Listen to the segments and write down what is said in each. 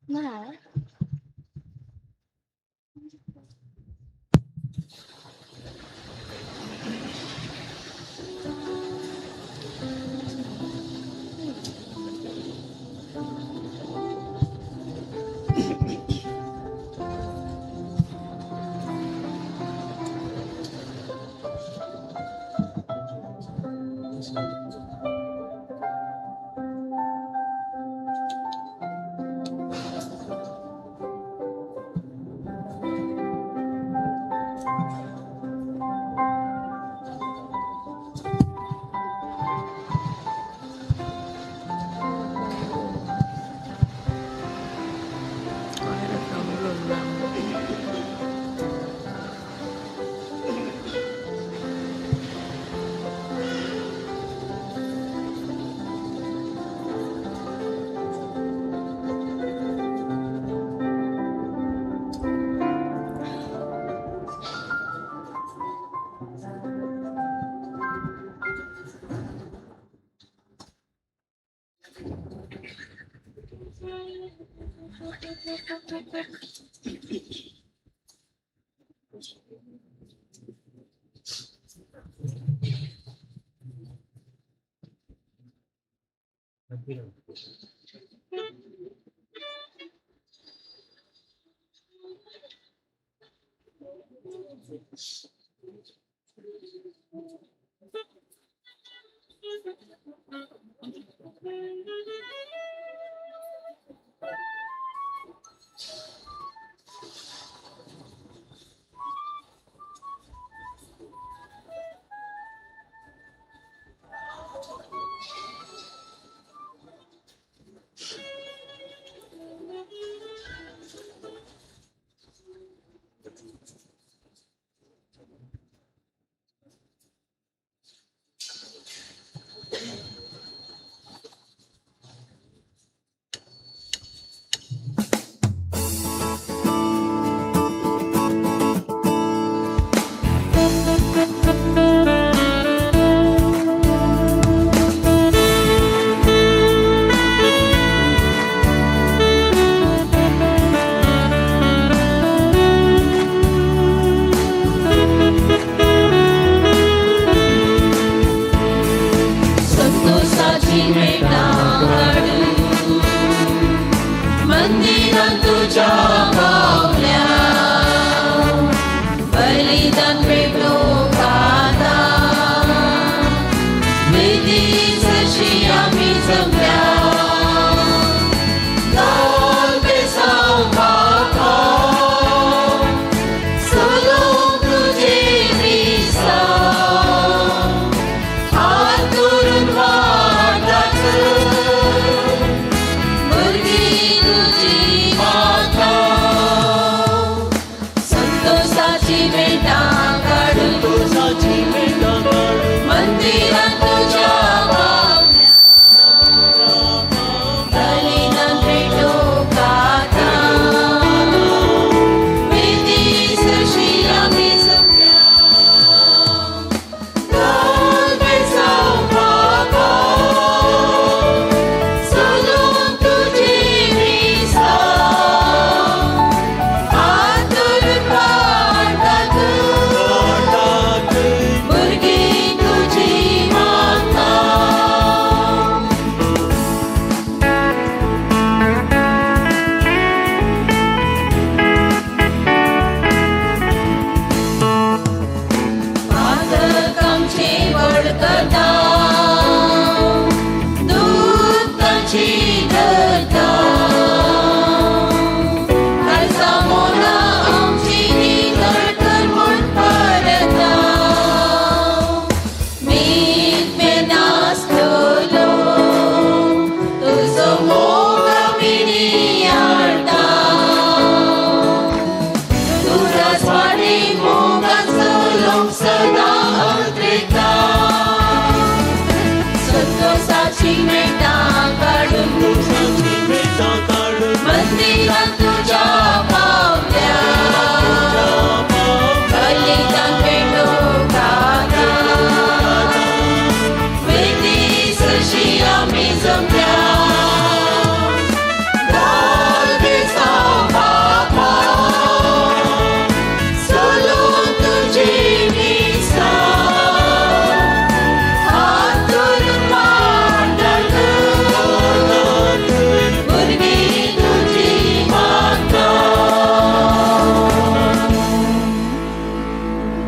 ना. Go ahead and film a little round. संतोषाची भेटा हाडू मंदिरात तुझ्या पावल्या बलिदान पेटो कादा वेदीच आम्ही जमल्या ढोल पेसाव बाबा, सोलूंक तुझे मिसाव. हात धरून वाटाच भुरगीं तुजी माता.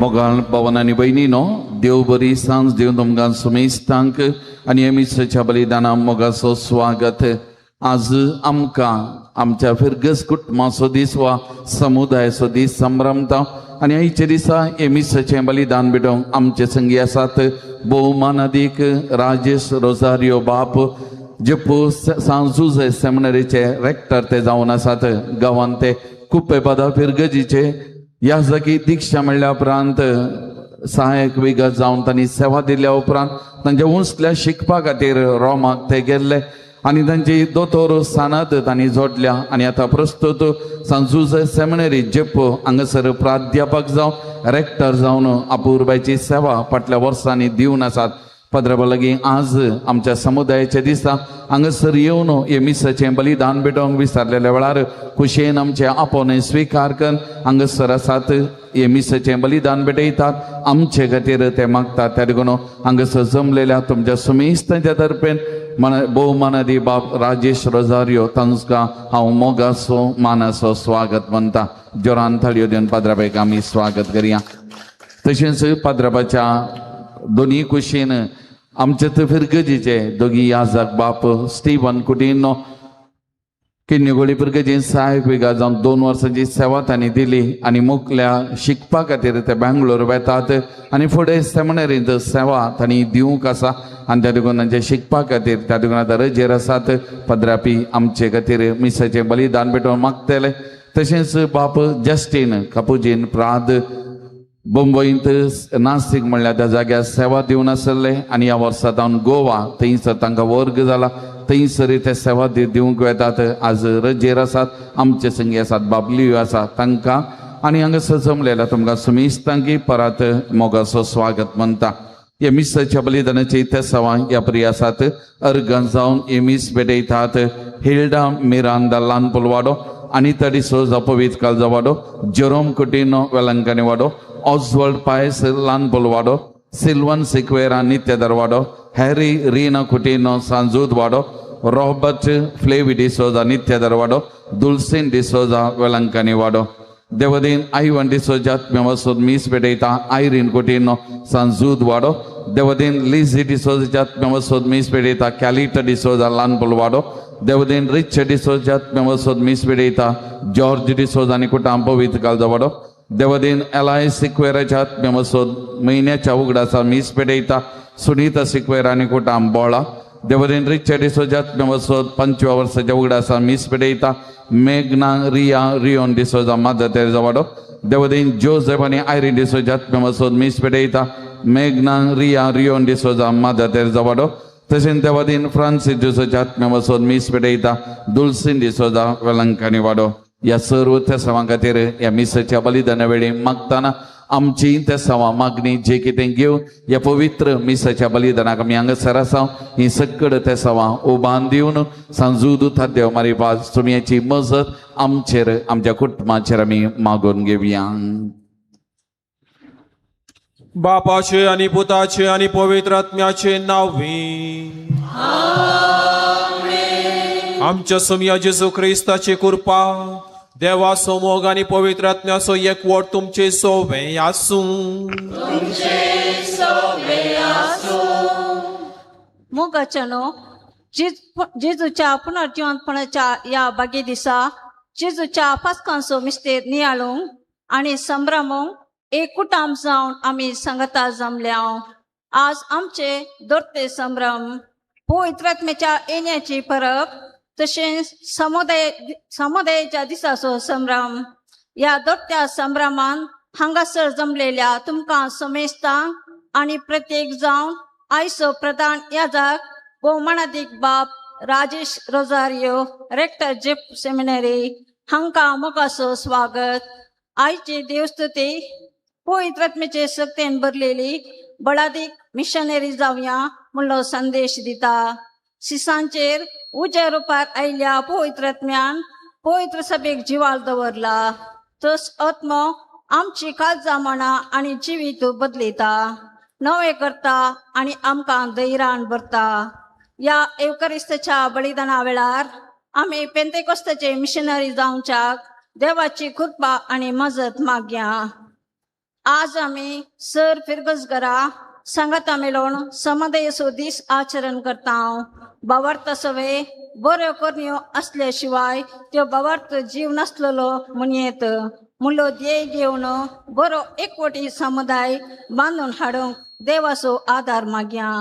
मोगाळ भवन आनी भयणीनो, देव बरी सांज दिवन तुमकां सुमेस्तांक आनी हे मिसाच्या बलिदाना मोगाचो स्वागत. आज आमकां आमच्या फिरगस कुटुंबाचो दीस वा समुदायाचो दीस संभ्रमता आनी आयच्या दिसा हे मिसाचें बलिदान भेटोवंक आमचे संगी आसात भोवमानादीक राजेश रोजारियो बाप, जेपू सांजुजे सेमिनरीचे रेक्टर ते जावन आसात. गांवांत ते कुप्पेपादा फिरगजीचे ह्या जागी दीक्षा मेळ्ळ्या उपरांत सहायक विगत जावन तांणी सेवा दिल्या उपरांत तांच्या उंचल्या शिकपा खातीर रोमाक ते गेल्ले आनी तांची दोतोर सानद तांणी जोडल्या आनी आतां प्रस्तुत सांजुजे सेमिनरी जेप्पो हांगासर प्राध्यापक जावन रेक्टर जावन अपुरबायची सेवा फाटल्या वर्सांनी दिवन आसात. पद्रबा लागीं आज आमच्या समुदायाच्या दिसा हांगासर येवन हे मिसाचें बलिदान भेटोवंक विसरलेल्या वेळार खुशयेन आमचे आपोवणें स्विकार करून हांगासर आसात. हे मिसाचें बलिदान भेटयतात, आमचे खातीर ते मागतात. त्या देखून हांगासर जमलेल्या तुमच्या सुमेस्तांच्या तर्फेन भोवमानादी बाप राजेश रोजारियो तांकां हांव मोगाचो मानाचो स्वागत म्हणटा. जोरान थाळयो दिवन पाद्राबायक आमी स्वागत करया. तशेंच पाद्राबाच्या दोनी कुशीन आमचे थंय फिरगजीचे दोगी याजक बाप स्टीवन कुटिनो किन्नीगोळी फिरगजीन सहायक विगा जावन 2 वर्सांची सेवा तांणी दिली आनी मुखल्या शिकपा खातीर ते बेंगलोर वेतात आनी फुडें सेमिनरींत सेवा तांणी दिवंक आसा आनी त्या देखून तांचे शिकपा खातीर त्या देखून आतां रजेर आसात. पद्रापी आमचे खातीर मिसाचें बलिदान भेटोवन मागतले. तशेंच बाप जस्टीन कापुजीन प्राद मुंबयंत नासीक म्हणल्यार त्या जाग्यार सेवा दिवन आसले आनी ह्या वर्सा जावन गोवा थंयसर तांकां वर्ग जाला, थंयसर ते सेवा दिवंक वेतात. आज रजेर आसात, आमचे संगी आसात बाप लियो आसा तांकां आनी हांगासर जमलेल्या तुमकां सुमेस्तांकी परत मोगाचो स्वागत म्हणटा. हे मिसाच्या बलिदानाची तेसावां ह्या प्रिय आसात. अर्गां जावन हे मीस भेटयतात हिल्डा मिरांदा ल्हानपोल वाडो, अनिता डिसोजा पवित्र कालजा वाडो, जेरोम कुटिनो वेलंकनी वाडो, ऑस्वल्ड पायस ल्हानपोल वाडो, सिल्वन सिक्वेरा नित्यदर वाडो, हॅरी रीना कुटिनो सांजूद वाडो, रॉबर्ट फ्लेवी डिसोजा नित्यदर वाडो, दुलसीन डिसोजा वेलंकनी वाडो. देवदीन आयवन डिसोजा आत्म्या मीस भेटयता आयरीन कुटिनो सांजूद वाडो. देवदीन लिझी डिसोजा आत्म्या मीस भेटयता कॅलिटा डिसोजा ल्हानपोल वाडो. देवदीन रिच डिसोजा आत्म्या मीस भेटयता जॉर्ज डिसोजा आनी कुटाम पवित्र कालजा वाडो. देवदीन एलाय सिक्वेराच्या आत्म्या म्हयन्याच्या उगडासा मीस भेटयता सुनीता सिक्वेरा आनी कुटाम बोळा. देवदीन रिच डिसोजा आत्म्या 25 वर्साच्या उगडासा मीस भेटयता मेघना रिया रियोन डिसोजा मादर तेरेजा वाडो. देवदीन जोसेफ आनी आयरीन डिसोजा आत्म्या मीस भेटयता मेघना रिया रियोन डिसोजा मादर तेरेजा वाडो. तशेंच देवदीन फ्रांसीस डिसोजा आत्म्या मीस भेटयता दुलसीन डिसोजा वेलंकनी वाडो. ह्या सर्व तेसावां खातीर ह्या मिसाच्या बलिदाना वेळी मागतना आमची तेसावां मागणी जे कितें घेवन ह्या पवित्र मिसाच्या बलिदानाक आमी हांगासर आसा ही सकड तेसावां उबान दिवन सांजूद देव मारी पास तुमची मजत आमचेर आमच्या कुटुंबाचेर आमी मागून घेवया. बापाचे आनी पुताचे आनी पवित्र आत्म्याचे नांवी आमच्या सोमया जेजू क्रिस्ताची कृपा, देवाचो मोग आनी पवित्र आत्म्याचो एकवट तुमचे सोवे आसूं. मोगाच्यानो, जेजूच्या पुनर्जिवंतपणाच्या ह्या बागे दिसा जेजूच्या पास्कांचो मिस्तेर नियाळूंक आनी संभ्रमूंक एक कुटाम जावन आमी सांगता जमल्या. आज आमचे दोर्ते संभ्रम पवित्र आत्म्याच्या येण्याची परब तशेंच समुदायाच्या दिसाचो संभ्रम. ह्या दोट्ट्या संभ्रमान हांगासर जमलेल्या तुमकां समेस्तांक आनी प्रत्येक जावन आयचो प्रधान याजक भोवमानादीक बाप राजेश रोजारियो रेक्टर जेप सेमिनरी हांकां मोगाचो स्वागत. आयची देवस्तुती पवित्र आत्म्याचे शक्तेन भरलेली बळादीक मिशनरी जावया म्हणलो संदेश दिता. शिसांचेर उज्या रुपार आयिल्ल्या पवित्र आत्म्यान पवित्र सभेक जिवाल दवरला. तस आत्मो आमची काळजां मनां आनी जिवीत बदलिता, नवें करता आनी आमकां धैर्यान भरता. ह्या एवकरिस्ताच्या बलिदाना वेळार आमी पेंतेकोस्ताचे मिशनरी जावच्याक देवाची कृपा आनी मजत मागया. आज आमी सर फिरगज घरा सांगाता मेळोवन समुदायेचो दीस आचरण करता. बावार्थ सवे बऱ्यो करण्यो आसल्या शिवाय त्यो बावार्थ जीव नासलेलो म्हणयेत म्हणलो ध्येय घेवन बरो एकवटी समुदाय बांदून हाडूंक देवाचो आदार मागया.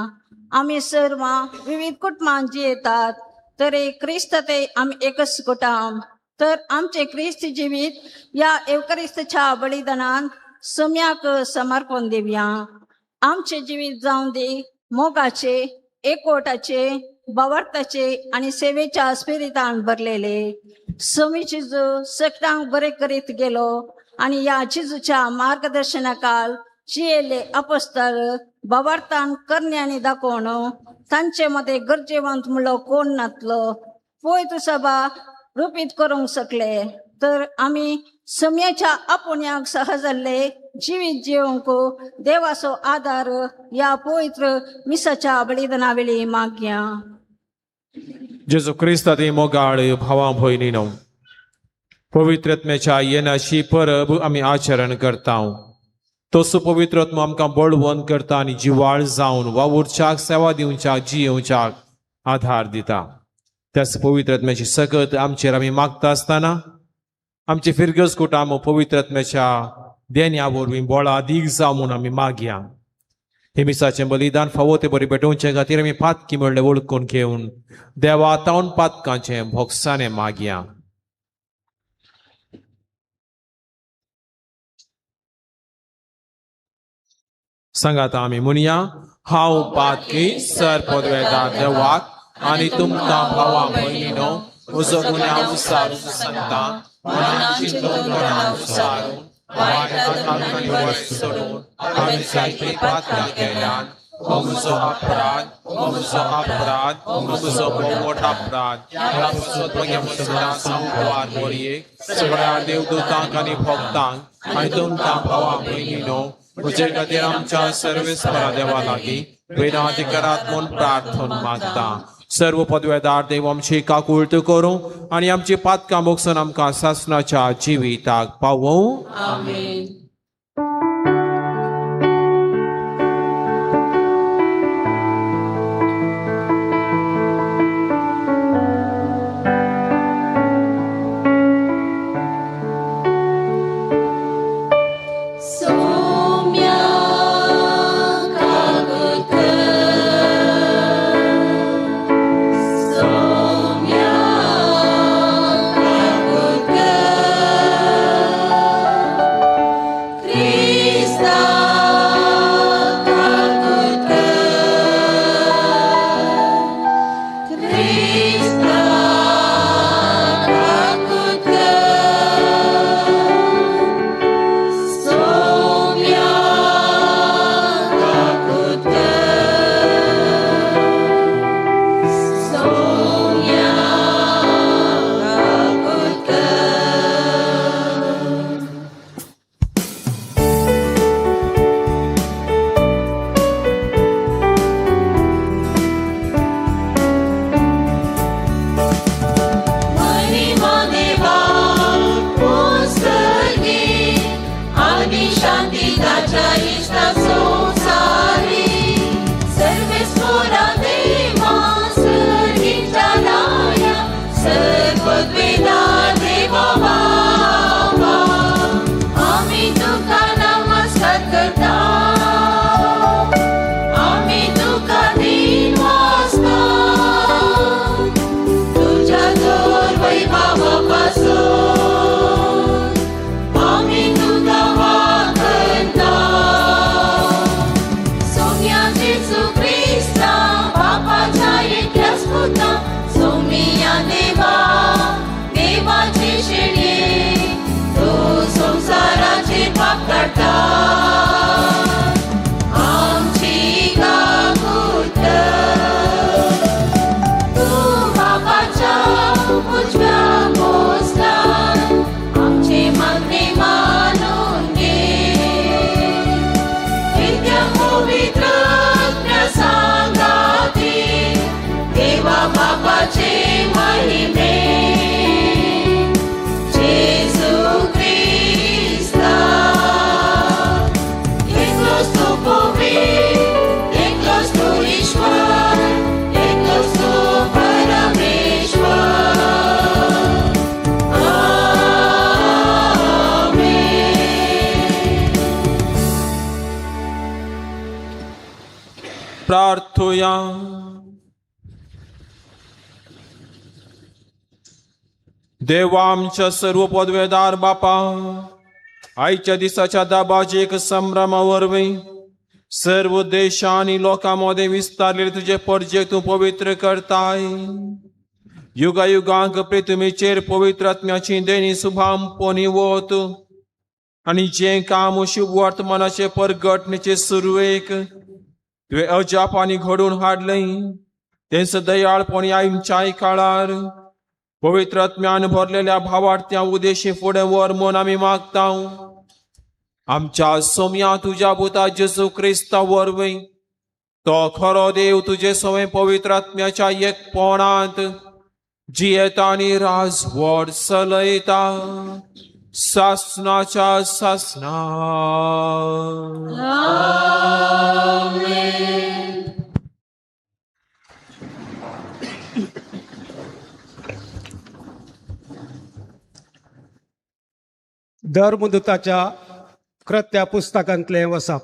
आमी सर्वां विविध कुटुंबां जियेतात तरी क्रिस्त ते आमी एकच कुटाम. तर आमचे क्रिस्त जिवीत ह्या एवकरिस्तच्या बलिदानान सम्याक समर्पण दिवया. आमचे जिवीत जावन दी मोगाचे, एकवटाचे, बावार्थाचे आनी सेवेच्या स्पिरितान भरलेले. समी जेजू सगळ्यांक बरे करीत गेलो आनी ह्या जेजूच्या मार्गदर्शनाखाल जियेल्ले अपस्तर बावार्थान करण्यांनी दाखोवन तांचे मदें गरजेवंत म्हणलो कोण नातलो पवित्र सभा रुपीत करूंक शकले. तर आमी सम्याच्या आपुण्याक सहजल्ले जिवीत जिवंक देवाचो आदार ह्या पवित्र मिसाच्या बलिदाना वेळी मागया. जेजू क्रिस्ता मोगाळ भावा भयणीनो, पवित्रत्म्याच्या येण्याची परब आमी आचरण करता. तसो पवित्रत्म आमकां बळवंत करता आनी जिवाळ जावन वावुरच्याक, सेवा दिवच्याक, जियेवच्याक आधार दिता. त्याच पवित्रत्म्याची सकत आमचेर आमी मागता आसतना आमचे फिरगज कुटाम पवित्रत्म्याच्या देण्या वरवीं बळा दीग जावं म्हूण आमी मागया. हे मिसाचें बलिदान फावो ते बरी पेटोवचे खातीर आमी पातकी म्हणलें वळखून घेवन देवा तावन पातकांचें भोगसाणें मागया. सांगात आमी म्हणया, हांव पातकी सर पदवेदार देवाक आनी तुमकां भावा भयणीनो म्हजो गुन्यांव विचारून सांगता. मनान चिंतून मनान विचारून वायट आदतांनी वाट सोडून हांवें जायतीं पातकां केल्यात. हो म्हजो अपराध, हो म्हजो अपराध, हो म्हजो भोव अपराध. ह्या पुस्तकां संवार बोरयेक सगळ्या देवदूतांक आनी भक्तांक आनी तुमकां भावा भयणीनो म्हजे खातीर आमच्या सर्वेस्परा देवा लागीं विनंती करात म्हूण प्रार्थना मागता. सर्व पदवेदार देव आमची काकुळट करूं आनी आमची पातकां भोगसून आमकां सासणाच्या जिविताक पावोवं. आमेन. महिमे जेजू क्रिस्ता. प्रार्थुया. देवा आमच्या सर्व पदवेदार बापा, आयच्या दिसाच्या दाबाजेक संभ्रमा वरवीं सर्व देशा आनी लोकां मदें विस्तारलेले तुजे परजेक तूं पवित्र करताय. युगायुगांक पृथ्वीचेर पवित्र आत्म्याची देणी सुभाम पोनी वत आनी जें काम शुभ वर्तमानाचे परगटणेचे सुरवेक तुवें अजापांनी घडोवन हाडलें तेंच दयाळपणी आमच्याय काळार पवित्र आत्म्यान भरलेल्या भावार्थ्या उदेशी फुडें व्हर म्हूण आमी मागता. आमच्या सोम्या तुज्या पुता जेजू क्रिस्ता वरवीं तो खरो देव तुजे सवें पवित्र आत्म्याच्या एकपणांत जियेता आनी राजवट चलयता सासनाच्या सासना. धर्मदूताच्या कृत्या पुस्तकांतले वसाप.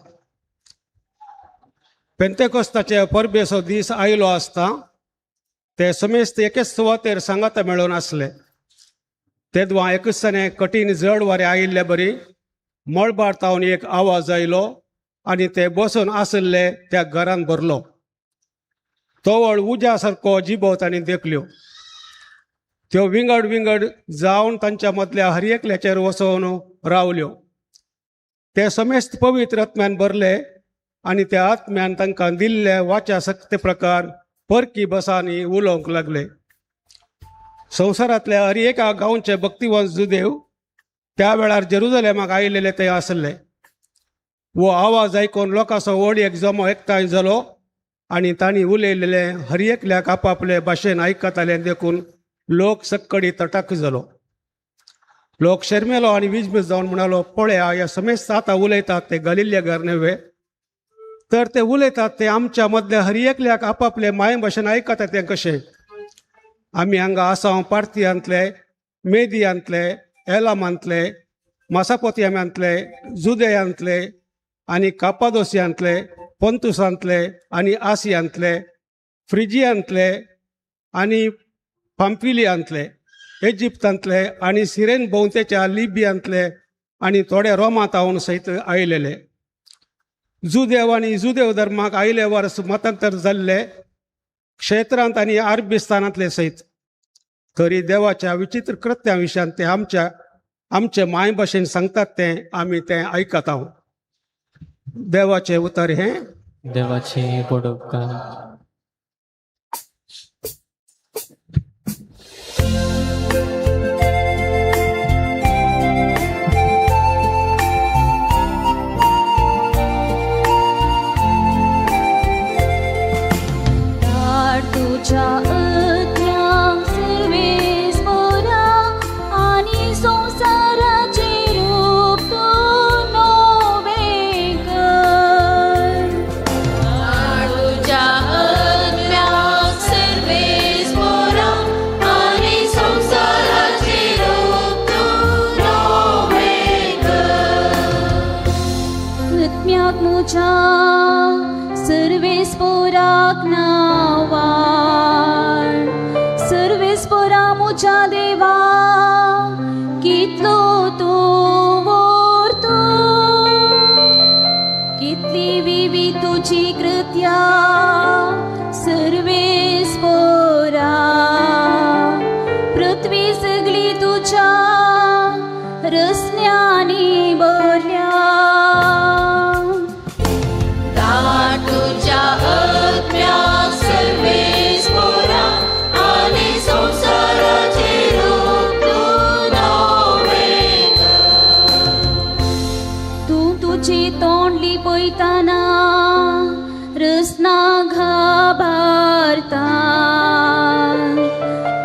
पेंतेकोस्ताचे परबेचो दीस आयलो आसता ते समेस्त एकेच सुवातेर सांगाता मेळून आसले. तेदवा एकूच कठीण जड वारें आयिल्ले बरी मळबार तावन एक आवाज आयलो आनी ते बसून आशिल्ले त्या घरान भरलो. तवळ उज्या सारको जिबो तांणी देखल्यो. त्यो विंगड विंगड जावन तांच्या मदल्या हर एकल्याचेर वसोवन रावल्यो. ते समेस्त पवित्र आत्म्यान भरले आनी त्या आत्म्यान तांकां दिल्ले वाच्या सक्ते प्रकार परकी बसांनी उलोवंक लागले. संवसारांतल्या हर एका गांवचे भक्तिवंत जुदेव त्या वेळार जेरुजलेमाक आयिल्ले ते आसले. वो आवाज आयकून लोकांचो व्हड एक जमो एकठांय जालो आनी तांणी उलयलेले हर एकल्याक आपापले भाशेन आयकताले देखून लोक सक्कडी तटाक जालो. लोक शर्मेलो आनी विजमीज जावन म्हणालो, पळया ह्या समेस्त आतां उलयतात ते गलिल्ले घर न्हय, तर ते उलयतात ते आमच्या मदल्या हर एकल्याक आपापले माये भाशेन आयकतात तें कशें? आमी हांगा आसाव पार्थियांतले, मेदियांतले, एलामांतले, मासापोतियामांतले, जुदेयांतले आनी कापादोसियांतले, पंतुसांतले आनी आसियांतले, फ्रिजियांतले आनी पाम्पिलियांतले, इजिप्तांतले आनी सिरेन भोंवतेच्या लिबियांतले आनी थोडे रोमांत सयत आयलेले. जुदेव आनी जुदेव धर्माक आयले वर्स मतांतर जाल्ले क्षेत्रांत आनी आरबी स्थानांतले सयत. तरी देवाच्या विचित्र कृत्या विशयान ते आमच्या आमचे माय भाशेन सांगतात तें आमी तें आयकता. देवाचें उतर हें. देवाचें पडोवकार. तुझ्या आत्म्याक सर्वेस पोरा आनी संवसाराचें रूप तूं नवें कर. तुझ्या आत्म्याक सर्वेस पोरा आनी संवसाराचें रूप तूं नवें कर. आत्म्याक म्हज्या सर्वेस पोराक नावार, सर्वेस पोरा म्हज्या देवा कितलो तूं व्हरतू, कितली विविध तुजी कृत्या सर्वेस पोरा. पृथ्वी सगळी तुज्या रसन्यांनी भरल्या. तुझ्या आत्म्याक सर्वेस पोरा आनी संवसाराचें रूप तूं नवें कर. तूं तुजी तोंड लिपयतना रसना घाबारता,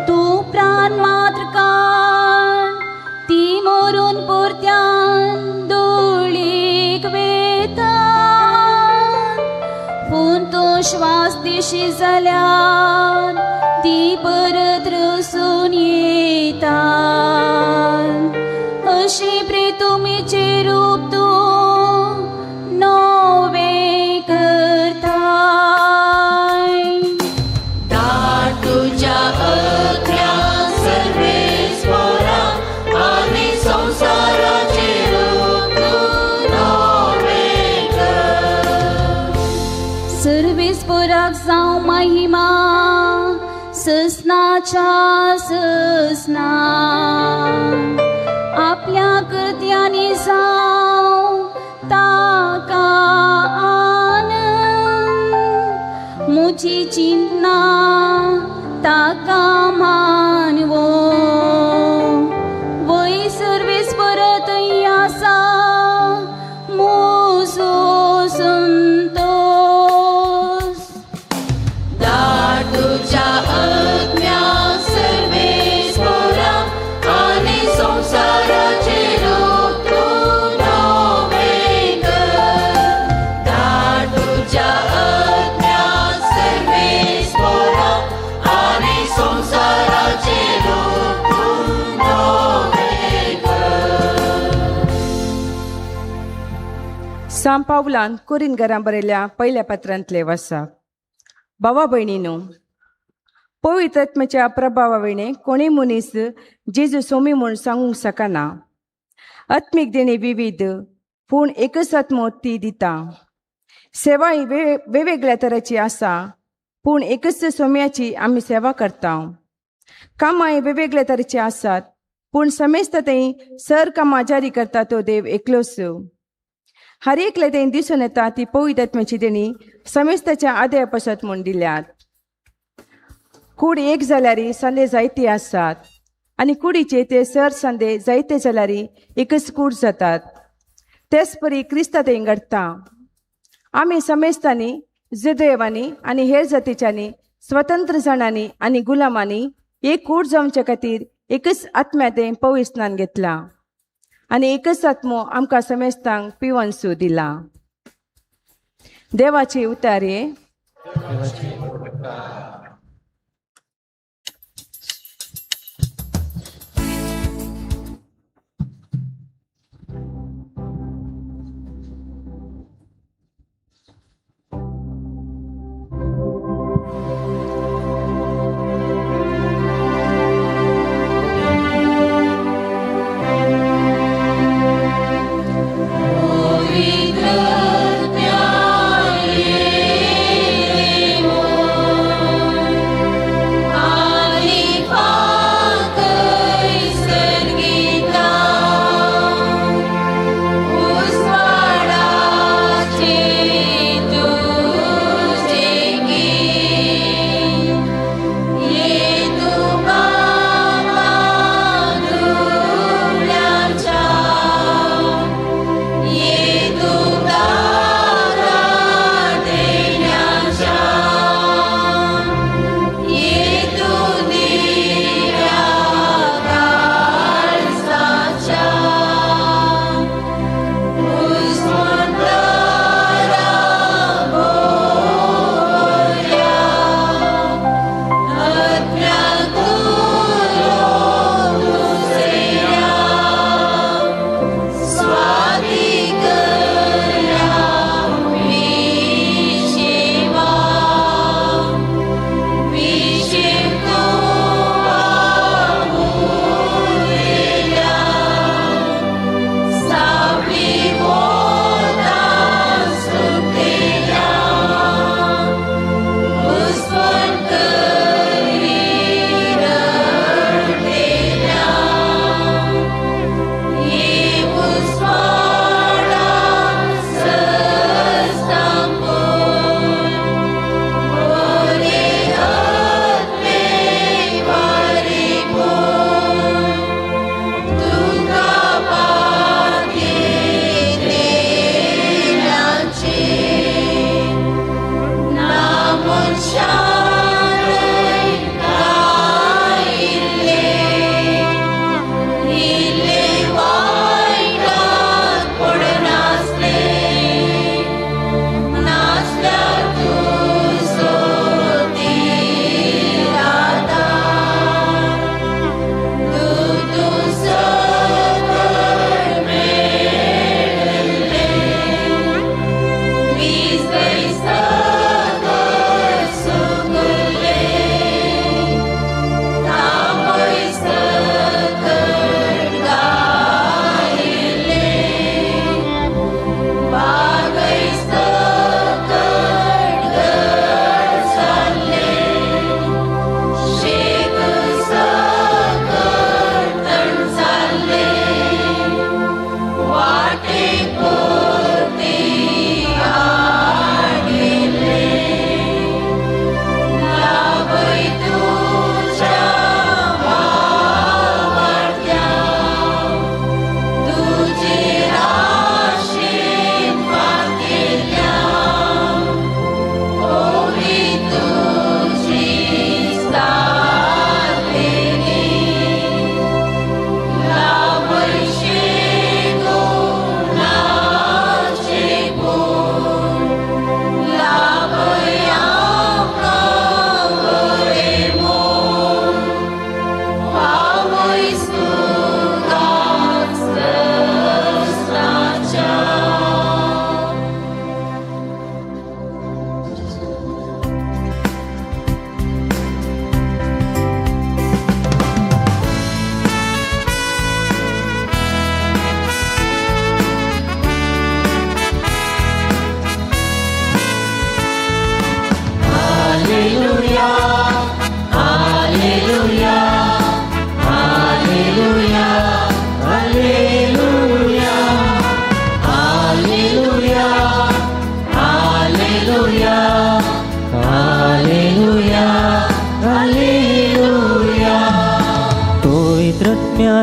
तूं प्राण मात्र काड ती मरून परत्यान धुळीक वेता. पूण तूं श्वास दिशी जाल्यार ती परत रसून येता. अशी प्रितुमीचें रूप तूं नवें करता. आसना आपल्या कृत्यांनी जावं ताका आनंद मुजी चिंतना ताका मानवो वय सर्वेस परत आसा मुजो संतोष दार तुज्या आत्म्या सर्वेस पोरा आनी संवसाराचेर तूं नवें कर दार तुज्या आत्म्या सर्वेस पोरा आनी संवसाराचेर तूं नवें कर. सांव पावलान कोरीन घरां बरयल्या पयल्या पत्रांतले वासा. भावा भयणीनो, पवित्र आत्म्याच्या प्रभावा विणे कोणूय मनीस जेजू सोमी म्हूण सांगूंक शकना. आत्मीक देणी विविध पूण एकच आत्मो ती दिता. सेवा ही वेगवेगळ्या तरेची आसा पूण एकच सोम्याची आमी सेवा करता. कामां ही वेगवेगळ्या तरेची आसात पूण समेस्त थंय सर कामां जारी करता तो देव एकलोच. हर एकले थंय दिसून येता ती पवित्र आत्म्याची देणी समेस्ताच्या आदया पासत म्हूण दिल्यात. कूड एक जाल्यार सांदे जायते आसात आनी कुडीचे ते सर सांदे जायते जाल्यार एकच कूड जातात. तेच परी क्रिस्ता थंय घडटा. आमी समेस्तांनी जुदेवांनी आनी हेर जातीच्यांनी स्वतंत्र जाणांनी आनी गुलामांनी एक कूड जावचे खातीर एकच आत्म्या थंय पवित्र स्नान घेतलां आनी एकच आत्मो आमकां समेस्तांक पिवनसू दिला. देवाची उतारे. पवित्र आत्म्या ये देवो.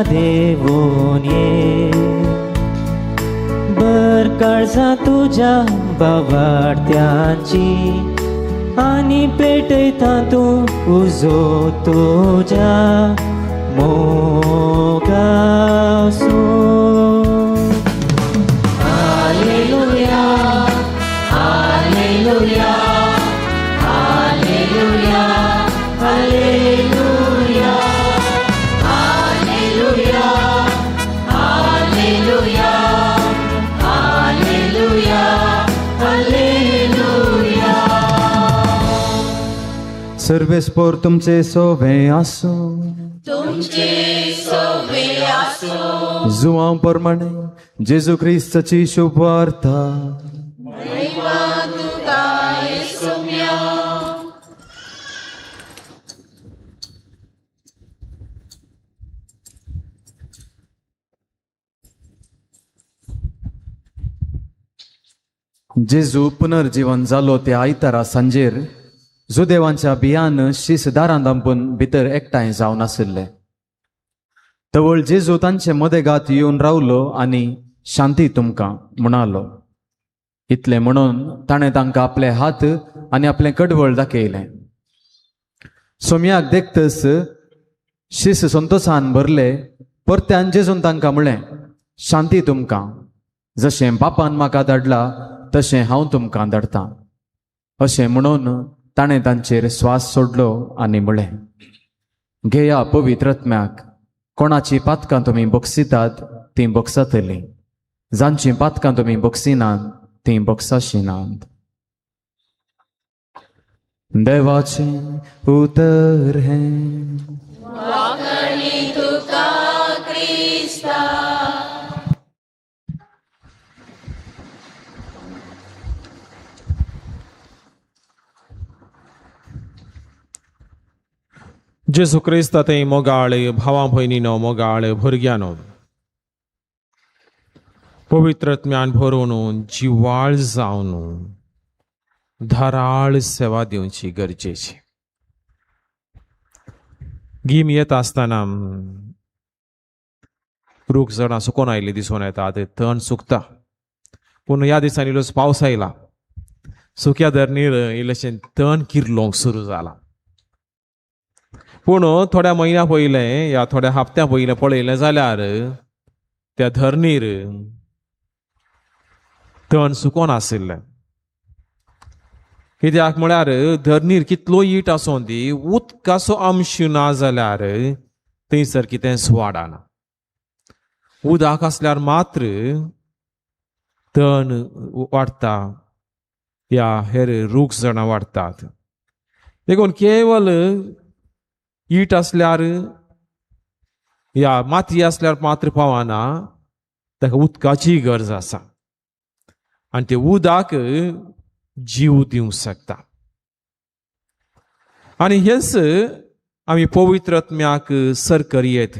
देवून ये, बर काळजां तुज्या बावाडत्यांची आनी पेटयता तूं उजो तुज्या मोगासो. Hallelujah, hallelujah, hallelujah, hallelujah, hallelujah, hallelujah, hallelujah, hallelujah. सर्वेस्पोर तुमचे सोवे आसूं, तुमचे सोवे आसूं. जुवां प्रमाणे जेजू क्रिस्ताची शुभवार्ता. महिमा तुका येसुम्या. जेजू पुनर्जीवन जालो त्या आयतारा सांजेर जुदेवांच्या भियान शीस दारां दांपून भितर एकठांय जावन आशिल्ले. तवळ जेजू तांचे मदेगात येवन रावलो आनी शांती तुमकां म्हणालो. इतलें म्हणून ताणें तांकां आपले हात आनी आपलें कडवळ दाखयलें. सोम्याक देखतच शीस संतोसान भरले. परत्यान जेजून तांकां म्हळें, शांती तुमकां, जशें बापान म्हाका धाडला तशें हांव तुमकां धाडटां. अशें म्हणून ताणें तांचेर स्वास सोडलो आनी म्हळें, घेया पवित्र आत्म्याक, कोणाची पातकां तुमी बक्षितात तीं बक्षातलीं, जांचीं पातकां तुमी बक्षिनात तीं बक्षाशिनात. देवाचें उतर हें. वाखणी तुका क्रिस्ता. जेजू क्रिस्ता ते मोगाळ भावा भयणीनो, मोगाळ भुरग्यानो, पवित्र ज्ञान भरून जिवाळ जावन धाराळ सेवा दिवची गरजेची. गीम येत आसतना रूख झाडां सुकोन आयली दिसून येता, ते तण सुकता. पूण ह्या दिसांनी इल्लोसो पावस आयला, सुक्या धरणीर इल्लेशें तण किर्लोंक सुरू जाला. पूण थोड्या म्हयन्या पयलें या थोड्या हप्त्या पयलें पळयलें जाल्यार त्या धरणीर तण सुकोन आशिल्लें. कित्याक म्हळ्यार धरणीर कितलो it आसूं दी, उदकाचो अंश ना जाल्यार थंयसर कितेंच वाडना. उदक आसल्यार मात्र तण वाडटा या हेर रूख झाडां वाडटात. देखून केवल it आसल्यार या माती आसल्यार मात्र पावना, ताका उदकाची गरज आसा आनी ते उदक जीव दिवंक शकता. आनी हेच आमी पवित्र आत्म्याक सर करयेत.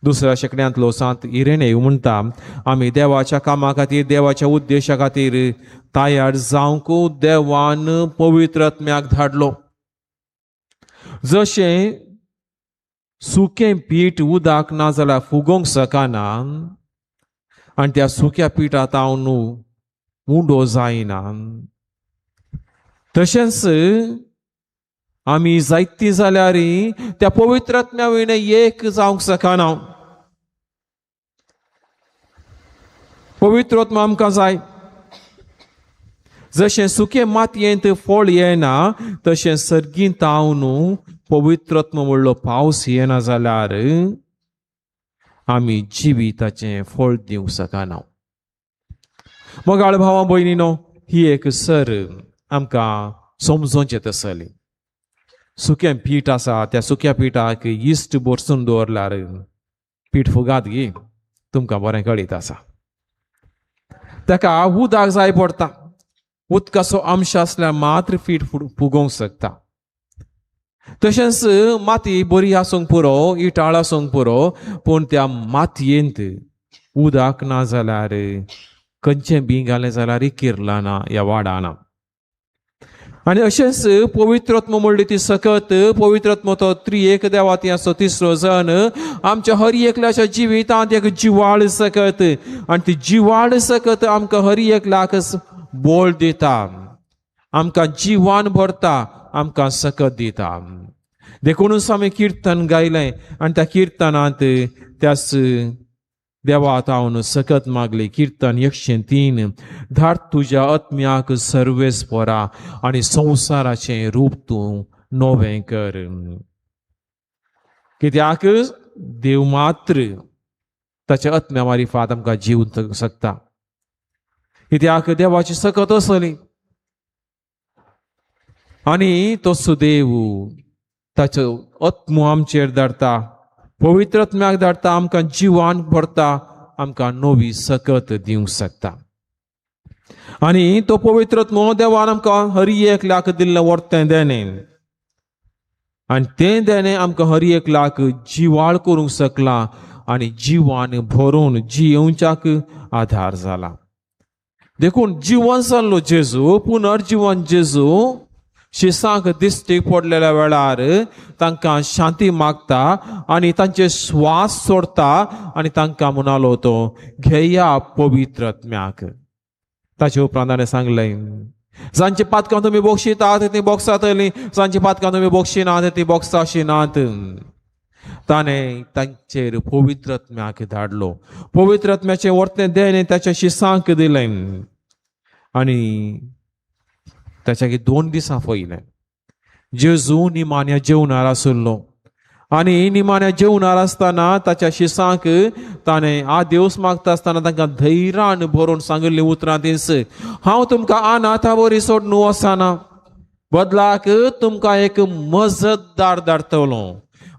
दुसऱ्या शेंकड्यांतलो सांत इरेनेव म्हणटा, आमी देवाच्या कामा खातीर, देवाच्या उद्देशा खातीर तयार जावंक देवान पवित्र आत्म्याक धाडलो. जशें सुकें पीठ उदक ना जाल्यार फुगोवंक शकना आनी त्या सुक्या पिठांत हांव उंडो जायना, तशेंच आमी जायती जाल्यार त्या पवित्र आत्म्या वयल्यान एक जावंक शकना. पवित्र आत्मा आमकां जाय. जशें सुके मातयेंत फळ येना तशें सर्गींत हांव पवित्र आत्मा म्हणलो पावस येना जाल्यार आमी जिविताचें फळ दिवंक शकना. मोगाळ भावा भयणीनो, ही एक सर आमकां समजोवचें तसली. सुकें पीठ आसा, त्या सुक्या पिठाक इश्ट भरसून दवरल्यार पीठ फुगात गी, तुमकां बरें कळीत आसा. ताका उदक जाय पडटा. उदकाचो अंश आसल्यार मात्र पीठ फुगोवंक शकता. तशेंच माती बरी आसूंक पुरो, इटाळ आसूंक पुरो, पूण त्या मातयेंत उदक ना जाल्यार खंयचें बीं घालें जाल्यार किर्लना या वाडना. आनी अशेंच पवित्रत्म म्हणली ती सकत, पवित्रत्म तो त्रिएक देवा ती आसो तिसरो जन आमच्या हर एकल्याच्या जिवितांत एक जिवाळ सकत आनी ती जिवाळ सकत आमकां हर एकल्याक बोळ दिता, आमकां जिवान भरता, आमकां सकत दिता. देखूनच आमी किर्तन गायलें आनी त्या किर्तनांत त्याच देवा तावन सकत मागली. किर्तन 103, धाड तुज्या आत्म्याक सर्वेस पोरा आनी संवसाराचें रूप तूं नवें कर. कित्याक देव मात्र ताच्या आत्म्या मारिफात आमकां जीव शकता. कित्याक देवाची सकत आसली आनी तो सुदेव ताचो आत्मो आमचेर धाडटा, पवित्र आत्म्याक धाडटा, आमकां जिवान भरता, आमकां नवी सकत दिवंक शकता. आनी तो पवित्र आत्मो देवान आमकां हर एकल्याक दिल्लें वर्तें देणें आनी तें देणें आमकां हर एकल्याक जिवाळ करूंक शकलां आनी जिवान भरून जियेवच्याक आधार जाला. देखून जिवन जाल्लो जेजू, पुनर्जिवन जेजू शिसांक दिश्टीक पडलेल्या वेळार तांकां शांती मागता आनी तांचे श्वास सोडता आनी तांकां म्हणालो तो घेया पवित्र आत्म्याक. ताचे उपरांत ताणें सांगलें, जांची पातकां तुमी बोगशितात ती बोगसातलीं, जांची पातकां तुमी बोगशिनात ती बोगसाशिनात. ताणें तांचेर पवित्र आत्म्याक धाडलो. पवित्र आत्म्याचें वर्तें देणें ताच्या शिसांक दिलें आनी ताच्या 2 दिसां पयलें जेजू निमाण्या जेवणार आशिल्लो आनी निमाण्या जेवणार आसतना ताच्या शिसांक ताणें आदेवस मागता आसतना तांकां धैर्यान भरून सांगिल्लीं उतरां तीच, हांव तुमकां अनाथा वरी सोडून वचना, बदलाक तुमकां एक मजतदार धाडटलो,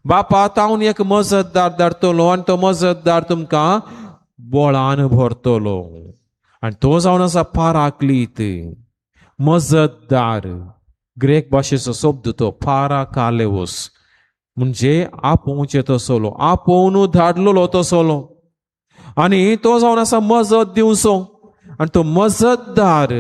बापा तावन एक मजतदार धाडटलो आनी तो मजतदार तुमकां बळान भरतलो. आनी तो जावन आसा पाराक्लीत, मजतदार. ग्रेक भाशेचो शब्द तो पाराकालेवस, म्हणजे आपोवचें तसलो, आपोवन धाडलेलो तसलो. आनी तो जावन आसा मजत दिवचो आनी तो मजतदार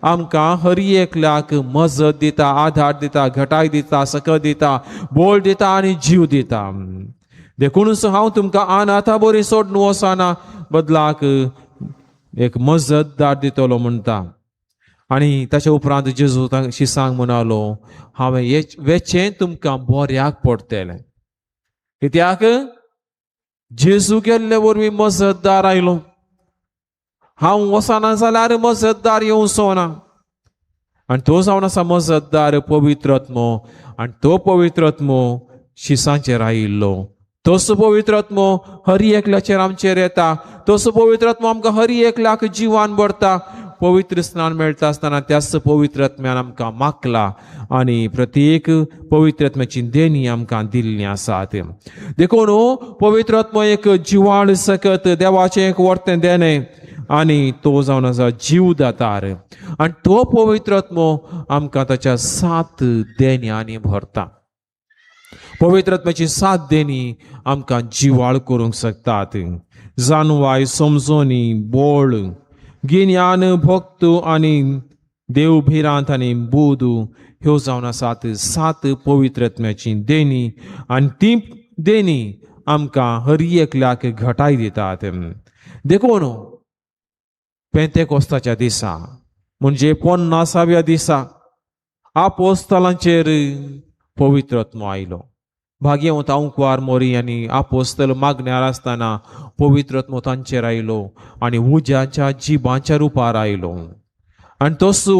आमकां हर एकल्याक मजत दिता, आधार दिता, घटाय दिता, सकत दिता, बोळ दिता आनी जीव दिता. देखूनच हांव तुमकां अनाथा बरी सोडून वचना, बदलाक एक मजतदार दितलो म्हणटा. आनी ताच्या उपरांत जेजू शिसांक म्हणालो, हांवें वेचें तुमकां बऱ्याक पडटलें. कित्याक जेजू गेल्ले वरवीं मजतदार आयलो, हांव वचना जाल्यार मजतदार येवचो ना. आनी तो जावन आसा मजतदार पवित्र आत्मो आनी तो पवित्र आत्मो शिसांचेर आयिल्लो. तसो पवित्र आत्मो हर एकल्याचेर आमचेर येता, तसो पवित्र आत्मो आमकां हर एकल्याक जिवान भरता. पवित्र स्नान मेळटा आसतना त्याच पवित्र आत्म्यान आमकां मागला आनी प्रत्येक पवित्र आत्म्याची देणी आमकां दिल्ली आसात. देखून पवित्र आत्मो एक जिवाळ सकत, देवाचें एक वर्तें देणें आनी तो जावन आसा जीवदातार. आनी तो पवित्र आत्मो आमकां ताच्या 7 देण्यांनी भरता. पवित्र आत्म्याची 7 देणी आमकां जिवाळ करूंक शकतात. जानवाय, समजोनी, बोळ, गिन्यान, भक्त आनी देव भिरांत आनी बुद ह्यो जावन आसात 7 पवित्र आत्म्याची देणी आनी ती देणी आमकां हर एकल्याक घटाय दितात. देखून पेंतेकोस्ताच्या दिसा म्हणजे 50व्या दिसा आपोस्तलांचेर पवित्र आत्मो आयलो. भाग्यवंत आंकवार मोरी आनी आपोस्तल मागण्यार आसतना पवित्र आत्मो तांचेर आयलो आनी उज्याच्या जिबांच्या रुपार आयलो आनी तसो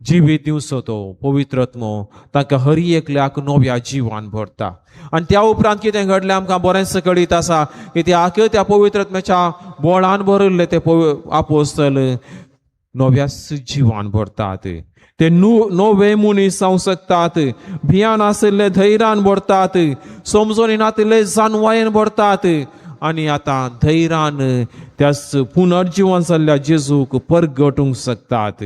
जिवीत दिवचो तो पवित्र आत्मो तांकां हर एकल्याक नव्या जिवान भरता. आनी त्या उपरांत कितें घडलें आमकां बरेंच कळीत आसा. कित्याक त्या पवित्र आत्म्याच्या बोळान भरिल्ले ते आपोस्तल नव्याच जिवान भरतात. ते नवे मनीस जावंक शकतात, भियान आशिल्ले धैर्यान भरतात, समजून नातिल्ले जानवायेन भरतात आनी आतां धैर्यान त्याच पुनर्जिवन जाल्ल्या जेजूक परगटूंक शकतात.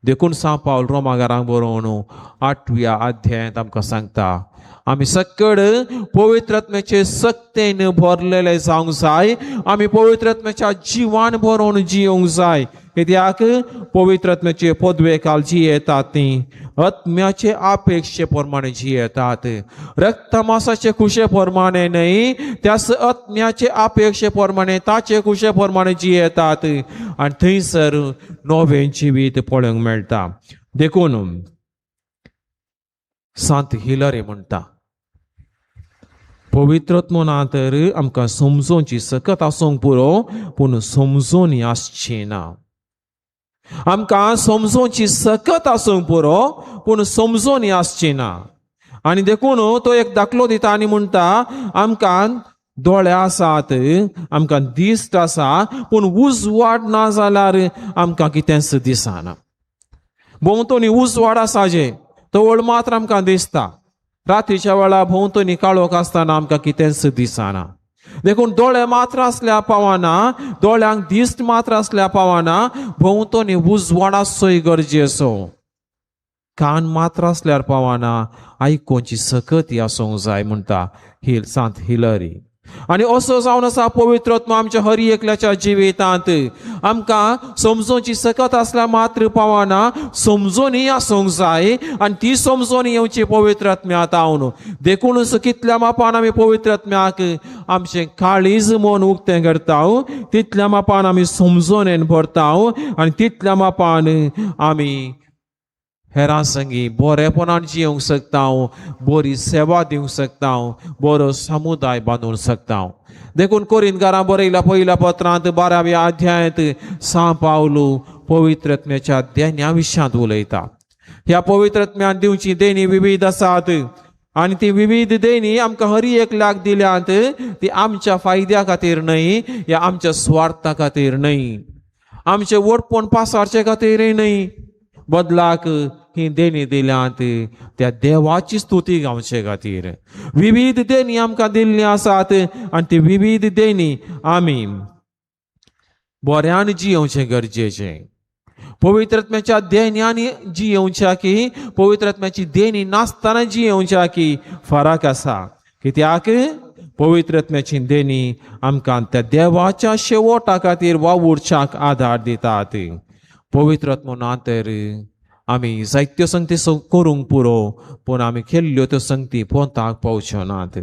देखून सांव पावल रोमागारांक बरोवन 8व्या अध्यायांत आमकां सांगता, आमी सक्कड पवित्र आत्म्याचे सक्तेन भरलेले जावंक जाय. आमी पवित्र आत्म्याच्या जिवान भरोवन जियोंक जाय. कित्याक पवित्र आत्म्याचे पदवे काल जियेतात ती आत्म्याचे अपेक्षे प्रमाणे जियेतात, रक्तमासाचे खुशे प्रमाणे न्हय, त्यास आत्म्याचे अपेक्षे प्रमाणे ताचे खुशे प्रमाणे जियेतात आनी थंयसर नवें जिवीत पळोवंक मेळटा. देखून सांत हिलरी म्हणटा, पवित्र आत्मो ना तर आमकां समजोवची सकत आसूंक पुरो, पूण समजोनी आसची ना. आमकां समजोवची सकत आसूंक पुरो, पूण समजोनी आसची ना. आनी देखून तो एक दाखलो दिता आनी म्हणटा, आमकां दोळे आसात, आमकां दिश्ट आसा, पूण उजवाड ना जाल्यार आमकां कितेंच दिसना. भोंवतणी उजवाड आसा जे तवळ मात्र आमकां दिसता. रातीच्या वेळा भोंवतणी काळोख आसतना आमकां कितेंच दिसना. देखून दोळे मात्र आसल्या पावना, दोळ्यांक दिश्ट मात्र आसल्या पावना, भोंवतणी उजवाड आसचोय गरजेचो. कान मात्र आसल्यार पावना, आयकोंची सकती आसूंक जाय म्हणटा सांत हिलरी. आनी असो जावन आसा पवित्र आत्मो आमच्या हर एकल्याच्या जिवितांत. आमकां समजोवची सकत आसल्यार मात्र पावना, समजोनी आसूंक जाय आनी ती समजोनी येवची पवित्र आत्म्या तावन. देखूनच कितल्या मापान आमी पवित्र आत्म्याक आमचें काळीज मन उक्तें करता, तितल्या मापान आमी समजोनेन भरता आनी तितल्या मापान आमी हेरां संगी बरेपणान जियोंक शकता, बरी सेवा दिवंक शकता, बरो समुदाय बांदूंक शकता. देखून कोरिंतकारां बरयल्या पयल्या पत्रांत 12व्या अध्यायांत सां पावलू पवित्र आत्म्याच्या देण्या विशयांत उलयता. ह्या पवित्र आत्म्यान दिवची देणी विविध आसात आनी ती विविध देणी आमकां हर एकल्याक दिल्यांत ती आमच्या फायद्या खातीर न्हय, या आमच्या स्वार्था खातीर न्हय, आमचें व्हडपण पासारचे खातीरय न्हय, बदलाक ही देणी दिल्यांत त्या देवाची स्तुती गावचे खातीर. विविध देणी आमकां दिल्ली आसात आनी ती विविध देणी आमी बऱ्यान जियोवचें गरजेचें. पवित्र आत्म्याच्या देण्यांनी जियोवच्या की पवित्र आत्म्याची देणी नासतना जियोवच्या की फरक आसा. कित्याक पवित्र आत्म्याची देणी आमकां त्या देवाच्या शेवटा खातीर वावुरच्याक आदार दितात. पवित्र आत्मो ना तर आमी जायत्यो संगती करूंक पुरो, पूण आमी केल्ल्यो त्यो संगती पोंताक पावच्यो नात.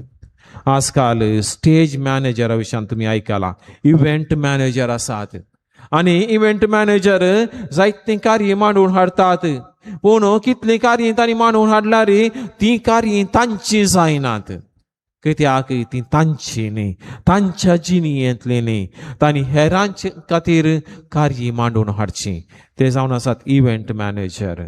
आजकाल स्टेज मॅनेजरा विशयान तुमी आयकलां, इव्हेंट मॅनेजर आसात आनी इव्हेंट मॅनेजर जायतीं कार्य मांडून हाडटात, पूण कितलीं कार्य तांणी मांडून हाडल्यार तीं कार्य तांचीं जायनात. कित्याक ती तांची न्ही, तांच्या जिणेंतली न्ही, तांणी हेरांचे खातीर कार्य मांडून हाडची. ते जावन आसात इव्हेंट मॅनेजर.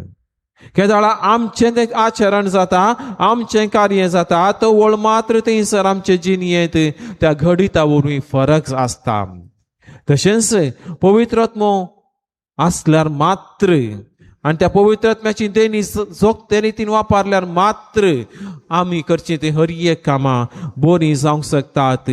केदाळा आमचें तें आचरण जाता, आमचें कार्य जाता, तो वळ मात्र थंयसर आमचे जिणेंत त्या घडिता वरवीं फरक आसता. तशेंच पवित्र आत्मो आसल्यार मात्र आनी त्या पवित्र आत्म्याची देणी जोगते रितीन वापरल्यार मात्र आमी करची ती हर एक कामां बरीं जावंक शकतात.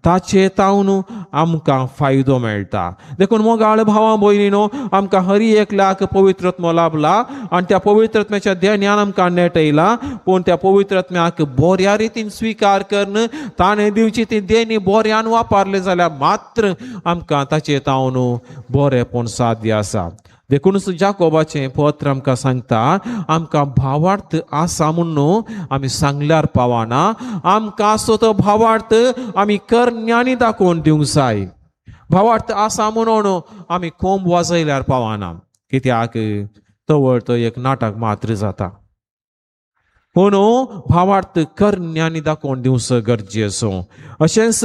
ताचे तावन आमकां फायदो मेळटा. देखून मोगाळ भावां भयणीनो, आमकां हर एकल्याक पवित्र आत्मो लाभला आनी त्या पवित्र आत्म्याच्या देण्यान आमकां नेटयला, पूण त्या पवित्र आत्म्याक बऱ्या रितीन स्विकार करून ताणें दिवची ती देणी बऱ्यान वापरली जाल्यार मात्र आमकां ताचे तावन बरेंपण साध्य आसा. देखूनच जाकोबाचें पत्र आमकां सांगता, आमकां भावार्थ आसा म्हणून आमी सांगल्यार पावना, आमकां आसो तो भावार्थ आमी करण्यांनी दाखोवन दिवंक जाय. भावार्थ आसा म्हणून आमी कोंब वाजयल्यार पावना, कित्याक तवळ तो एक नाटक मात्र जाता. पूण भावार्थ करण्यांनी दाखोवन दिवचो गरजेचो. अशेंच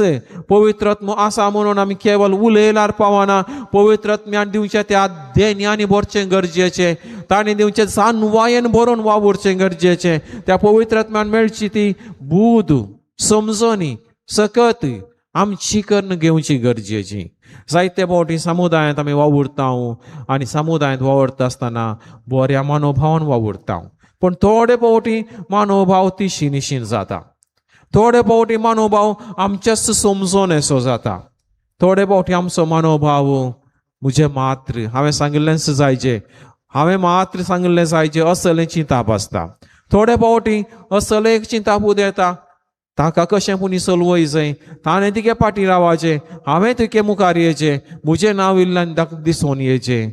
पवित्र आत्मो आसा म्हणून आमी केवल उलयल्यार पावना, पवित्र आत्म्यान दिवच्या त्या देण्यांनी भरचें गरजेचें, ताणें दिवचें जाणवायेन भरून वावुरचें गरजेचें. त्या पवित्र आत्म्यान मेळची ती बूद समजणी सकत आमची करून घेवची गरजेची. जायते फावटी समुदायांत आमी वावुरता आनी समुदायांत वावुरता आसतना बऱ्या मनोभावान वावुरता, पूण थोडे फावटी मनोभाव तिशी निशीन जाता, थोडे फावटी मनोभाव आमच्याच समजोन असो जाता, थोडे फावटी आमचो मनोभाव म्हजें मात्र हांवें सांगिल्लेंच जायचें, हांवें मात्र सांगिल्लें जायचें असलें चिंताप आसता. थोडे फावटी असले एक चिंताप उदेता, ताका कशें पुणी चलवय जाय, ताणें तिगे फाटीं रावाचें, हांवें तिगे मुखार येचें, म्हजें नांव इल्ल्यान दिसून येचें.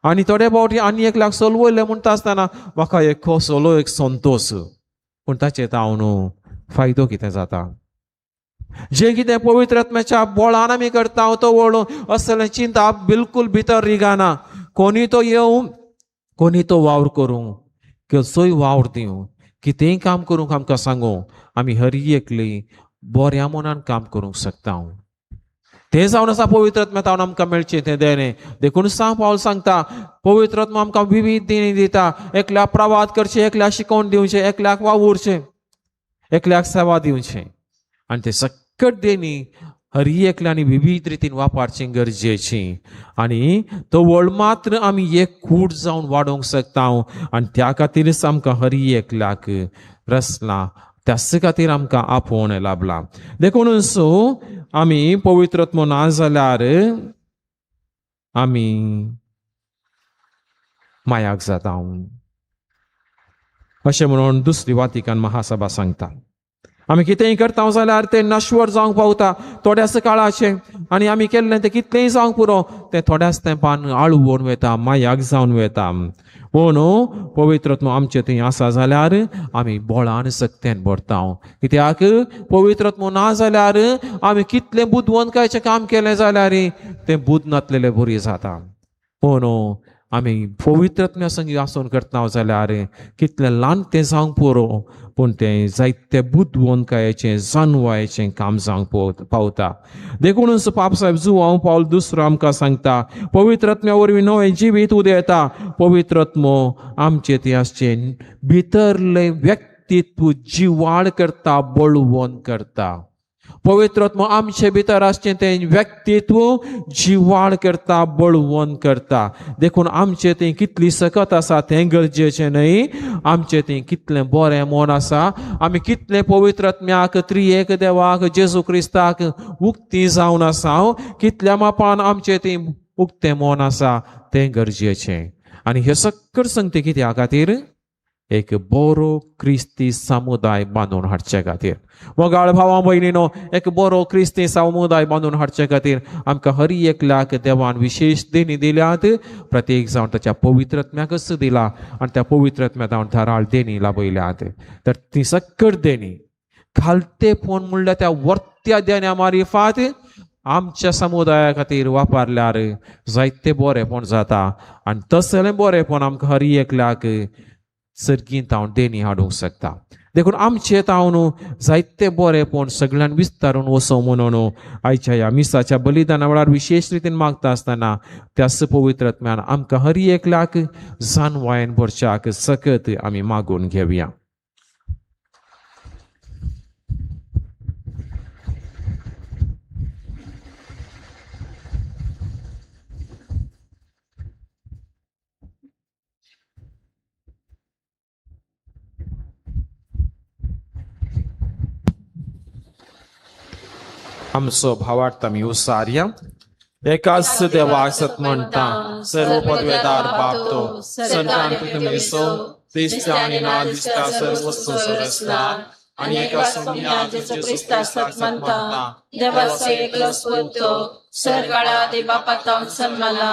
आनी थोडे फावटी आनी एकल्याक चलवयलें म्हणटा आसतना म्हाका एक कसलो एक संतोश, पूण ताचें हांव न्हू फायदो कितें जाता. जें कितें पवित्र आत्म्याच्या बोळान आमी करता तो वळून असलें चिंता बिलकूल भितर रिगाना. कोणी तो येवं, कोणी तो वावर करूं, कसोय वावर दिवं, कितेंय काम करूंक आमकां सांगू, आमी हर एकली बऱ्या मनान काम करूंक शकता. तें जावन आसा पवित्र आत्म्या तावन आमकां मेळचें तें देणें. देखून सांग पावल सांगता पवित्र आत्मा आमकां विविध देणी दिता. एकल्याक प्रवाद करचें, एकल्याक शिकोवन दिवचें, एकल्याक वावुरचें, एकल्याक सेवा दिवचें. आनी तें सकट देणी हर एकल्यानी विविध रितीन वापरची गरजेची. आनी तो व्हड मात्र आमी एक कूट जावन वाडोवंक शकता. आनी त्या खातीरच आमकां हर एकल्याक रसला, त्याच खातीर आमकां आपोवणें लाभलां. देखून सो आमी पवित्र आत्मो ना जाल्यार आमी मायाक जाता अशें म्हणून दुसरी वातिकान महासभा सांगता. आमी कितेंय करता जाल्यार तें नश्वर जावंक पावता थोड्याच काळाचें, आनी आमी केल्लें तें कितलेंय जावंक पुरो, तें थोड्याच तेंपान आळवून वता, मायाक जावन वता. पूण पवित्र आत्मो आमचें थंय आसा जाल्यार आमी बोळान सक्तेन भरता. कित्याक पवित्र आत्मो ना जाल्यार आमी कितलें बुदवंतकायचें काम केलें जाल्यार तें बुद नातलेलें बरी जाता. पूण आमी पवित्र आत्म्या संगी आसून करता जाल्यार कितलें ल्हान तें जावंक पुरो, पूण तें जायते बुदवंतकायेचें जानवायेचें काम जावंक पावता. देखूनच पापसाहेब जुवांव पावल दुसरो आमकां सांगता पवित्र आत्म्या वरवीं नवें जिवीत उदेता. पवित्र आत्मो आमचें तें आसचें भितरलें व्यक्तित्व जिवाळ करता, बळवंत करता. पवित्र आत्मो आमचे भितर आसचें तें व्यक्तित्व जिवाळ करता, बळवंत करता. देखून आमचें तें कितली सकत आसा तें गरजेचें न्हय, आमचें तें कितलें बरें मन आसा, आमी कितलें पवित्र आत्म्याक त्रिएक देवाक जेजू क्रिस्ताक उक्ती जावन आसा, कितल्या मापान आमचें तें उक्तें मन आसा तें गरजेचें. आनी हें सगळें सांगता कित्या खातीर, एक बरो क्रिस्ती समुदाय बांदून हाडचे खातीर. मोगाळ भावा भयणीनो, एक बरो क्रिस्ती समुदाय बांदून हाडचे खातीर आमकां हर एकल्याक देवान विशेश देणी दिल्यात. प्रत्येक जावन ताच्या पवित्र आत्म्याकच दिला आनी त्या पवित्र आत्म्या जावन धाराळ देणी लाभयल्यात. तर ती सकट देणी खालतेपण म्हणल्यार त्या वर्त्या देण्या मारिफात आमच्या समुदाया खातीर वापरल्यार जायते बरेपण जाता. आनी तसलें बरेपण आमकां हर एकल्याक सर्गीन तावन देणी हाडूंक शकता. देखून आमचें तावन जायते बरेपण सगळ्यान विस्तारून वचो म्हणून आयच्या ह्या मिसाच्या बलिदाना वेळार विशेश रितीन मागता आसतना त्याच पवित्र आत्म्यान आमकां हर एकल्याक जानवायन भरच्याक सकत आमी मागून घेवया. आमचो भावार्थ आमी उसारया. एकाच देवाक सत म्हणटा, सर्व पदवेदार बाप तो संतान पृथ्वीचो दिसता आनी ना दिसता सर्व वस्तू रचला, आनी एका सोम्या जेजू क्रिस्ता सत म्हणटा, देवाचो एकलो पूत तो सर्गाळा आदी बापा तावन जल्मला,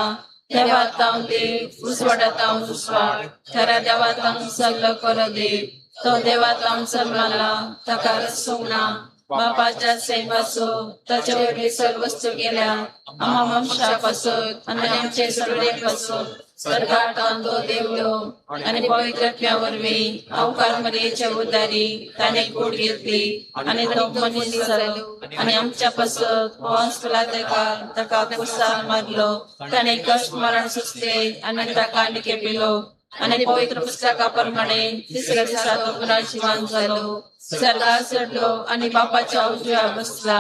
देवा तावन देव, उजवाडा तावन उजवाड, खऱ्या देवा तावन सगलो खरो देव, तो देवा तावन जल्मला, ताका रचूंक ना, बापाच्या सैमाचो ताचे वरवीं सर्व वस्तू केल्या, आम्हा मनशा पासून आनी आमचे सगळे पासून स्वर्गात तो देवलो आनी पवित्र आत्म्या वरवीं अवकार मरियेच्या उदारी ताणें कूड घेतली आनी तो मनीस जालो आनी आमच्या पासत पोंस पिलाताका ताका कुसार मारलो, ताणें कश्ट मरण सोंसलें आनी ताका निकेपिलो आनी पवित्र पुस्तका प्रमाणे तिसऱ्या दिसा तो पुनर्जिवन जालो, स्वर्गार चडलो आनी बापाच्या उजव्या बसला,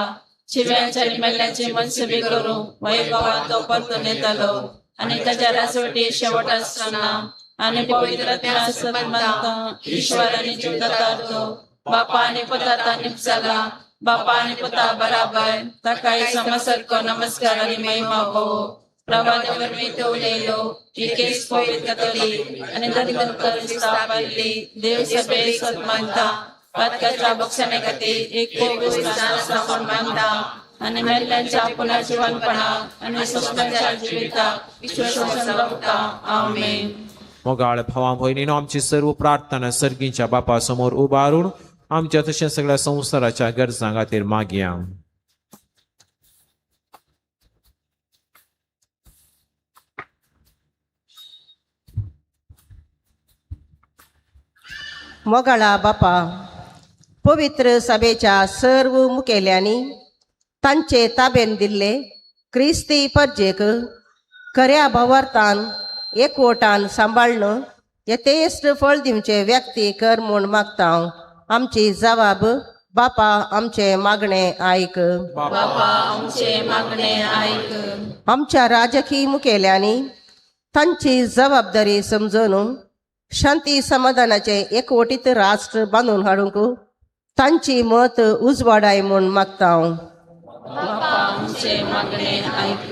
शिव्याच्या आनी मेल्ल्याचे मनसबी करूंक वैभवान तो परतून येतालो आनी ताच्या राजवटी शेवट आसतना आनी पवित्र आत्म्या सत मानता ईश्वर आनी जीवदाता तो बापा आनी पुता निपजाला, बापा आनी पुता बराबर ताकाय समसारको नमस्कार आनी महिमा पावो. प्रवादा वरवीं तो उलयलो. एकेच पवित्र कथोलीक आनी धर्म स्थापल्ली देव सभे सत मानता. पातकाच्या बक्षणे खातीर एक पवित्र आसा म्हूण मानता आनी मेल्ल्यांच्या पुनर्जिवनपणा आनी सोंपणाच्या जिविताक विश्वास दवरता. आमेन. मोगाळ भावा भयणीनो, आमची सर्व प्रार्थना सर्गीच्या बापा समोर उबारून आमच्या तशें सगळ्या संवसाराच्या गरजां खातीर मागया. मोगाळा बापा, पवित्र सभेच्या सर्व मुखेल्यांनी तांचे ताबेन दिल्ले क्रिस्ती परजेक खऱ्या भावार्थान एकवटान सांबाळून यथेश्ट फळ दिवचे व्यक्ती कर म्हूण मागता. आमची जबाब बापा आमचे मागणे आयक. बापा आमचे मागणे आयक. आमच्या राजकीय मुखेल्यांनी तांची जबाबदारी समजून शांती समाधानाचे एकवटीत राष्ट्र बांदून हाडूंक तांची मत उजवाडाय म्हूण मागता. बापा आमचे मागणे आयक.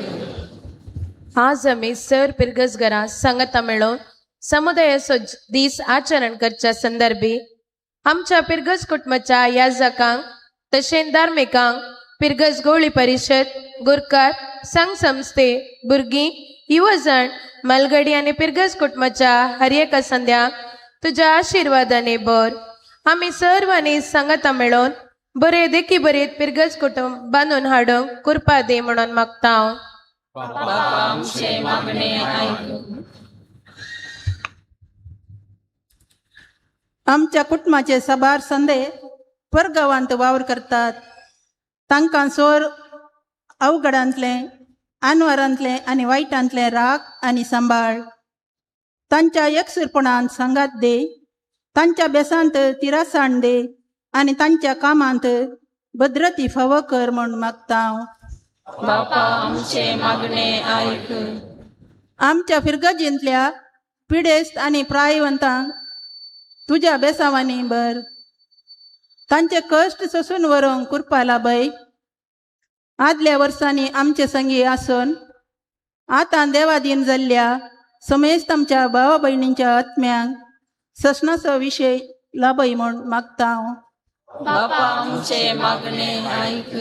आज आमी सर पिरगजगरां सांगता मेळोवन समुदायाचो दीस आचरण करच्या संदर्भी आमच्या पिरगज कुटुंबाच्या याजकांक तशेंच धार्मिकांक पिरगज गोवळी परिशद, गुरकार, संघ संस्थे, भुरगीं, युवजण, मालगडी आनी पिरगज कुटुंबाच्या हर एका संध्यांक तुज्या आशिर्वादाने बर. आमी सर्वांनी सांगता मेळोवन बरे देखी बरेत पिरगज कुटुंब बांदून हाडूंक कृपा दी म्हणून मागता. बापा आमचे मागणे आयक. आमच्या कुटुंबाचे साबार संदे परगांवांत वावर करतात. तांकां सोर अवघडांतलें, आनवारांतलें आनी वायटांतलें राग आनी सांबाळ. तांच्या एकसुरपणान सांगात दे, तांच्या बेसांत तिरासाण दे आनी तांच्या कामांत भद्रती फावो कर म्हूण मागता. बापा आमचे मागणे आयक. आमच्या फिरगजींतल्या पिडेस्त आनी प्रायवंतांक तुज्या बेसावांनी बर. तांचे कश्ट सोसून व्हरूंक कृपा लाभय. आदल्या वर्सांनी आमचे संगी आसून आतां देवादीन जाल्ल्या समेस्त आमच्या भावा भयणींच्या आत्म्यांक ससनाचो विशय लाभय म्हूण मागता. बापा आमचे मागणे आयक.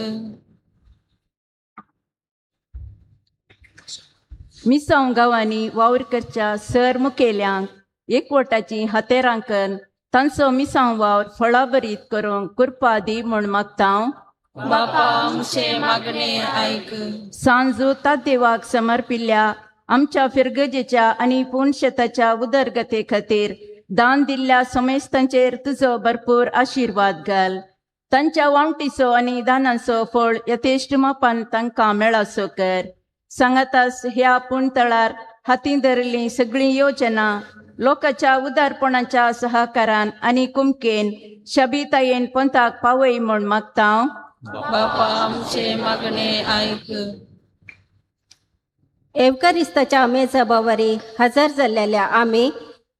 मिसांव गांवांनी वावर करच्या सर मुखेल्यांक एकवटाची हातेरांकन तांचो मिसांव वावर फळाभरीत करूंक कृपा दी म्हूण मागता. बापा आमचे मागणे आयक. सांजू तादेवाक समर्पिल्ल्या आमच्या फिरगजेच्या आनी पूणशेताच्या उदरगते खातीर दान दिल्ल्या समेस्तांचेर तुजो भरपूर आशिर्वाद घाल. तांच्या वावटीचो आनी दानाचो फळ यथेश्ट मापान तांकां मेळासो कर. सांगातास ह्या पूणतळार हाती धरिल्ली सगळीं योजना लोकांच्या उदारपणाच्या सहकारान आनी कुमकेन शबितायेन पंथाक पावय म्हूण मागता. बापा आमचे मागणे आयक. एवकारिस्ताच्या मेजबावारी हजर जाल्लेल्या आमी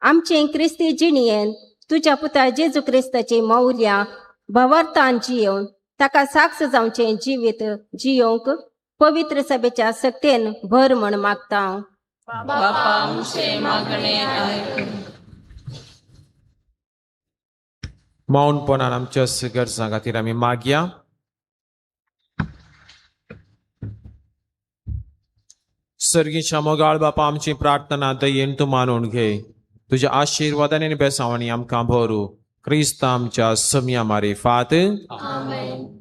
आमचे क्रिस्ती जिणयेन तुज्या पुता जेजू क्रिस्ताची मौर्या भावार्थान जियोवन ताका साक्ष जावचें जिवीत जियोवंक पवित्र सभेच्या सक्तेन भर म्हूण मागता. बापा आमचे मागणे आयक. मौनपणान आमच्या गरजां खातीर आमी मागया. सर्गीच्या मोगाळ बापा, आमची प्रार्थना दयेन तूं मानून घे. तुज्या आशिर्वादान आनी बेसावांनी आमकां भरू. क्रिस्त आमच्या सम्या मारिफात. आमेन.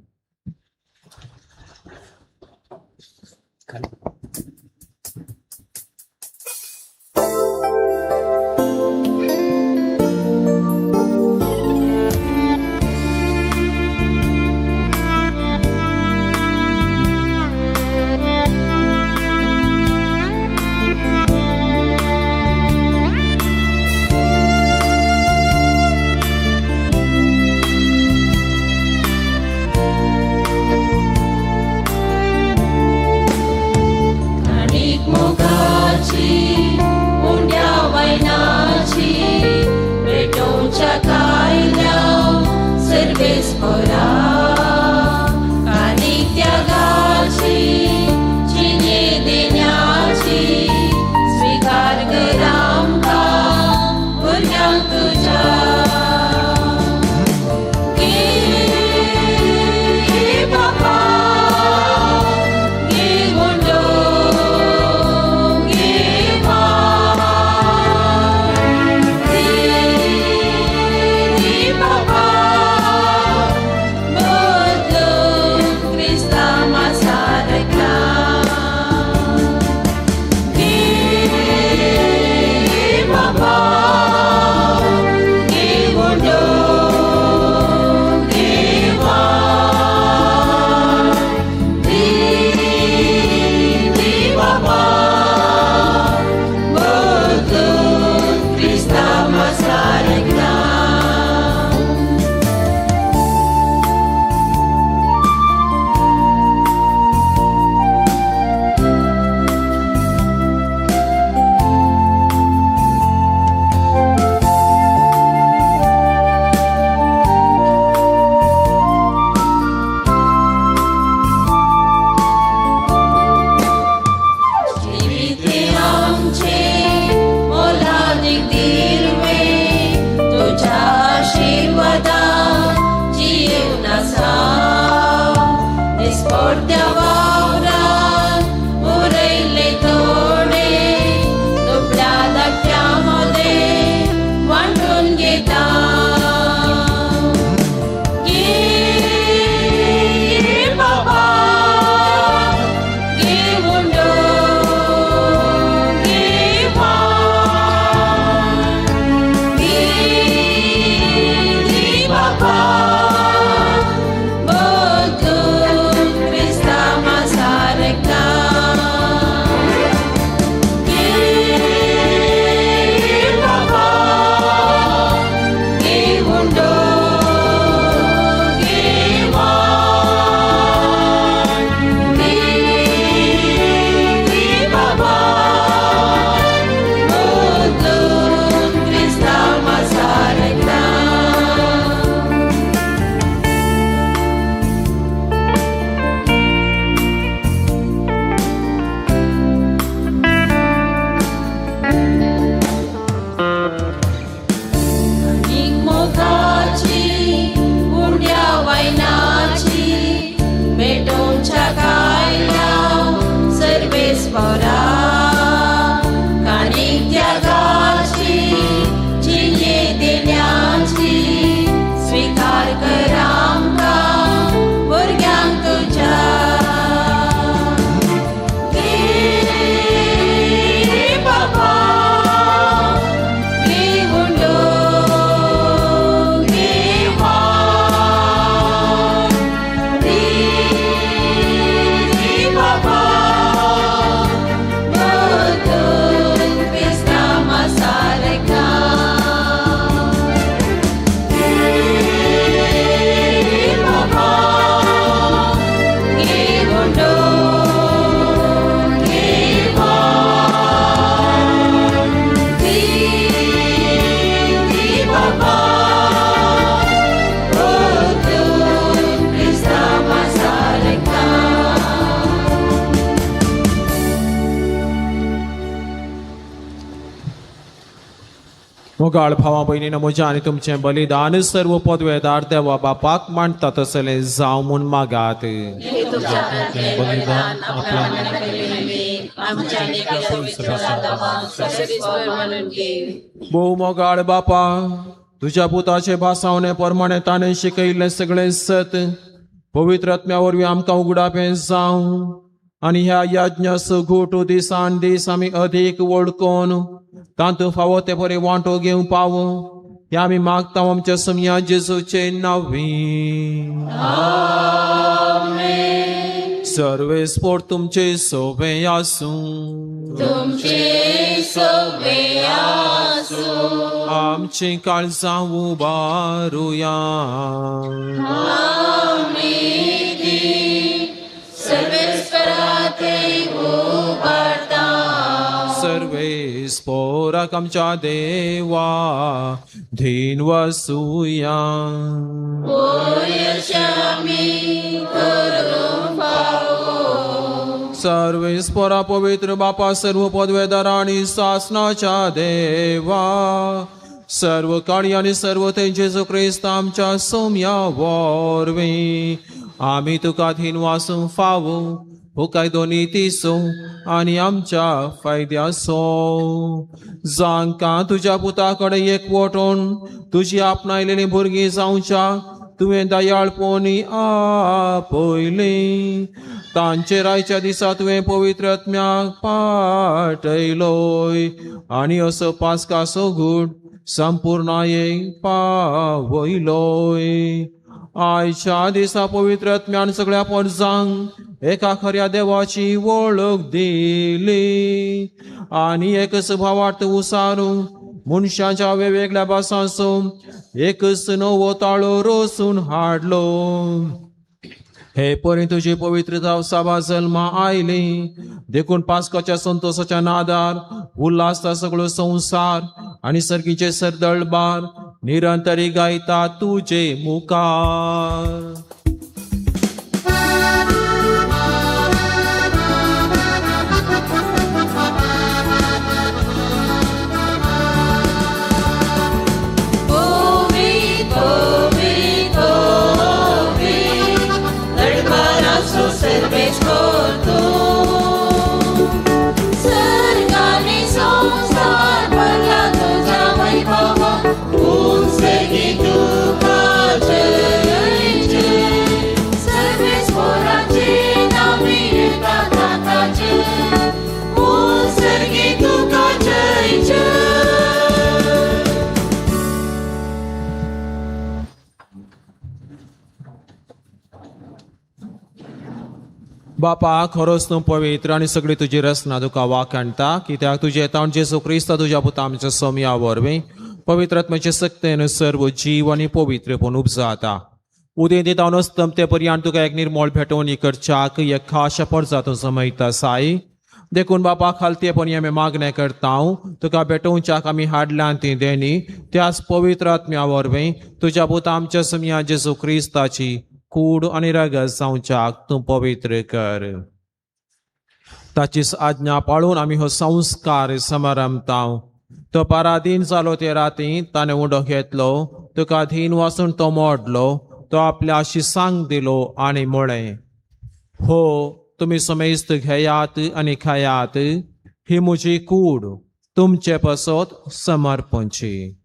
मोगाळ भावा भयणीन म्हज्या आनी तुमचें बलिदान सर्व पदवेदार देवा बापाक मांडटा तसलें जावं म्हूण मागात. बलिदान आपल्या आमच्या भोव मोगाळ बापा, तुज्या पुताचे भासावणे प्रमाणे ताणें शिकयल्लें सगळें सत पवित्र आत्म्या वरवीं आमकां उगडापें जावं आनी ह्या यज्ञाचो घोटू दिसान दीस आमी अदीक वळखून तातूंत फावो ते परी वांटो घेवंक पावो ह्या आमी मागता आमच्या समया जेजूचे नांवी. सर्वेस्पोर तुमचे सोबे आसूं. तुमचे सोबे आसूं. आमची काळजां उबारुया. आमी ती सर्वेस्परा थंय उबारता. सर्वेस्पोराक आमच्या देवा धीन वसुया. आमी करूंक फावो. सर्वेस्पोरा पवित्र बापा सर्व पदवेदार आनी सासनाच्या देवा सर्व काळी आनी सर्व थंय जेजू क्रिस्त आमच्या सोम्या वरवीं आमी तुका धीन वासूंक फावो हो कायदो नितीचो आनी आमच्या फायद्याचो. जांकां तुज्या पुता कडेन एकवटून तुजी आपणायलेलीं भुरगीं जावच्या तुवें दयाळपणी आपयलीं तांचेर आयच्या दिसा तुवें पवित्र आत्म्याक पाठयलोय आनी असो पास्काचो गूट संपूर्णायेक पावयलोय. आयच्या दिसा पवित्र आत्म्यान सगळ्या पोरजांक एका खऱ्या देवाची वळख दिली आनी एकच भावार्थ उसारून मनशाच्या वेगवेगळ्या भासांचो एकच नवो ताळो रोसून हाडलो. हे परी तुजी पवित्रता साबा जल्मा आयली देखून पास्काच्या संतोषाच्या नादार उल्हासता सगळो संवसार आनी सर्गीचे सरदळबार निरंतरी गायता तुजे मुखार. बापा खरोच तूं पवित्र आनी सगळी तुजी रचना तुका वाखाणटा कित्याक तुजें ताण जेजू क्रिस्त तुज्या पुता आमच्या सोम्या वरवीं पवित्र आत्म्याचे सक्तेन सर्व जीव आनी पवित्रपण उपजाता. उदेंती तावन अस्तमते पर्यंत तुका एक निर्मळ भेटवणी करच्याक एक खास परजा तूं जमयता साई. देखून बापा खालतेपणी आमी मागणें करता तुका भेटोवच्याक आमी हाडल्यान ती देणी त्याच पवित्र आत्म्या वरवीं तुज्या पुता आमच्या सोम्या जेजू क्रिस्ताची कूड आनी रगत जावच्याक तूं पवित्र कर. ताचीच आज्ञा पाळून आमी हो संस्कार समारंभता. तो पराधीन जालो ते राती ताणें उंडो घेतलो तुका धीन वासून तो मोडलो तो आपल्या शिसांक दिलो आनी म्हळें, हो तुमी समेस्त घेयात आनी खायात, ही म्हजी कूड तुमचे पासत समर्पणची.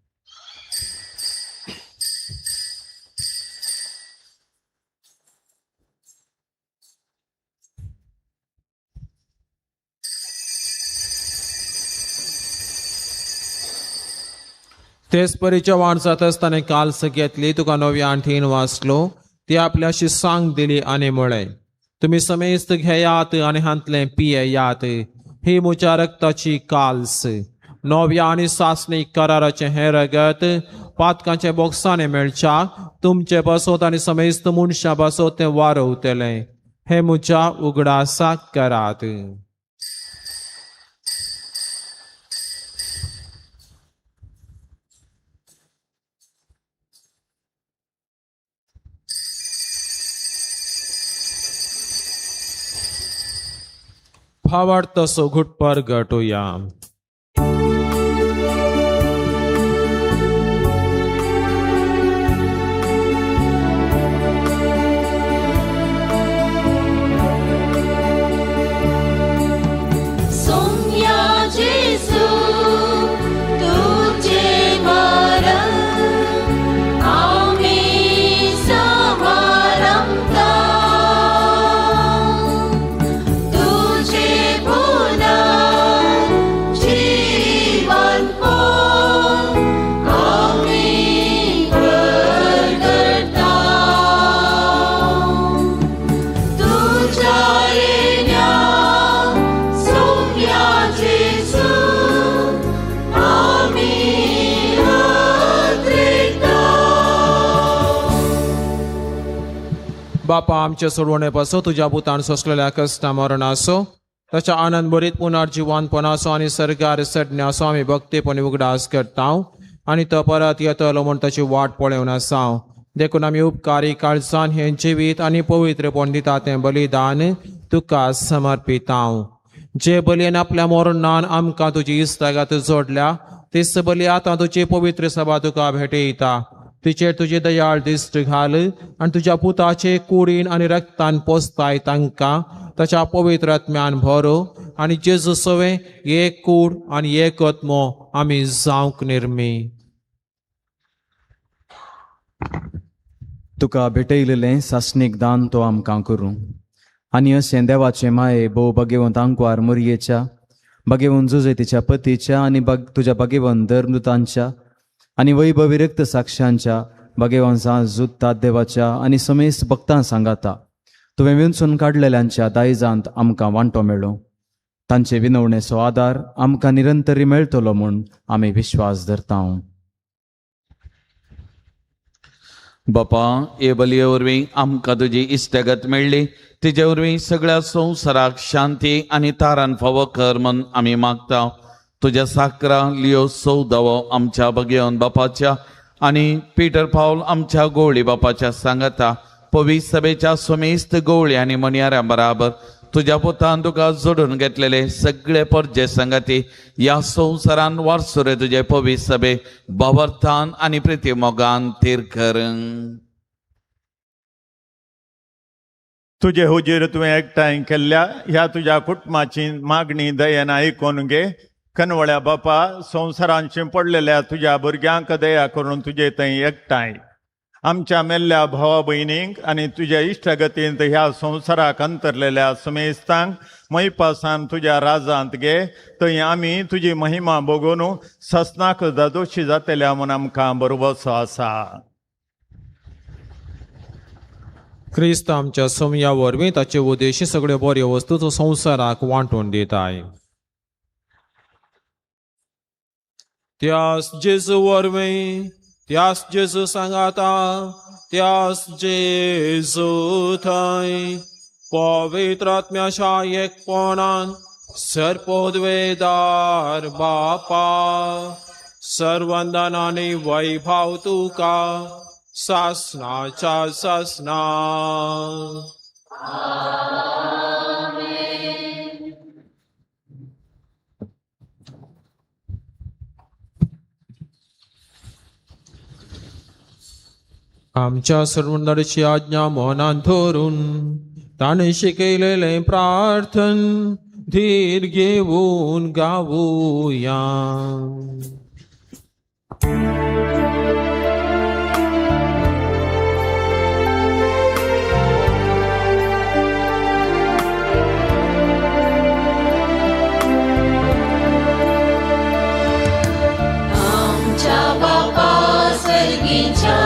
तेच परीच्या वाट जात आसतना काल्स घेतली तुका नव्या आंठीन वाचलो ती आपल्याशी सांग दिली आनी म्हळें, तुमी समेस्त घेयात आनी हांतलें पियेयात, ही म्हज्या रक्ताची काल्स नव्या आनी सासणी कराराचें हें रगत पातकांच्या बोक्सांनी मेळच्या तुमचे पासत आनी समेस्त मनशां पासत तें वारवतलें, हें म्हज्या उगडासाक करात. भावार्थ तसो घुटपर गटोया. बापा आमचे सोडवणे पासून तुज्या पुतान सोंसलेल्या कश्टा मरणाचो ताच्या आनंद भरीत पुनर्जिवनपणाचो आनी सर्गार चडण्याचो आमी भक्तीपणी उगडास करता आनी तो परत येतलो म्हूण ताची वाट पळोवन आसा. देखून आमी उपकारी काळजान हें जिवीत आनी पवित्रपण दिता तें बलिदान तुका समर्पिता. जे बलयेन आपल्या मरणान आमकां तुजी इश्टागत जोडल्या तीच बली आतां तुजी पवित्र सभा तुका भेटयता. तिचेर तुजी दयाळ दिश्ट घाल आनी तुज्या पुताचे कुडीन आनी रक्तान पोसताय तांकां ताच्या पवित्र आत्म्यान भरो आनी जेजू सवें एक कूड आनी एक आत्मो आमी जावंक निर्मी. तुका भेटयलेलें सासणीक दान तो आमकां करूं आनी अशें देवाचें माये भोव भगेवंत आंकवार मोरयेच्या भगेवंत जुजेतीच्या पतीच्या आनी तुज्या भगेवंत धर्मदूतांच्या आनी वैभविरक्त साक्षांच्या भगेवंत जुत्ता देवाच्या आनी समेस्त भक्तां सांगाता तुवें विंचून काडलेल्यांच्या दायजांत आमकां वांटो मेळो. तांचे विनवणेचो आदार आमकां निरंतरी मेळटलो म्हूण आमी विश्वास धरता. बापा हे बलये वरवीं आमकां तुजी इश्टागत मेळ्ळी तिजे वरवीं सगळ्या संवसाराक शांती आनी तारान फावो कर म्हूण आमी मागता. तुज्या साकरा लियो सौदावो आमच्या भगेवन बापाच्या आनी पीटर पावल आमच्या गोवळी बापाच्या सांगाता पवित्र सभेच्या समेस्त गोवळी आनी मणयाऱ्यां बराबर तुज्या पुतान तुका जोडून घेतलेले सगळे परजे सांगाती ह्या संवसारान वारसुरे तुजे पवित्र सभे बावर्थान आनी प्रिती मोगान थीर कर. तुजे हुजीर तुवें एकठांय केल्ल्या ह्या तुज्या कुटुंबाची मागणी दयेन आयकून घे. कनवळ्या बापा संवसारांशी पडलेल्या तुज्या भुरग्यांक दया करून तुजे थंय एकठांय आमच्या मेल्ल्या भावा भयणींक आनी तुज्या इश्टागतींत ह्या संवसाराक अंतरलेल्या समेस्तांक मैपासान तुज्या राजांत घे. थंय आमी तुजी महिमा भोगोवन ससनाक दादोशी जातल्या म्हूण आमकां बरोबरचो आसा. क्रिस्त आमच्या सोमया वरवीं ताचे उद्देशी सगळ्यो बऱ्यो वस्तू तो संवसाराक वांटून दिताय. त्यास जेजू वरवीं त्यास जेजू सांगाता त्यास जेजू थंय पवित्र आत्म्याच्या एकपणान सर्पोद्वेदार बापा सर्वंदन आनी वैभव तुका सासनाच्या सासना. आमच्या सर्वंदाची आज्ञा मनान धरून ताणें शिकयलेलें प्रार्थन धीर घेवन गावुया. आमच्या बापा सर्गीच्या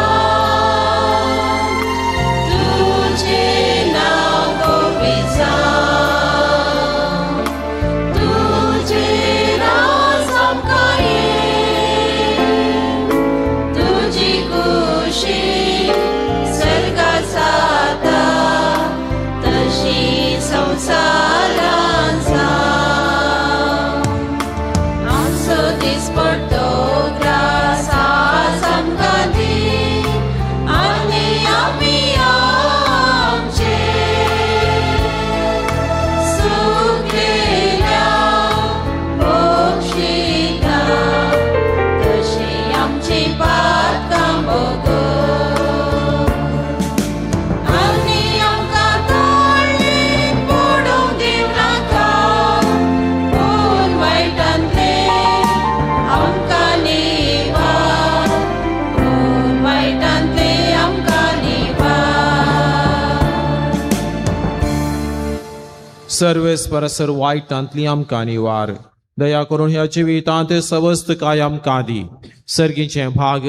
सर्वेस्परसर वायटांतली आमकां निवार दया करून ह्या जिवितांत सवस्त काय आमकां दी. सर्गीचें भाग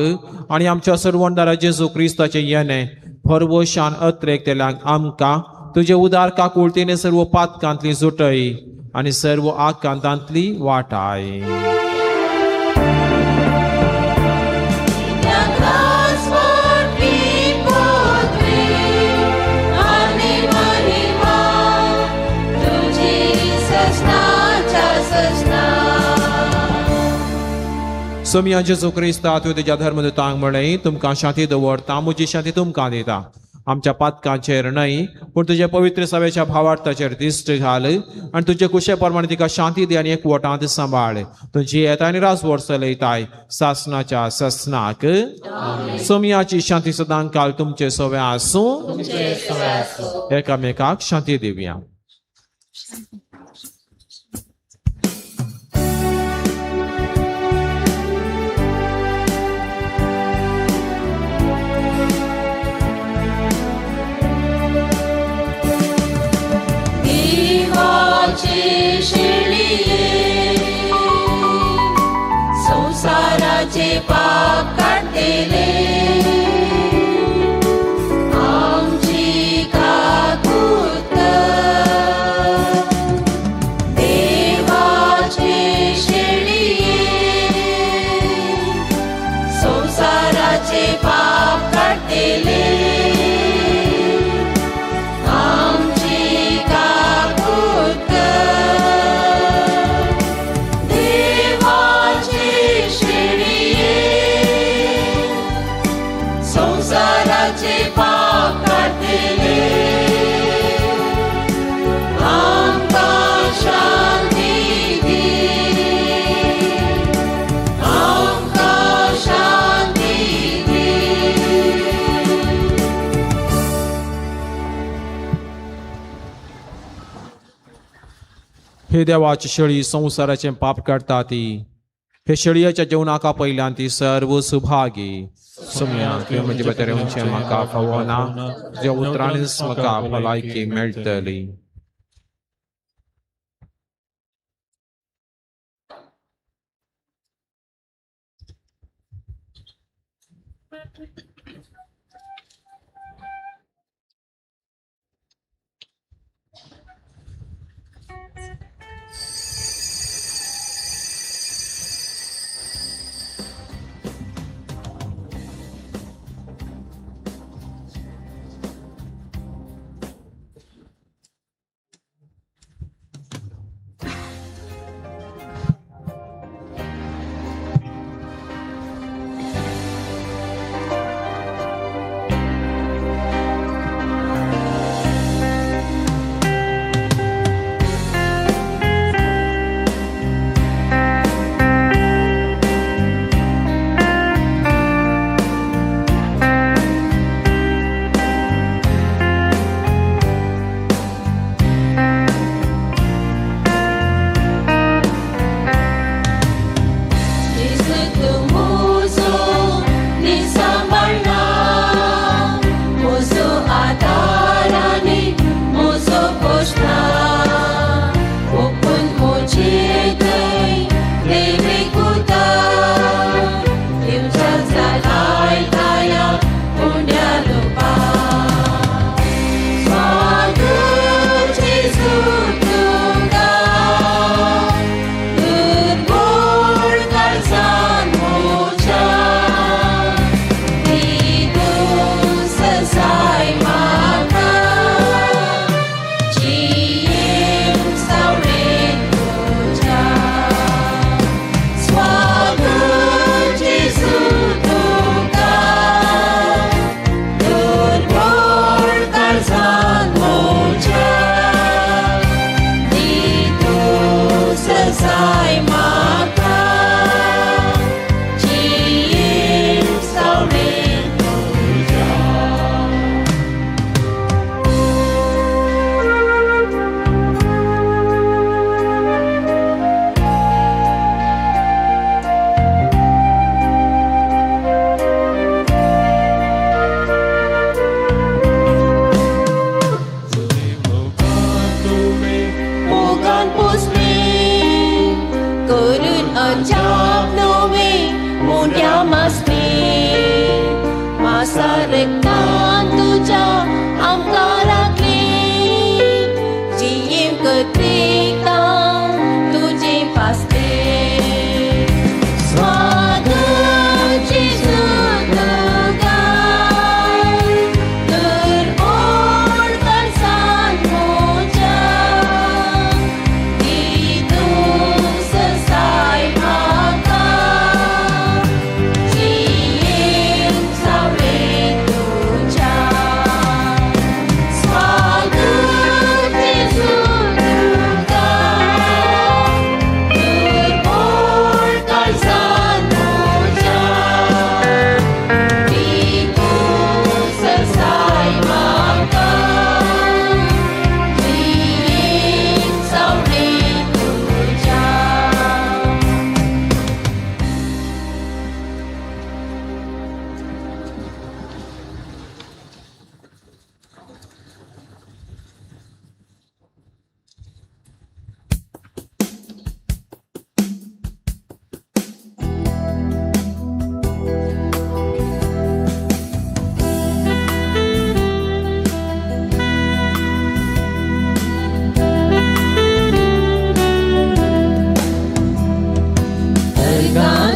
आनी आमच्या सर्वंदारा जेजू क्रिस्ताचें येणें भरवशान अत्रेकतेल्यांक आमकां तुजे उदार काकुळतीने सर्व पातकांतली सुटय आनी सर्व आकांतांतली वाटाय. सोमया जेजू क्रिस्ता तुवें तुज्या धर्मदूतांक म्हणलें, तुमकां शांती दवरता, म्हजी शांती तुमकां दिता. आमच्या पातकांचेर न्हय पूण तुज्या पवित्र सभेच्या भावार्थाचेर दिश्ट घाल आनी तुजे कुशे प्रमाणे तिका शांती दी आनी एकवटांत सांबाळ. तुजी येता आनी राजवट चलयताय सासनाच्या सासनाक. सोमयाची शांती सदां काल तुमचे सवे आसूं. एकामेकाक शांती दिवया. संसाराचे पाप काडटले आमची काकूत देवाचे शेळये संसाराचे पाप काडटले हे देवाची शेळी संवसाराचें पाप काडटा ती हे शेळयेच्या जेवणाका पयल्यान ती सर्व सुभागी. सोम्या तुवें म्हजे भितर येवचें म्हाका फावना, तुज्या उतरांनीच म्हाका भलायकी मेळटली.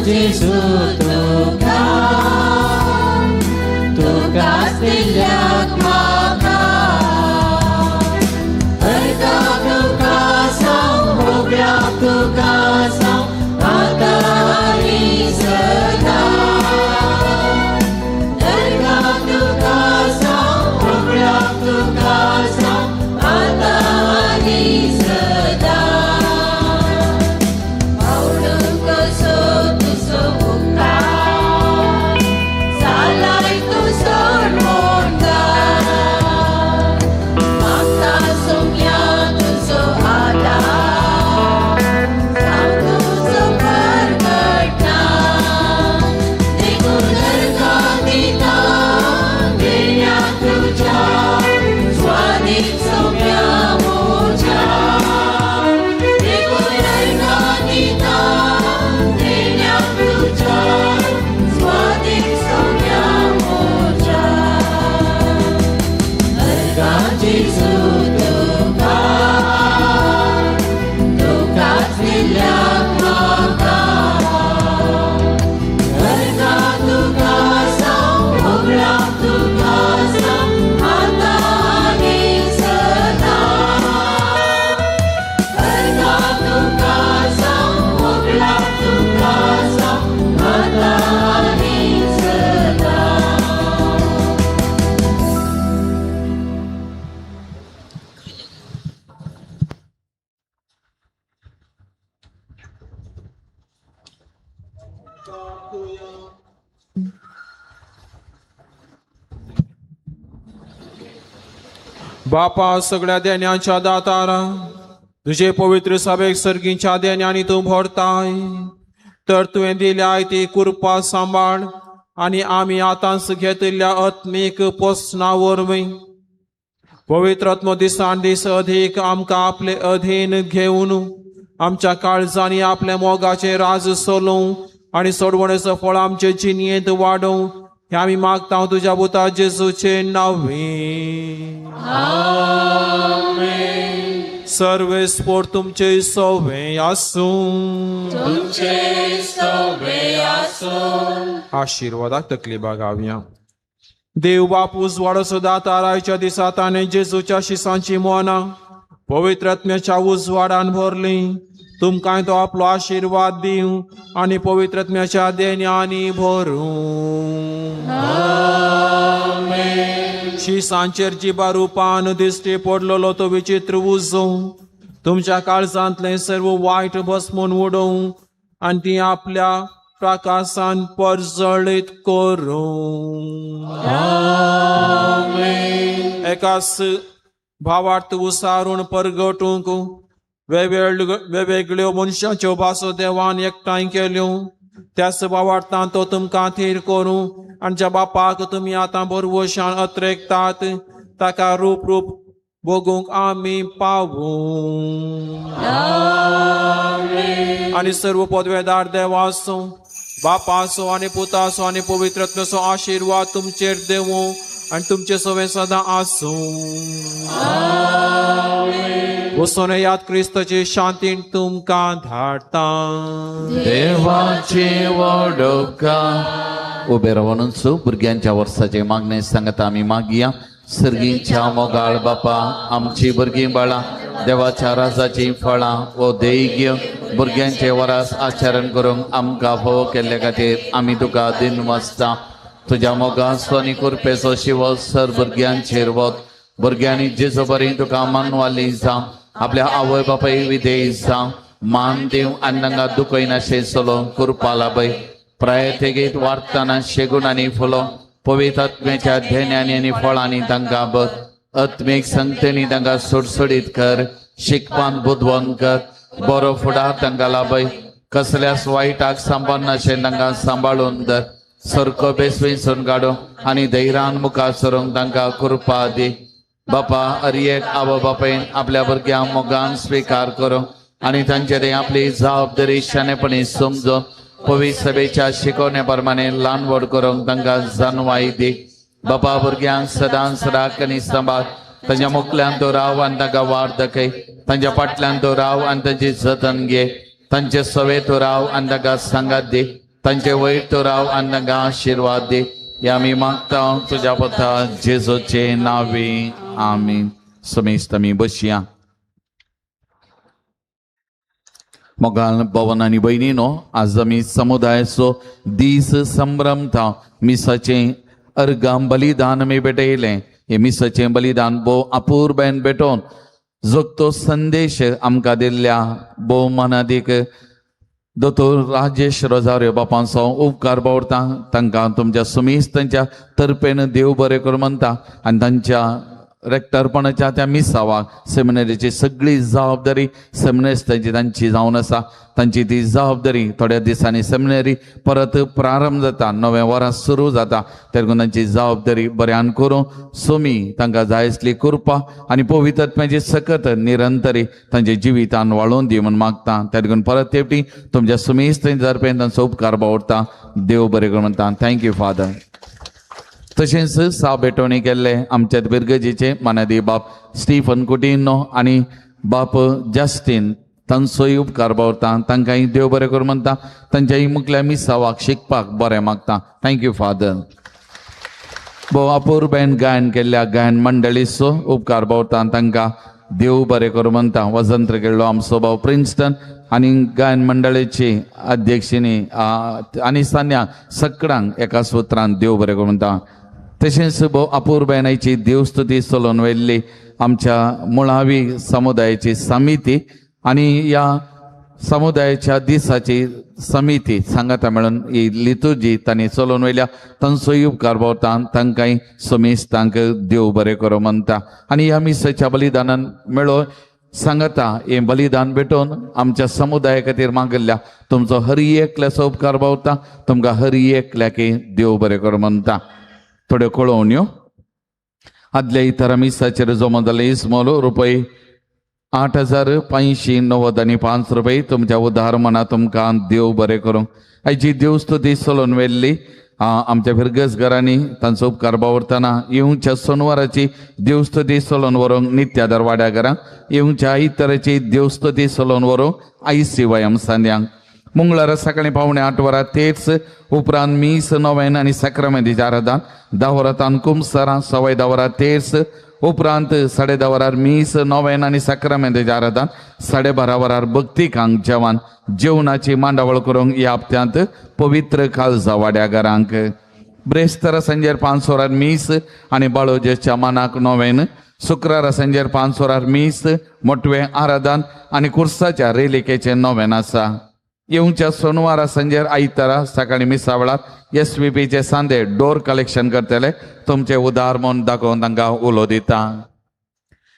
जेजू तुका तुकाच दिल्याक म्हाका अर्गां तुका साव होगडाक तुका साव आतां आनी सदां अर्गां तुका साव होगडाक तुका साव आतां आनी सदां पावडूंक कसो तुजो उपकार जालाय तूं सोडमोणदार मागता सोम्या तुजो आदार जावं तुजो परगटना देखून अर्गां दिता देण्याक तुज्या स्वादीक सोम्या म्हज्या देखून अर्गां दिता देण्याक तुज्या स्वादीक सोम्या म्हज्या अर्गां जेजू तुका तुकाच दिल्याक म्हाका अर्गां तुका साव होगडाक तुका साव आतां आनी सदां अर्गां तुका साव होगडाक तुका साव आतां आनी सदां. बापा सगळ्या देण्याच्या दातारा तुझे पवित्र सभेक सर्गीच्या देण्यांनी तूं भरताय तर तुवें दिल्याय ती कृपा सांबाळ आनी आमी आतांच घेतिल्ल्या आत्मीक पोसणा वरवीं पवित्र आत्मो दिसान दीस अधीक आमकां आपले अधीन घेवन आमच्या काळजांनी आपल्या मोगाचें राज सोलोवं आनी सोडवणेचो फळ आमचे जिणयेंत वाडोवं हें आमी मागता तुज्या पुता जेजूचे नांवे. सर्वेस्पोर तुमचे सोवे आसूं. तुमचे सोवे आसूं. आशिर्वादाक तकली बागावया. देव बाप उजवाडो दातारायच्या दिसा ताणें जेजूच्या शिसांची मनां पवित्र आत्म्याच्या उजवाडान भरली. तुमकां तो आपलो आशिर्वाद दिवं आनी पवित्र आत्म्याच्या देण्यांनी भरूं. शिसांचेर जिबा रुपान दिश्टी पडलेलो तो विचित्र उजो तुमच्या काळजांतलें सर्व वायट भस्मून उडोवं आनी ती आपल्या प्रकाशान परजळीत करूं. एकाच भावार्थ उसारून परगटूंक वेगवेगळ्यो मनशाच्यो भासो देवान एकठांय केल्यो. त्याच भावार्थान तो तुमकां थीर करूं आनी ज्या बापाक तुमी आतां भरवशान अत्रेकतात ताका रूप रूप भोगूंक आमी पावूं. आनी सर्व पदवेदार देवाचो बापाचो आनी पुताचो आनी पवित्र आत्म्याचो आशिर्वाद तुमचेर देवूं आनी तुमचे सवे सदां आसूं. वसोन याद क्रिस्ताचे शांतीन तुमकां धाडटा. देवाचे वडोका उबे रावून भुरग्यांच्या वर्साचे मागणे सांगता आमी मागया. सर्गीच्या मोगाळ बापा आमची भुरगीं बाळां देवाच्या राजाचीं फळां वो देग्य भुरग्यांचे वरास आचरण करूंक आमकां फावो केल्ले खातीर आमी तुका दिनवासता. तुज्या मोगाचो आनी कृपेचो शिव सर भुरग्यांचेर वत. भुरग्यांनी जेजो बरी तुका मानवाली जावं आपल्या आवय बापाय विधेय जावं मान दिवं आनी तांकां दुखयनाशें चलोवंक कृपा लाभय. प्रायतेगीत वाडटना शेगूण आनी फुलो पवित्र आत्म्याच्या धेन्यांनी आनी फळांनी तांकां बर आत्मीक संगतेनी तांकां सुडसुडीत कर. शिकपान बुदवंत कर. बरो फुडार तांकां लाभय. कसल्याच वायटाक सांबाळनाशें तांकां सांबाळून धर. सारको बेसविसून काडूं आनी धैर्यान मुखार सरूंक तांकां कृपा दी. बापा हर एक आवय बापायन आपल्या भुरग्यांक मोगान स्विकार करूं आनी तांचेर आपली जबाबदारी शाणेपणी समजून पवित्र सभेच्या शिकवणे प्रमाणे ल्हान व्हड करूंक तांकां जाणवाय दी. बापा भुरग्यांक सदां सदां आनी सांबाळ. तांच्या मुखल्यान तो राव आनी तांकां वाट दाखय. तांच्या फाटल्यान तो राव आनी तांची जतन घे. तांचे सवे तो राव आनी तांकां सांगात दी. तांचे वयर तूं राव आनी तांकां आशिर्वाद दी. हे आमी मागता तुज्या पुता जेजूचे नांवी, आमीन. समेस्त आमी बसया. मोगाल भवन आनी भयणीनो, आज आमी समुदायाचो दीस संभ्रमता. मिसाचें अर्गां बलिदान आमी भेटयलें. हें मिसाचें बलिदान भोव अपुरबायेन भेटोवन जोगतो संदेश आमकां दिल्ल्या भोव मनादीक दोतोर राजेश रोजारियो बापांचो उपकार बावडता. तांकां तुमच्या सुमीस तांच्या तर्फेन देव बरें करूं म्हणटा आनी तांच्या रेक्टरपणाच्या त्या मिसावाक सेमिनरीची सगळी जबाबदारी सेमिनरिस्टांची तांची जावन आसा. तांची ती जबाबदारी थोड्या दिसांनी सेमिनरी परत प्रारंभ जाता, नवें वरां सुरू जाता, तेन्ना तांची जबाबदारी बऱ्यान करूं सोमी तांकां जाय आसली कृपा आनी पवित्रत्म्याची सकत निरंतरी तांच्या जिवितान वाळोवन दी म्हूण मागता. तेन्ना परत तेवटी तुमच्या सुमीस तांच्या तर्फेन तांचो उपकार बावडता. देव बरें करूं म्हणटा. Thank you father. तशेंच सा भेटवणी केल्ले आमच्या बिरगजीचे मानादी बाप स्टीफन कुटिन्हो आनी बाप जस्टीन तांचोय उपकार बावरता. तांकांय देव बरें करूं म्हणटा. तांच्याय मुखल्या मिसावाक शिकपाक बरें मागता. Thank you father. भोव अपुरबायेन गायन केल्ल्या गायन मंडळीचो उपकार बावरता. तांकां देव बरें करूं म्हणटा. वजंत्र केल्लो आमचो भाव प्रिन्स्टन आनी गायन मंडळीची अध्यक्षिणी आनी सान्या सगळ्यांक एका सुत्रान देव बरें करूं म्हणटा. तशेंच भोव अपुरबायेनाची देवस्तुती चलोवन व्हेल्ली आमच्या मुळावी समुदायाची समिती आनी ह्या समुदायाच्या दिसाची समिती सांगाता मेळून ही लितुर्जी तांणी चलोवन व्हेल्या. तांचोय उपकार बावता. तांकांय समेस्तांक देव बरें करूं म्हणटा. आनी ह्या मिसाच्या बलिदानान मेळो सांगाता हें बलिदान भेटोवन आमच्या समुदाया खातीर मागिल्ल्या तुमचो हर एकल्याचो उपकार बावता. तुमकां हर एकल्याक देव बरें करूं म्हणटा. थोड्यो कळोवण्यो. आदल्या इतर मिसाचेर जमा जाल्ले इस्मोल रुपये 8,595 रुपये तुमच्या उदार मना तुमकां देव बरें करूं. आयची देवस्तुती चलोवन व्हेल्ली आमच्या फिरगज घरांनी तांचो उपकार बावरतना येवच्या सोनवाराची देवस्तुती चलोवन व्हरूंक नित्यादर वाड्या घरांक, येवच्या आयताराची देवस्तुती चलोवन व्हरूंक आयसीवायम सांद्यांक. मंगळारा सकाळी 7:45 वरां तेच उपरांत मीस नोवेन आनी साक्रामेंतीच्या आराधन 10 वरां कुमसरां, 10:15 वरां तेच उपरांत 10:30 वरां मीस नोवेन आनी साक्रामेंतीच्या आराधन 12:30 वरां भक्तिकांक जेवण जेवणाची मांडावळ करूंक ह्या हप्त्यांत पवित्र काळजा वाड्या घरांक. ब्रेस्तारा सांजेर 5 वरां मीस आनी बाळोजेच्या मानाक नोवेन. शुक्रारा सांजेर 5 वरां मीस मोटवें आराधन आनी कुर्साच्या रेलिकेचें नोवेन आसा. येवच्या सोनवारा सांजेर आयतारा सकाळी मिसा वेळार एस व्ही पीचे सांदे डोर कलेक्शन करतले. तुमचे उदार म्हूण दाखोवन तांकां उलो दिता.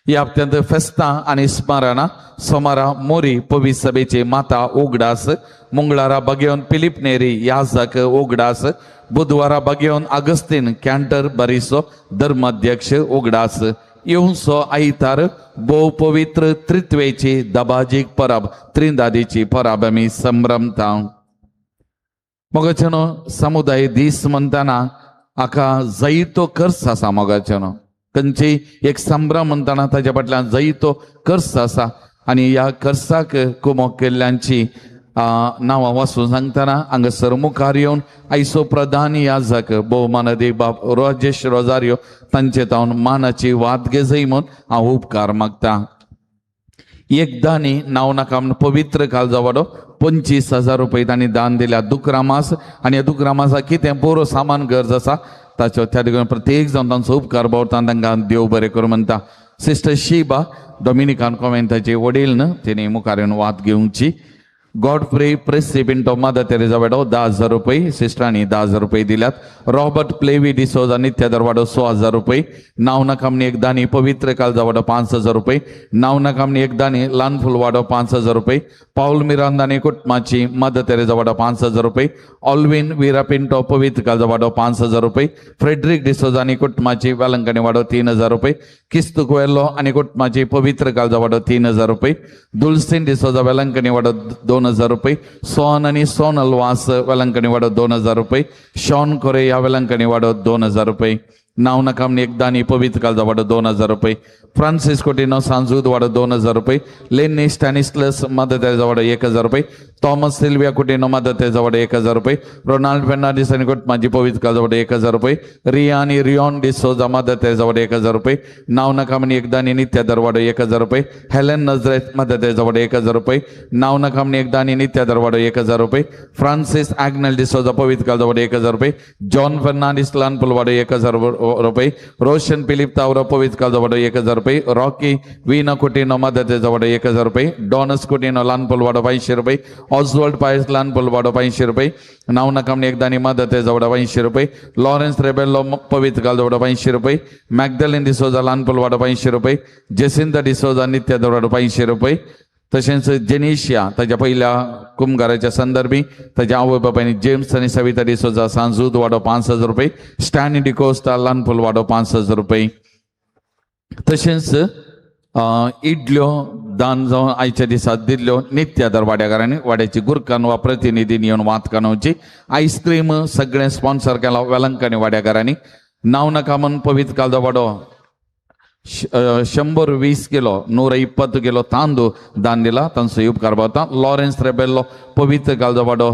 ह्या हप्त्यांत फेस्तां आनी स्मरणां. सोमारा मोरी पवी सभेची माता उगडास, मंगळारा बागेवन पिलीप नेरी याजक उगडास, बुधवारा बागेवन आगस्तीन कॅन्टर बरीसो धर्माध्यक्ष उगडास. येवचो आयतार भोव पवित्र त्रित्वेची दबाजीक परब त्रिंदादीची परब आमी संभ्रमता. मोगाच्यानो समुदाय दीस म्हणटना हाका जायतो खर्च आसा. मोगाच्यानो खंयची एक संभ्रम म्हणटना ताच्या फाटल्यान जायतो खर्च आसा आनी ह्या खर्चाक कुमोक केल्ल्यांची नांवां वाचून सांगतना हांगासर मुखार येवन आयचो प्रधान याजक भोवमानदी बाप राजेश रोजारियो तांचे तावन मानाची वाद घेजय म्हूण हांव उपकार मागता. एक दानी नांव नाका म्हूण पवित्र काळजा वाडो 25,000 रुपये तांणी दान दिल्या. दुकरा मास आनी ह्या दुकरा मासाक कितें बरो सामान गरज आसा ताचो त्या देखून प्रत्येक जावन तांचो उपकार बावरता. तांकां देव बरें करूं म्हणटा. सिस्टर शिबा डॉमिनिकान कॉमेंटाची वडील न्हू तिणें मुखार येवन वाद घेवची. गॉडफ्रे प्रेसी पिंटो मदर तेरेजा वाडो 10,000 रुपये सिस्टरांनी 10,000 रुपये दिल्यात. रॉबर्ट प्लेवी डिसोजा नित्यादर वाडो 6,000 रुपये. नांव नाकामणी एक दानी पवित्र काळजा वाडो 5,000 रुपये. नांव नाकामणी एक दानी ल्हानफूल वाडो 5,000 रुपये. पावल मिरांदानी कुटुंबाची मदर तेरेजा वाडो 5,000 रुपये. ऑल्विन विरा पिंटो पवित्र काळजा वाडो 5,000 रुपये. फ्रेडरिक डिसोजा आनी कुटुंबाची वेलंकणी वाडो 3,000 रुपये. किस्तू कुएल्लो आनी कुटुंबाची पवित्र काळजा वाडो 3,000 रुपये. दुलसीन डिसोजा वेलंकणी वाडो 2,000 रुपये. सोन आनी सोनल वास वेलंकणी वाडो 2,000 रुपये. शॉन कोरेया वेलंकणी वाडो 2,000 रुपये. नांव नाकामणी एक दानी पवित्र काळजा वाडो 2,000 रुपये. फ्रांसिस कोटिनो सांजूद वाडो 2,000 रुपये. लेनी स्टॅनिस्लस मदर तेरेजा वाडो 1,000 रुपये. Thomas Sylvia Coutinho mother Teresa वाडो 1000 रुपये, रोनाल्ड फेर्नांडीस आनी कुटुंबाची पवित्र काळजा वाडो 1000 रुपये, रिया आनी रियॉन डिसोजा मदर तेरेजा वाडो 1000 रुपये, नाव नाका म्हणी एकदानी नित्या दरवाडो 1000 रुपये, हेलन नजरेत मदर तेरेजा वाडो 1000 रुपये, नाव नाका म्हणी एकदानी नित्या दरवाडो 1000 रुपये, फ्रांसीस आग्नेल डिसोजा पवित्र काळजा वाडो 1000 रुपये, जॉन फर्नांडीस लानपुल वाडो 1000 रुपये, रोशन फिलिप तावरा पवित्र काळजा वाडो 1000 रुपये, Rocky Veena Coutinho mother Teresa वाडो 1000 रुपये, डॉनस कुटिनो लानपुल वाडो 500 रुपये, ऑसवर्ल्ड पायस लानपुल वाडो 500 रुपये, नाव नाका म्हणी एकदानी मदर तेरेजा वाडो 500 रुपये, लॉरेन्स रेबेलो पवित्र काळजा वाडो 500 रुपये, मॅगदलिन डिसोजा लानपुल वाडो 500 रुपये, जेसिंता डिसोजा नित्या दरवाडो 500 रुपये, तशेंच जेनिशिया ताज्या पयल्या कुमगाराच्या संदर्भी ताज्या आवय बापायनी जेम्स आनी सविता डिसोजा सांजूद वाडो 5000 रुपये, स्टॅनी डिकोस्ता लानपुल वाडो 5000 रुपये, तशेंच इडल्यो दान जावन आयच्या दिसा दिल्ल्यो नित्या दरवाड्याकारांनी वाड्याची गुरकान वा प्रतिनिधीन येवन वात कानोवची, आयस्क्रीम सगळें स्पॉन्सर केला वेलंकणी वाड्याकारांनी, नाव नाका म्हण पवित्र काळजा वाडो 120 किलो 120 किलो तांदूळ दान दिला, तांचो उपकार भरता, लॉरेन्स रेबेल्लो पवित्र काळजा वाडो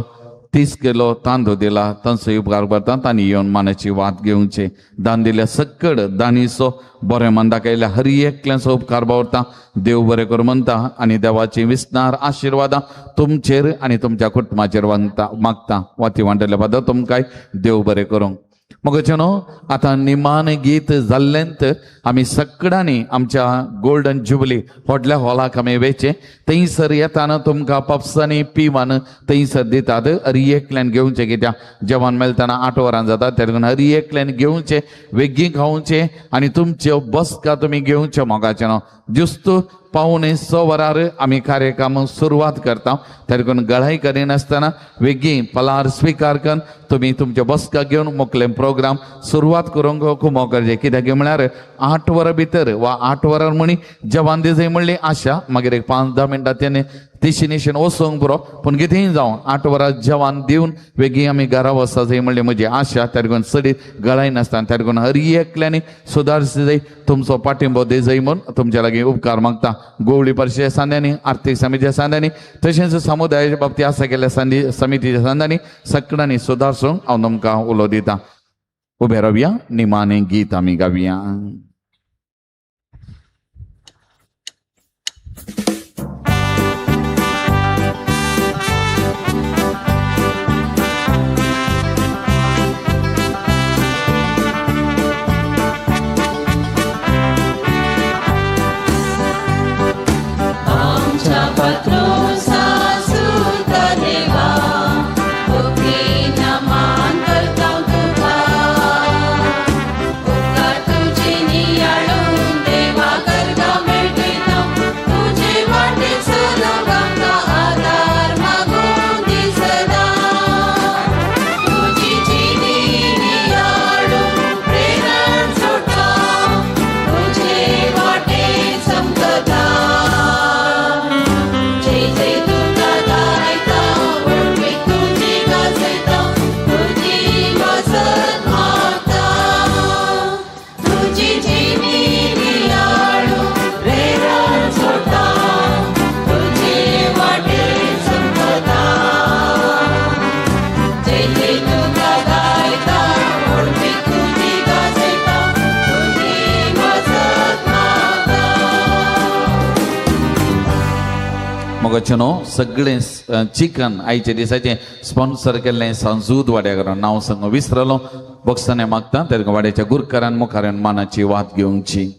30 किलो तांदूळ दिला, तांचो उपकार भरता, तांणी येवन मानाची वात घेवची, दान दिल्या सक्कड दानीचो बरें मन दाखयल्या हर एकल्याचो उपकार भरता, देव बरें करूं म्हणटा आनी देवाची विस्नार आशिर्वादां तुमचेर आनी तुमच्या कुटुंबाचेर मागता, वाती वांटल्या बद्दल तुमकांय देव बरें करूं. मगचे न्हू आतां निमान गीत जाल्लेंत आमी सगळ्यांनी आमच्या गोल्डन जुबली व्हडल्या हॉलाक आमी वेचें, थंयसर येताना तुमकां पप्सांनी पिवान थंयसर दितात, हर एकल्यान घेवचें कित्याक जेवण मेळटना 8 वरां जाता, तेका लागून हर एकल्यान घेवचें, वेगीं खावचें आनी तुमच्यो बसका तुमी घेवच्यो. मोगाचें न्हू ज्युस्त 5:45 वरार आमी कार्यक्रम सुरवात करता, तेका लागून गळाय करिनासतना वेगीं पलार स्विकार करून तुमी तुमच्यो बसका घेवन मोकले प्रोग्राम सुरवात करूंक खुमो करचें, कित्याक म्हळ्यार 8 वरां भितर वा 8 वरां म्हणी जेवण दिसय म्हणली आशा, मागीर एक 5-10 मिनटां तेणे तिशी निशीन वचूंक पुरो, पूण कितेंय जावं 8 वरां जेवण दिवन वेगीं आमी घरा वचता जाय म्हणली म्हजी आशा, तेका लागून चडीत गळाय नासतना तेका लागून हर एकल्यांनी सुदारचें जाय, तुमचो पाठिंबो दी जाय म्हूण तुमच्या लागीं उपकार मागता. गोवळी परिशदेच्या सांद्यांनी, आर्थीक समितीच्या सांद्यांनी, तशेंच समुदायाच्या बाबतींत आसा केल्ल्या समितीच्या सांद्यांनी सगळ्यांनी सुदारसूंक हांव तुमकां उलो दिता. उबे रावया, निमाणें गीत आमी गावया. न्हू सगळें चिकन आयच्या दिसाचें स्पॉन्सर केल्लें सांजूद वाड्याकार नांव सांग विसरलो, बॉक्सांनी मागता तेका वाड्याच्या गुरकारान मुखार मानाची वात घेवची.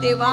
देवा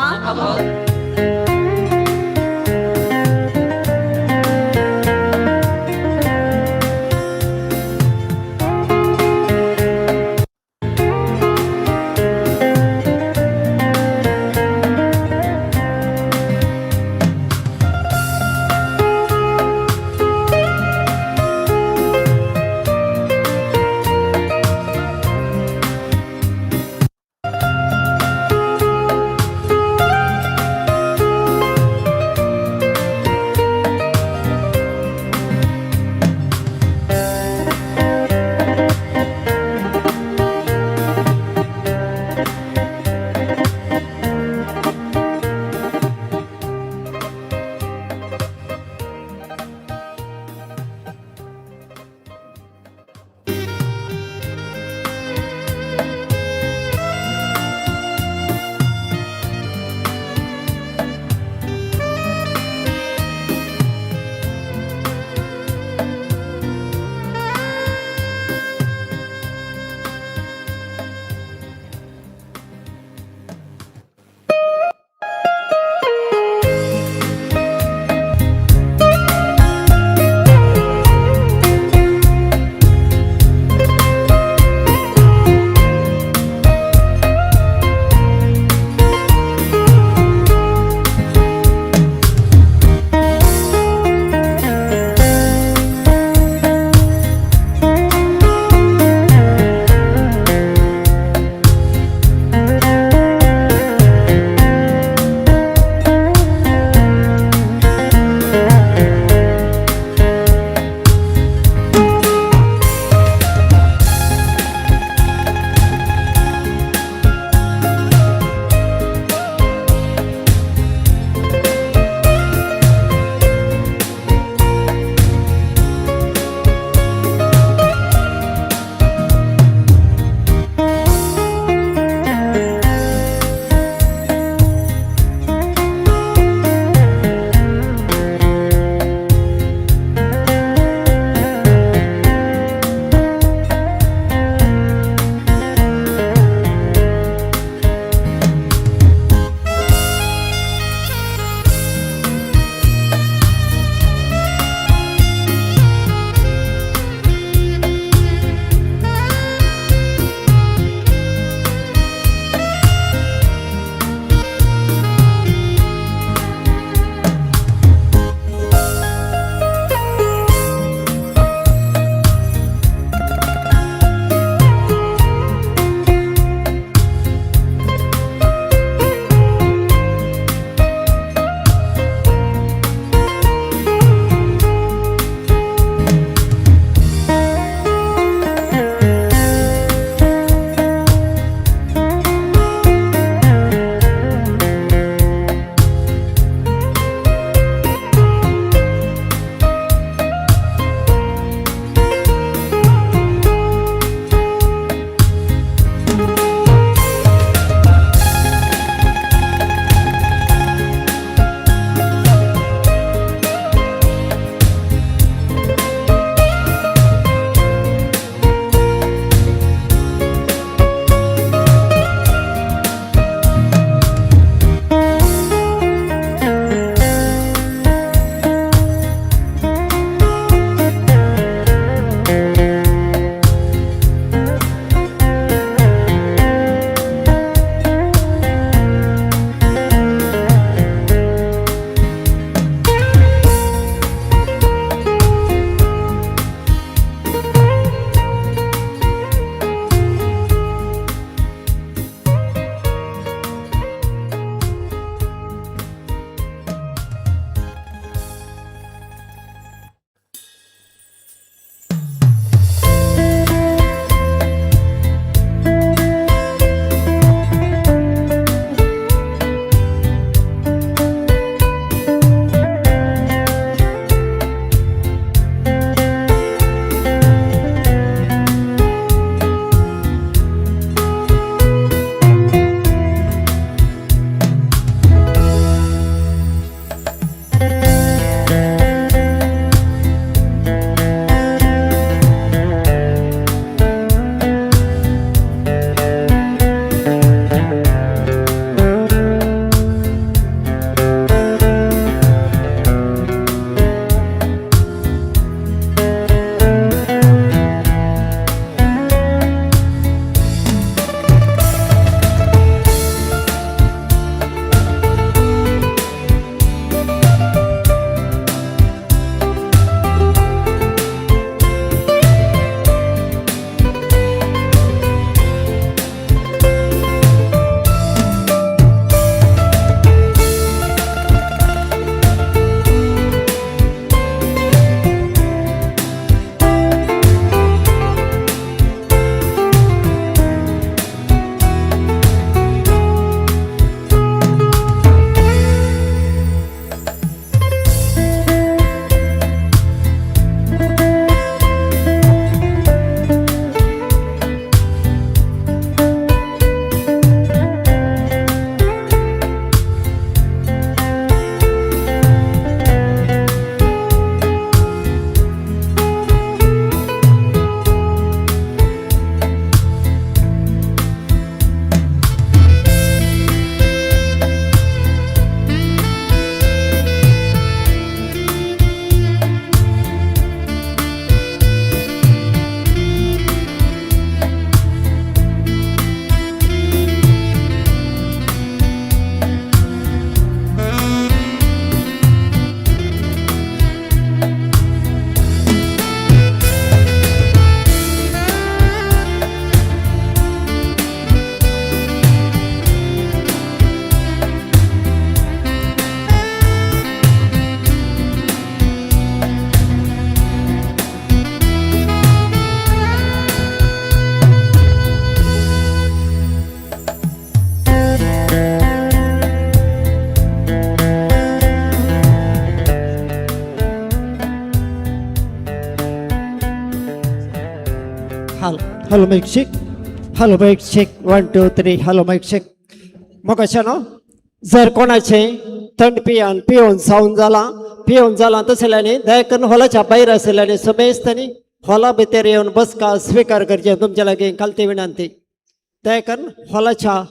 Hello mic check, hello mic check, 1 2 3, hello mic check. मोगाच्यानो, जर कोणाचें थंड पियान पिवन जावन जालां, पिवन जालां तसल्यांनी दया करून हॉलाच्या भायर आशिल्ल्यांनी समेस्तांनी हॉला भितर येवन बसका स्विकार करचें तुमच्या लागीं खालती विनंती. दया करून हॉलाच्या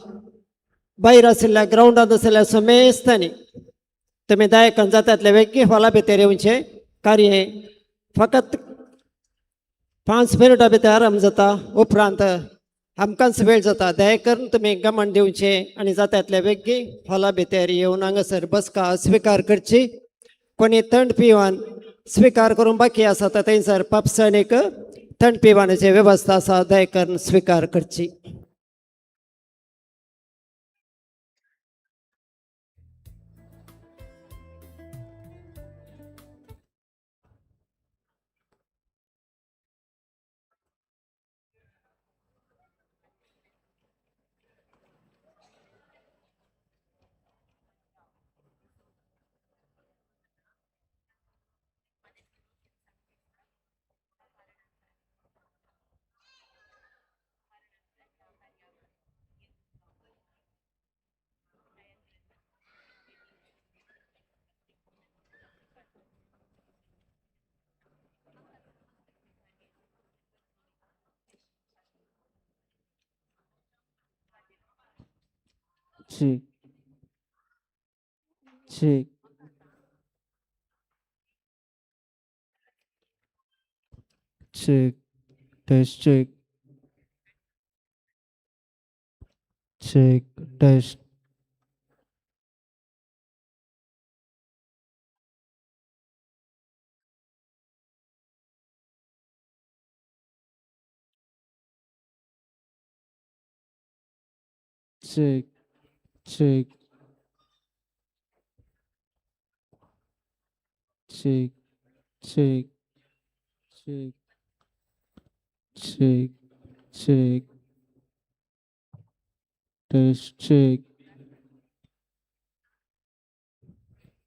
भायर आशिल्ल्या ग्रावंडांत आशिल्ल्या समेस्तांनी तुमी दया करून जाता वेगळी हॉला भितर येवचें. कार्य फकत 5 मिनटां भितर आरंभ जाता, उपरांत आमकांच वेळ जाता. दया करून तुमी गमन दिवचें आनी जाता तितले वेगळी हॉला भितर येवन हांगासर बसका स्विकार करची. कोणी थंड पिवन स्विकार करूंक बाकी आसा तर थंयसर पापसाणीक थंड पिवणाची वेवस्था आसा, दया करून स्विकार करची. Check, check, check, test, check, check, test. Check, check, check, check, check, check, check, test, check,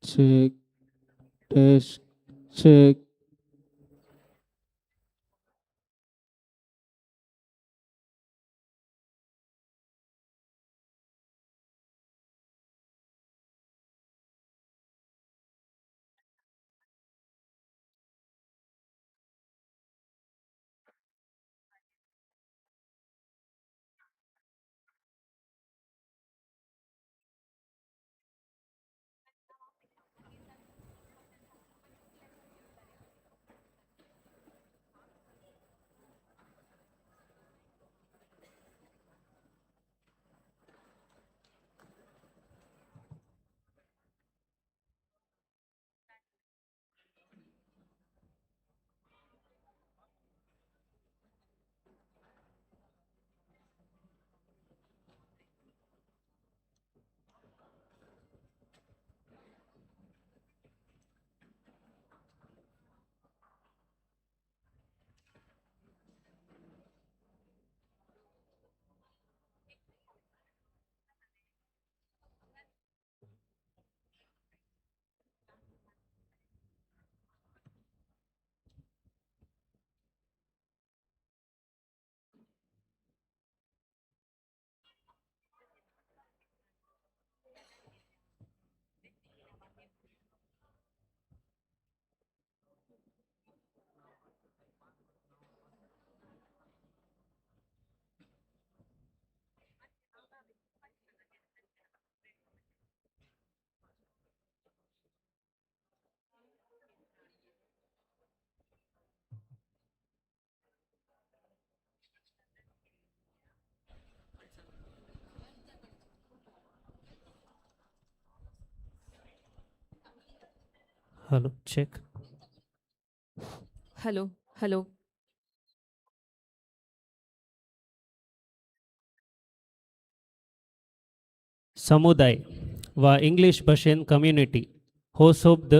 check, test, check. Hello, check. Hello, hello. समुदाय वा इंग्लीश भाशेन कम्युनिटी हो शब्द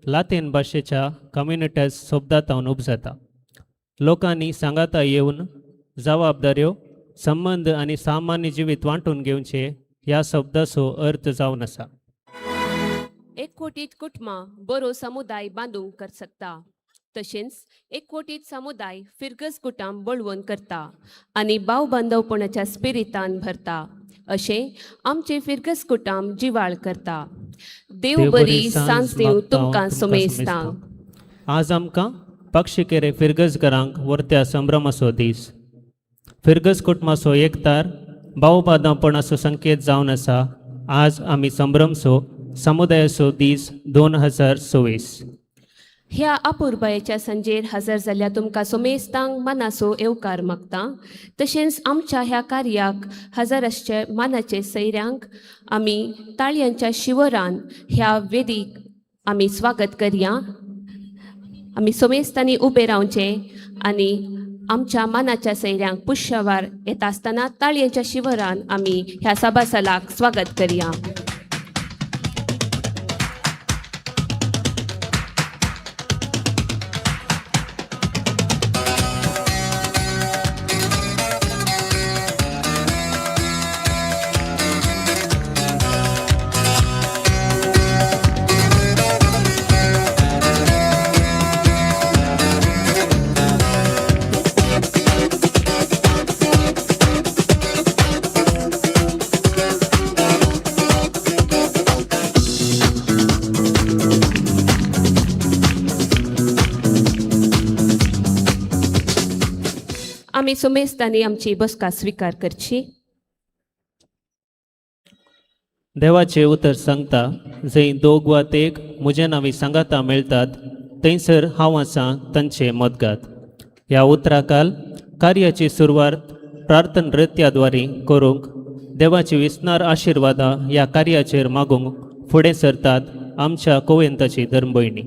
लातीन भाशेच्या कम्युनिटास शब्दांत उपजाता. लोकांनी सांगाता येवन जबाबदाऱ्यो, संबंद आनी सामान्य जिवीत वांटून घेवचे ह्या शब्दाचो अर्थ जावन आसा. एकवटीत कुटुंबां बरो समुदाय बांदूंक कर शकता. तशेंच एकवटीत समुदाय फिरगज कुटाम बळवंत करता आनी भाव बांधवपणाच्या स्पिरितान भरता अशें आमचें फिरगज कुटाम जिवाळ करता. देव बरी सांज दिवं तुमकां समेस्तांक. आज आमकां पक्षिकेरे फिरगजघरांक वर्त्या संभ्रमाचो दीस. फिरगज कुटुंबाचो एकतार भावबांधवपणाचो संकेत जावन आसा. आज आमी संभ्रमसो समुदायाचो दीस 2026. ह्या अपुरबायेच्या संजेर हजर जाल्ल्या तुमकां सोमेस्तांक मानाचो येवकार मागता. तशेंच आमच्या ह्या कार्याक हजर आसचे मानाचे सैऱ्यांक आमी ताळयांच्या शिवरान ह्या वेदीक आमी स्वागत करया. आमी सोमेस्तांनी उबे रावचें आनी आमच्या मानाच्या सैऱ्यांक पुष्यवार येता आसतना ताळयांच्या शिवरान आमी ह्या सभासलाक स्वागत करया. आमी सुमेस्तांनी आमची बसका स्विकार करची. देवाचे उतर सांगता, जंय दोग वा तेग म्हज्या नांवी सांगाता मेळटात थंयसर हांव आसा तांचे मदगात. ह्या उतराकाल कार्याची सुरवात प्रार्थना नृत्याद्वारे करूंक देवाची विस्नार आशिर्वादां ह्या कार्याचेर मागूंक फुडें सरतात आमच्या कोवेंताची धर्मभयणी.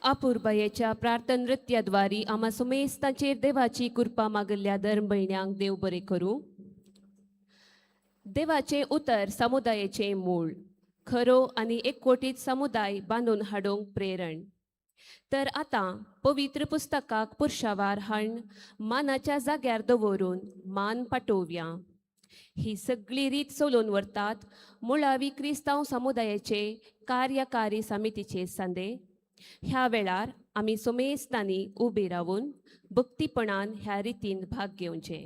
अपुरबायेच्या प्रार्थन नृत्याद्वारी आमा सुमेस्तांचेर देवाची कृपा मागल्ल्या धर्म भयण्यांक देव बरें करूं. देवाचें उतर समुदायाचें मूळ, खरो आनी एकवटीत समुदाय बांदून हाडूंक प्रेरण. तर आतां पवित्र पुस्तकाक पुरशावार हाण मानाच्या जाग्यार दवरून मान पाटोवया. ही सगळी रीत चलोवन व्हरतात मुळावी क्रिस्तांव समुदायाचे कार्यकारी समितीचे संदे. ह्या वेळार आमी सुमेस्तांनी उबे रावून भक्तीपणान ह्या रितीन भाग घेवचे.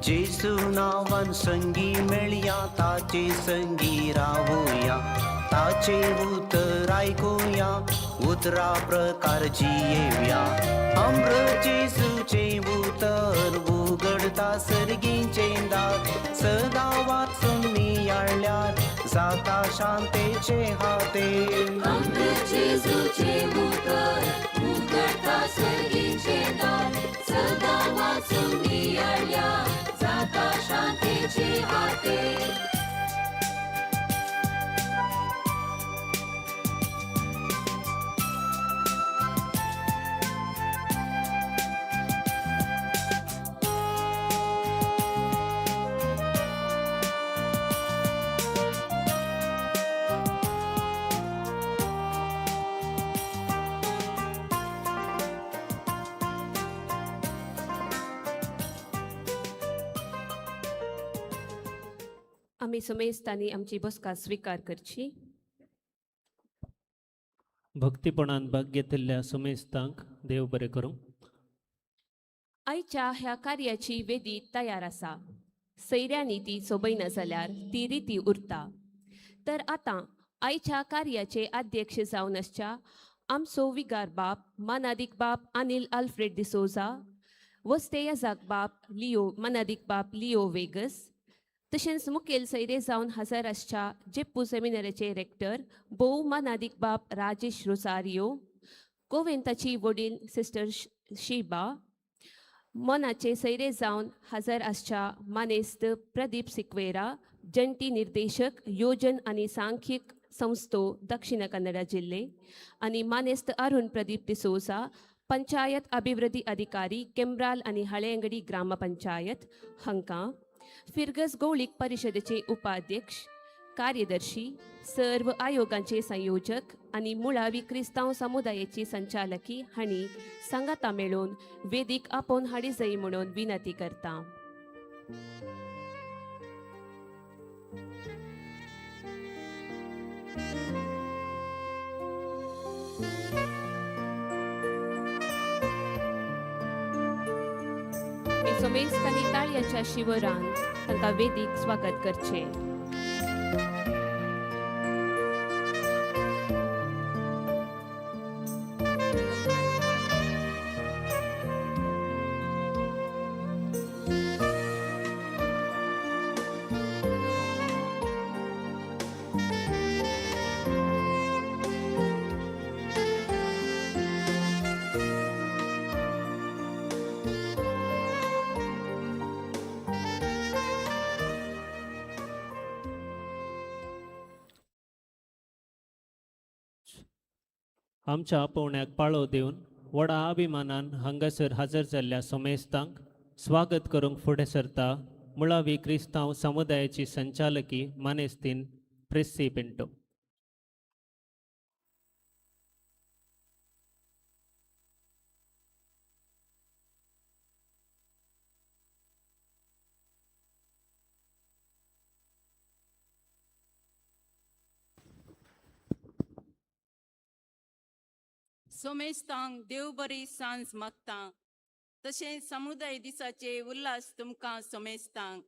जेसू नांवान संगी मेळया, ताचे संगी रावया, ताचे उतर आयकुया, उतरा प्रकार जियेवया. अमृत जेसूचें उतर उगडता सर्गीचें दार, सदां वाचून नियाळल्यार जाता शांतेचे हाते. अमृत जेसूचें उतर उगडता सर्गीचें दार, सदां वाचून नियाळल्यार जाता शांतेचे हाते. आमी सुमेस्तांनी आमची बसका स्विकार करची. भक्तीपणान भाग घेतिल्ल्या सुमेस्तांक देव बरें करूं. आयच्या ह्या कार्याची वेदी तयार आसा. सैऱ्यांनी ती सोबयना जाल्यार ती रिती उरता. तर आतां आयच्या कार्याचे अध्यक्ष जावन आसच्या आमचो विगार बाप मानादीक बाप अनिल आल्फ्रेड डिसोजा, वस्ते याजाक बाप लिओ मानादीक बाप लिओ वेगस, तशेंच मुखेल सैरे जावन हजर आसच्या जेप्पू सेमिनाराचे रेक्टर भोव मानादीक बाप राजेश रोसारियो, गोवेंताची वडील सिस्टर शिबा, मनाचे सैरे जावन हजर आसच्या मानेस्त प्रदीप सिक्वेरा, जंटी निर्देशक योजन आनी सांख्यिक संस्थो दक्षिण कन्नडा जिल्ले, आनी मानेस्त अरुण प्रदीप डिसोजा, पंचायत अभिवृद्धी अधिकारी केम्ब्राल आनी हळेंगडी ग्रामपंचायत हांकां, फिरगस गौळीक परिशदेचे उपाध्यक्ष, कार्यदर्शी, सर्व आयोगांचे संयोजक आनी मुळावी क्रिस्तांव समुदायाची संचालकी हांणी सांगाता मेळून वेदीक आपोवन हाडी जाय म्हणून विनंती करता. सोमेस्तांनी ताळयांच्या शिवरान तांकां वेदीक स्वागत करचें. आमच्या आपोवण्याक पाळो दिवन व्हडा अभिमानान हांगासर हजर जाल्ल्या सोमेस्तांक स्वागत करूंक फुडें सरता मुळावी क्रिस्तांव समुदायाची संचालकी मानेस्तीन प्रेसी पिंटो. सोमेस्तांक देव बरी सांज मागता, तशेंच समुदाय दिसाचे उल्हास तुमकां सोमेस्तांक.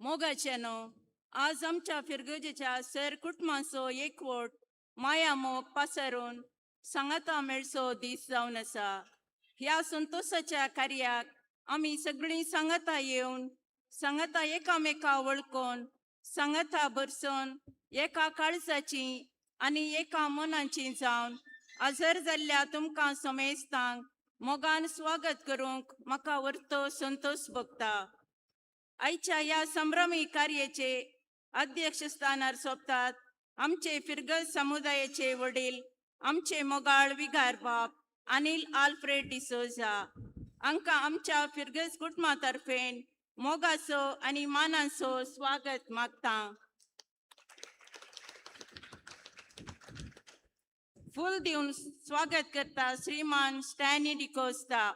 मोगाचे न्हू, आज आमच्या फिरगजेच्या सर कुटुंबाचो एकवट माया मोग पासरून सांगाता मेळचो दीस जावन आसा. ह्या संतोशाच्या कार्याक आमी सगळीं सांगाता येवन सांगाता एकामेका वळखून सांगाता बरसून एका काळजाची आनी एका मनाची जावन हजर जाल्ल्या तुमकां समेस्तांक मोगान स्वागत करूंक म्हाका वर्तो संतोश भोगता. आयच्या ह्या संभ्रमी कार्याचे अध्यक्षस्थानार सोबतात आमचे फिरगज समुदायाचे वडील आमचे मोगाळ विगार बाप अनिल आल्फ्रेड डिसोजा हांकां आमच्या फिरगज कुटुंबा तर्फेन मोगाचो आनी मानाचो स्वागत मागता. फूल दिवन स्वागत करता श्रीमान स्टॅनी डिकोस्ता.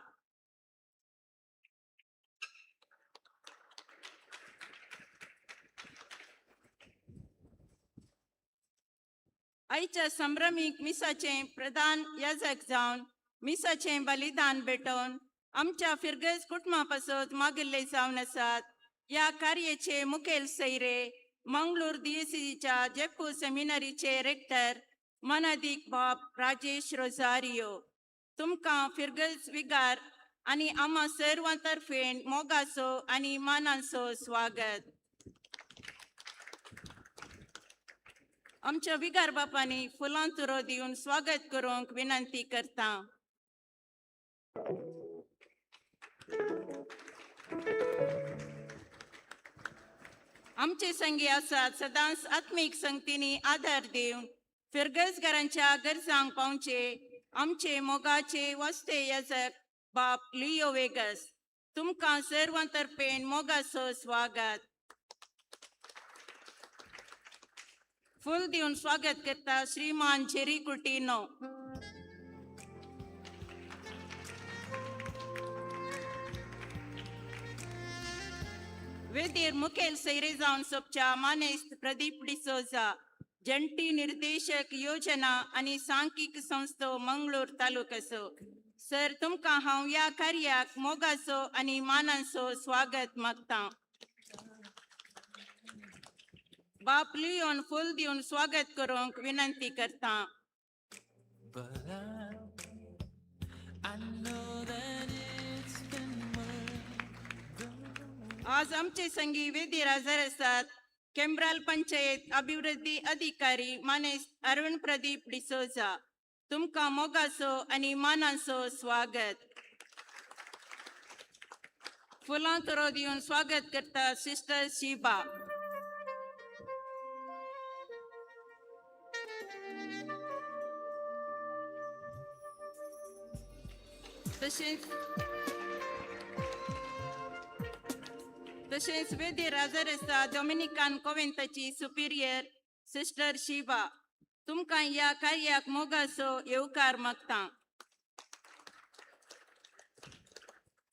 आयच्या संभ्रमीक मिसाचें प्रधान याजक जावन मिसाचें बलिदान भेटोवन आमच्या फिरगज कुटुंबा पासत मागिल्ले जावन आसात. ह्या कार्याचे मुखेल सैरे मंगळूर दियसीच्या जेप्पू सेमिनरीचे रेक्टर मनादीक बाप राजेश रोजारियो. तुमकां फिरगज विगार आनी आमा सर्वां तर्फेन मोगाचो आनी मानाचो स्वागत. आमच्या विगार बापांनी फुलां तुरो दिवन स्वागत करूंक विनंती करता. आमचे संगी आसात सदांच आत्मीक संगतींनी आदार दिवन फिरगजगारांच्या गरजांक पावचे आमचे मोगाचे वस्ते याजक बाप लियो वेगस. तुमकां सर्वां तर्फेन मोगाचो स्वागत. फूल दिवन स्वागत करता श्रीमान जेरी कुटिनो. वेदीर मुखेल सैरे जावन सोबच्या मानेस्त प्रदीप डिसोजा, जंटी निर्देशक योजना आनी सांख्यिक संस्थो मंगळूर तालुकाचो. सर तुमकां हांव ह्या कार्याक मोगाचो आनी मानाचो स्वागत मागता. बाप लियोन फूल दिवन स्वागत करूंक विनंती करता. आज आमचे संगी वेदीर हजर आसात केंब्राल पंचायत अभिवृद्धी अधिकारी मानेस्त अरुण प्रदीप डिसोजा. तुमकां मोगाचो आनी मानाचो स्वागत. फुलां तुरो दिवन स्वागत करता सिस्टर शिबा. तशेंच वेदीर हजर आसा डॉमिनिकान कोवेंताची सुपिरियर सिस्टर शिबा. तुमकां ह्या कार्याक मोगाचो येवकार मागता.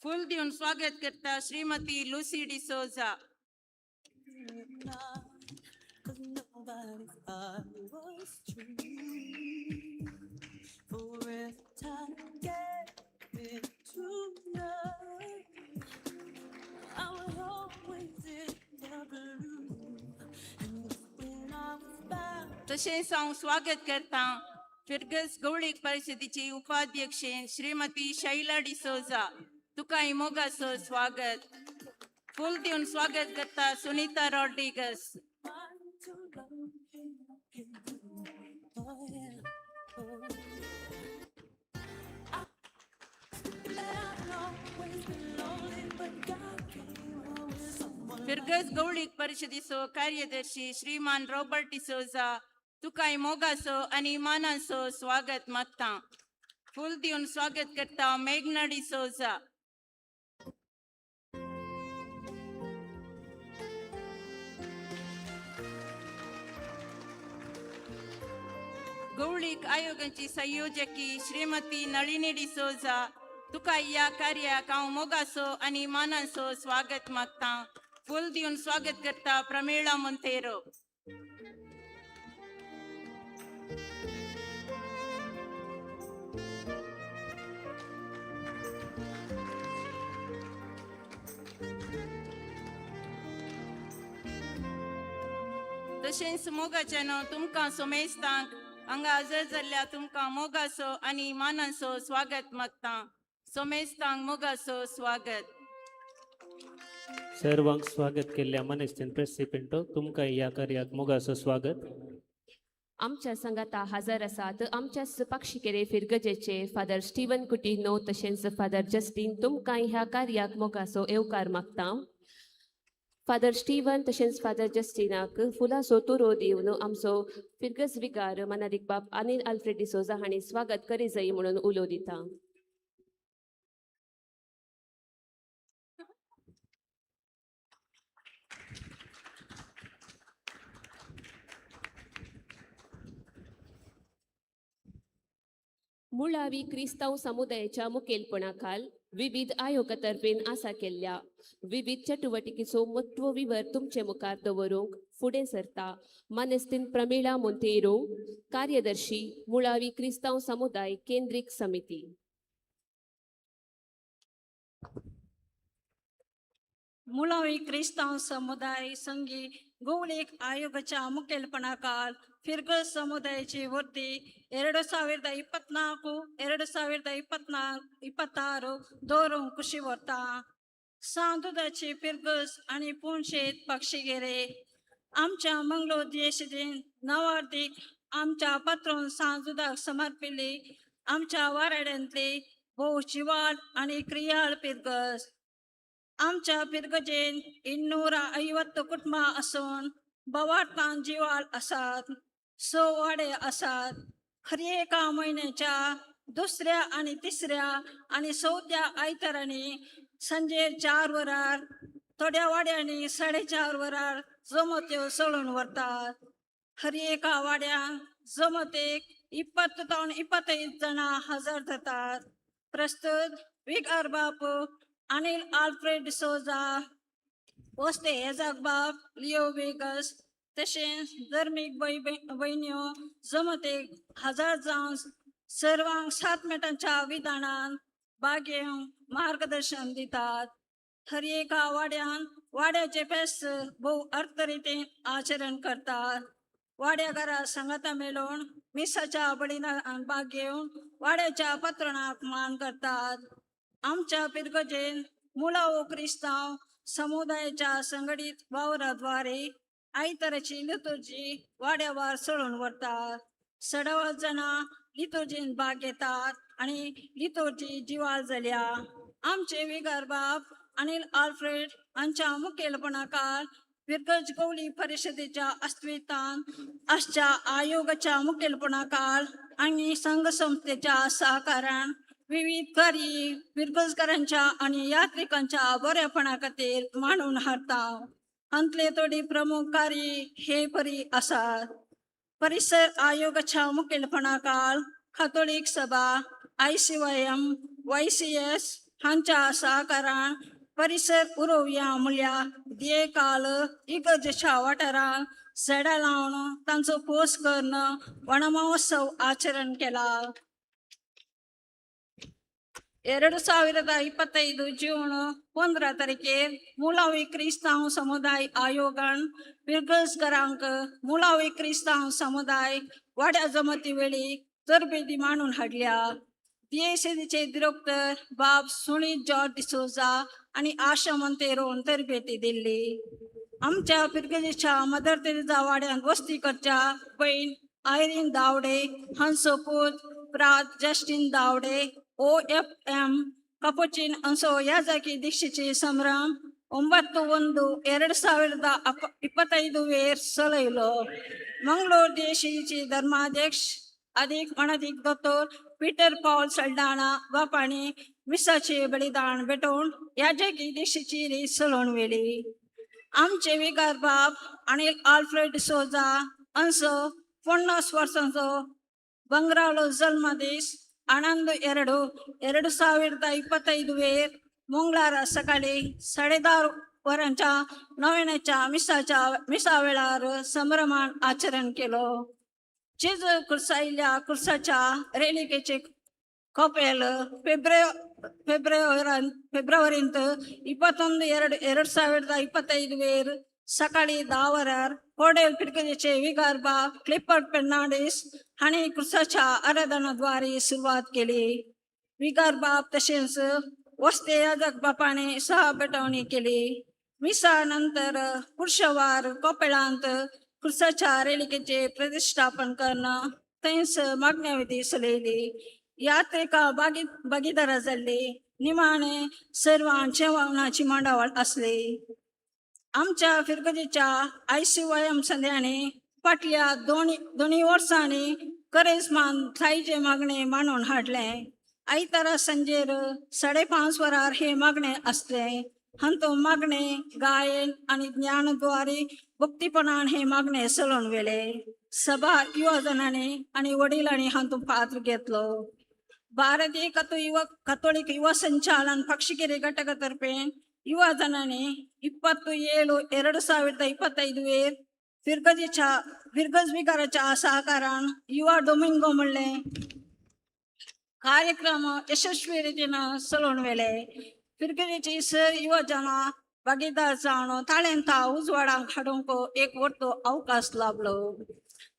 फूल दिवन स्वागत करता श्रीमती लुसी डिसोजा. तशेंच हांव स्वागत करता फिरगज गवळीक परिशदेची उपाध्यक्ष श्रीमती शैला डिसोजा. तुकाय मोगाचो स्वागत. फूल दिवन स्वागत करता सुनीता रॉड्रिगस. फिरगज गवळीक परिशदेचो कार्यदर्शी श्रीमान रॉबर्ट डिसोजा. तुकाय मोगाचो आनी मानाचो स्वागत मागता. फूल दिवन स्वागत करता मेघना डिसोजा. गवळीक आयोगाची संयोजकी श्रीमती नळिनी डिसोजा, तुका ह्या कार्याक हांव मोगाचो आनी मानाचो स्वागत मागता. फूल दिवन स्वागत करता प्रमेळा मोंतेरो. तशेंच मोगाच्यानो तुमकां सोमेस्तांक हांगा हजर जाल्ल्या तुमकां मोगाचो आनी मानाचो स्वागत मागता. सोमेस्तांक मोगाचो स्वागत. सर्वांक स्वागत केल्ल्या मनेस्तीन प्रेसी पिंटो, तुमकां ह्या कार्याक मोगाचो स्वागत. आमच्या संगाता हजर आसात आमच्या पक्षिकेरे फिरगजेचे फादर स्टीवन कुटिनो तशेंच फादर जस्टीन, तुमकां ह्या कार्याक मोगाचो येवकार मागता. फादर स्टीवन तशेंच फादर जस्टिनाक फुलाचो तुरो दिवन आमचो फिरगज विगार मनादीक बाब अनिल आल्फ्रेड डिसोजा हांणी स्वागत करी जाय म्हणून उलो दिता. मुळावी क्रिस्तांव समुदायाच्या मुखेलपणाखाल विविध आयोगातर्फेन आसा केल्ल्या विविध चटुवटिकेचो म्हत्व विवर तुमचे मुखार दवरूंक फुडें सरता मानेस्तीन प्रमिळा मोंतेरो, कार्यदर्शी, मुळावी क्रिस्तांव समुदाय केंद्रीक समिती. मुळावी क्रिस्तांव समुदाय संगी गोवळीक आयोगाच्या मुखेलपणाखाल फिरगज समुदायाची वृत्ती 2024 2026 दवरूंक खुशी व्हरता. सांदुदाची फिरगज आनी पुणशेत पक्षीगेरे आमच्या मंगलोर देशदीन नवार्दीक आमच्या पत्रोन सांजुदाक समर्पिल्ली आमच्या वाराड्यांतली भोव जिवाळ आनी क्रियाळ फिरगज. आमच्या फिरगजेन 250 कुटुंबां आसून बवार्तान जिवाळ आसात, 6 वाडे आसात. हर एका म्हयन्याच्या दुसऱ्या आनी तिसऱ्या आनी चवथ्या आयतारांनी संजे 4 वरार, थोड्या वाड्यांनी 4:30 वरार जमत्यो चलून व्हरतात. हर एका वाड्यांक जमतेक 20 ते 25 जाणां हजर जातात. प्रस्तुत विकार बापू अनिल आल्फ्रेड डिसोजा, वस्ते हेजाक बाब लिओ वेगस तशेंच धर्मीक भयण्यो जमतेक हजार जावन सर्वांक 7 मिनटांच्या विधानान भाग घेवंक मार्गदर्शन दितात. हर एका वाड्यान वाड्याचे फेस्त भोव अर्थरितीन आचरण करतात. वाड्या घरा सांगाता मेळून मिसाच्या बळिदानान भाग घेवन वाड्याच्या पत्रणाक मान करतात. आमच्या पिरगजेन मुळावो क्रिस्तांव समुदायाच्या संघटीत वावराद्वारे आयताराची लितुर्जी वाड्यावर चलून व्हरतात. सडावत जाणां लितुर्जीन भाग घेतात आनी लितुर्जी जिवाळ जाल्या. आमचे विगार बाब अनिल आल्फ्रेड हांच्या मुखेलपणाखाल फिरगज गवळी परिषदेच्या अस्तित्वान आसच्या आयोगाच्या मुखेलपणाखाल आनी संघसंस्थेच्या सहकारान विविध कार्य फिरगजकारांच्या आनी यात्रिकांच्या बरेपणा खातीर मांडून हाडटा. हांतले थोडी प्रमुख कार्य हे परी आसात. परिसर आयोगाच्या मुखेलपणाखाल कातोलीक सभा, ICYM, YCS हांच्या सहकारान परिसर उरोवया म्हणल्यार ध्येयकाल इगर्जेच्या वाठारांत झाडां लावन तांचो पोस करून वनमहोत्सव आचरण केला. 2025 जून 15 तारखेर मुळावी क्रिस्तांव समुदाय आयोगान पिरगजकारांक मुळावी क्रिस्तांव समुदाय वाड्या जमती वेळी तरबेदी मांडून हाडल्या. DACचे डिरेक्टर बाब सुनील जॉर्ज डिसोजा आनी आशा मोंतेरोन तरबेती दिल्ली. आमच्या पिरगजेच्या मदर तेरेजा वाड्यांत वस्ती करच्या बहीण आयरीन दावडे हांचो पूत प्रा जस्टीन दावडे OFM Capuchin ಅಂಸೋ ಯಾಜಕಿ ದೀಕ್ಷಿಸಿ ಸಂಭ್ರಮ 9/1/2025 ವೇರ್ ಸೊಲೈलो. मंगलोर देशीची धर्माध्यक्ष अधिक मणाधिक दोतोर पीटर पॉल सल्डाणा बापाणी मिसाचे बलिदान भेटोवन याजकी दीक्षेची रीत सलोवन व्हेली. आमचे विगार बाब अनिल आल्फ्रेड डिसोजा अंसो 50 वर्सांचो ಬಂಗ್ರಾಳು जल्मदीस 11-2-2025 वेर मंगळारा सकाळी 10:30 वरांच्या नव्याच्या मिसाच्या मिसा वेळार संभ्रमान आचरण केलो. जेजू कुर्सायिल्ल्या कुर्साच्या रेलिकेचे कपेल फेब्रुवारींत 21-2-2025 वेर सकाळी 10 वरार कोडेल फिरगजेचे विगार बाब क्लिफर्ड फेर्नांडीस हांणी क्रुसाच्या आराधनाद्वारे सुरवात केली. विगार बाब तशेंच वस्ते याजक बापाने सहा पेटवणी केली. मिसा नंतर पुरुषवार कोपेळांत क्रुसाच्या रेलिकेचे प्रतिष्ठापन करणं थंयच मागण्या विधी चलयली. यात्रिका भागीदारा जाल्ली. निमाणे सर्वां जेवणाची मांडावळ आसली. आमच्या फिरगजेच्या ICYM संध्यानी फाटल्या दोनी वर्सांनी करेजमान थायचे मागणे मांडून हाडले. आयतारा संजेर 5:30 वरार हे मागणे आसले. हांतू मागणे गायन आनी ज्ञानद्वारे भक्तीपणान हे मागणे चलोवन व्हेले. सभा युवा जणांनी आनी वडिलांनी हातूंत पात्र घेतलो. भारतीय कथोलिक युवा संचालन पक्षिकेरे घटकातर्फे युवा जणांनी 27-2025 वेर फिरगज विकाराच्या सहकारान युवा डोमिंगो म्हणले कार्यक्रम यशस्वी रीतीन चलोवन व्हेले. फिरगजेची सर युवा जनां भागीदार जावन ताळेंता उजवाडाक हाडूंक एक व्हडलो अवकाश लाभलो.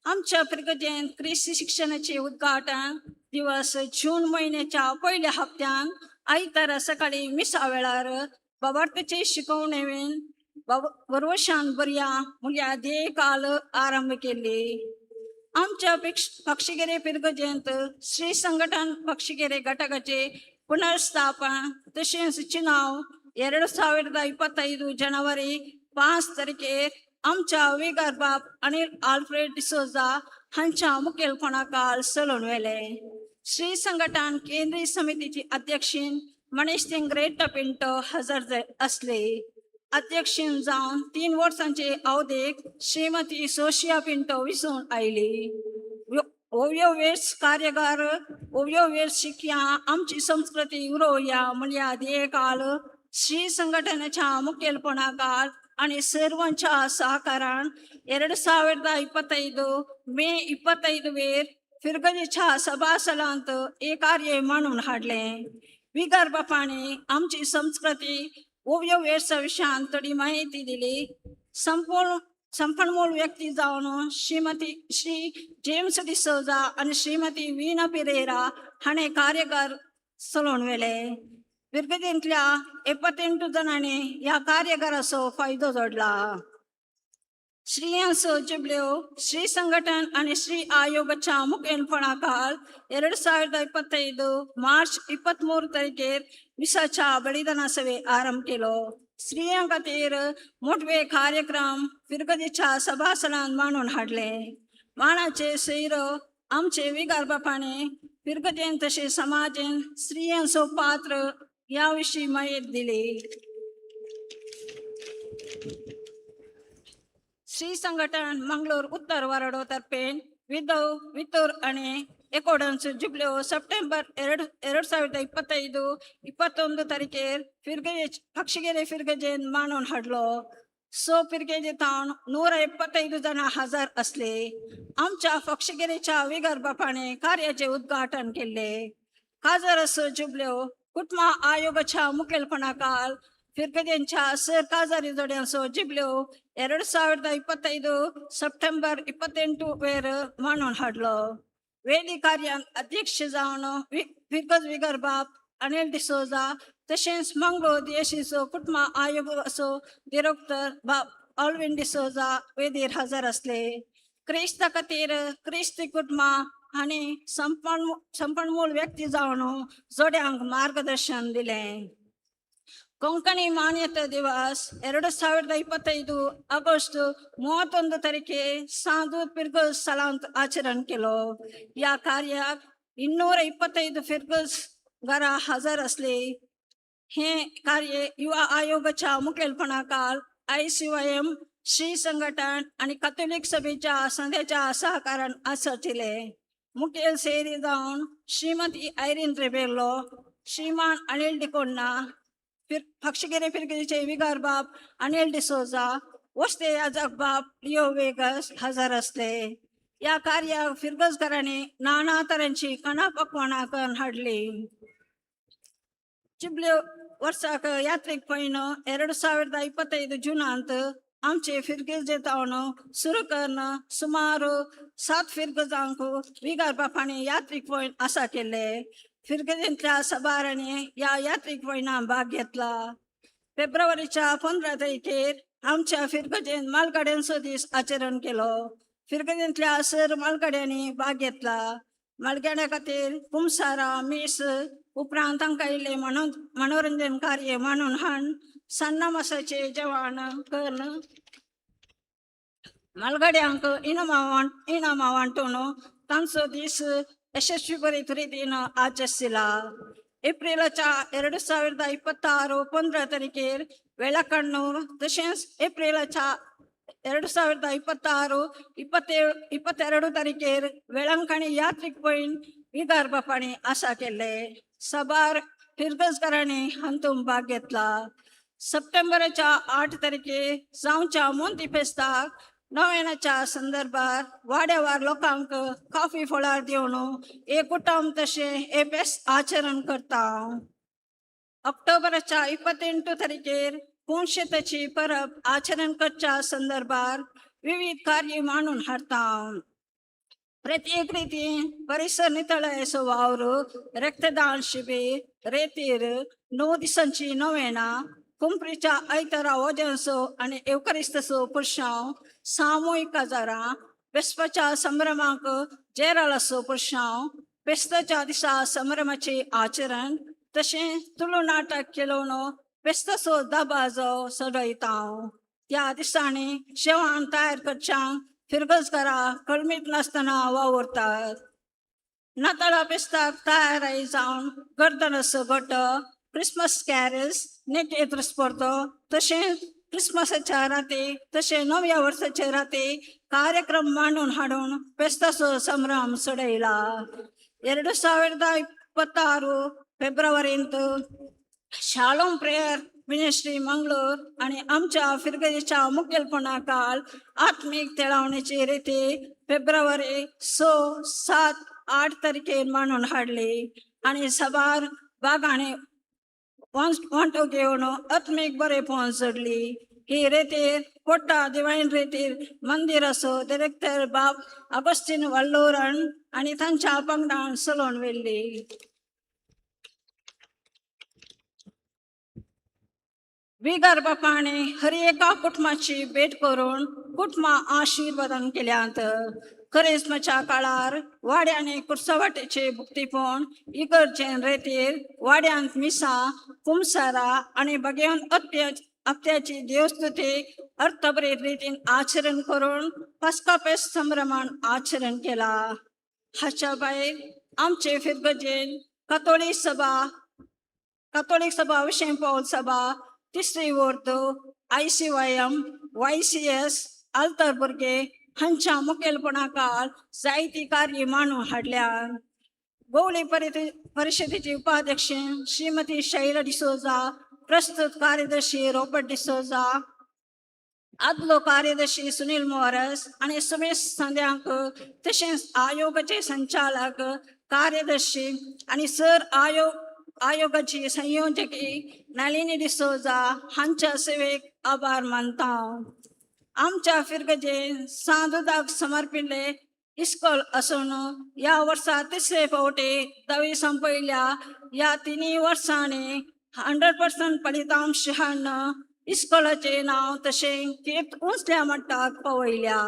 आमच्या फिरगजेंत क्रिस्ती शिक्षणाचे उद्घाटन दिवस जून म्हयन्याच्या पयल्या हप्त्यान आयतारा सकाळी मिसा वेळार बाबार्थाचे शिकवणेवेन वरवशान बरया मुल्या ध्येयकाल आरंभ केली. आमच्या पक्षिकेरे फिरगजेंत श्री संघटन पक्षिकेरे घटकाचे पुनर्स्थापन तशेंच चिनाव 2025 जनवरी 5 तारखेर आमच्या विगार बाब अनिल आल्फ्रेड डिसोजा हांच्या मुखेलपणाखाल चलोवन व्हेले. श्री संघटन केंद्रीय समितीची अध्यक्षीन मनीष ग्रेटा पिंटो हजर आसले. अध्यक्षीन जावन 3 वर्सांचे अवधेक श्रीमती सोशिया पिंटो विसून आयली. ओव्यो वेस कार्यागार ओव्यो वेस शिकया आमची संस्कृती उरोवया म्हणल्या ध्येयकाल श्री संघटनेच्या मुखेलपणाखाल आणि सर्वांच्या सहकारान 2025 मे 25 वेर फिरगजेच्या सभासलांत एक कार्य मांडून हाडले. विगार बापाने आमची संस्कृती ओव्यो वेसा विशयान थोडी माहिती दिली. संपन्मूळ व्यक्ती जावन श्रीमती श्री जेम्स डिसोजा आनी श्रीमती वीणा पिरेरा हाणें कार्यागार चलोवन व्हेले. फिरगजेंतल्या 78 जाणांनी ह्या कार्यागाराचो फायदो जोडला. स्त्रियांचो जुबल्यो श्री संघटन आनी श्री आयोगाच्या मुखेलपणाखाल 2025 मार्च 23 तारखेर मिसाच्या बलिदाना सवे आरंभ केलो. स्त्रियां खातीर मोटवे कार्यक्रम फिरगजेच्या सभासनान मांडून हाडले. माणाचे सैरो आमचे विगार बापाने फिरगजेन तशें समाजेन स्त्रियांचो पात्र ह्या विशीं माहिती दिली. श्री संघटन मंगळूर उत्तर वारडो तर्फेन विदव वितूर आणि एकोडन्स जुब्ल्यो सप्टेंबर 2025 21 तारखेर फिरगजे पक्षिगेरे फिरगजेन मांडून हाडलो. सो फिरगेजे तावन 175 जाणां हजर आसले. आमच्या पक्षिगेरेच्या विगार बापाने कार्याचे उद्घाटन केल्ले. काजर जुब्ल्यो कुटुंब आयोगाच्या मुखेलपणाखाल फिरगजेंच्या सर काजारी जोड्यांचो जिबल्यो 2025 सप्टेंबर 28 वेर मांडून हाडलो. वेली कार्यान अध्यक्ष जावन फिरगज विगर बाब अनिल डिसोजा तशेंच मंगळूर देशीचो कुटुंब आयोगाचो डिरेक्टर बाब ऑल्विन डिसोजा वेदीर हजर आसले. क्रिस्ता खातीर क्रिस्ती कुटुंबां आनी संपन्मूळ व्यक्ती जावन जोड्यांक मार्गदर्शन दिलें. ಕೊಂಕಣಿ ಮಾನ್ಯತಾ ದಿವಸ್ 2025 ऑगस्ट 31 तारखे साधू फिरगज स्थलांत आचरण केलो. ह्या कार्याक 225 फिरगज घरां हजर आसली. हे कार्य युवा आयोगाच्या मुखेलपणाखाल ICYM Shri संघटन आणि कॅथोलिक सभेच्या संध्याच्या सहकारान आसचिले. मुखेल सेरी जावन श्रीमती ऐरीन रेबेलो, श्रीमान अनिल डिकोन्ना, पक्षिगिरी फिरगीचे विगार बाब अनिल डिसोजा, वस्ते याजक बाब लिओ वेगस हजर असले. ह्या कार्याक फिरगजकारांनी नाना तरांची खाणां पकवानां करून हाडली. चिबले वर्साक यात्रेक पयनो 2025 जूनांत आमचे फिरगजे तावन सुरू करून सुमार 7 फिरगजांक विगार बापांनी यात्रीक पयन आसा केले. फिरगजेंतल्या सभारांनी ह्या यात्रीक पयना भाग घेतला. फेब्रुवारीच्या 15 तारखेर आमच्या फिरगजेन मालगाड्यांचो दीस आचरण केलो. फिरगजेंतल्या सर मालगाड्यांनी भाग घेतला. मालगाड्या खातीर कुमसारा मीस उपरांत तांकां इल्लें मनोरंजन कार्य म्हणून हाण सान्नां मासाचें जेवण करून मालगाड्यांक इनामां वांटून तांचो दीस यशस्वी बरे रितीन आचरिला. एप्रिलाच्या 2026 15 तारखेर वेळाकण्णूर तशेंच एप्रिलाच्या 2026 22 तारखेर वेळांकणी यात्रीक पयन विगार बापांनी आसा केले. सबार फिरगजकारांनी हातूंत भाग घेतला. सप्टेंबराच्या 8 तारखेर जावच्या मोंती फेस्ताक नव्याच्या संदर्भात वाड्यावार लोकांक कॉफी फळार दिवन एक कुटुंब तशें हे फेस्त आचरण करता. ऑक्टोबराच्या 28 तारखेर पुनशेताची परब आचरण करच्या संदर्भात विविध कार्य मांडून हाडता. प्रत्येक रितीन परिसर नितळायेचो वावर, रक्तदान शिबीर, रेतीर 9 दिसांची नवेना, कुंपरीच्या आयतारा वजनसो आनी एवकरिस्तसो पुरशांव, सामूहीक काजारां, बेस्पाच्या संभ्रमाक जेरालाचो पुरशांव, फेस्ताच्या दिसा संभ्रमाचे आचरण तशें तुळू नाटक खेळोवन फेस्ताचो दबाजो चडयता. त्या दिसांनी जेवण तयार करच्यांक फिरगजकारां कळमीत नासतना वावुरतात. नाताळा फेस्ताक तयारी जावन गर्दनाचो गोटो, क्रिसमस कॅरल्स, नेकेत्र स्पर्धो तशेंच क्रिसमसाच्या राती तशें नव्या वर्साच्या राती कार्यक्रम मांडून हाडून फेस्ताचो संभ्रम चडयला. 2026 फेब्रुवारींत शालोम प्रेयर मिनिस्ट्री मंगळूर आनी आमच्या फिरगजेच्या मुखेलपणा खाल आत्मीक तेळावणेची रिती फेब्रुवारी 6, 7, 8 तारखेर मांडून हाडली आनी साबार भागांनी वांटो घेवन आत्मीक बरेपण चडली. ही रेतीर कोटा दिवायन रेतीर मंदिराचो डिरेक्टर बाब अगस्तीन वल्लोरण आनी तांच्या पंगडान चलोवन व्हेल्ली. विगार बापांनी हर एका कुटुंबाची भेट करून कुटुंबां आशीर्वादन केल्यांत. करेस्माच्या काळार वाड्यांनी कुर्सवाटेचे भुक्तीपण, इगर्जेन रेतीर वाड्यांत मिसां, कुमसारा आनी बगेवन हप्त्याची देवस्तुती अर्थभरीत रितीन आचरण करून पास्का फेस्त संभ्रमान आचरण केला. हाच्या भायर आमचे फिरगजेन कातोलीक सभा, विशें पावल सभा, तिसरी वर्त, ICYM, YCS, आल्तर भुरगे हांच्या मुखेलपणाखाल जायती कार्य मांडून हाडल्या. गोवली परिषदेची उपाध्यक्ष श्रीमती शैला डिसोजा, प्रस्तुत कार्यदर्शी रॉबर्ट डिसोजा, आदलो कार्यदर्शी सुनील मोरस आनी सुमेश संद्यांक तशेंच आयोगाचे संचालक कार्यदर्शी आनी सर आयोगाची संयोजकी नलिनी डिसोजा हांच्या सेवेक आभार मानता. आमच्या फिरगजेन सांदुदाक समर्पिल्ले इस्कोल आसून ह्या वर्सा तिसरे फावटी धावी संपयल्या. ह्या 3 वर्सांनी 100% फलितांश हाडून इस्कोलाचें नांव तशें कीर्त उंचल्या मट्टाक पावयल्या.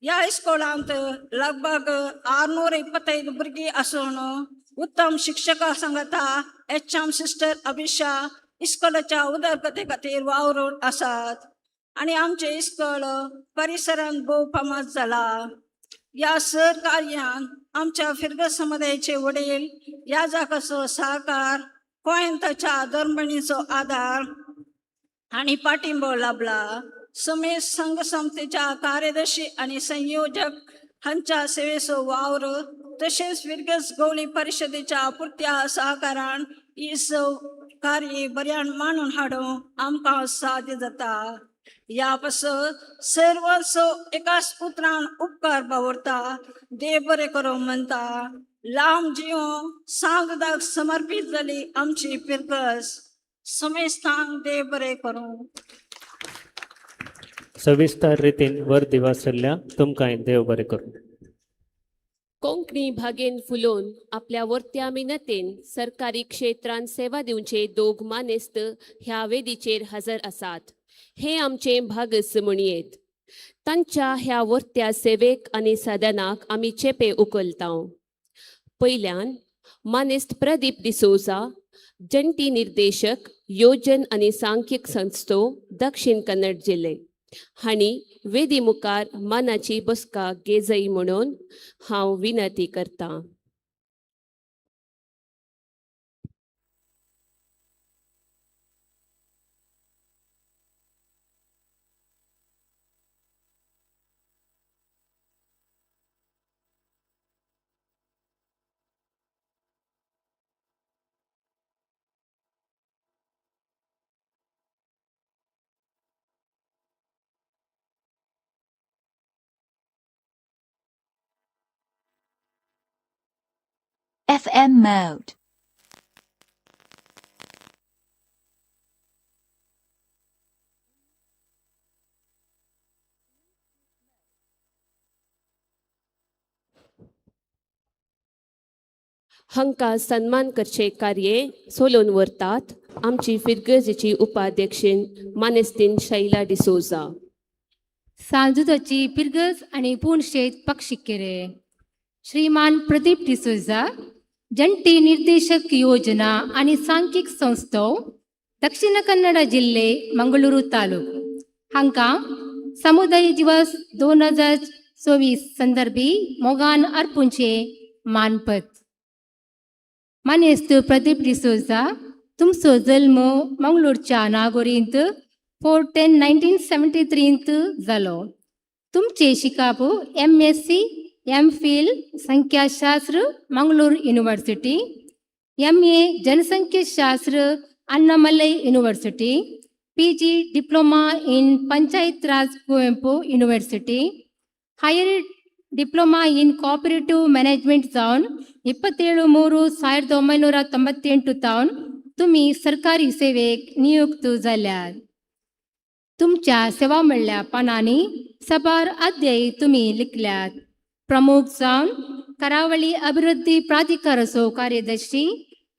ह्या इस्कोलांत लगभग 625 भुरगीं आसून उत्तम शिक्षकां सांगाता HM sister Abhisha इस्कोलाच्या उदरगती खातीर वावरून आसात आनी आमचें इस्कोल परिसरांत भोव फामाद जाला. ह्या सर कार्यान आमच्या फिरगज समुदायाचे वडील याजकाचो सहकार, गोंयताच्या धर्मणीचो आदार आनी पाठिंबो लाभला. समेत संघ संस्थेच्या कार्यदर्शी आनी संयोजक हांच्या सेवेचो वावर तशेंच फिरगज गवळी परिशदेच्या पुरत्या सहकारान ही सव कार्य बऱ्यान मांडून हाडूंक आमकां साध्य जाता. ह्या पासत सर्वांचो एकाच उतरान उपकार बावरता, देव बरें करूं म्हणटा. लांब जिवन सांगदाक समर्पीत जाली आमची फिरगज. समेस्तांक देव बरें करूं. सविस्तर रितीन वर दिवासल्ल्या तुमकां देव बरें करूं. कोंकणी भागेन फुलोवन आपल्या वर्त्या मिनतेन सरकारी क्षेत्रांत सेवा दिवचे दोग मानेस्त ह्या वेदीचेर हजर आसात. हे आमचें भागस म्हणयेत. तांच्या ह्या वर्त्या सेवेक आनी साधनाक आमी चेपे उखलता. पयल्यान मानेस्त प्रदीप डिसोजा, जंटी निर्देशक, योजन आनी सांख्यिक संस्थो, दक्षिण कन्नड जिल्ले, हांणी वेदी मुखार मानाची बसका घेजय म्हणून हांव विनंती करतां. FM mode. हांकां सन्मान करचे कार्य सोलोवन व्हरतात आमची फिरगर्जेची उपाध्यक्षीन मानेस्तीन शैला डिसोजा. सांजुदाची पिरगज आनी पूण शेत पक्षिकेरे श्रीमान प्रदीप डिसोजा, जंटी निर्देशक योजना आनी सांख्यिक संस्थो, दक्षिण कन्नड जिल्ले, मंगळुरू तालूक, हांकां समुदाय दिवस 2024 संदर्भी मोगान अर्पुंचे मानपत. मानेस्त प्रदीप डिसोजा, तुमचो जल्म मंगळूरच्या नागोरींत 4/10/1973 जालो. तुमचे शिकाप MSc MPhil संख्याशास्त्र मंगळूर युनिव्हर्सिटी, MA जनसंख्याशास्त्र Annamalai university, PG diploma in Panchayat Raj Kuvempu university, higher diploma in cooperative management जावन 27/3/1998 तावन तुमी सरकारी सेवेक नियुक्त जाल्यात. तुमच्या सेवा म्हणल्या पानांनी सबार अध्याय तुमी लिखल्यात. प्रमुख जावन करावळी अभिवृद्धी प्राधिकाराचो कार्यदर्शी,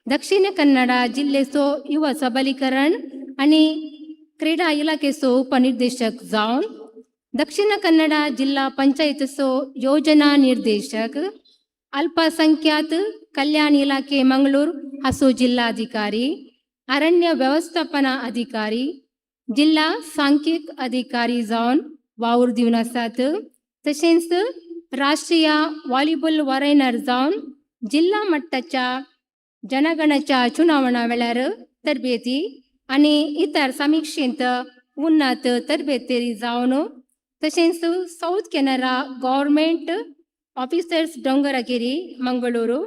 दक्षिण कन्नड जिल्हेचो युवा सबलीकरण आनी क्रीडा इलाखेचो उपनिर्देशक जावन दक्षिण कन्नड जिल्हा पंचायतीचो योजना निर्देशक, अल्पसंख्यात कल्याण इलाखे मंगळूर हाचो जिल्हाधिकारी, अरण्य व्यवस्थापना अधिकारी, जिल्हा सांख्यिक अधिकारी जावन वावर दिवन आसात. तशेंच राष्ट्रीय व्हॉलीबॉल वॉरेनर जावन जिल्हा मट्टाच्या जनगणाच्या चुनावणा वेळार तरबेती आनी इतर समिक्षेंत उन्नत तरबेती जावन तशेंच South Canara government officers Dongaragiri Mangaluru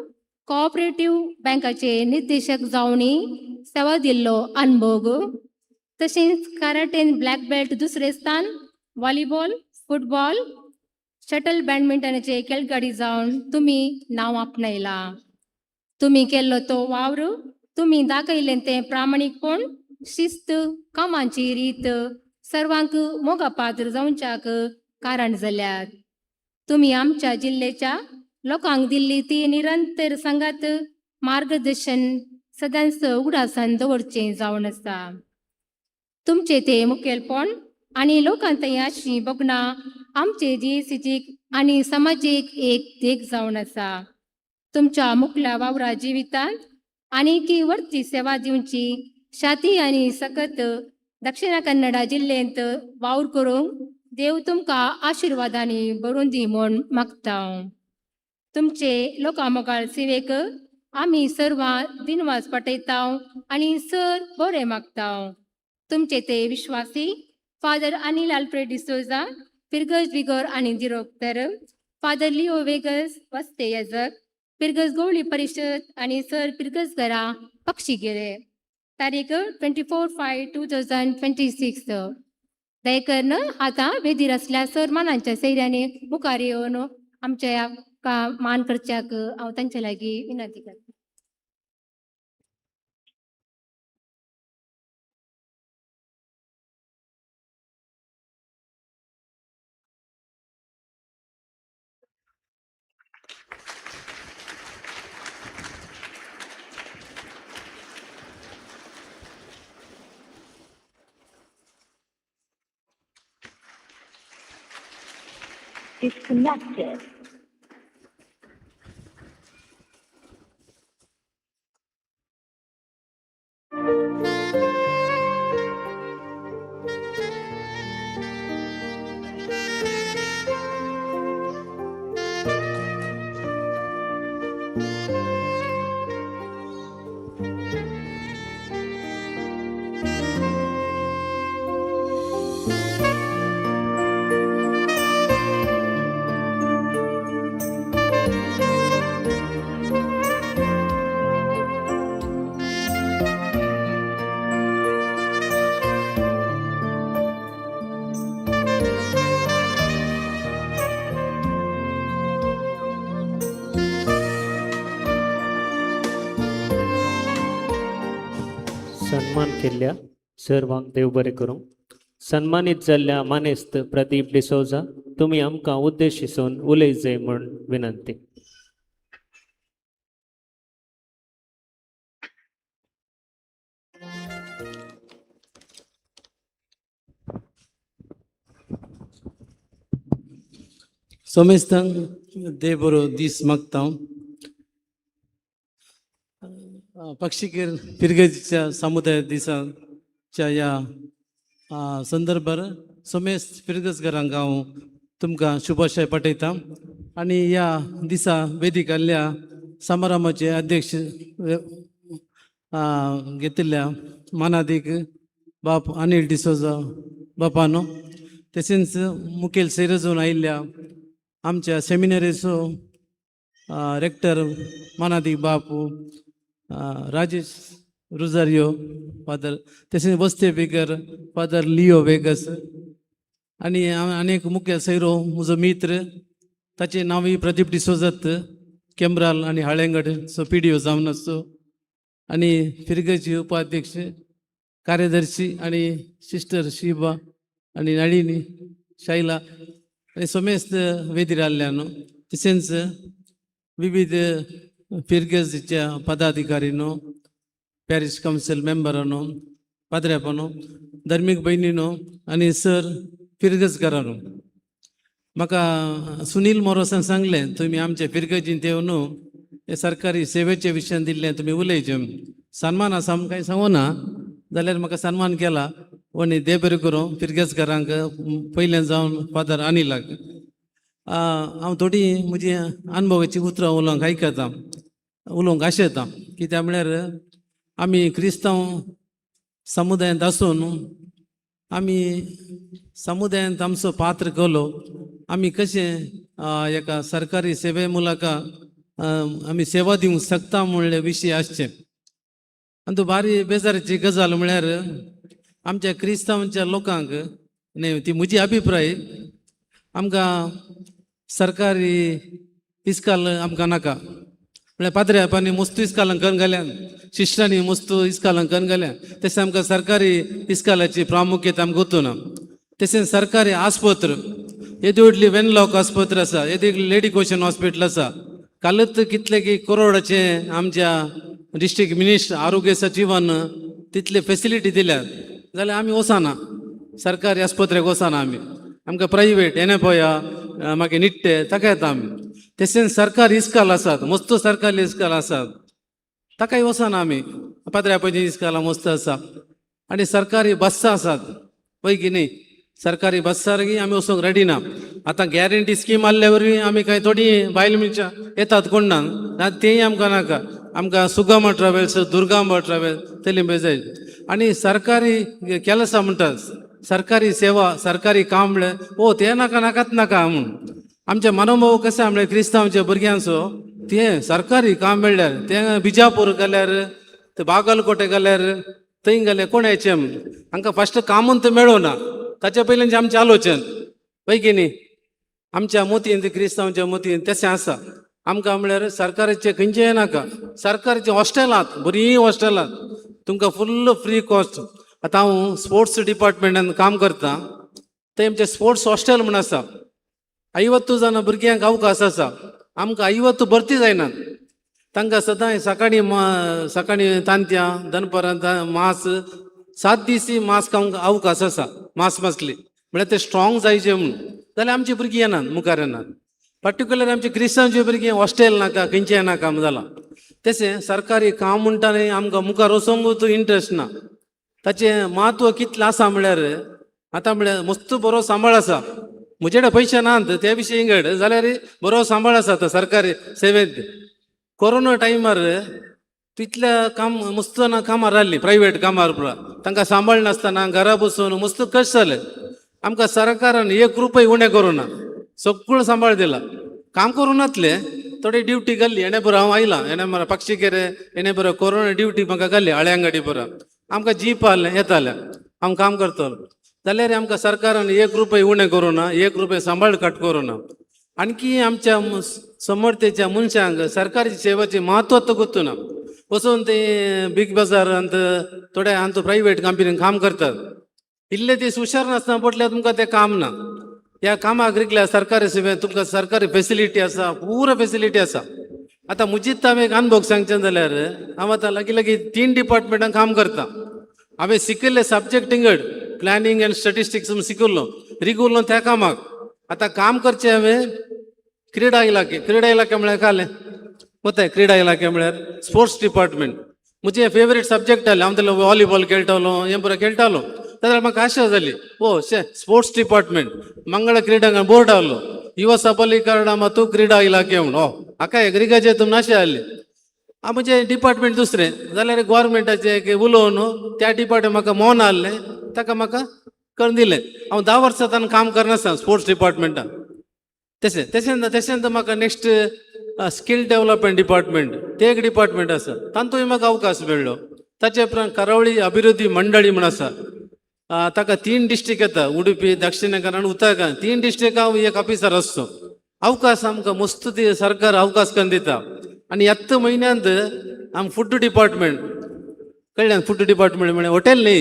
cooperative बँकाचे निर्देशक जावनूय सेवा दिल्लो अनभोग. तशेंच कराटेन ब्लॅक बेल्ट दुसरें स्थान, व्हॉलीबॉल, फुटबॉल, शटल बॅडमिंटनाचे खेळगडी जावन तुमी नांव आपणायलां. तुमी केल्लो तो वावर, तुमी दाखयलें तें प्रामाणीकपण, शिस्त, कामाची रीत सर्वांक मोगापात्र जावच्याक कारण जाल्यात. तुमी आमच्या जिल्ल्याच्या लोकांक दिल्ली ती निरंतर सांगात मार्गदर्शन सदांच उगडासान दवरचें जावन आसा. तुमचें तें मुखेलपण आनी लोकांत अशी बगणां आमचे जीएसीचीक आनी समाजीक एक देख जावन आसा. तुमच्या मुखल्या वावरा जिवितांत आनीक वरती सेवा दिवची शाती आनी सकत दक्षिण कन्नडा जिल्ल्यांत वावर करूंक देव तुमकां आशिर्वादांनी भरून दी म्हूण मागता. तुमचे लोकां मोगाळ सेवेक आमी सर्वां दिनवास पाठयता आनी सर बरें मागता. तुमचे ते विश्वासी फादर अनिल अल्फ्रेड डिसोजा, फिरगज बिगोर आनी दिरोक्तर, फादर लिओ वेगस वस्ते याजक, पिरगज गवळी परिशद आनी सर पिरगजगरा पक्षी गेले. तारीख 24/5/2026. दयकरून आतां वेदीर आसल्या सर मानांच्या सैऱ्यांनी मुखार येवन आमच्या मान करच्याक हांव तांचे लागीं विनंती करता. Disconnected. सन्मान केल्ल्या सर्वांक देव बरें करूं. सन्मानीत जाल्ल्या मानेस्त प्रदीप डिसोजा, तुमी आमकां उद्देशिसून उलय जाय म्हूण विनंती. सोमेस्तांक देव बरो दीस मागता. पक्षीकेर फिरगजीच्या समुदाय दिसाच्या ह्या संदर्भार सोमेस फिरगजघरांक हांव तुमकां शुभाशय पाठयता आनी ह्या दिसा वेदीक आयिल्ल्या समारंभाचे अध्यक्ष घेतिल्ल्या मानादीक बाप अनिल डिसोजा बापानो, तशेंच मुखेल सैरजून आयिल्ल्या आमच्या सेमिनरीचो रेक्टर मानादीक बाप राजेश रोजारियो फादर, तशेंच वस्ते बेगर फादर लियो वेगस आनी अनेक मुखेल सैरो म्हजो मित्र, ताचें नांवूय प्रदीप डिसोजत, केम्ब्राल आनी हाळेंगड सो पी डी ओ जावन आसचो आनी फिरगजी उपाध्यक्ष कार्यदर्शी आनी सिस्टर शिबा आनी नळिनी शैला आनी समेस्त वेदीर आयिल्ल्या न्हू, तशेंच विविध फिरगजीच्या पदाधिकारी न्हू, पॅरीश कावन्सील मेंबरांनो, पाद्र्यापानो, धर्मीक भयणीनो आनी सर फिरगजकारांनो, म्हाका सुनील मोरोसान सांगलें तुमी आमचे फिरगजींत येवन न्हू हे सरकारी सेवेचे विशयान दिल्लें तुमी उलयचें. सन्मान आसा कांय सांगूना जाल्यार म्हाका सन्मान केला आनी देव बरें करूं फिरगजकारांक, पयलें जावन फादर अनिलाक. हांव थोडी म्हजी अनुभवाची उतरां उलोवंक आयकता, उलोवंक आशेता. कित्याक म्हळ्यार आमी क्रिस्तांव समुदायांत आसून आमी समुदायांत आमचो पात्र केलो, आमी कशें एका सरकारी सेवे मुलाका आमी सेवा दिवंक शकता म्हणले विशय आसचे. आनी तो भारी बेजाराची गजाल म्हळ्यार आमच्या क्रिस्तांवच्या लोकांक न्ही, ती म्हजी अभिप्राय, आमकां सरकारी इस्काल आमकां नाका. म्हळ्यार पाद्र्यापांनी मस्तू इस्कालां करून घाल्यान, शिश्टांनी मस्तू इस्कालां करून घाल्यान, तशें आमकां सरकारी इस्कालाची प्रामुख्यता आमकां गोतूना. तशेंच सरकारी आस्पत्र, येदी व्हडली वेनलॉक आस्पत्र आसा, येदी लेडी क्वेशन हॉस्पिटल आसा, कालूच कितले की करोडाचे आमच्या डिस्ट्रिक्ट मिनिस्टर आरोग्य सचिवान तितले फेसिलिटी दिल्यात जाल्यार आमी वचना, सरकारी आस्पत्रेक वचना आमी, आमकां प्रायवेट एनएपया मागीर निट्टे ताका येता आमी. तशेंच सरकारी इस्काल आसात, मस्त सरकारी इस्काल आसात, ताकाय वचना आमी, पाद्र्यापाची इस्कालां मस्त आसा. आनी सरकारी बस्सां आसात पळय की न्ही, सरकारी बस्सार आमी वचूंक रेडी ना. आतां गॅरंटी स्कीम आसल्या वरवीं आमी कांय थोडीं बायल मनशां येतात कोण ना, ना तेंय आमकां नाका. आमकां सुगामा ट्रॅवल्स, दुर्गांबा ट्रॅवल्स तेली जाय. आनी सरकारी केलसां म्हणटात, सरकारी सेवा, सरकारी काम म्हळ्यार ओ तें नाका, नाकाच नाका म्हूण. आमचे मनोभाव कशें म्हळ्यार क्रिस्तांवच्या भुरग्यांचो तें सरकारी काम मेळ्ळ्यार तें बिजापूर गेल्यार, ते बागलकोटे गेल्यार, थंय गेल्यार कोणाचें हांकां फस्ट कामून तर मेळना. ताच्या पयलीं आमचें आलोचन पळय की न्ही, आमच्या मोतीन क्रिस्तांवच्या मोतीन तशें आसा. आमकां म्हळ्यार सरकाराचें खंयचेंय नाका. सरकाराचें हॉस्टेलांत बरीं हॉस्टेलांत तुमकां फुल्ल फ्री कॉस्ट. आतां हांव स्पोर्ट्स डिपार्टमेंटान काम करतां, थंय आमचें स्पोर्ट्स हॉस्टेल म्हूण आसा. 50 जाणां भुरग्यांक अवकाश आसा. आमकां 50 भरती जायनात. तांकां सदांय सकाळीं सकाळीं तांतयां, दनपरां मास, 7 दीस मास खावंक अवकाश आसा. मास मासली म्हळ्यार ते स्ट्रॉंग जायचे म्हणून. जाल्यार आमची भुरगीं येनात, मुखार येनात. पर्टिक्युलर आमची क्रिस्तांवची भुरगीं हॉस्टेल नाका, खंयचें नाका जालां. तशें सरकारी काम म्हणटा न्ही, आमकां मुखार वचोंकूच इंट्रस्ट ना. ताचें म्हत्व कितलें आसा म्हळ्यार आतां म्हळ्यार मस्त बरो सांबाळ आसा. म्हजे कडेन पयशे नात ते विशयी घड जाल्यार बरो सांबाळ आसा आतां सरकारी सेवेंत. कोरोना टायमार तितल्या काम मस्त ना कामार रावली, प्रायवेट कामार पुरा तांकां सांबाळ नासतना घरा बसून मस्त कश्ट जाले. आमकां सरकारान 1 रुपय उणें करूं ना, सगळो सांबाळ दिला. काम करूं नातले थोडी ड्युटी घाल्ली. हेणे बरो हांव आयलां, हेणे बरो पक्षीकेरे, हेणे बरो कोरोना ड्युटी म्हाका घाल्ली हळ्यांगाडी बरो. आमकां जीप आहलें येतालें, हांव काम करतलो. जाल्यार आमकां सरकारान 1 रुपय उणें करूं ना, 1 रुपय सांबाळ कट करूं ना. आणखी आमच्या समर्थेच्या मनशांक सरकारी सेवाचें म्हत्व तर गोत्तू ना. वचून ते बीग बाजारांत थोडे आमचो प्रायवेट कंपनीन काम करतात. इल्ले दीस हुशार नासतना पडल्यार तुमकां तें काम ना. ह्या कामाक रिगल्या सरकारी सेवेंत तुमकां सरकारी फेसिलिटी आसा, पुरो फेसिलिटी आसा. आतां म्हजीच हांवें एक अनुभव सांगचें जाल्यार हांव आतां लागीं लागीं 3 डिपार्टमेंटान काम करता. हांवें शिकिल्ले सब्जॅक्ट इंगड प्लॅनिंग एंड स्टॅटिस्टिक्स शिकिल्लो, रिगुल्लो त्या कामाक. आतां काम करचें हांवें क्रीडा इलाखे. क्रीडा इलाखे म्हळ्यार कालें कोताय, क्रीडा इलाखे म्हळ्यार स्पोर्ट्स डिपार्टमेंट. म्हजें फेवरेट सब्जॅक्ट आहलें. हांव तेन्ना व्हॉलीबॉल खेळटालो, हें बरो खेळटालो. तेन्ना म्हाका आशा जाली, ओ शे स्पोर्ट्स डिपार्टमेंट मंगळ क्रीडांगण बोर्ड आहलो, युवा सबलीकरण ಮತ್ತು क्रीडा इलाखे म्हूण. ओ हाका एग्रीकल्चर तुम नाशे आहली. म्हजें डिपार्टमेंट दुसरें जाल्यार गोवोरमेंटाचें एक उलोवन त्या डिपार्टमेंट म्हाका मोन आहलें, ताका म्हाका करून दिलें. हांव 10 वर्सां ताणें काम करनासता स्पोर्ट्स डिपार्टमेंटान. तशें तशें तशेंच म्हाका नेक्स्ट स्कील डेवलपमेंट डिपार्टमेंट ते एक डिपार्टमेंट आसा, तातूंय म्हाका अवकाश मेळ्ळो. ताचे उपरांत करावळी अभिवृद्धी मंडळी म्हूण आसा, ताका 3 डिस्ट्रिक्ट येता, उडुपी, दक्षिण कन्नड आनी उत्तर कन्नड. 3 डिस्ट्रिक्ट हांव एक ऑफिसर आसचो. अवकाश आमकां मस्त ती सरकार अवकाश करून दिता. आनी ह्याच म्हयन्यांत आम फूड डिपार्टमेंट कळ्ळें. फूड डिपार्टमेंट म्हळ्यार हॉटेल न्ही,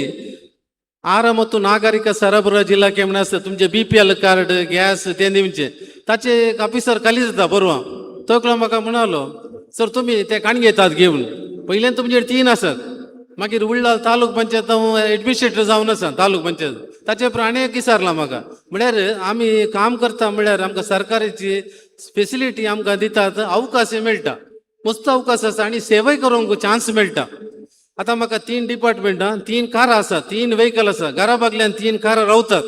आहार ಮತ್ತು नागरिक ಸರಬರಾಜು ಇಲಾಖೆ म्हण आसता. तुमचें BPL card, gas तें दिवचें. ताचे एक ऑफिसर खाली जाता बरोवा. तो एकलो म्हाका म्हणालो, सर तुमी ते काण घेतात घेवन, पयल्यान तुमचेर 3 आसात. मागीर उडला तालूक पंचायत हांव एडमिनिस्ट्रेटर जावन आसा तालूक पंचायत. ताचे उपरांत आनी एक विचारलां म्हाका, म्हळ्यार आमी काम करता म्हळ्यार आमकां सरकाराची फेसिलिटी आमकां दितात, अवकाश मेळटा, मस्त अवकाश आसा आनी सेवय करूंक चान्स मेळटा. आतां म्हाका 3 डिपार्टमेंटां 3 कारां आसा, 3 व्हेकल आसा. घरा बागल्यान 3 कारां रावतात.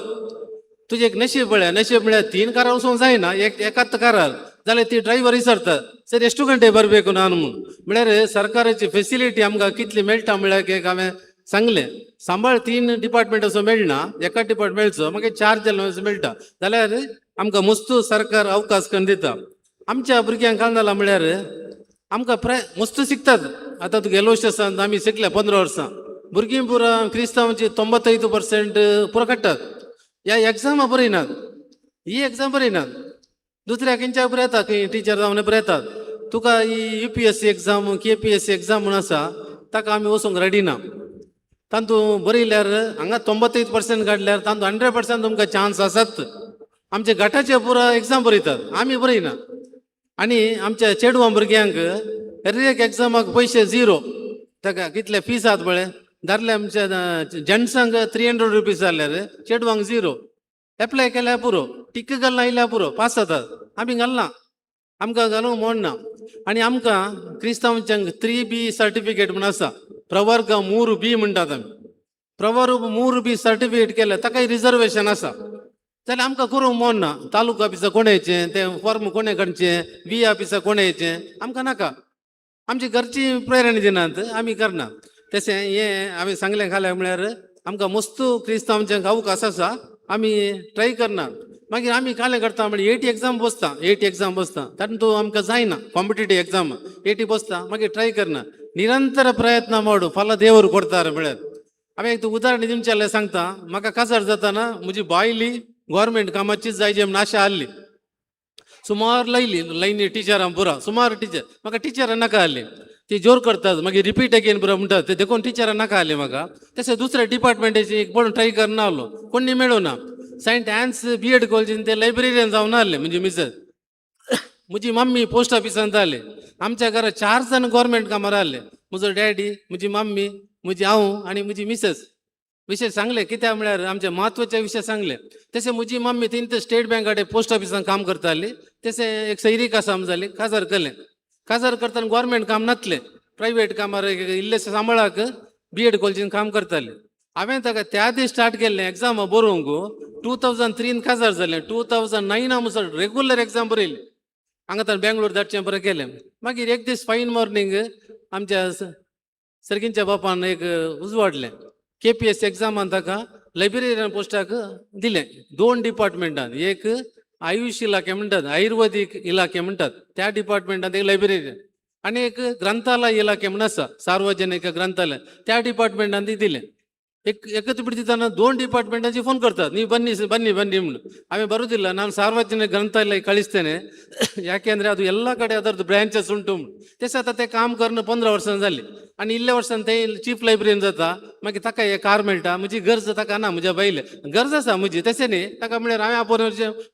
तुजें एक नशीब पळय, नशीब म्हळ्यार 3 कारां वचूंक जायना, एक एकाच कारार जाल्यार ती ड्रायव्हर विचारता, सर ಎಷ್ಟು ಗಂಟೆ ಬರಬೇಕು ನಾನು म्हूण. म्हळ्यार सरकाराची फेसिलिटी आमकां कितली मेळटा म्हळ्यार एक हांवें सांगलें. सांबाळ 3 डिपार्टमेंट असो मेळना, एका डिपार्टमेंट मेळचो, मागीर 4 जाण मेळटा. जाल्यार आमकां मस्त सरकार अवकाश करून दिता. आमच्या भुरग्यांक काय जालां म्हळ्यार आमकां मस्त शिकतात. आतां तुका एलोशियसान आमी शिकल्या 15 वर्सां, भुरगीं पुरा क्रिस्तांवची 95% पुरा काडटात. ह्या एग्जामा बरयनात, ही एग्जाम बरयनात, दुसऱ्या खंयच्या बरयता, खंय टिचर जावन बरयतात. तुका ही UPSC exam, KPSC exam म्हूण आसा, ताका आमी वचूंक रेडी ना. तातूंत बरयल्यार हांगा 95% काडल्यार तातूंत 100% तुमकां चान्स आसात. आमचे गटाचे पुरा एग्जाम बरयतात, आमी बरयना. आनी आमच्या चेडवां भुरग्यांक हर एक एग्जामाक पयशे 0. ताका कितले फीस आसात पळय, दादले आमच्या जेंट्सांक 300 रुपीज जाल्यार चेडवांक 0. एप्लाय केल्यार पुरो, टिक्क घालना आयल्यार पुरो, पास जातात. आमी घालना, आमकां घालूंक मोडना. आनी आमकां क्रिस्तांवच्यांक 3B certificate म्हूण आसा, प्रवर्ग 3B म्हणटात आमी. प्रवर्ग 3B certificate केल्यार ताकाय रिजर्वेशन आसा. जाल्यार आमकां करूंक मोडना. तालुका ऑफिसा कोण येचें, तें फॉर्म कोणें काडचें, वी ऑफिसा कोणें येचें, आमकां नाका. आमची घरची प्रेरणा दिनात, आमी करना. तशें हें हांवें सांगलें खालें म्हळ्यार आमकां मस्त क्रिस्तांवच्यांक अवकाश आसा, आमी ट्राय करना. मागीर आमी कालें करता म्हणजे एटी एग्जाम बसता, एटी एग्जाम बसता, तातूंत आमकां जायना कॉम्पिटेटीव एग्जाम एटी बसता, मागीर ट्राय करना, निरंतर प्रयत्न माडू फाल्यां देवर करता म्हळ्यार. हांवें एक उदाहरण दिवचें सांगता, म्हाका काजार जाताना म्हजी बायली गव्हर्मेंट कामाचीच जाय म्हूण आशा आहली, सुमार लायली लायनी टिचरां पुरा, सुमार टिचर म्हाका टिचरां नाका आहली, ती जोर करतात मागीर रिपीट अगेन पुरा म्हणटात ते, देखून टिचरां नाका आहली म्हाका. तशें दुसऱ्या डिपार्टमेंटाची कोण ट्राय करना आहलो, कोणी मेळूना. सेंट एन्स बी एड कॉलेजीन ते लायब्रेरियन जावन आहले म्हणजे मिसेस. म्हजी मम्मी पोस्ट ऑफिसांत आहले. आमच्या घरा 4 जाण गव्हर्मेंट कामार आहले, म्हजो डॅडी, म्हजी मम्मी, म्हजी हांव आनी म्हजी मिसेस. विशय सांगले कित्याक म्हळ्यार आमचे म्हत्वाचे विशय सांगले. तशें म्हजी मम्मी थंय स्टेट बँक कडेन पोस्ट ऑफिसान काम करताली, तशें एक सैरीक आसा जाली, काजार केलें. काजार करतना गव्हर्मेंट काम नासलें, प्रायवेट कामार इल्लेशें सांबाळाक बी एड कॉलेजीन काम करतालें. हांवें ताका त्या दीस स्टार्ट केल्लें एग्जाम बरोवंक. 2003 काजार जालें, 2009 मुसळ रेगुलर एग्जाम बरयली, हांगा तर बेंगलोर धाडचें बरें केलें. मागीर एक दीस फायन मॉर्निंग आमच्या सर्गींच्या बापान एक उजवाडलें, KPS एग्जामान ताका लायब्रेरियन पोस्टाक दिलें. 2 डिपार्टमेंटान, एक आयुष इलाखे म्हणटात, आयुर्वेदीक इलाखे म्हणटात, त्या डिपार्टमेंटान एक लायब्रेरियन, आनी एक ग्रंथालय इलाखे म्हूण आसा, सार्वजनीक ग्रंथालय, त्या डिपार्टमेंटान ती दिलें. एक एकत्र बिडदिताना 2 डिपार्टमेंटाची फोन करतात, ನೀವು ಬನ್ನಿ ಬನ್ನಿ ಬನ್ನಿ म्हणून. हांवें ಬರುದಿಲ್ಲ, ನಾನು ಸಾರ್ವಜನಿಕ ಗ್ರಂಥಾಲಯ ಕಳಿಸ್ತೇನೆ, ಯಾಕೆಂದ್ರೆ ಅದು ಎಲ್ಲ ಕಡೆ ಅದರದ್ದು ಬ್ರಾಂಚಸ್ ಉಂಟು. तें आतां तें काम करून 15 वर्सां जालीं आनी इल्ल्या वर्सान तें चीफ लायब्ररीन जाता. मागीर ताका हे कार मेळटा, म्हजी गरज ताका ना, म्हज्या बायले गरज आसा म्हजी, तशें न्ही ताका म्हळ्यार हांवें आपोवन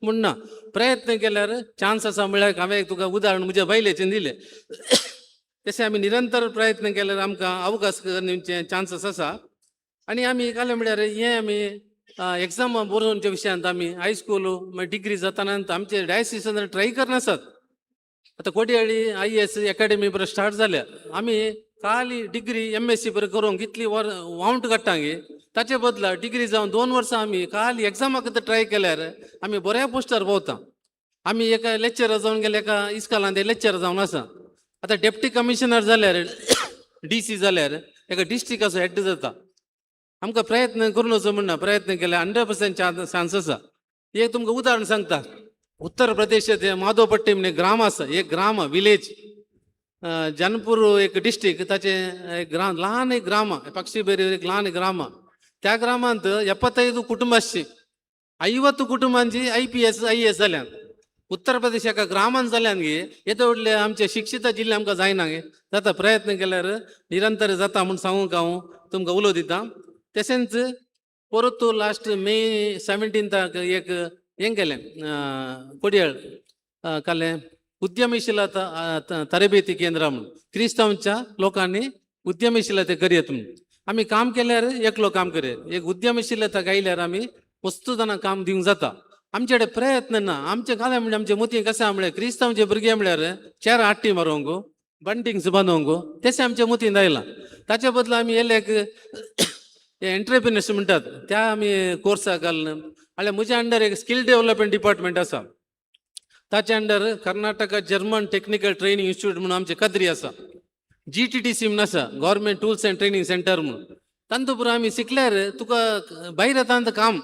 म्हूण ना, प्रयत्न केल्यार चान्स आसा. म्हळ्यार हांवें तुका उदाहरण म्हज्या बायलेचें दिलें. तशें आमी निरंतर प्रयत्न केल्यार आमकां अवकाश दिवचे चान्सीस आसा. आनी आमी कालें म्हळ्यार हें आमी एग्जाम बरोवच्या विशयांत आमी हायस्कूल मागीर डिग्री जाताना आमचे डायसिसान ट्राय करनासात. आतां कोडयाळी IAS academy बरें स्टार्ट जाल्या, आमी खाली डिग्री MSc बरें करूंक कितली वर वावंट काडटा गे, ताचे बदला डिग्री जावन 2 वर्सां आमी खाली एग्जामाक ट्राय केल्यार आमी बऱ्या पोस्टार पावता. आमी एका लेक्चर जावन गेले, एका इस्कॉलांत लेक्चर जावन आसा. आतां डेप्टी कमिशनर जाल्यार DC जाल्यार एका डिस्ट्रिक्टाचो हेड जाता. आमकां प्रयत्न करून वचो म्हणना, प्रयत्न केल्यार 100% चान्स आसा. एक तुमकां उदाहरण सांगता, उत्तर प्रदेशांत माधवपट्टी म्हण एक ग्राम आसा, एक ग्राम विलेज, जनपूर एक डिस्ट्रिक्ट, ताचें एक ग्राम, ल्हान एक ग्राम, पक्षीबेरी एक ल्हान ग्राम. त्या ग्रामांत 75 कुटुंब आसची, 50 कुटुंबांची IPS IAS जाल्यान. उत्तर प्रदेश एका ग्रामान जाल्यान गे, येदे व्हडले आमचे शिक्षित जिल्ले आमकां जायना गे. जाता प्रयत्न केल्यार निरंतर जाता म्हूण सांगूंक हांव तुमकां उलो दिता. तशेंच परत लास्ट मे 17 एक हें केलें, कोडयाळ कालें उद्यमशीलता तरबेती केंद्र म्हणून, क्रिस्तांवच्या लोकांनी उद्यमशीलता करयत म्हणून. आमी काम केल्यार एकलो काम करयत, एक उद्यमशीलता गायल्यार आमी वस्तू जाणां काम दिवंक जाता. आमचे कडेन प्रयत्न ना. आमचे कालें म्हणजे आमचे मोती कशें म्हळ्यार क्रिस्तांवचे भुरगे म्हळ्यार चेर आट्टी मारूंक, बंटिंग्स बांदूंक, तशें आमच्या मोतीन आयलां. ताचे बदला आमी येले एक एंटरप्रिनर्स म्हणटात त्या आमी कोर्साक घालून, जाल्यार म्हज्या अंडर एक स्कील डेव्हलपमेंट डिपार्टमेंट आसा, ताच्या under Karnataka German technical training institute म्हणून आमचे कद्री आसा, GTTC म्हणून आसा, government tools and training centre म्हणून. तांतू पुरो आमी शिकल्यार तुका भायर येता काम.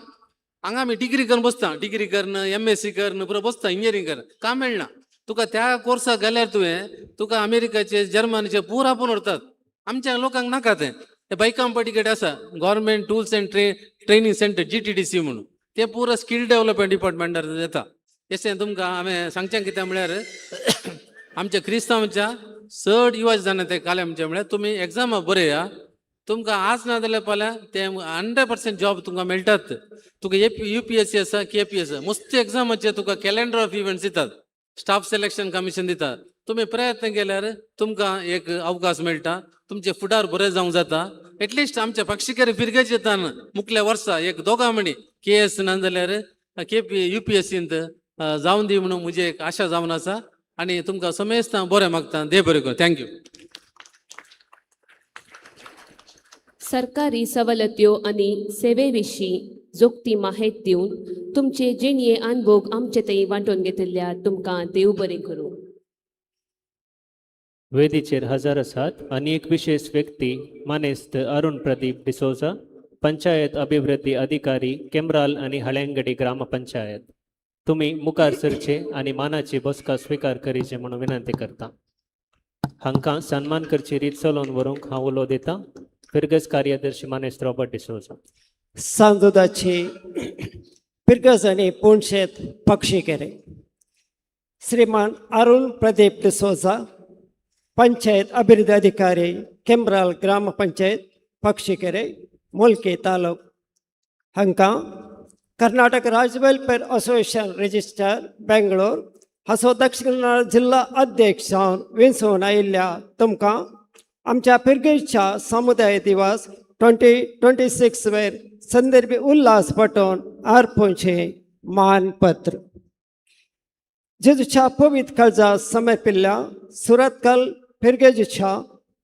हांगा आमी डिग्री करून बसता, डिग्री करून MSc करून पुरो बसता, इंजिनियरींग करून काम मेळना तुका. त्या कोर्साक घाल्यार तुवें तुका अमेरिकाचे जर्मनीचे पूर आपोवन व्हरतात. आमच्या लोकांक नाका तें. ते बायकांपटी कडेन आसा government tools and training centre GTTC म्हणून, ते पुरो स्कील डेव्हलपमेंट डिपार्टमेंटार येता. तशें तुमकां हांवें सांगचें कितें म्हळ्यार आमच्या क्रिस्तांवच्या चड युवा जाणा ते कालें आमचें म्हळ्यार तुमी एग्जामा बरया, तुमकां आज ना जाल्यार फाल्यां ते 100% जॉब तुमकां मेळटात. तुका UPSC आसा, KPS मस्त एग्जामाचे तुका कॅलेंडर ऑफ इव्हेंट्स दितात, स्टाफ सिलेक्शन कमिशन दितात. तुमी प्रयत्न केल्यार तुमकां एक अवकाश मेळटा, तुमचें फुडार बरें जावंक जाता. एटलिस्ट आमच्या पक्षीकरी फिरगेज येता मुखल्या वर्सा एक दोगां म्हणी KS ना जाल्यार UPSCंत जावन दी म्हणून म्हजी एक आशा जावन आसा. आनी तुमकां समेस्तां बरें मागता, देव बरें करूं. Thank you. सरकारी सवलत्यो आनी सेवे विशीं जोखती माहिती दिवन तुमचे जिणये अनभोग आमचे थंय वांटून घेतिल्ल्या तुमकां देव बरें करूं. वेदीचेर हजर आसात आनी एक विशेष व्यक्ती मानेस्त अरुण प्रदीप डिसोजा, पंचायत अभिवृद्धी अधिकारी, केमराल आनी हळ्यांगडी ग्रामपंचायत. तुमी मुखार सरचे आनी मानाची बसका स्विकार करीचे म्हणून विनंती करता. हांकां सन्मान करची रीत चलोवन व्हरूंक हांव उलो दितां फिरगज कार्यदर्शी मानेस्त रॉबर्ट डिसोजा. सांजुदाची पिरगज आनी पुणशेत पक्षी केरे श्रीमान अरुण प्रदीप डिसोजा, पंचायत अभिवृद्धी अधिकारी, केम्ब्राल ग्राम पंचायत, पक्षीकेरे, मुल्की तालुक. हांकां कर्नाटक राज्य वेलफेअर असोसिएशन रजिस्टर बेंगलोर हाचो दक्षिण कन्नड जिल्ला अध्यक्ष जावन वेंचून आयिल्ल्या तुमकां आमच्या फिरगेच्या समुदाय दिवस 2026 वयर संदर्भी उल्हास पटोवन अर्पूंचें मानपत्र. जेजूच्या पवित्र काळजा समर्पिल्ल्या सुरतकल फिरगेजूच्या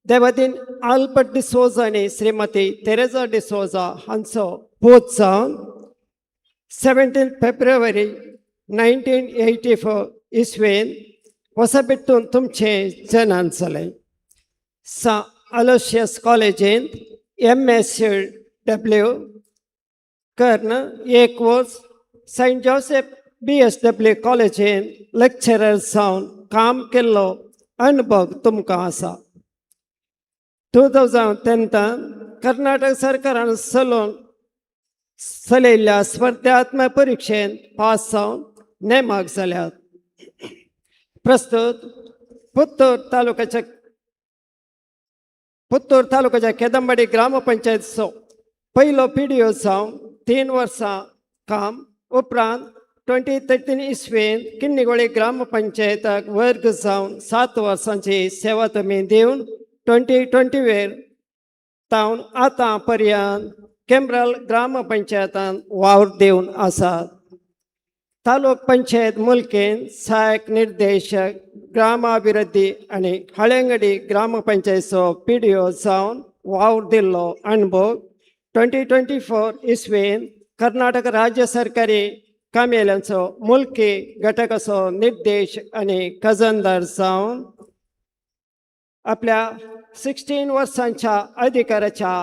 देवादीन आल्बर्ट डिसोजा आनी श्रीमती तेरेजा डिसोजा हांचो पूत जावन 17 फेब्रुवारी 1984 इसवेन होसबेट्टून तुमचें जनन जालें. सा अलोशियस कॉलेजींत MSW कर्ण एक वर्स सेंट जोसेफ BSW कॉलेजींत लेक्चरर जावन काम केल्लो अनुभव तुमकां आसा. 2010तान कर्नाटक सरकारान चलोवन चलयल्ल्या स्पर्धात्मक परिक्षेंत पास जावन नेमाक जाल्यात. प्रस्तुत पुत्तूर तालुक्याच्या केदंबाडी ग्रामपंचायतचो पयलो PDO जावन 3 वर्सां काम उपरांत 2013 इसवेन किन्नीगोळी ग्रामपंचायताक वर्ग जावन 7 वर्सांची सेवा तुमी दिवन 2020 वेर तावन आतां पर्यंत केम्ब्रल ग्रामपंचायतान वावर दिवन आसात. तालुक पंचायत मुलकेन सहायक निर्देशक ग्रामाभिवृद्धी आनी हळ्यांगडी ग्रामपंचायतचो PDO जावन वावर दिल्लो अणभव 2024 इसवेन कर्नाटक राज्य सरकारी कामेल्यांचो मुलकी घटकाचो निर्देश आनी खजानदार जावन आपल्या 16 वर्सांच्या अधिकाराच्या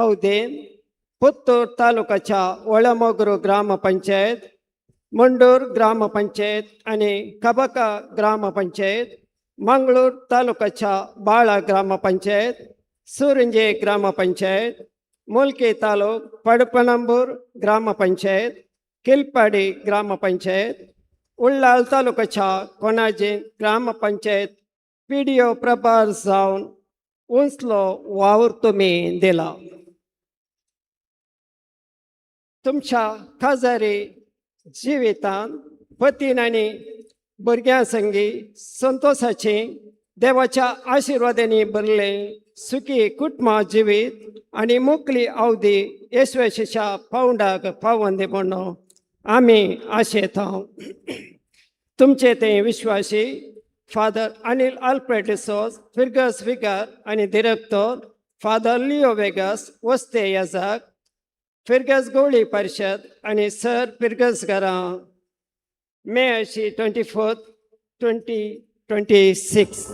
अवधेन पुत्तूर तालुक्याच्या वळमोगरू ग्रामपंचायत, मंडूर ग्रामपंचायत आनी कबका ग्रामपंचायत, मंगळूर तालुक्याच्या बाळा ग्रामपंचायत, सुरंजे ग्रामपंचायत, मुल्की तालुक पडपणंबूर ग्रामपंचायत, किलपाडी ग्रामपंचायत, उल्लाल तालुक्याच्या कोणाजी ग्रामपंचायत PDO प्रभार जावन उंचलो वावर तुमी दिला. तुमच्या खाजारी जिवितान पतीन आनी भुरग्यां संगी संतोशाची देवाच्या आशिर्वादांनी भरले सुखी कुटुंबा जिवीत आनी मोकली अवधी येसवेशीच्या पावंडाक पावोवन दी म्हणून आमी आशेता. तुमचे ते विश्वासी फादर अनिल अल्फ्रेड डिसोज, फिरगस विगार आनी दिरेक्तोर, फादर लिओ वेगस वस्ते याजाक, फिरगस गोळी परिशद आनी सर फिरगस घरां, मे अशी 24, 2026.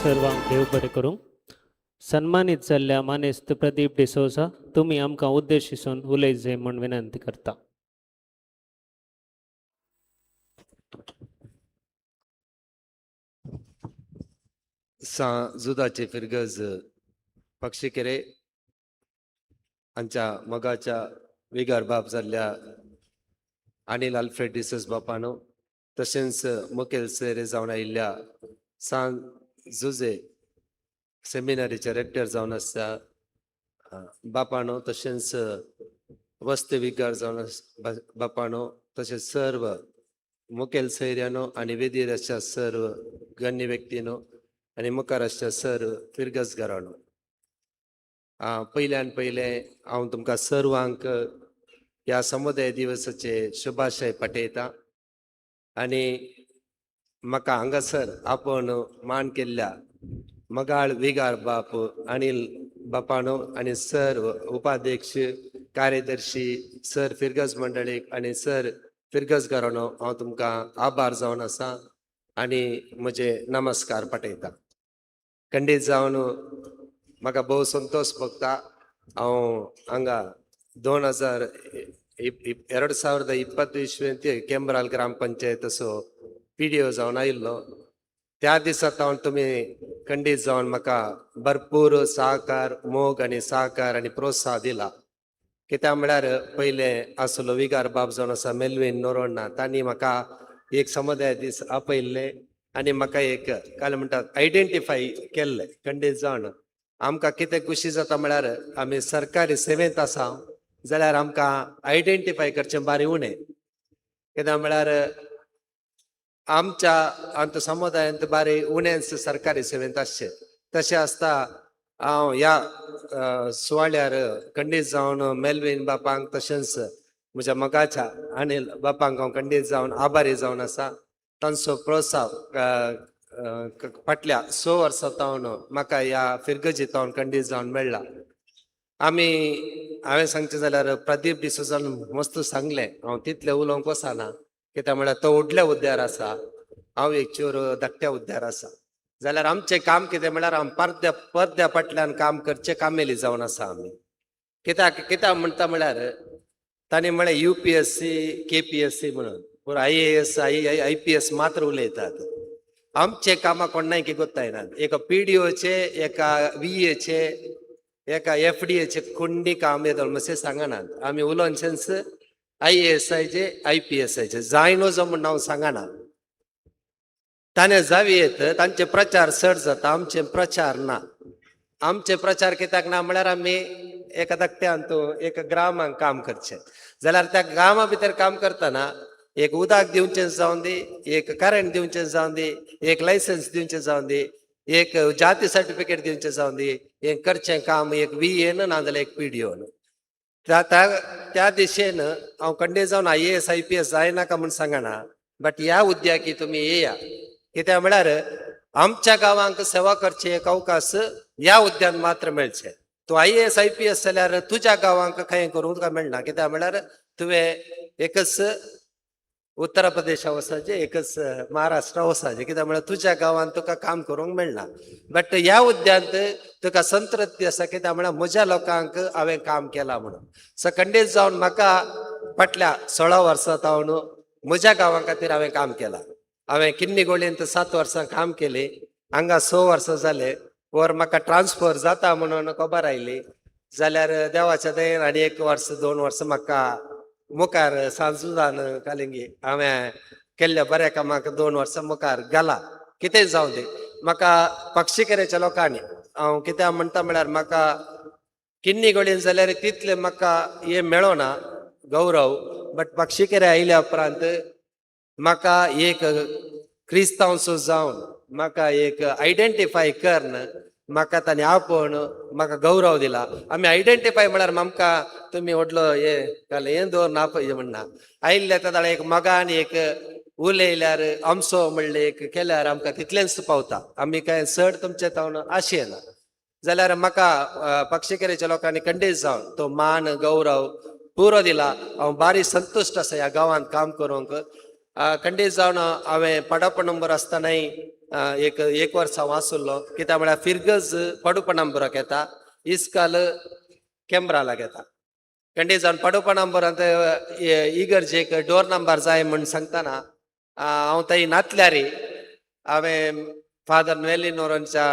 सर्वांक देव बरें करूं. सन्मानीत जाल्ल्या मानेस्त प्रदीप डिसोजा, तुमी आमकां उद्देशिसून उलयत जाय म्हूण विनंती करता. सां जुदाचे फिरगज पक्षीकेरे आमच्या मोगाच्या विगार बाप जाल्ल्या अनिल अल्फ्रेड डिसोज बापानो, तशेंच मुखेल सोयरे जावन आयिल्ल्या सान जुजे सेमिनारीचे रेक्टर जावन आसता बापानो, तशेंच वस्ती विगार जावन बापानो, तशेंच सर्व मुखेल सोयऱ्यानो आनी वेदीर आसच्या सर्व गण्य व्यक्तीनो आनी मुखार आसच्या सर्व फिरगजगारानो, पयल्यान पयलें हांव तुमकां सर्वांक ह्या समुदाय दिवसाचे शुभाशय पाठयता आनी म्हाका हांगासर आपोवन मान केल्ल्या मगाळ विगार बाप अनिल बापानो आनी सर्व उपाध्यक्ष, कार्यदर्शी, सर फिरगज मंडळीक आनी सर फिरगजगारानो हांव तुमकां आभार जावन आसा आनी म्हजे नमस्कार पाठयता. खंडीत जावन म्हाका भोव संतोश भोगता. हांव हांगा 2020 इस्वेंत केंब्राल ग्रामपंचायत असो पीडीओ जावन आयिल्लो. त्या दिसा सावन तुमी खंडीत जावन म्हाका भरपूर सहकार, मोग आनी सहकार आनी प्रोत्साह दिला. कित्याक म्हळ्यार पयलें आसलो विगार बाब जावन आसा मेलवीन नोरोण्णा, तांणी म्हाका एक समुदाय दीस आपयल्ले आनी म्हाका एक काय म्हणटात आयडेंटिफाय केल्लें. खंडीत जावन आमकां कितें खुशी जाता म्हळ्यार आमी सरकारी सेवेंत आसा जाल्यार आमकां आयडेंटिफाय करचें बारी उणें. कित्याक म्हळ्यार आमच्या आमच्या समुदायांत बारी उणेंच सरकारी सेवेंत आसचें. तशें आसता हांव ह्या सुवाळ्यार खंडीत जावन मेलवीन बापांक तशेंच म्हज्या मोगाच्या अनिल बापांक हांव खंडीत जावन आभारी जावन आसा. तांचो प्रोत्साह फाटल्या 6 वर्सां तावन म्हाका ह्या फिरगजी तावन खंडीत जावन मेळ्ळा. आमी हांवें सांगचें जाल्यार प्रदीप डिसोजान मस्त सांगलें, हांव तितलें उलोवंक वचना कित्याक म्हळ्यार तो व्हडल्या हुद्द्यार आसा, हांव एक चोर धाकट्या हुद्द्यार आसा. जाल्यार आमचें काम कितें म्हळ्यार आम परद्या परद्या फाटल्यान काम करचें कामेली जावन आसा आमी. कित्याक कित्याक म्हणटा म्हळ्यार तांणी म्हळें UPSC KPSC म्हणून, पूण IAS IPS मात्र उलयतात. आमचे कामां कोण की गोत्तायना. एका PDOचे, एका VAचे, एका FDAचे कोण्णी काम येता मातशें सांगनात. आमी उलोवनशेंच IASआयचे IPSआयचे जायनो म्हूण हांव सांगना. ताणें जावी येत तांचे प्रचार चड जाता, आमचे प्रचार ना. आमचे प्रचार कित्याक ना म्हळ्यार आमी एका धाकट्यान एका ग्रामांक काम करचें जाल्यार त्या गांवा भितर काम करतना एक उदक दिवचें जावन दी, एक करंट दिवचें जावन दी, एक लायसन्स दिवचें जावन दी, एक जाती सर्टिफिकेट दिवचें जावन दी, हें करचें काम एक VA ना जाल्यार एक PDO. त्या त्या दिशेन हांव खंडीत जावन IAS IPS जायनाका म्हूण सांगना, बट ह्या उद्याकी तुमी येया. कित्याक म्हळ्यार आमच्या गांवांक सेवा करची एक अवकाश ह्या उद्यान मात्र मेळचें. तूं IAS IPS जाल्यार तुज्या गांवांक कांय करूंक तुका मेळना. कित्याक म्हळ्यार तुवें एकच उत्तर प्रदेशा वचपाचें, एकच महाराष्ट्रा वचपाचें. कित्याक म्हळ्यार तुज्या गांवांत तुका काम करूंक मेळना. बट ह्या उद्यांत तुका संतृप्ती आसा. कित्याक म्हळ्यार म्हज्या लोकांक हांवें काम केलां म्हणून. सो खंडीत जावन म्हाका फाटल्या 16 वर्सां तावन म्हज्या गांवां खातीर हांवें काम केलां. हांवें किन्नीगोळींत 7 वर्सां काम केलें, हांगा 6 वर्सां जाले. वर म्हाका ट्रान्सफर जाता म्हणून खबर आयली जाल्यार देवाच्या दयेन आनी 1 वर्स 2 वर्सां म्हाका मुखार सांजुजान कालिंगी हांवें केल्ल्या बऱ्या कामाक 2 वर्सां मुखार घाला. कितें जावं दी म्हाका पक्षीकेरेच्या लोकांनी हांव कित्याक म्हणटा म्हळ्यार म्हाका किन्नीगोळीन जाल्यार तितलें म्हाका हें मेळना गौरव, बट पक्षीकेरे आयल्या उपरांत म्हाका एक क्रिस्तांवसो जावन म्हाका एक आयडेंटिफाय करन म्हाका तांणी आपोवन म्हाका गौरव दिला. आमी आयडेंटिफाय म्हळ्यार आमकां तुमी व्हडलो हें घालें हें दवर आपय म्हणना. आयिल्ल्या तेदळा एक मोगान एक उलयल्यार आमचो म्हणलें एक केल्यार आमकां तितलेंच पावता. आमी कांय चड तुमचे तावन आशेना. जाल्यार म्हाका पक्षीकेरेच्या लोकांनी खंडीत जावन तो मान गौरव पुरो दिला. हांव बारी संतुश्ट आसा ह्या गांवांत काम करूंक. खंडीत जावन हांवें पडप नंबर आसतनाय एक एक वर्स हांव आसलो. कित्याक म्हळ्यार फिरगज पडुप नंबराक येता, इस्काल केंब्रालाक येता. खंडीत जावन पडुप नंबरांत इगर्जेक डोर नंबर जाय म्हूण सांगतना हांव थंय नातल्यारी हांवें फादर नोवेलिनोरांच्या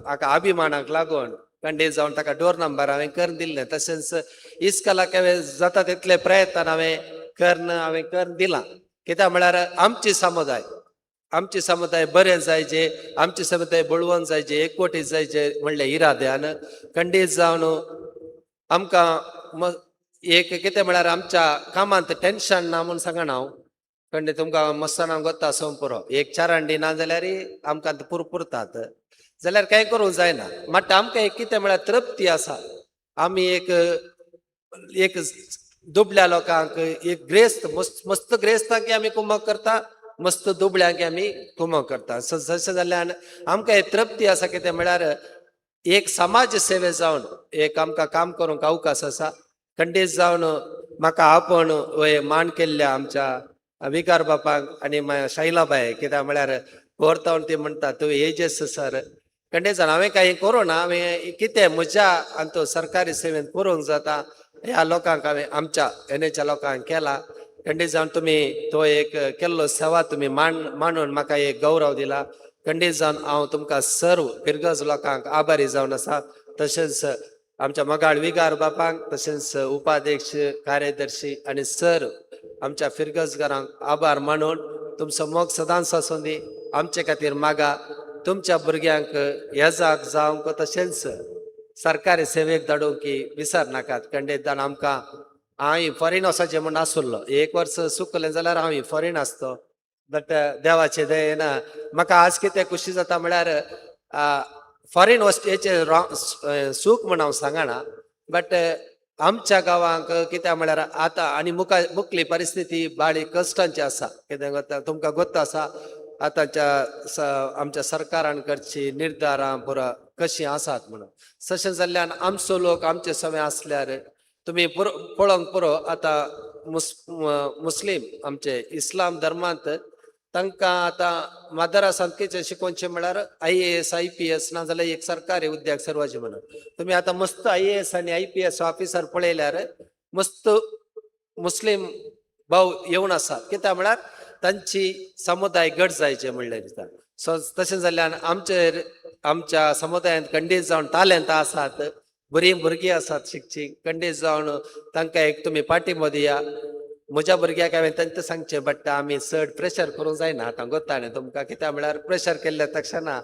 हाका अभिमानाक लागून कंडीत जावन ताका डोर नंबर हांवें करून दिल्लें. तशेंच इस्कलाक हांवें जाता तितले प्रयत्न हांवें करून दिलां. कित्याक म्हळ्यार आमची समुदाय बरें जायचे, आमची समुदाय बळवंत जायचे, एकवटीत जायचे म्हणले इराद्यान खंडीत जावन आमकां एक कितें म्हळ्यार आमच्या कामांत टेन्शन ना म्हूण सांगना हांव. खंडीत तुमकां मस्ताना गोत्ता आसूं पुरो, एक चारांडी ना जाल्यार आमकां पुरपुरतात जाल्यार कांय करूंक जायना. मात आमकां एक कितें म्हळ्यार तृप्ती आसा. आमी एक एक दुबल्या लोकांक एक ग्रेस्त मस्त ग्रेस्तांक आमी कुमक करता, मस्त दुबळ्यांक आमी कुमक करता. तशें जाल्ल्यान आमकां एक तृप्ती आसा. कितें म्हळ्यार एक समाज सेवे जावन एक आमकां काम करूंक अवकाश आसा. खंडीत जावन म्हाका आपोवन मान केल्ल्या आमच्या विकार बापाक आनी शैलाबाय, कित्याक म्हळ्यार कोरतावन ती म्हणटा तूं एजस सर. खंडीत जावन हांवें कांय करूं ना, हांवें कितें म्हज्या आनी सरकारी सेवेंत करूंक जाता ह्या लोकांक हांवें आमच्या एनएच्या लोकांक केला. खंडीत जावन तुमी तो एक केल्लो सेवा तुमी मानून म्हाका एक गौरव दिला. खंडीत जावन हांव तुमकां सर्व फिरगज लोकांक आभारी जावन आसा. तशेंच आमच्या मगाळ विगार बापांक, तशेंच उपाध्यक्ष, कार्यदर्शी आनी सर आमच्या फिरगजगारांक आभार मानून तुमचो मोग सदांच आसूं दी. आमचे खातीर मागा तुमच्या भुरग्यांक येजाक जावंक तशेंच सरकारी सेवेक धाडूंक की विसर नाकात. खंडीत जावन आमकां हांव फॉरेन वचपाचें म्हूण आसुल्लो, एक वर्स चुकलें जाल्यार हांव फॉरेन आसतो. बट देवाचे दयेन म्हाका आज कितें खुशी जाता म्हळ्यार फॉरेन वचचें सूख म्हूण हांव सांगना, बट आमच्या गांवांक कित्याक म्हळ्यार आतां आनी मुखली परिस्थिती बाळी कश्टांची आसा. कितें तुमकां गोत्त आसा आतांच्या आमच्या सरकारान करची निर्धारां पुरो कशीं आसात म्हणून. तशें जाल्ल्यान आमचो लोक आमचे सवे आसल्यार तुमी पळोवंक पुरो. आतां मुस्लीम आमचे इस्लाम धर्मांत तांकां आतां मदरासांत कितें शिकोवचें म्हळ्यार IAS IPS ना जाल्यार एक सरकारी उद्योग सर्वाचे म्हणून. तुमी आतां मस्त IAS आनी IPS officer पळयल्यार मस्त मुस्लीम भाव येवन आसात. कित्याक म्हळ्यार तांची समुदाय गट जायचे म्हणलें दिसता. सो तशें जाल्ल्यान आमचेर आमच्या समुदायांत खंडीत जावन तालेंत आसात, बरीं भुरगीं आसात शिकची. खंडीत जावन तांकां एक तुमी पाठिंबो दिया. म्हज्या भुरग्याक हांवें तांकां सांगचें बट आमी चड प्रेशर करूंक जायना. आतां गोत्ता न्ही तुमकां, कित्याक म्हळ्यार प्रेशर केल्ल्या तक्षणा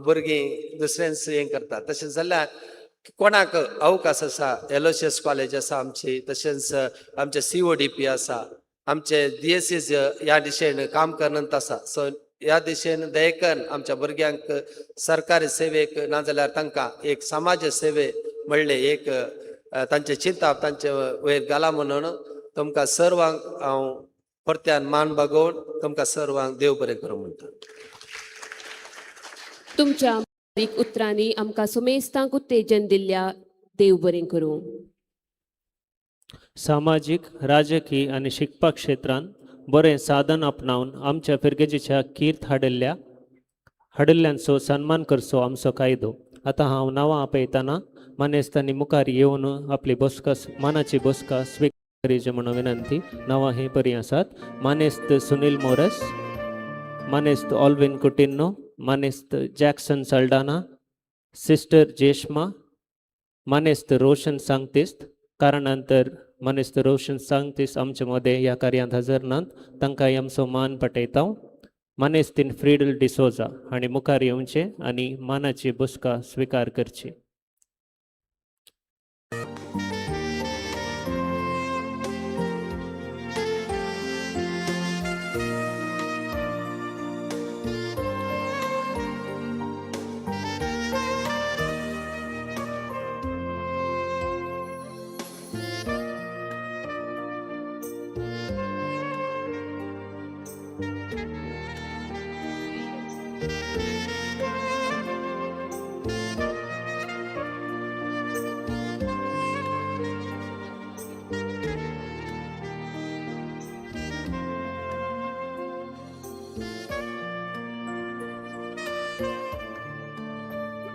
भुरगीं दुसऱ्यांच हें करतात. तशें जाल्यार कोणाक अवकाश आसा, एलोशियस कॉलेज आसा आमची, तशेंच आमचे CODP आसा, आमचे DSS ह्या दिशेन काम करत आसा. सो ह्या दिशेन दयेकन आमच्या भुरग्यांक सरकारी सेवेक नाजाल्यार तांकां एक समाज सेवे म्हणलें एक तांचें चिंताप तांचे वयर घाला म्हणून तुमकां सर्वांक हांव परत्यान मान बागोवन तुमकां सर्वांक देव बरें करूं म्हणटा. तुमच्या उतरांनी आमकां सुमेस्तांक उत्तेजन दिल्ल्या देव बरें करूं. सामाजीक, राजकीय आनी शिकपा क्षेत्रांत बरें साधन आपणावन आमच्या फिरगेजीच्या कीर्त हाडिल्ल्यांचो सन्मान करचो आमचो कायदो. आतां हांव नांवां आपयतना मानेस्तांनी मुखार येवन आपली बसका मानाची बसका स्विकारीची म्हणून विनंती. नांवां ही बरीं आसात. मानेस्त सुनील मोरस, मानेस्त ऑल्विन कुटिन्नो, मानेस्त जॅक्सन सल्डाना, सिस्टर जेश्मा, मानेस्त रोशन सांगतिस्त. कारणांतर मानेस्त रोशन सांगतीस आमचे मदें ह्या कार्यांत हजर नात, तांकां आमचो मान पटयता. मानेस्तीन फ्रीडल डिसोजा हांणी मुखार येवचें आनी मानाची बसका स्विकार करची.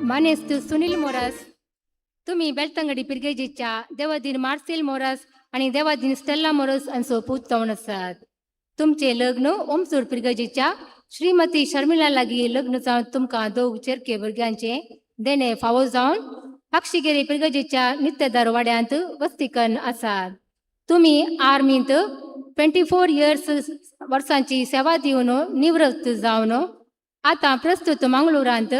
मानेस्त सुनील मोरास, तुम्ही बेलतंगडी पिरगेजीच्या देवादीन मार्सेल मोरास आणि देवादीन स्टेल्ला मोरस हांचो पूत जावन आसात. तुमचें लग्न ओमसूर पिरगेजीच्या श्रीमती शर्मिला लागीं लग्न जावन तुमकां दोग चेरके भुरग्यांचें देणें फावो जावन पाक्षिगेरी पिरगजेच्या नित्यदार वाड्यांत वस्तीकन आसात. तुमी आर्मींत 24 इयर्स वर्सांची सेवा दिवन निवृत्त जावन आतां प्रस्तुत मंगळुरांत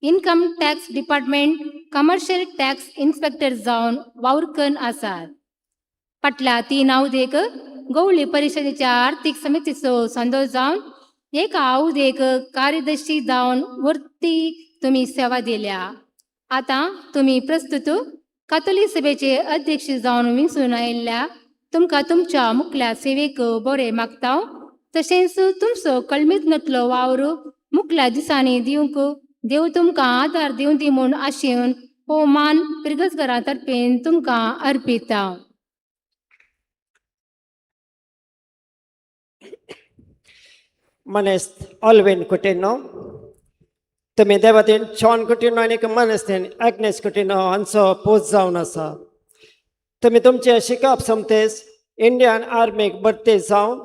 income tax department commercial tax inspector जावन वावुरकन आसात. फाटल्या 3 अवधेक गवळी परिशदेच्या आर्थीक समितीचो संदो जावन एका अवधेक कार्यदर्शी जावन वरती तुमी सेवा दिल्या. आतां तुमी प्रस्तुत कातोलीक सभेचे अध्यक्ष जावन विंचून आयिल्ल्या तुमकां तुमच्या मुखल्या सेवेक बरें मागता. तशेंच तुमचो कळमीत नतलो वावर मुखल्या दिसांनी दिवंक देव तुमकां आदार दिवं दी म्हूण आशेवन हो मान पिरगजघरा तर्फेन तुमकां अर्पिता. मनेस्त ऑलविन कुटिनो, तुमी देवातीन जॉन कुटिनो आनी मनेस्तीन एग्नेस कुटिनो हांचो पूत जावन आसा. तुमी तुमचें शिकप सोमतेच इंडियन आर्मीक भरती जावन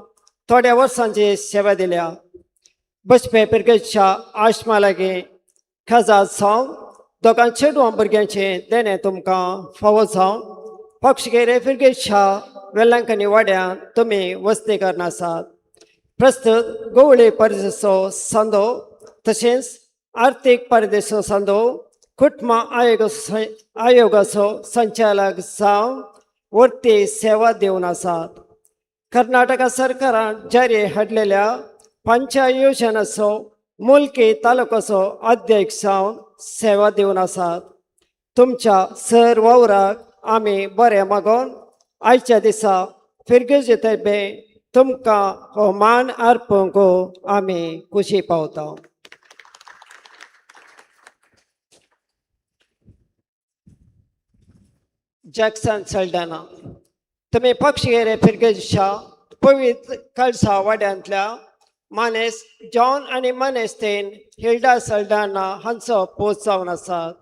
थोड्या वर्सांची सेवा दिल्या. बसपे पिरगेच्या आश्मा लागीं खाजा जावन दोगां चेडवां भुरग्यांचें देणें तुमकां फावो जावन पक्षगेरे फिरगेच्या वेलंकनी वाड्यांत तुमी वस्ती करून आसात. प्रस्तुत गवळी परिशदेचो संदो तशेंच आर्थीक परिशदेचो संदो कुटुंब आयोगाचो संचालक जावन वरती सेवा दिवन आसात. कर्नाटक सरकारान जारी हाडलेल्या पंचायत योजनाचो मुल्की तालुकाचो अध्यक्ष जावन सेवा दिवन आसात. तुमच्या सर वावराक आमी बरें मागोन आयच्या दिसा फिरगेजे तर्फे तुमकां हो मान अर्पूंक आमी खुशी पावता. जॅक्सन सल्डाना, तुमी पक्षगेरे फिरगेजच्या पवित्र कळसा वाड्यांतल्या मानेस जॉन आनी मानेस्तेन हिल्डा सल्डाना हांचो पूत जावन आसात.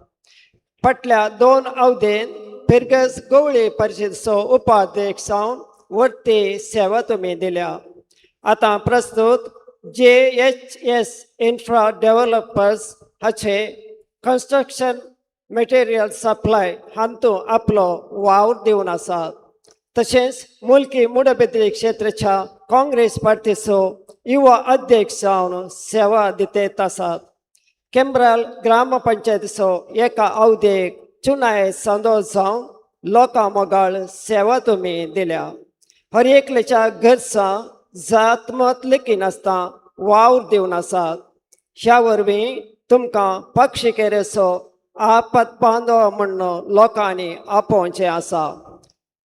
फाटल्या 2 अवधेन फिरगज गवळी परिशदेचो उपाध्यक्ष जावन वरती सेवा तुमी दिल्या. आतां प्रस्तुत JHS infra developers हाचे कन्स्ट्रक्शन मटेरियल सप्लाय हांतू आपलो वावर दिवन आसात. तशेंच मुल्की मुडबेद्री क्षेत्राच्या काँग्रेस पार्टीचो युवा अध्यक्ष जावन सेवा दितेत आसात. केंब्राल ग्रामपंचायतीचो एका अवधेक चुनाय संदो जावन लोकां मोगाळ सेवा तुमी दिल्या. हर एकल्याच्या गरजां जात मत लेखिनासतना वावर दिवन आसात. ह्या वरवीं तुमकां पक्षकेरेचो आपत बांदव म्हूण लोकांनी आपोवचें आसा.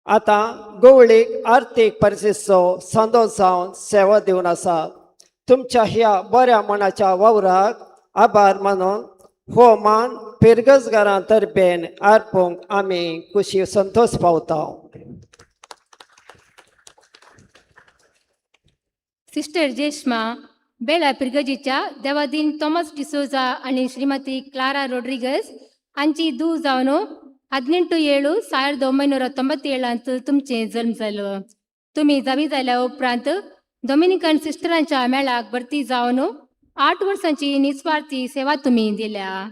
आतां गवळीक आर्थीक परिस्थितीचो संदो जावन सेवा दिवन आसा. तुमच्या ह्या बऱ्या मनाच्या वावराक आभार मानून हो मान पिरगजगारां तर्फेन अर्पूंक आमी खुशी संतोश पावता. सिस्टर जेश्मा बेला पिरगजीच्या देवादीन थॉमस डिसोजा आनी श्रीमती क्लारा रोड्रिगस हांची धूव जावन 18-7-1997 तुमचें जल्म जालो. तुमी जावी जाल्या उपरांत डॉमिनिकन सिस्टरांच्या मेळाक भरती जावन 8 वर्सांची निस्वार्थी सेवा तुमी दिल्या.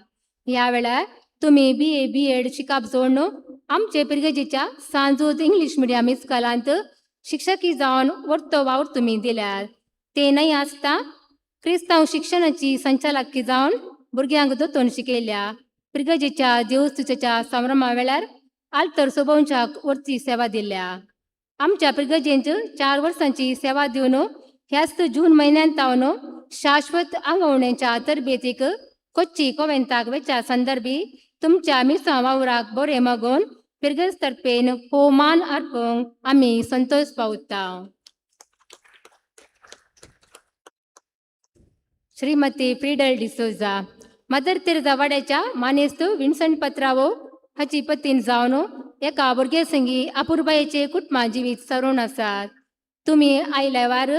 ह्या वेळार तुमी BA B.Ed शिकप जोडून आमचे पिरगजेच्या सांजूत इंग्लीश मिडियम इस्कॉलांत शिक्षकी जावन वर्तो वावर तुमी दिल्यार. ते न्हय आसता क्रिस्तांव शिक्षणाची संचालकी जावन भुरग्यांक दोतोन शिकयल्या. पिरगजेच्या देवस्तुच्या संभ्रमा वेळार आल्तर सोबोवच्या वरती सेवा दिल्या. आमच्या पिरगजेंत 4 वर्सांची सेवा दिवन ह्याच जून म्हयन्यांत तावन शाश्वत आंगवणेच्या तरबेतीक कोच्ची कोवेंताक वेच्या संदर्भी तुमच्या मिरसांग वावराक बरें मागून पिरगज तर्फेन हो मान अर्पूंक आमी संतोश पावता. श्रीमती फ्रिडल डिसोजा मदर तेरेजा वाड्याच्या मानेस्त विन्संट पत्रावो हाची पतीन जावन एका भुरग्या संगी अपुरबायेचे कुटुंबा जिवीत सरोवन आसात. तुमी आयल्या वार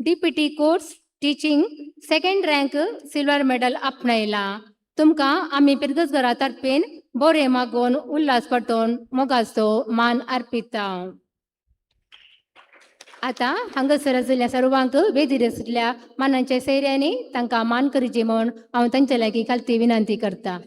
DPT course teaching 2nd rank silver medal आपणायला. तुमकां आमी पिरगजघरा तर्फेन बरें मागोवन उल्हास पटोवन मोगाचो मान अर्पिता. आतां हांगासर आशिल्ल्या सर्वांक वेदीर आशिल्ल्या मानांच्या सैऱ्यांनी तांकां मान करची म्हूण हांव तांच्या लागीं खालती विनंती करता.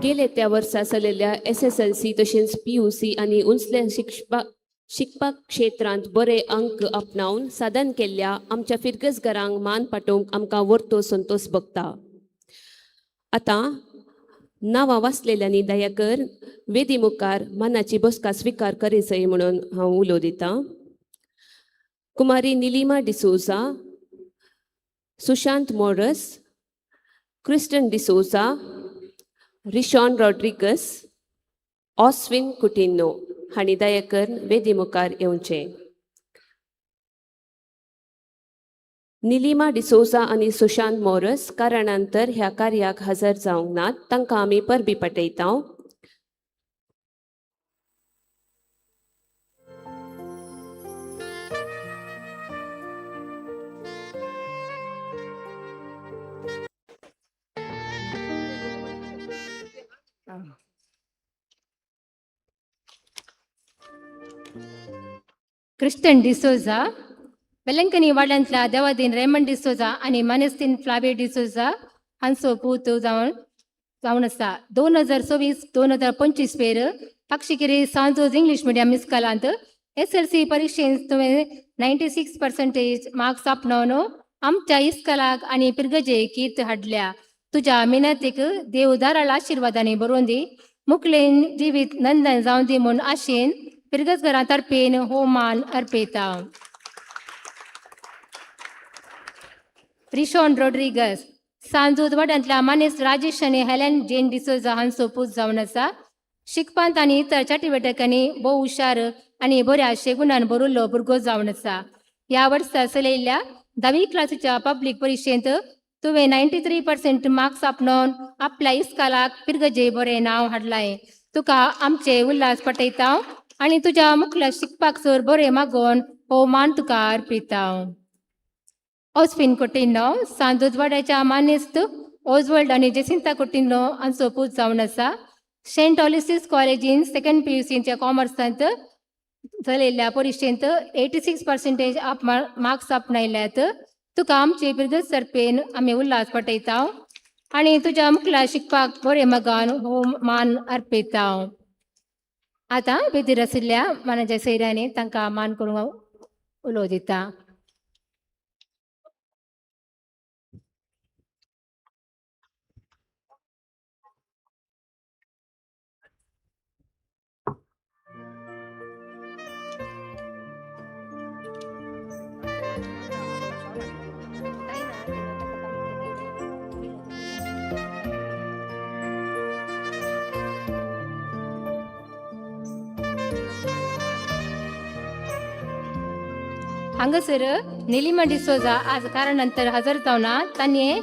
गेले त्या वर्सा चलयल्ल्या SSLC तशेंच PUC आनी उंचल्या शिकपाक क्षेत्रांत बरे अंक आपणावन साधन केल्ल्या आमच्या फिरगजगरांक मान पाठोवंक आमकां वर्तो संतोष भोगता. आतां नांवां वाचलेल्यांनी दयाकर वेदी मुखार मानाची बसका स्विकार करीजय म्हणून हांव उलो दितां. कुमारी निलिमा डिसोजा, सुशांत मोरस, क्रिस्टन डिसोजा, रिशॉन रॉड्रिगस, ऑस्विन कुटिन्नो हांणी दयाकर वेदी मुखार येवचें. निलिमा डिसोजा आनी सुशांत मोरस कारणांतर ह्या कार्याक हजर जावंक नात, तांकां आमी परबी पाठयता. क्रिस्टन डिसोजा, वेलंकनी वाड्यांतल्या देवादीन रेमंड डिसोजा आनी मानेस्तीन फ्लावे डिसोजा हांचो पूत जावन जावन आसा. 2024 2025 पेर पाक्षिकेरी सांजोज इंग्लीश मिडियम इस्कॉलांत SLC परिक्षेंत तुवें 96% मार्क्स आपणावन आमच्या इस्कॉलाक आनी पिरगजेक कीर्त हाडल्या. तुज्या मेहनतीक देव दाराळ आशिर्वादांनी बरोवन दी, मुखलेन जिवीत नंदन जावन दी म्हूण आशेन पिरगजघरां तर्फेन हो मान अर्पिता. रिशॉन रॉड्रिगस, सांजूद वाड्यांतल्या मानेस्त राजेश आनी हेलन जेन डिसोजा हांचो पूत जावन आसा. शिकपांत आनी इतर चाटीवेटकांनी भोव हुशार आनी बऱ्या शेगुणान भरिल्लो भुरगो जावन आसा. ह्या वर्सा चलयल्ल्या धावी क्लासीच्या पब्लीक परिक्षेंत तुवें 93% मार्क्स आपणावन आपल्या इस्कॉलाक पिरगजे बरें नांव हाडलां. तुका आमचे उल्हास पटयता आनी तुज्या मुखल्या शिकपाक सर बरें मागोवन हो मान तुका अर्पिता. ऑस्विन कुटिन्हो, सांजोजवाड्याच्या मानेस्त ओजवल्ड आनी जेसिंता कुटिन्हो हांचो पूत जावन आसा. सेंट ऑलिसीस कॉलेजीन सेकंड PUCच्या कॉमर्सांत चलयल्ल्या परिक्षेंत 86% मार्क्स आपणायल्यात. तुका आमचे पिरगज तर्फेन आमी उल्हास पटयता आनी तुज्या मुखल्या शिकपाक बरें मगान हो मान अर्पिता. आतां वेदीर आशिल्ल्या मानाच्या सैऱ्यांनी तांकां मान करूंक उलो दिता. हांगासर निलिमा डिसोजा आज कारणंतर हजर जावन तांणी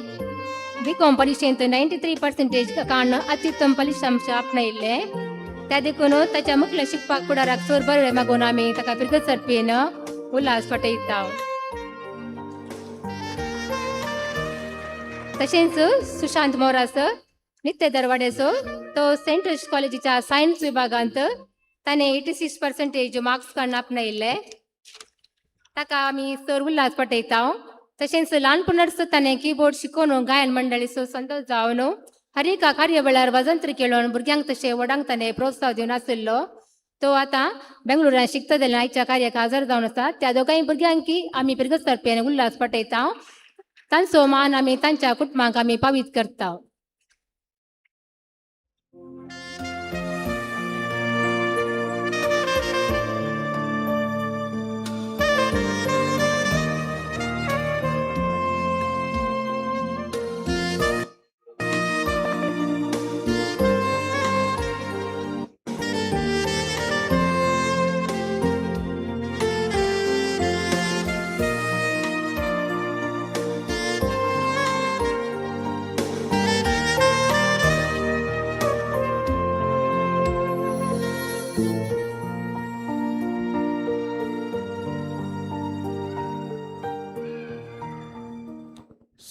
बी कॉम परिक्षेंत 93% काडून अत्युत्तम फलितांश आपणायिल्ले. त्या देखून ताच्या मुखल्या शिकपाक फुडाराक चड बरें मागून आमी ताका फिरगत सरपीन उल्हास पटयता. तशेंच सुशांत मोरास नित्य दरवाड्याचो तो सेंट कॉलेजीच्या सायन्स विभागांत ताणें 86% मार्क्स काडून आपणायिल्ले. ताका आमी सर उल्हास पटयता. तशेंच ल्हानपणाच ताणें किबोर्ड शिकोवन गायन मंडळीचो संदोश जावन हर एका कार्य वेळार वाजंत्र केळोवन भुरग्यांक तशें व्हडांक ताणें प्रोत्साह दिवन आशिल्लो. तो आतां बेंगळुरान शिकता जाल्यार आयच्या कार्याक हजर जावन आसा. त्या दोगांय भुरग्यांकी आमी फिरगत सरप्यान उल्हास पटयता. तांचो मान आमी तांच्या कुटुंबाक आमी पावीत करता.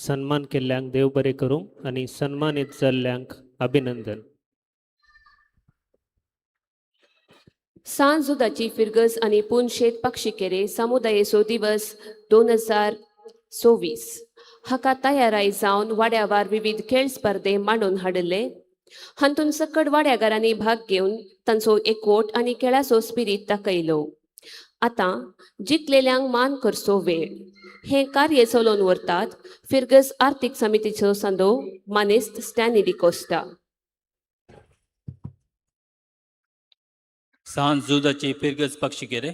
सन्मान केल्ल्यांक देव बरें करूं आनी सन्मानीत जाल्ल्यांक अभिनंदन. सांज जुदाची फिरगज आनी पुनशेत पक्षीकेरे समुदायेचो दिवस 2024 हाका तयाराय जावन वाड्यावार विविध खेळ स्पर्धे मांडून हाडिल्ले. हातूंत सकट वाड्यागारांनी भाग घेवन तांचो एकवट आनी खेळाचो स्पिरीत दाखयलो. आतां जिखलेल्यांक मान करचो वेळ. हें कार्य चलोवन व्हरतात फिरगज आर्थीक समितीचो संदो मानेस्त स्टॅनी डिकोस्टा. सांज जुदाची फिरगज पक्षीकेरे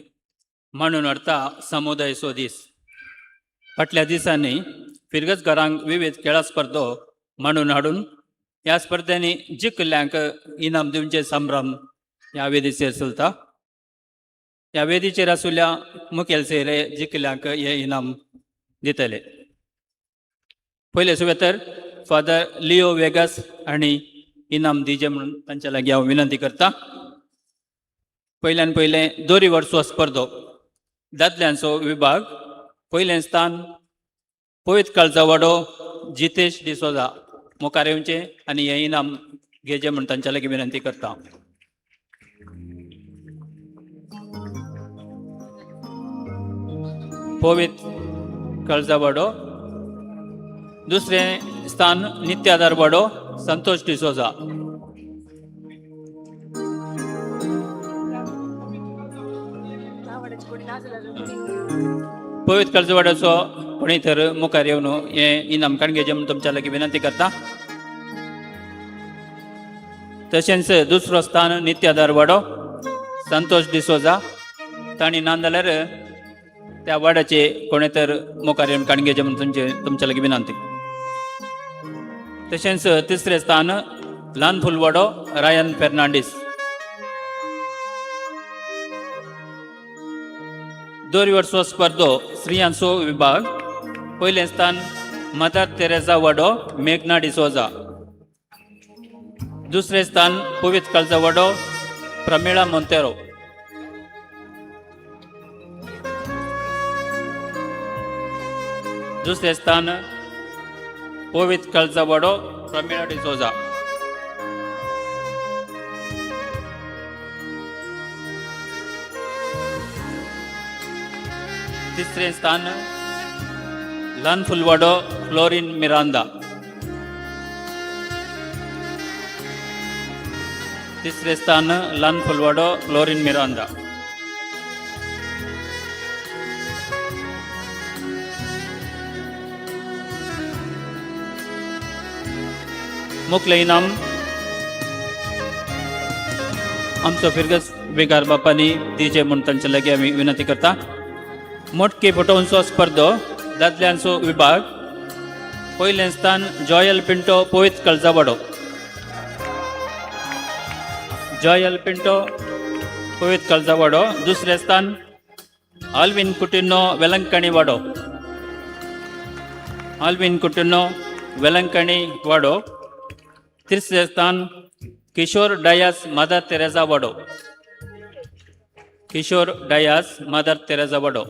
मांडून हाडटा समुदायचो दीस. फाटल्या दिसांनी फिरगज घरांक विविध खेळा स्पर्धो मांडून हाडून ह्या स्पर्धांनी जिखल्ल्यांक इनाम दिवचे संभ्रम ह्या वेदीचेर चलता. ह्या वेदीचेर आशिल्ल्या मुखेल सोयरे जिखल्ल्यांक हे इनाम दितले. पयले सुवे तर फादर लिओ वेगस आनी इनाम दिजे म्हणून तांच्या लागीं हांव विनंती करता. पयल्यान पयलें दोरी वरचो स्पर्धो दादल्यांचो विभाग पयलें स्थान पवित काळजावाडो जितेश डिसोजा मुखार येवचें आनी हें इनाम घेवचें म्हूण तांच्या लागीं विनंती करता. पवित कळजावाडो. दुसरें स्थान नित्यादार वाडो संतोष डिसोजा. पवित कळजवाड्याचो कोणी तर मुखार येवन हें इनाम काडून घेवचें म्हूण तुमच्या लागीं विनंती करता. तशेंच दुसरो स्थान नित्यादार वाडो संतोष डिसोजा तांणी ना जाल्यार त्या वाड्याचे कोणे तर मुखार येवन काडून घेवचें म्हूण तुमच्या लागीं विनंती. तशेंच तिसरें स्थान ल्हान फुलवाडो रायन फेर्नांडीस. दोरी स्पर्धो स्त्रियांचो विभाग पयलें स्थान मदर तेरेजा वाडो मेघना डिसोजा. दुसरें स्थान पवित काळजा वाडो प्रमिळा मोंतेरो. दुसरें स्थान पवित काळजा वाडो प्रमिळा डिसोजा. तिसरें स्थान ल्हान फुलवाडो फ्लोरीन मिरांदा. तिसरें स्थान ल्हान फुलवाडो क्लोरीन मिरांदा. मुखले इनाम आमचो फिरगज बेगार बापांनी दिवचें म्हूण तांचे लागीं आमी विनंती करता. मोटके फटोवंचो स्पर्धो दादल्यांचो विभाग पयलें स्थान जॉयल पिंटो पोयत कळजावाडो. जॉयल पिंटो पोयत कळजावाडो. दुसरें स्थान आल्विन कुटिनो वेलंकणी वाडो. आल्विन कुटिनो वेलंकणी वाडो. तिसरें स्थान किशोर डायस मदर तेरेजा वाडो. किशोर डायस मदर तेरेजा वाडो.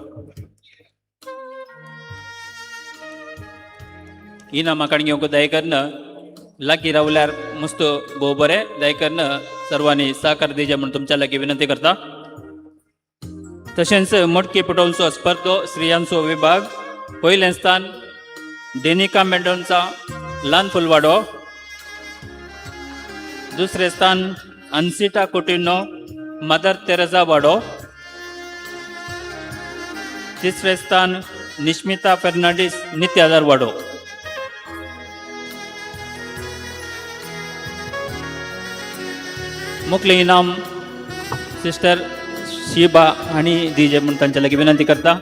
इनामां काडून घेवंक दया लागीं रावल्यार मस्त भोव बरें. दया सर्वांनी सहकार दिवचें म्हूण तुमच्या लागीं विनंती करता. तशेंच मटकी पेटोवचो स्पर्धो स्त्रियांचो विभाग पयलें स्थान डेनिका मेंडोन्सा ल्हान फुलवाडो. दुसरें स्थान अन्सिटा कुटिनो मदर तेरेजा वाडो. तिसरें स्थान निश्मिता फेर्नांडीस नित्यादार वाडो. मुखले इनाम सिस्टर शिबा हांणी दिवचें म्हूण तांचे लागीं विनंती करता.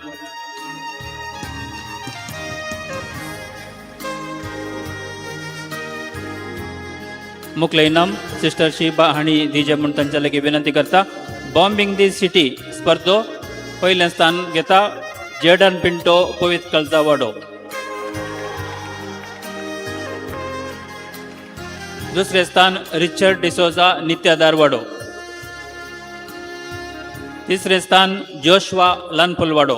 मुखले इनाम सिस्टर शिबा हांणी दिवचें म्हूण तांचे लागीं विनंती करता. बॉम्बिंग दी सिटी स्पर्धो पयलें स्थान घेता जेडन पिंटो पवित कलजा वाडो. दुसरें स्थान रिचर्ड डिसोजा नित्यादार वाडो. तिसरें स्थान जोशवा ल्हानफुलवाडो.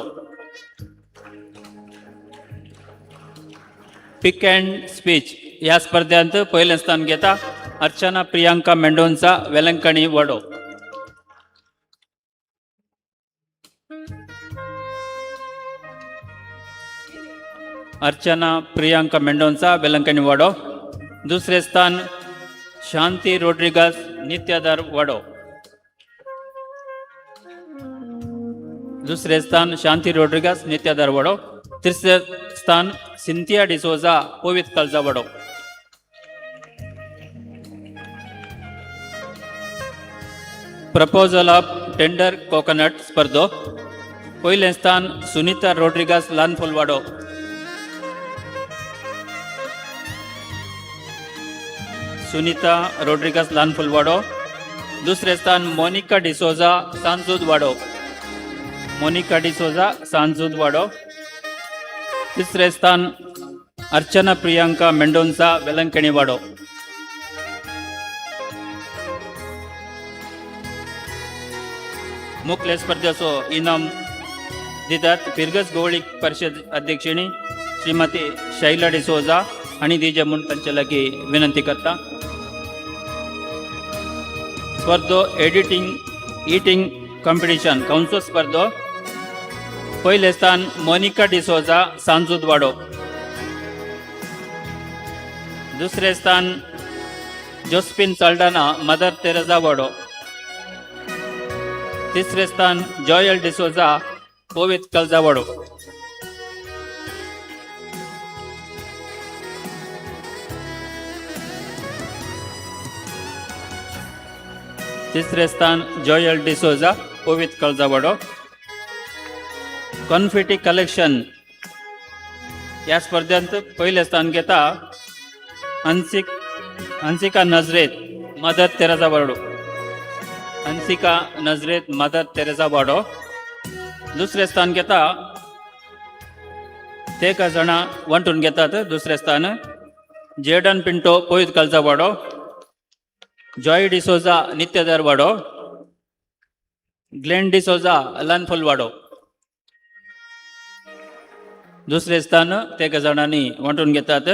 पिक अँड स्पीच ह्या स्पर्धेंत पयलें स्थान घेता अर्चना प्रियांका मेंडोन्सा वेलंकणी वाडो. अर्चना प्रियांका मेंडोन्सा वेलंकणी वाडो. दुसरें स्थान शांती रोड्रिगास नित्यादार वाडो. दुसरें स्थान शांती रोड्रिगास नित्यादार वाडो. तिसरें स्थान सिंथिया डिसोजा पवित कलजा वाडो. प्रपोजल ऑफ टेंडर कोकोनट स्पर्धो पयलें स्थान सुनीता रोड्रिगास ल्हान फुलवाडो. सुनीता रोड्रिगास ल्हान फुलवाडो. दुसरें स्थान मोनिका डिसोजा सांजूद वाडो. मोनिका डिसोजा सांजूद वाडो. तिसरें स्थान अर्चना प्रियांका मेंडोन्सा वेलंकणी वाडो. मुखले स्पर्धेचो इनाम दितात फिरगज गोवळी परिशद अध्यक्षिणी श्रीमती शैला डिसोजा हांणी दिवचें म्हूण तांचे लागीं विनंती करता. स्पर्धो एडिटींग इटिंग कॉम्पिटिशन कंसो स्पर्धो पयलें स्थान मोनिका डिसोजा सांजूद वाडो. दुसरें स्थान जोस्पिन साल्डाना मदर तेरेजा वाडो. तिसरें स्थान जॉयल डिसोजा पोवित कलजा वाडो. तिसरें स्थान जॉयल डिसोजा पोवित कलजा वाडो. कॉन्फिटी कलेक्शन ह्या स्पर्धेंत पयलें स्थान घेता हंसिका नजरेत मदर तेरेजा वाडो. हंसिका नजरेत मदर तेरेजा वाडो. दुसरें स्थान घेता तेका जाणां वांटून घेतात. दुसरें स्थान जेडन पिंटो पोयत कलजा वाडो. जॉय डिसोजा नित्यदर वाडो. ग्लेन डिसोजा ल्हानफुल वाडो. दुसरें स्थान तेका जाणांनी वांटून घेतात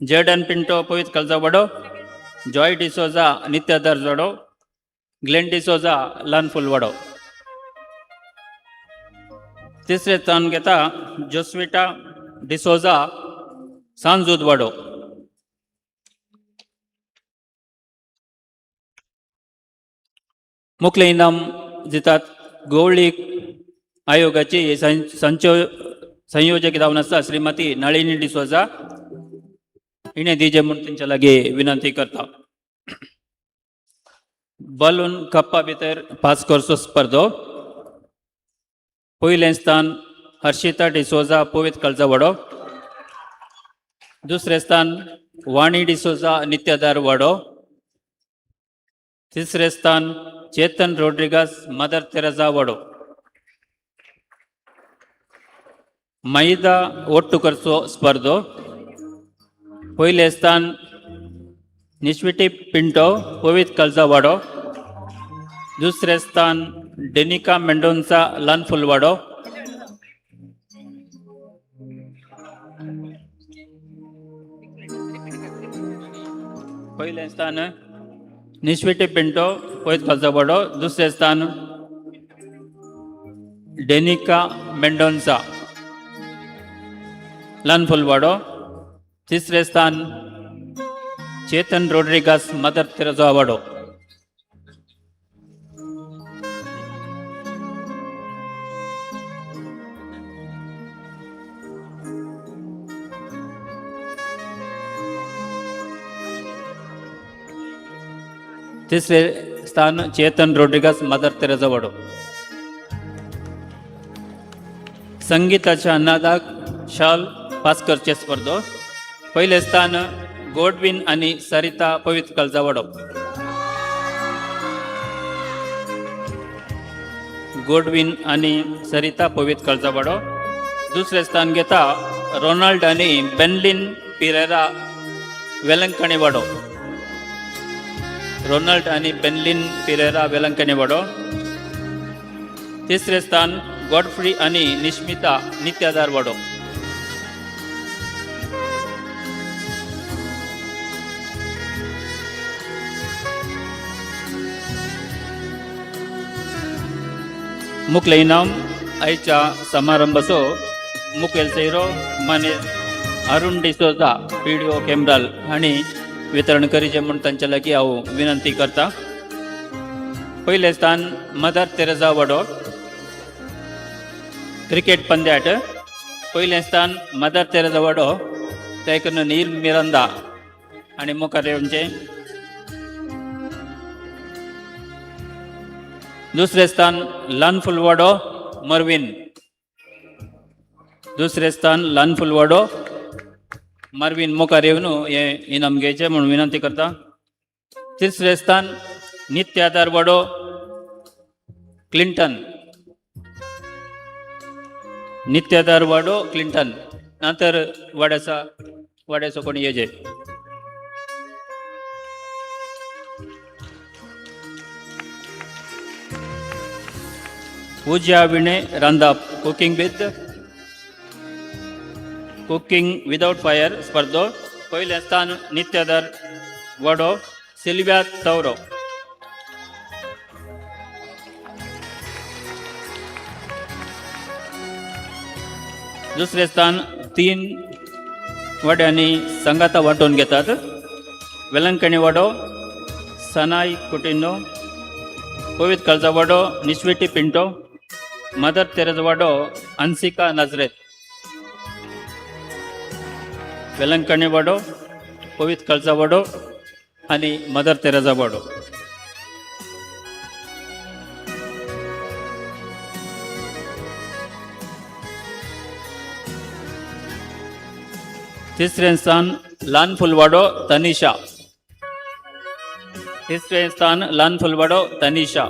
जेडन पिंटो पवित कलजा वाडो. जॉय डिसोजा नित्यदर वाडो. ग्लेन डिसोजा ल्हानफुल वाडो. तिसरें स्थान घेता जोस्विटा डिसोजा सांजूद वाडो. मुखले इनाम दितात गोवळी आयोगाची संयोजक जावन आसा श्रीमती नळिनी डिसोजा हिणें दिजे म्हूण तेंच्या लागीं विनंती करता. बलून कप्पा भितर पास करचो स्पर्धो. पयलें स्थान हर्षिता डिसोजा पवित कळजावाडो, दुसरें स्थान वाणी डिसोजा नित्यदार वाडो, तिसरें स्थान चेतन रोड्रिगास मदर तेरेजा वाडो. मैदा ಒಟ್ಟು करचो स्पर्धो. पयलें स्थान निश्विटी पिंटो पवित कलजावाडो, दुसरें स्थान डेनिका मेंडोन्सा ल्हान फुलवाडो, पयलें स्थान निश्विटी पिंटो पवित कलजावाडो, दुसरें स्थान डेनिका मेंडोन्सा ल्हान फुलवाडो, तिसरें स्थान चेतन रोड्रिगास मदर तेरेजा वाडो. तिसरे स्थान चेतन रोड्रिगास मदर तेरेजा वाडो. संगीताच्या नादाक शाल पास करचे स्पर्धो. पयलें स्थान गोडविन आनी सरिता पवित्र कलजावाडो. गोडविन आनी सरिता पवित्र कलजावाडो. दुसरें स्थान घेता रोनाल्ड आनी बेनलिन पिरेरा वेलंकणी वाडो. रोनाल्ड आनी बेनलिन पिरेरा वेलंकणी वाडो. तिसरें स्थान गॉडफ्री आनी निश्मिता नित्यादार वाडो. मुखले इनाम आयच्या समारंभाचो मुखेल सैरो माने अरुण डिसोजा पीडीओ केमराल हांणी वितरण करीचें म्हूण तांच्या लागीं हांव विनंती करता. पयलें स्थान मदर तेरेजा वाडो. क्रिकेट पंद्याट पयलें स्थान मदर तेरेजा वाडो, तेकून नील मिरंदा आनी मुखार येवचें. दुसरें स्थान ल्हान फुलवाडो मर्विन. दुसरें स्थान ल्हान फुलवाडो मर्विन मुखार येवन हें इनाम घेवचें म्हूण विनंती करता. तिसरें स्थान नित्यादार वाडो क्लिंटन. नित्यादार वाडो क्लिंटन. नंतर वाड्याचा वाड्याचो कोणी येजे. पूजा विणे रांदाप cooking with cooking without fire स्पर्धो. पयलें स्थान नित्यादार वाडो सिल्व्या तवरो. दुसरें स्थान 3 वाड्यांनी संगाता वांटून घेतात. वेलंकणी वाडो सनाई कुटिनो, पवित कळजा वाडो निश्विटी पिंटो, मदर तेरेजा वाडो अंसिका नजरेत. वेलंकणी वाडो पवित कळजा वाडो आनी मदर तेरेजा वाडो. तिसरें स्थान ल्हान फुलवाडो तनिषा. तिसरें स्थान ल्हान फुलवाडो तनिषा.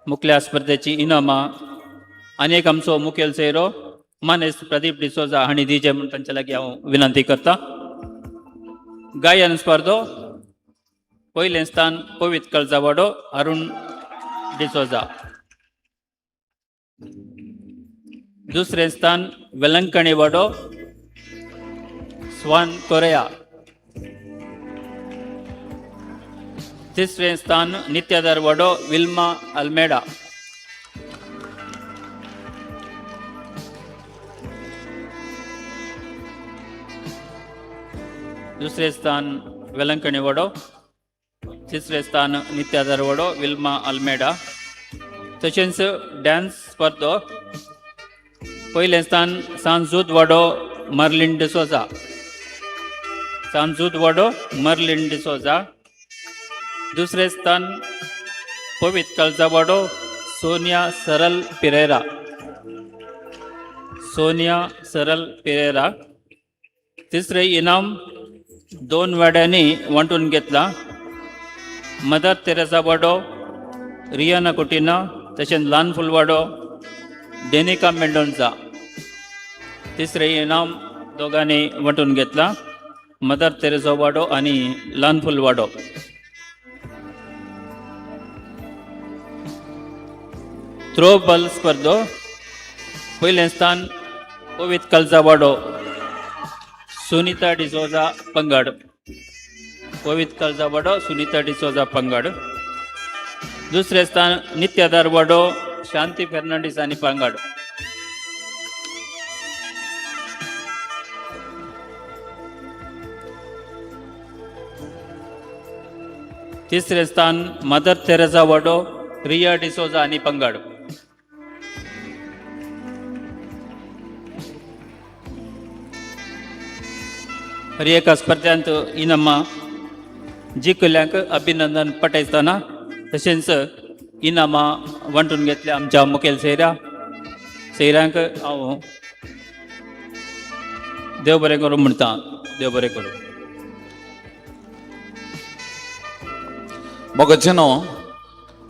मुखल्या स्पर्धेची इनामां आनी एक आमचो मुखेल सोयरो मानेस्त प्रदीप डिसोजा हांणी दिवचें म्हूण तांचे लागीं हांव विनंती करता. गायन स्पर्धो. पयलें स्थान पवित कळजावाडो अरुण डिसोजा, दुसरें स्थान वेलंकणी वाडो स्वान कोरेया, तिसरें स्थान नित्यादार वाडो विल्मा अल्मेडा, दुसरें स्थान वेलंकणी वडो, तिसरें स्थान नित्यादर वडो विल्मा अल्मेडा. तशेंच डान्स स्पर्धो पयलें स्थान सांजूद वाडो मर्लिन डिसोजा, सांजूद वाडो मर्लिन डिसोजा. दुसरें स्थान पवित कळजा वाडो सोनिया सरल पिरेरा, सोनिया सरल पिरेरा. तिसरें इनाम 2 वाड्यांनी वांटून घेतला, मदर तेरेसा वाडो रियाना कुटिना, तशेंच ल्हान फुलवाडो डेनिका मेंडोन्सा. तिसरें इनाम दोगांनी वांटून घेतला, मदर तेरेसा वाडो आनी ल्हान फुलवाडो. थ्रो बॉल स्पर्धो पयलें स्थान पवित कलजा वाडो सुनीता डिसोजा पंगड, पवित कलजा वाडो सुनीता डिसोजा पंगड. दुसरें स्थान नित्यादार वाडो शांती फेर्नांडीस आनी पंगड. तिसरें स्थान मदर तेरेसा वाडो रिया डिसोजा आनी पंगड. हर एका स्पर्ध्यांत इनामां जिखल्ल्यांक अभिनंदन पटयतना तशेंच इनामां वांटून घेतल्या आमच्या मुखेल सैऱ्यांक हांव देव बरें करूं म्हणटा, देव बरें करूं. मोगचेनो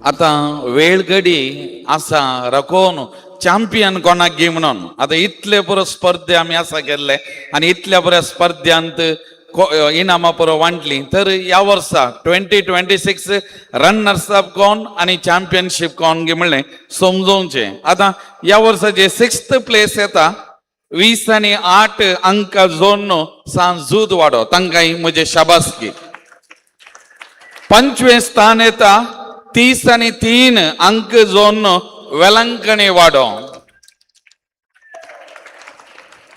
आतां वेळ घडी आसा राखोवन चॅम्पियन कोणाक गी म्हणून. आतां इतले पुरो स्पर्धे आमी आसा केल्ले आनी इतल्या बऱ्या स्पर्ध्यांत इनामां पुरो वांटली. तर ह्या वर्सा 2026 रनर्स अप कोण आनी चॅम्पियनशीप कोण गी म्हणलें समजोवचें. आतां ह्या वर्सा जे 6th place येता 20 आनी 8 अंक जोडून सांजूद वाडो, तांकांय म्हजें शाबासकी. 5वें स्थान येता 30 आनी 3 अंक जोडून वेलंकणी वाडो.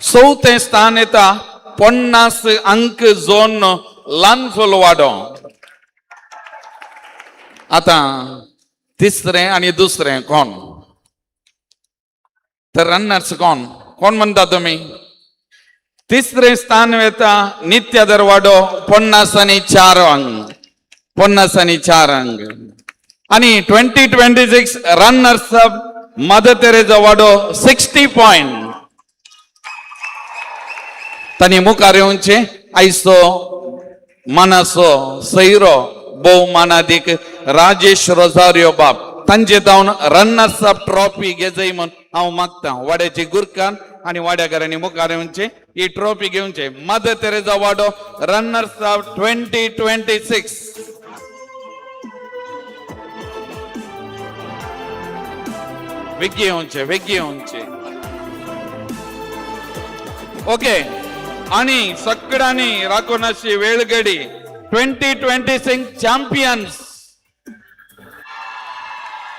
4थें स्थान येता 50 अंक जोडून लानफुल वाडो. आतां तिसरें आनी दुसरें कोण तर रनर्स कोण कोण म्हणटा तुमी? तिसरें स्थान येता नित्यादर वाडो 50 आनी 4 अंक, 50 आनी 4 अंक. आनी 2026 रनर्स अप मदर तेरेजा वाडो 60 पॉयंट. तांणी मुखार येवचें आयचो मानाचो सैरो भोव मानादीक राजेश रोजारियो बाब तांचे जावन रनर्स अप ट्रॉफी घेजय म्हूण हांव मागता. वाड्याची गुरकान आनी वाड्याकारांनी मुखार येवचें ही ट्रॉफी घेवचे. मदर तेरेजा वाडो रनर्स अप 2026. वेगळी येवचे, वेगळी येवचे. ओके. आणि सगळ्यांनी राखून अशी वेळगडी 2026 champions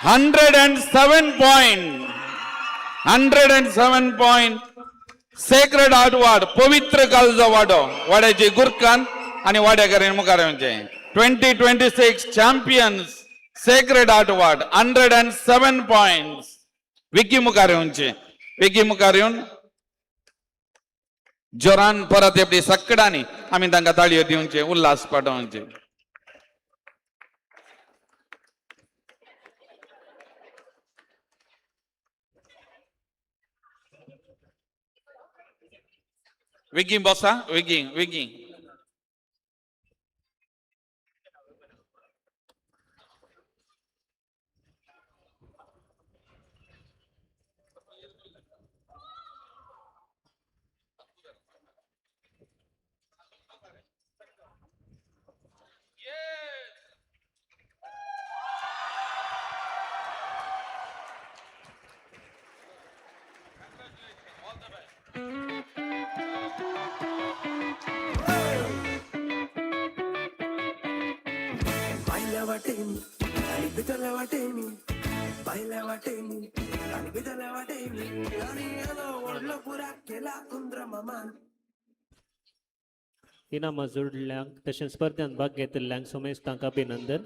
107 point, 107 point sacred heart ward पवित्र कालजा वाडो वाड्याची गुरकान आणि वाड्याकरांनी मुखार येवचें. 2026 champions sacred heart ward 107 point. Vicky मुखार येवचें, विकी मुखार येवन जोरान परत आपली सगळ्यांनी आमी तांकां ताळयो दिवचे, उल्हास पाठोवचे. वेगीं बसा, वेगीं वेगीं. भायल्या वाटेनी आनी भितरल्या वाटेनी, भायल्या वाटेनी आनी भितरल्या वाटेनी, आनी येदो व्हडलो पुराक केला कुंद्र मामान. इनामां जोडल्ल्यांक तशेंच स्पर्ध्यांत भाग घेतिल्ल्यांक समेस्तांक अभिनंदन.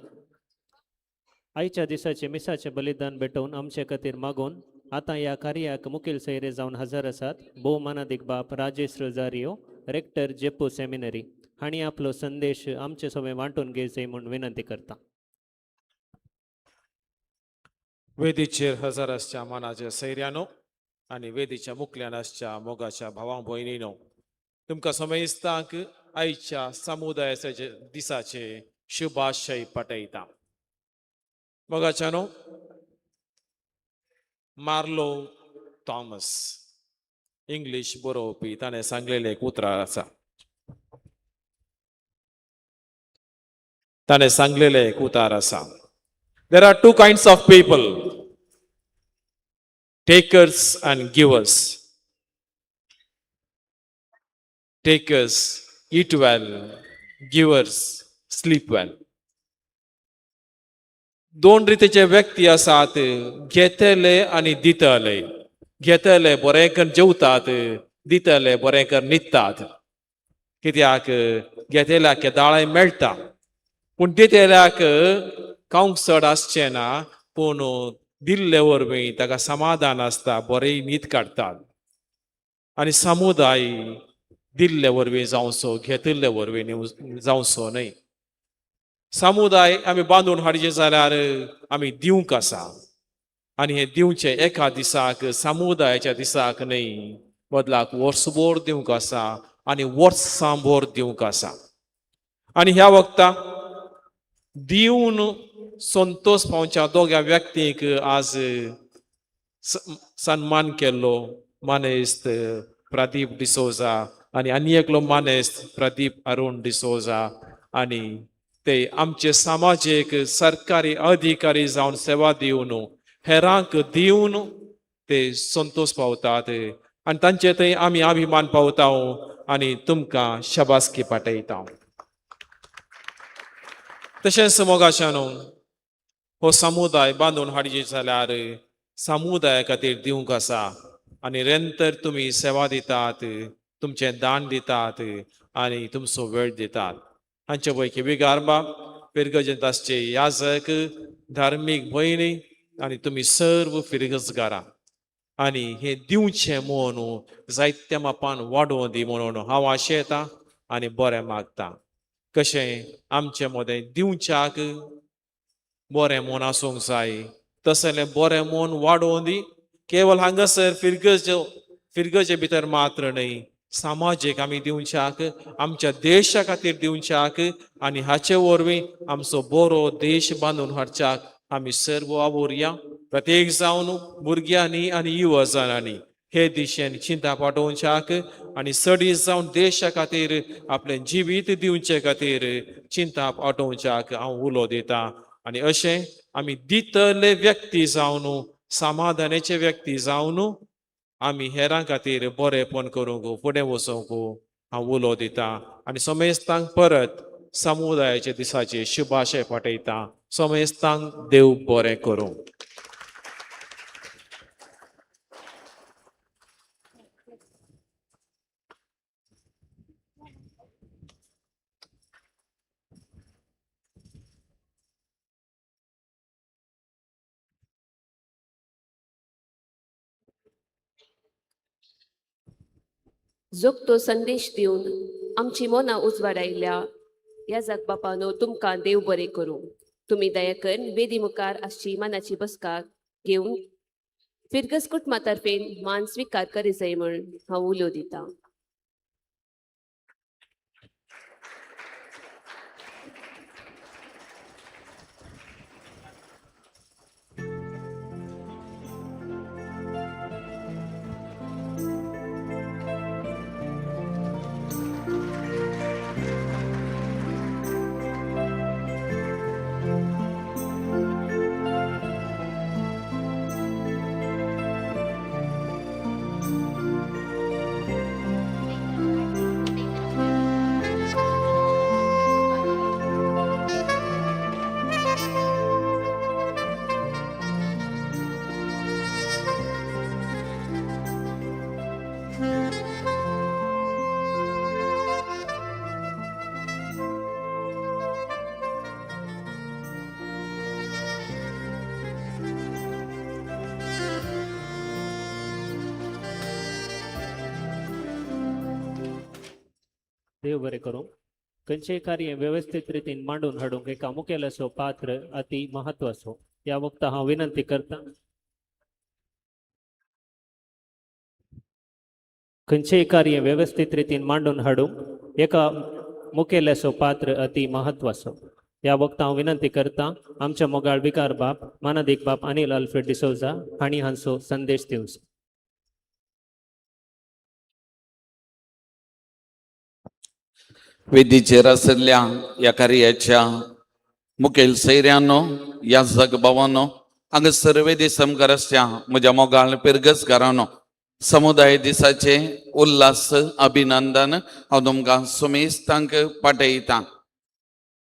आयच्या दिसाचें मिसाचें बलिदान भेटोवन आमचे खातीर मागून आतां ह्या कार्याक मुखेल सोयरे जावन हजर आसात भोव मानादीक बाप राजेश रोजारियो, रेक्टर जेपू सेमिनरी हांणी आपलो संदेश आमचे सगळे वांटून घेवचे म्हूण विनंती करता. वेदीचेर हजर आसच्या मानाच्या सैर्यानो आनी वेदीच्या मुखल्यान आसच्या मोगाच्या भावां भयणीनो, तुमकां समेस्तांक आयच्या समुदायाचे दिसाचे शुभाशय पाठयता. मोगाच्यानो, मार्लो थॉमस इंग्लीश बरोवपी ताणें सांगलेलें एक उतरां आसा. ताणें सांगलेलें एक उतार आसा. There are two kinds of people, takers and givers. Takers eat well, givers sleep well. दोन रितीचे व्यक्ती आसात, घेतले आनी दितले. घेतले बरें करून जेवतात, दितले बरें करून न्हिदतात. कित्याक घेतल्याक केदाळाय मेळटा, पूण दितल्याक खावंक चड आसचें ना, पूण दिल्ले वरवीं ताका समाधान आसता, बरें न्हीद काडटात. आनी समुदाय दिल्ले वरवीं जावचो, घेतिल्ले वरवीं जावचो न्हय. समुदाय आमी बांदून हाडचें जाल्यार आमी दिवंक आसा, आनी हें दिवचें एका दिसाक, समुदायाच्या दिसाक न्हय, बदलाक वर्सभर दिवंक आसा आनी वर्सांभर दिवंक आसा. आनी ह्या वखता दिवन संतोष पावच्या दोग्या व्यक्तींक आज सन्मान केल्लो मानेस्त प्रदीप डिसोजा आनी आनी एकलो मानेस्त प्रदीप अरुण डिसोजा, आनी ते आमचे समाजेक सरकारी अधिकारी जावन सेवा दिवन हेरांक दिवन ते संतोष पावतात आनी तांचे थंय आमी अभिमान पावता आनी तुमकां शाबासकी पाठयता. तशेंच मोगाच्यानो, हो समुदाय बांदून हाडचे जाल्यार समुदाया खातीर दिवंक आसा, आनी निरंतर तुमी सेवा दितात, तुमचें दान दितात आनी तुमचो वेळ दितात. हांचे पैकी विगारबाब, फिरगजेंत आसचे याजक, धार्मीक भयणी आनी तुमी सर्व फिरगजगारां, आनी हें दिवचें म्हूण जायत्या मापान वाडोवन दी म्हणून हांव आशेतां आनी बरें मागता. कशें आमचे मदें दिवच्याक बरें मन आसूंक जाय, तसलें बरें मन वाडोवन दी. केवल हांगासर फिरगजे भितर मात्र न्हय, समाजेक आमी दिवच्याक, आमच्या देशा खातीर दिवच्याक, आनी हाचे वरवीं आमचो बरो देश बांदून हाडच्याक आमी सर्व वावुरया. प्रत्येक जावन भुरग्यांनी आनी युवा जाणांनी हे दिशेन चिंता पाठोवच्याक आनी सडीत जावन देशा खातीर आपलें जिवीत दिवचे खातीर चिंता पाठोवच्याक हांव उलो दितां. आनी अशें आमी दितले व्यक्ती जावन, समाधानाचे व्यक्ती जावन आमी हेरां खातीर बरेंपण करूंक फुडें वचूंक हांव उलो दितां. आनी समेस्तांक परत समुदायाच्या दिसाचे शुभाशय पाठयतां. समेस्तांक देव बरें करूं. जोगतो संदेश दिवन आमची मनां उजवाडायल्या ह्या जाग बापानो तुमकां देव बरें करूं. तुमी दया करून वेदी मुखार आसची मानाची बसका घेवन फिरगज कुटुंबा तर्फेन मान स्विकार करी जाय म्हूण हांव उलो दितां. देव बरें करूं. खंयचेय कार्य वेवस्थीत रितीन मांडून हाडूंक एका मुखेलाचो पात्र अति महत्वाचो. ह्या वखता हांव विनंती करता, खंयचेय कार्य वेवस्थीत रितीन मांडून हाडूंक एका मुखेल्याचो पात्र अति महत्वाचो. ह्या वखता हांव विनंती करता आमच्या मोगाळ विकार बाप मानादीक बाप अनिल अल्फ्रेड डिसोजा हांणी हांचो संदेश दिवचो. वेदीचेर आशिल्ल्या ह्या कार्याच्या मुखेल सैऱ्यांनो, ह्या जगभावांनो, हांगासर वेदी समकार आसच्या म्हज्या मोगाळ पिरगसकारांनो, समुदाय दिसाचे उल्हास अभिनंदन हांव तुमकां सुमेस्तांक पाठयतां.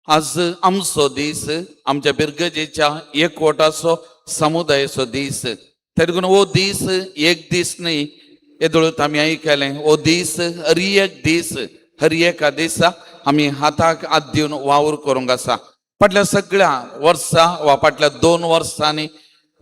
आज आमचो दीस, आमच्या पिरगजेच्या एकवटाचो समुदायाचो दीस. तेदून हो दीस एक दीस न्हय, येदोळ आमी आयकलें, हो दीस हर एक दीस, हर एका दिसा आमी हाताक हात दिवन वावर करूंक आसा. फाटल्या सगळ्या वर्सां वा फाटल्या 2 वर्सांनी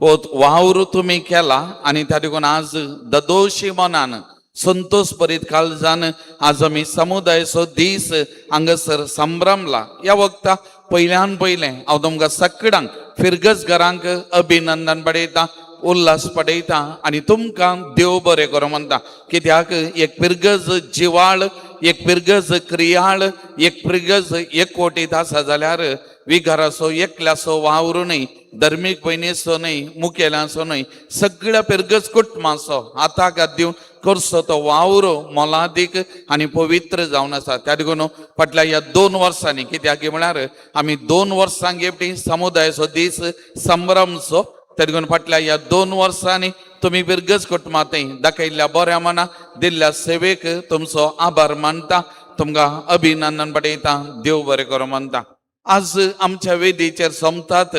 हो वावर तुमी केला आनी त्या देखून आज ददोशी मनान संतोष भरीत काळजान आज आमी समुदायाचो दीस हांगासर संभ्रमला. ह्या वखता पयल्यान पयलें हांव तुमकां सगळ्यांक फिरगजघरांक अभिनंदन पडयता, उल्हास पडयता आनी तुमकां देव बरें करूं म्हणटा. कित्याक एक पिरगज जिवाळ, एक पिरगज क्रियाळ, एक पिरगज एकवटीत आसा जाल्यार विगाराचो एकल्याचो वावर न्हय, धर्मीक भयणीचो न्हय, मुखेल्यांचो न्हय, सगळ्या पिरगज कुटुंबाचो हाताक हात दिवन करचो तो वावर मोलादीक आनी पवित्र जावन आसा. त्या देखून फाटल्या ह्या 2 वर्सांनी, कित्याक म्हळ्यार आमी 2 वर्सां घेवटी समुदायाचो दीस संभ्रमचो, त्या देखून फाटल्या ह्या 2 वर्सांनी तुमी पिरगज कुटुंबांत दाखयल्ल्या बऱ्या मना दिल्ल्या सेवेक तुमचो आभार मानता, तुमकां अभिनंदन पडयता, देव बरें करूं म्हणटा. आज आमच्या वेदीचेर सोमतात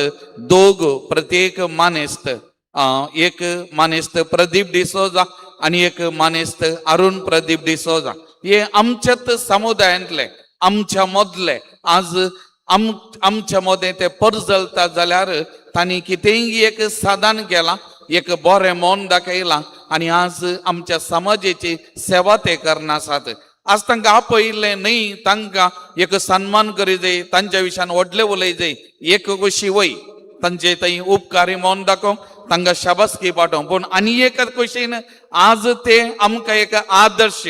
दोग प्रत्येक मानेस्त, एक मानेस्त प्रदीप डिसोजा आनी एक मानेस्त अरुण प्रदीप डिसोजा. हे आमच्याच समुदायांतले, आमच्या मदले, आज आमच्या मदें ते परजलता जाल्यार तांणी कितेंय एक साधन केलां, एक बरें मन दाखयलां आनी आज आमच्या समाजेची सेवा ते करनासात. आज तांकां आपयिल्लें न्हय, तांकां एक सन्मान करी जाय, तांच्या विशयान व्हडलें उलय जाय, एक कशी वय तांचे थंय उपकारी मन दाखोवंक, तांकां शाबासकी पाठोवंक. पूण आनी एक कुशीन आज ते आमकां एक आदर्श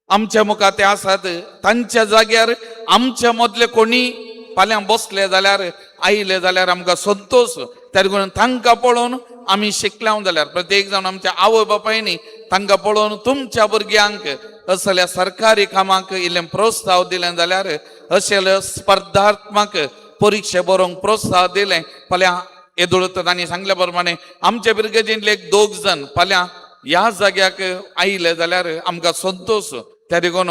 आमच्या मुखार ते आसात. तांच्या जाग्यार आमच्या मदले कोणी फाल्यां बसले जाल्यार, आयले जाल्यार आमकां संतोश. त्या देखून तांकां पळोवन आमी शिकल्या जाल्यार प्रत्येक जाण आमच्या आवय बापायनी तांकां पळोवन तुमच्या भुरग्यांक असल्या सरकारी कामाक इल्लें प्रोत्साहन दिलें जाल्यार, अशें स्पर्धात्मक परिक्षा बरोवंक प्रोत्साहन दिलें, फाल्यां येदोळ तांणी सांगल्या प्रमाणे आमच्या पिरगेजींतले एक 2 जाण फाल्यां ह्या जाग्याक आयले जाल्यार आमकां संतोश. त्या देखून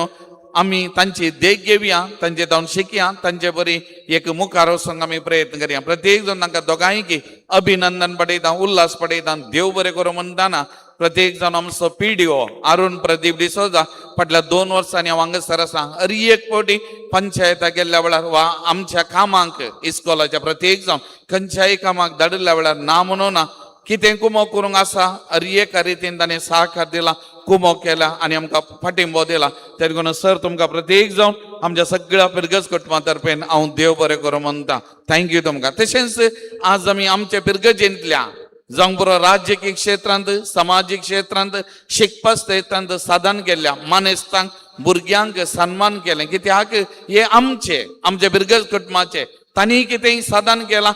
आमी तांची देख घेवया, तांचे जावन शिकया, तांचे बरी एक मुखार वचूंक आमी प्रयत्न करया. प्रत्येक जाण तांकां दोगांयकी अभिनंदन पडयता, उल्हास पडयता, देव बरें करूं म्हणटाना प्रत्येक जाण आमचो PDO Arun Pradeep D'Souza फाटल्या 2 वर्सांनी हांव हांगासर आसा. हर एक फावटी पंचायता गेल्ल्या वेळार वा आमच्या कामांक इस्कोलाच्या प्रत्येक जावन खंयच्याय कामाक धाडिल्ल्या वेळार ना म्हणून ना कितें कुमो करूंक आसा हर एका रितीन ताणें सहकार दिला, कुमो केला आनी आमकां फाटिंबो दिला. त्या देखून सर तुमकां प्रत्येक जावन आमच्या सगळ्या पिरगज कुटुंबा तर्फेन हांव देव बरें करूं म्हणटा. Thank you तुमकां. तशेंच आज आमी आमच्या पिरगजेंतल्या जावंक पुरो राजकीय क्षेत्रांत, समाजीक क्षेत्रांत, शिकपा क्षेत्रांत साधन केल्ल्या मानेस्तांक, भुरग्यांक सन्मान केलें. कित्याक हे आमचे, आमच्या पिरगज कुटुंबाचे तांणी कितेंय साधन केलां,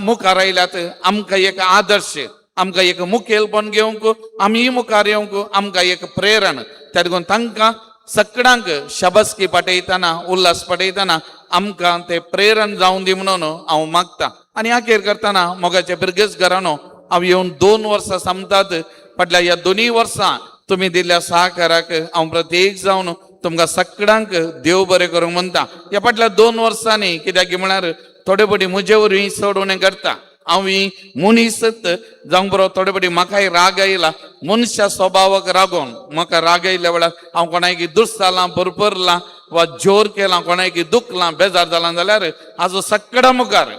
मुखार आयल्यात, आमकां एक आदर्श, आमकां एक मुखेलपण घेवंक, आमी मुखार येवंक आमकां एक प्रेरण. त्या देखून तांकां सगळ्यांक शाबासकी पाठयतना, उल्हास पाठयतना आमकां ते प्रेरण जावं दी म्हणून हांव मागता. आनी अखेर करतना मोगाचे पिरगेज घरानो हांव येवन 2 वर्सां सोंपतात. फाटल्या ह्या 2 वर्सां तुमी दिल्ल्या सहकाराक हांव प्रत्येक जावन तुमकां सगळ्यांक देव बरें करूंक म्हणटा. ह्या फाटल्या 2 वर्सांनी कित्याक म्हळ्यार थोडे फावटी म्हजे वरवीं चड उणें करता, हांव ही मनीसच जावंक बरो थोडे फावटी म्हाकाय राग आयला, मनशा स्वभावाक रागोवन म्हाका राग आयिल्ल्या वेळार हांव कोणायकी दुस्सालां, भरपरलां वा जोर केलां, कोणायकी दुखलां, बेजार जालां जाल्यार हाजो सगळ्या मुखार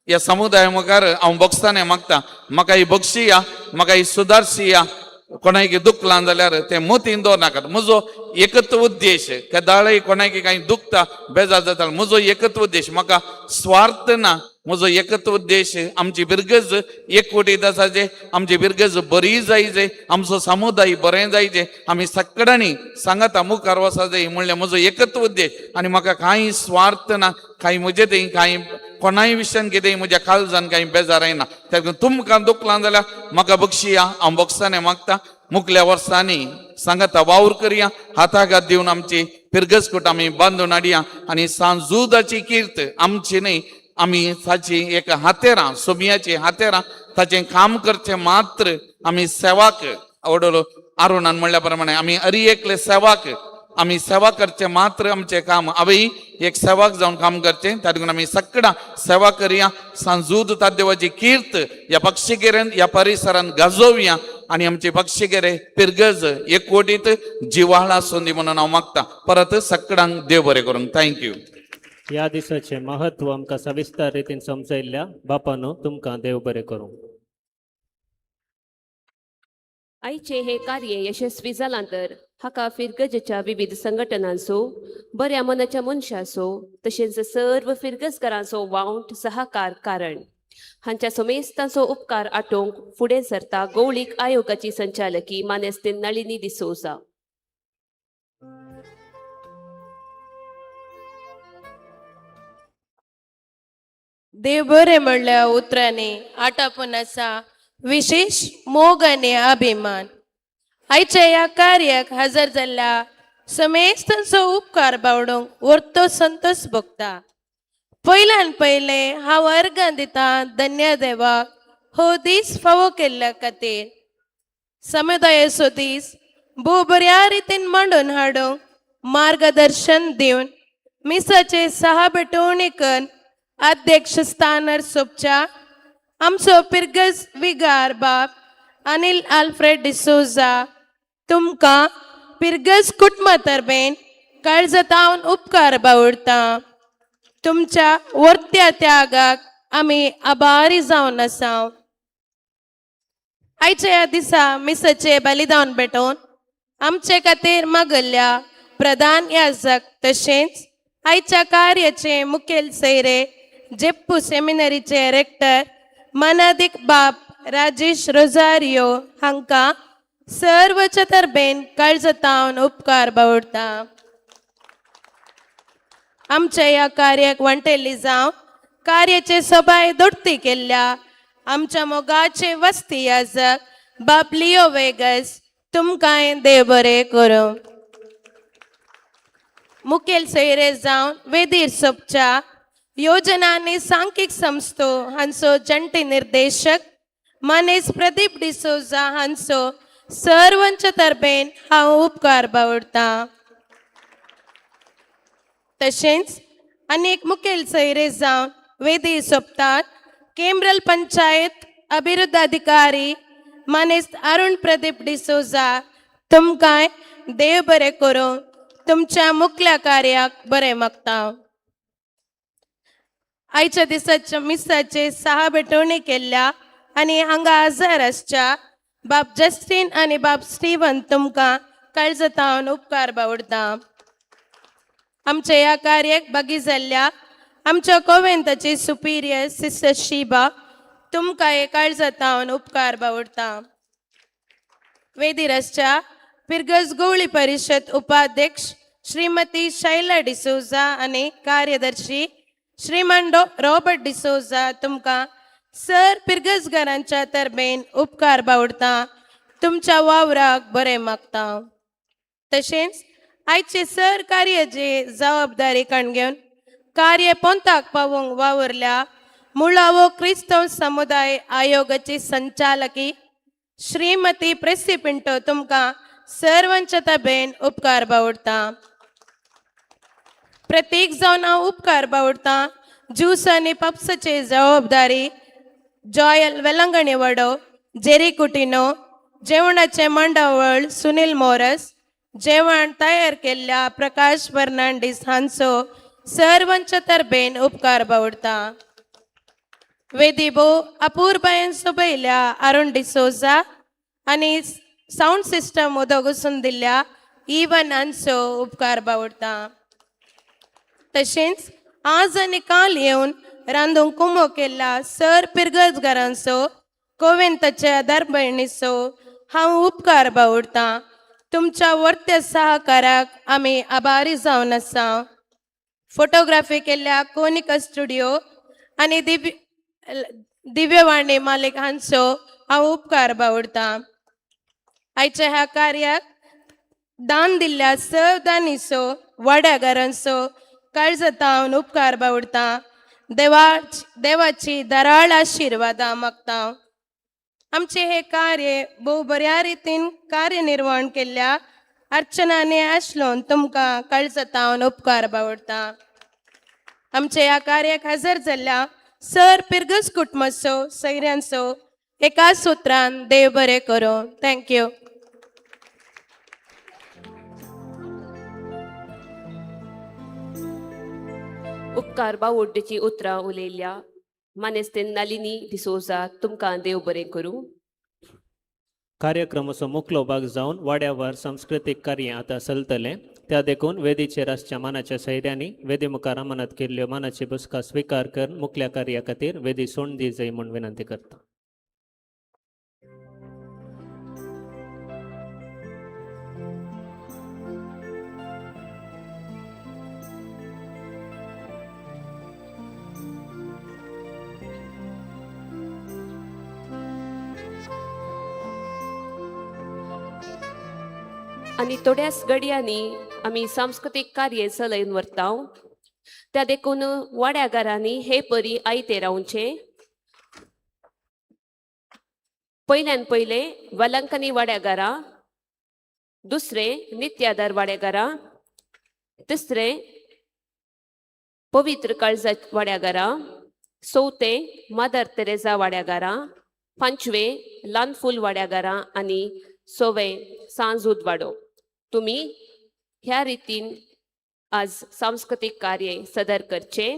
ह्या समुदाया मुखार हांव बक्षाने मागता, म्हाका ही बक्षिया, म्हाका ही सुदारशिया. कोणाक दुखलां जाल्यार तें मतीन दवरनाकात. म्हजो एकच उद्देश, केदाळय कोणाक कांय दुखता बेजार जाता, म्हजो एकच उद्देश, म्हाका स्वार्थ ना, म्हजो एकच उद्देश आमची बिरगज एकवटीत आसाचे, आमची बिरगज बरी जायचे, आमचो समुदाय बरें जायचे, आमी सगळ्यांनी सांगाता मुखार वचा जाय म्हणल्यार म्हजो एकच उद्देश. आनी म्हाका कांय स्वार्थ ना, कांय म्हजे थंय कांय कोणाय विशयान कितें म्हज्या काळजान कांय बेजार येना. त्या तुमकां दुखलां जाल्यार म्हाका बक्षिया, हांव बक्षाने मागता. मुखल्या वर्सांनी सांगाता वावर करया, हाताघात दिवन आमची फिरगजकूट आमी बांदून हाडया आनी सांजुदाची कीर्त आमची न्हय, आमी ताची एक हातेरां, सोमियाची हातेरां, ताचें काम करचें मात्र आमी सेवाक आवडलो आरुणान म्हणल्या प्रमाणे आमी अरी एकले सेवाक, आमी सेवा करचें मात्र आमचें काम, हांवें एक सेवाक जावन काम करचें. त्या देखून आमी सगळां सेवा करया, सांजूद तादेवाची कीर्त ह्या पक्षिगेरेन ह्या परिसरान गाजोवया आनी आमची पक्षिगेरे पिरगज एकवटीत जिवाळ आसूं दी म्हणून हांव मागता. परत सगळ्यांक देव बरें करूंक. Thank you. ह्या दिसाचें महत्व आमकां सविस्तर रितीन समजयल्ल्या बापानो तुमकां देव बरें करूं. आयचें हें कार्य यशस्वी जालां तर हाका फिरगजेच्या विविध संघटनांचो, बऱ्या मनाच्या मनशाचो तशेंच सर्व फिरगजकारांचो वावंट सहकार कारण हांच्या समेस्तांचो उपकार आटोवंक फुडें सरता गौळीक आयोगाची संचालकी मानेस्तीन नളിनी डिसोजा. देव बरें म्हणल्या उतरांनी आटापून आसा विशेश मोग आनी अभिमान. आयच्या ह्या कार्याक हजर जाल्ल्या समेस्तांचो उपकार बावडूंक वर्तो संतोष भोगता. पयल्यान पयलें हांव अर्गां दिता धन्य देवाक हो दीस फावो केल्ल्या खातीर. समुदायाचो दीस भोव बऱ्या रितीन मांडून हाडूंक मार्गदर्शन दिवन मिसाचे सहा भेटवणी करून अध्यक्ष स्थानार सोबच्या आमचो पिरगज विगार बाब अनिल आल्फ्रेड डिसोजा तुमकां पिरगज कुटुंबा तरबेन काळजातावन उपकार बावडता. तुमच्या वर्त्या त्यागाक आमी आभारी जावन आसा. आयच्या ह्या दिसा मिसाचे बलिदान भेटोवन आमचे खातीर मागल्ल्या प्रधान याजक तशेंच आयच्या कार्याचे मुखेल सैरे जेप्पू सेमिनरीचे रेक्टर मानादीक बाब राजेश रोजारियो हांकां सर्वच्या तरबेन काळजातावन उपकार बावडता. आमच्या ह्या कार्याक वांटेल्ली जावं कार्याचे सभाय दोडती केल्ल्या आमच्या मोगाचे वस्ती याजक बाब लियो वेगस तुमकांय देव बरें करूं. मुखेल सोयरे जावन वेदीर सोबच्या योजना आनी सांख्यिक संस्थो हांचो जंटी निर्देशक मानेस प्रदीप डिसोजा हांचो सर्वांच्या तरबेन हांव उपकार बावडता. तशेंच आनी एक मुखेल सोयरे जावन वेदी सोबतात केंद्रल पंचायत अभिवृद्ध अधिकारी मानेस्त अरुण प्रदीप डिसोजा तुमकांय देव बरें करूं, तुमच्या मुखल्या कार्याक बरें मागता. आयच्या दिसाच्या मिसाचे सहा भेटवणी केल्ल्या आनी हांगा हजर आसच्या बाब जस्टीन आनी बाब स्टीवन तुमकां काळजातावन उपकार बावडता. आमच्या ह्या कार्याक बागी जाल्ल्या आमच्या कोवेंताची सुपिरियर सिस्टर शिबा तुमकां काळजातावन उपकार बावडता. वेदीर आसच्या पिरगज गवळी परिषद उपाध्यक्ष श्रीमती शैला डिसोजा आनी कार्यदर्शी श्रीमान रॉबर्ट डिसोजा तुमकां सर पिरगजगारांच्या तरबेन उपकार बावडता, तुमच्या वावराक बरें मागता. तशेंच आयचे सर कार्याची जबाबदारी काण घेवन कार्य पोंताक पावोवंक वावुरल्या मुळावो क्रिस्तांव समुदाय आयोगाची संचालकी श्रीमती प्रेसी पिंटो तुमकां सर्वांच्या तबेन उपकार बावडता. प्रत्येक जावन हांव उपकार बावडता ज्यूस आनी पप्साची जबाबदारी जॉयल वेलंगणी वडो जेरी कुटिनो जेवणाचे मांडावळ सुनील मोरस जेवण तयार केल्ल्या प्रकाश फर्नांडीस हांचो सर्वांच्या तरबेन उपकार बावडता. वेदीबो अपूर्बायन सोबयल्या अरुण डिसोजा आनी सावंड सिस्टम उदक घुसून दिल्ल्या इवन हांचो उपकार बावडटा. तशेंच आज आनी काल येवन रांदूंक कुमो केल्ल्या सर पिरगजगारांचो कोवेंताच्या दारभयणीचो हांव उपकार बावडटा. तुमच्या वर्त्या सहकाराक आमी आभारी जावन आसा. फोटोग्राफी केल्ल्या कोनिका स्टुडियो आनी दिव्यवाणी मालिक हांचो हांव उपकार बावडटा. आयच्या ह्या कार्याक दान दिल्ल्या सव दानीचो वाड्यागारांचो काळजातावन उपकार बावडटा. देवाची दराळ आशिर्वादां मागता. आमचें हें कार्य भोव बऱ्या रितीन कार्यनिर्वहण केल्ल्या अर्चना आनी आशलोन तुमकां काळजातावन उपकार बावडटा. आमच्या ह्या कार्याक हजर जाल्ल्या सर पिरगज कुटुंबाचो सैऱ्यांचो एका सुत्रान देव बरें करूं. Thank you. उपकार बावड्डेची उतरां उलयल्या मानेस्तेन नलिनी डिसोजा तुमकां देव बरें करूं. कार्यक्रमाचो मुखलो भाग जावन वाड्यावर सांस्कृतीक कार्य आतां चलतलें. त्या देखून वेदीचेर आसच्या मानाच्या सैऱ्यांनी वेदी मुखार अमानत केल्ल्यो मानाची बसका स्विकार करून मुखल्या कार्या खातीर वेदी सोंड दी जाय म्हूण विनंती करता. आनी थोड्याच घडयांनी आमी सांस्कृतीक कार्य चलयन व्हरता. त्या देखून वाड्याघरांनी हे परी आयते रावचें. पयल्यान पयलें वेलंकनी वाड्याघरां, दुसरें नित्यादार वाड्याघरां, तिसरें पवित्र काळजा वाड्याघरां, चवथें मदर तेरेजा वाड्याघरां, पांचवें ल्हानफूल वाड्याघरां आनी सवें सांजूद वाडो. तुमी ह्या रितीन आज सांस्कृतीक कार्य सदर करचें.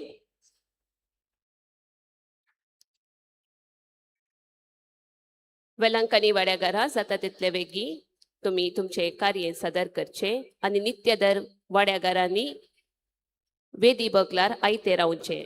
वेलंकनी वाड्याघरा जाता तितले वेगीं तुमी तुमचें कार्य सादर करचें आनी नित्यदर वाड्याघरांनी वेदी बगलार आयते रावचें.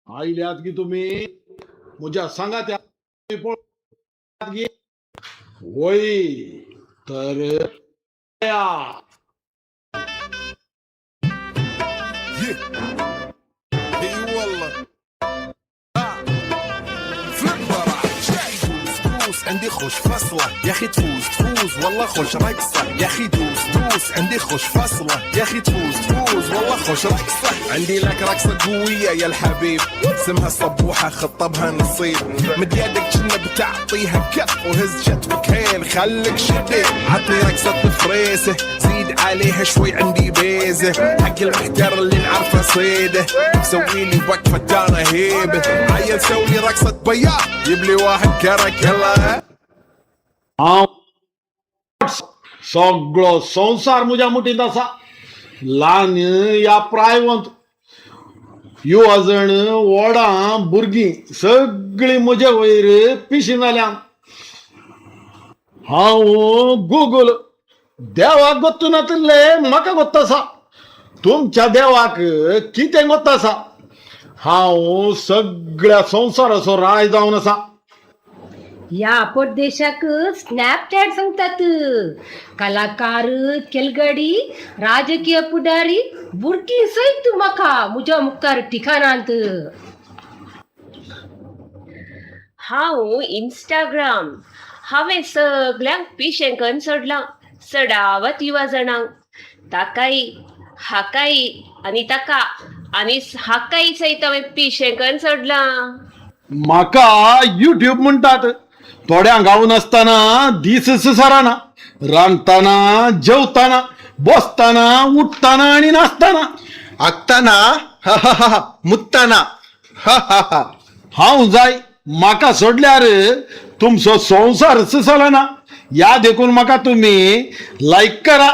आयल्यात की तुमी म्हज्या सांगात की वय तर عندي خوش فصلة يا أخي تفوز تفوز والله خوش رقصة يا أخي دوس دوس عندي خوش فصلة يا أخي تفوز تفوز والله خوش رقصة عندي لك رقصة قوية يا الحبيب اسمها صبوحة خطبها نصيب مد يدك كنا بتعطيها كف وهز كتفك هين خلك شديد عطني رقصة الفريسة زيد عليها شوي عندي بيزة حق المحتر اللي نعرفه صيده سوي لي وقفة دانا هيبة عيل سوي لي رقصة بياض جيب لي واحد كرك يلا हांव सगळो संवसार म्हज्या मुठींत आसा ल्हान या प्रायवंत युवाजण व्हडां भुरगीं सगळीं म्हजे वयर पिशीं जाल्यात. हांव गुगल देवाक गोत्तू नातिल्लें म्हाका गोत्त आसा तुमच्या देवाक कितें गोत्त आसा. हांव सगळ्या संवसाराचो राय जावन आसा. ह्या परदेशाक स्नॅपचॅट सांगतात. कलाकार खेलगडी राजकीय पुढारी भुरगीं सयत म्हाका म्हज्या मुखार ठिकाणांत. हांव इंस्टाग्राम हांवें सगल्यांक पिशें करून सोडलां चडावत युवा जाणांक ताकाय हाकाय आनी ताका आनी हाकाय सयत हांवें पिशें करून सोडलां. म्हाका युट्यूब म्हणटात. थोड्यांक हांव नासतना दीस सराना रांदतना जेवतना बसतना उठतना आनी नाचतना आगतना मुत्तना हांव जाय म्हाका सोडल्यार तुमचो संवसारच चलना. ह्या देखून म्हाका तुमी लायक करा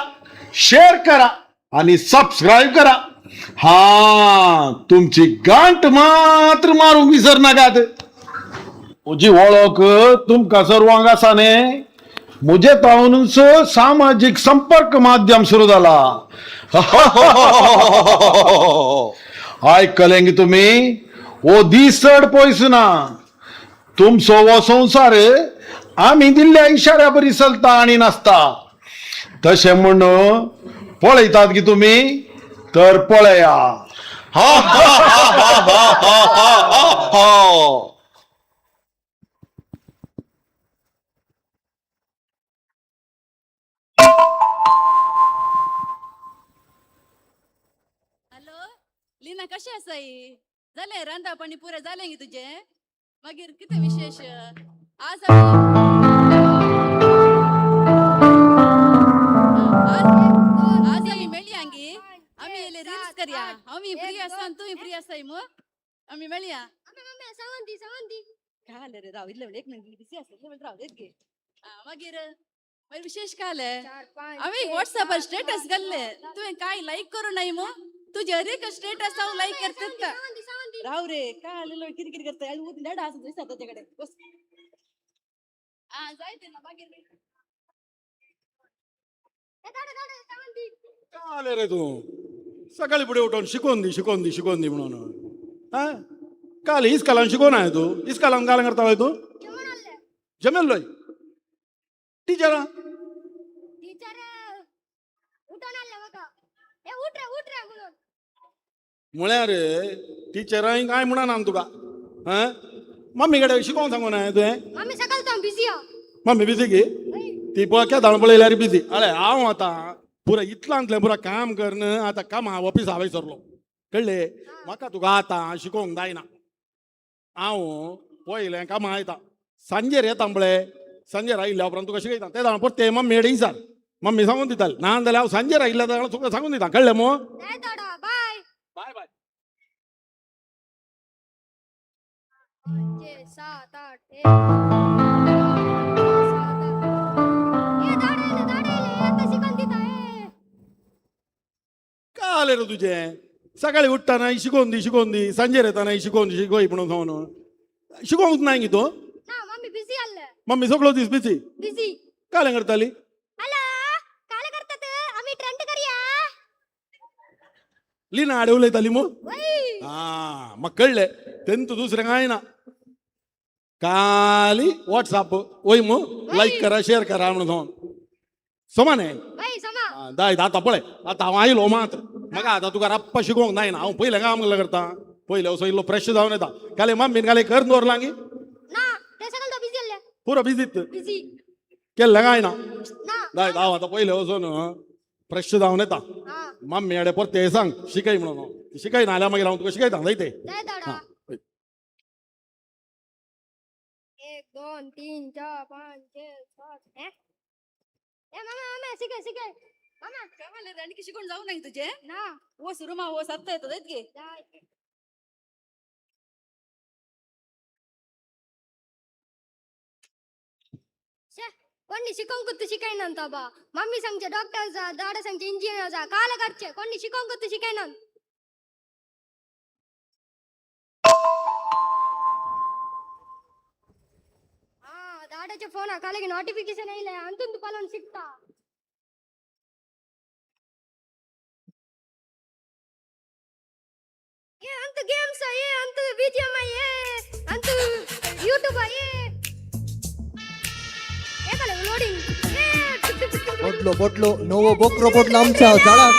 शेअर करा आनी सबस्क्रायब करा. हा तुमची गांठ मात्र मारूंक विसर नाकात. म्हजी वळख तुमकां सर्वांक आसा न्ही. म्हजे तावनूच सामाजीक संपर्क माध्यम सुरू जाला. आयकलें की तुमी हो दीस चड पयस ना. तुमचो हो संवसार आमी दिल्ल्या इशाऱ्या बरी चलता आनी नासता. तशें म्हूण पळयतात की तुमी तर पळया. लीना कशें आसाय? जालें रांदप आनी पुरें जालें गे तुजें? मागीर कितें विशेश आज? आज आमी मेळया गे. आमी येयले रिल्स करया. आमी फ्री आसा आनी तूंय फ्री आसाय मू. आमी मेळया. काय रे राव इतले एक मिनट बिजी आसा इतले राव गे. मागीर मागीर विशेश काय जालें? हांवें वॉट्सएपार स्टेटस घाल्लें तुवें काय लायक करूं नाय मू. तुझे हर स्टेटस हांव लायक करता. राव रे काय आलेलो कितें कितें करता डेडा आसा दिसता ताचे कडेन बस. आं जाय ते ना मागीर काय आले रे तूं सकाळी फुडें उठोवन शिकोवन दी शिकोवन दी शिकोवन दी म्हणून. आं काल इस्कालान शिकोवन आय तूं? इस्कालान काल करता तूं? जमेल्लोय टिचरा म्हळ्यार टिचरांय कांय म्हणना तुका. आं मम्मी कडेन शिकोवंक सांगू ना तुवें? मम्मी बिजी गी ती पळय केदाळ पळयल्यार बिजी. अरे हांव आतां पुरा इतलांतलें पुरा काम करन आतां कामा ऑफिसा हांवें सरलो कळ्ळें. म्हाका तुका आतां शिकोवंक जायना. हांव पयलें कामां येता सांजेर येता पळय सांजेर आयिल्ल्या उपरांत तुका शिकयता ते जाणां परतें मम्मी कडेन विचार. मम्मी सांगून दिताली ना जाल्यार हांव सांजेर आयिल्ल्या जाल्यार तुका सांगून दिता कळ्ळें मू. बाय बाय. काय आलें रे तुजें? सकाळी उठ्ठा शिकोवन दी शिकोवन दी सांजेर येता शिकोवन दी शिकोय म्हणून सांगून शिकोवंक नाय गी तूं? मम्मी सगळो दीस बिजी. काय करताली? लीना आडे उलयताली मू. आं हां म्हाका कळ्ळें तेंत दुसरें कांय ना खाली व्हॉट्सअप वय मू लायक करा शेअर करा म्हणून समा न्ही दाय आतां पळय आतां हांव आयलो मात म्हाका आतां तुका राप्पा शिकोवंक जायना हांव पयलें काम करता पयलें असो इल्लो फ्रेश जावन येता काले मम्मीन काले कर दवरलां गी पुरो बिजीत केल्लें कांय ना दाय हांव आतां पयलें वचून फ्रेश जावन येता मम्मी आडे परते सांग शिकय म्हणून शिकयना जाल्यार मागीर हांव तुका शिकयता जाय ते हां 1 2 3 4 5 6 7 ए मामा मामा शिकय शिकय मामा काय आणखी शिकून जाऊ नाही तुझे ना वस रुमा वस आत्ता येतो जायत गे कोणी शिकोवंक तू शिकयना तो बा मम्मी सांगचे डॉक्टर जा दादा सांगचे इंजिनियर जा काल करचे कोणी शिकोवंक तू शिकयना हा दादाच्या फोन काल नोटिफिकेशन आयले अंतून तू पालोन शिकता ए अंत गेम्स ए अंत बीजीएमआई ए अंत यूट्यूब ए बोटलो बोटलो नवो बोकरो बोटलो आमच्या झाडाक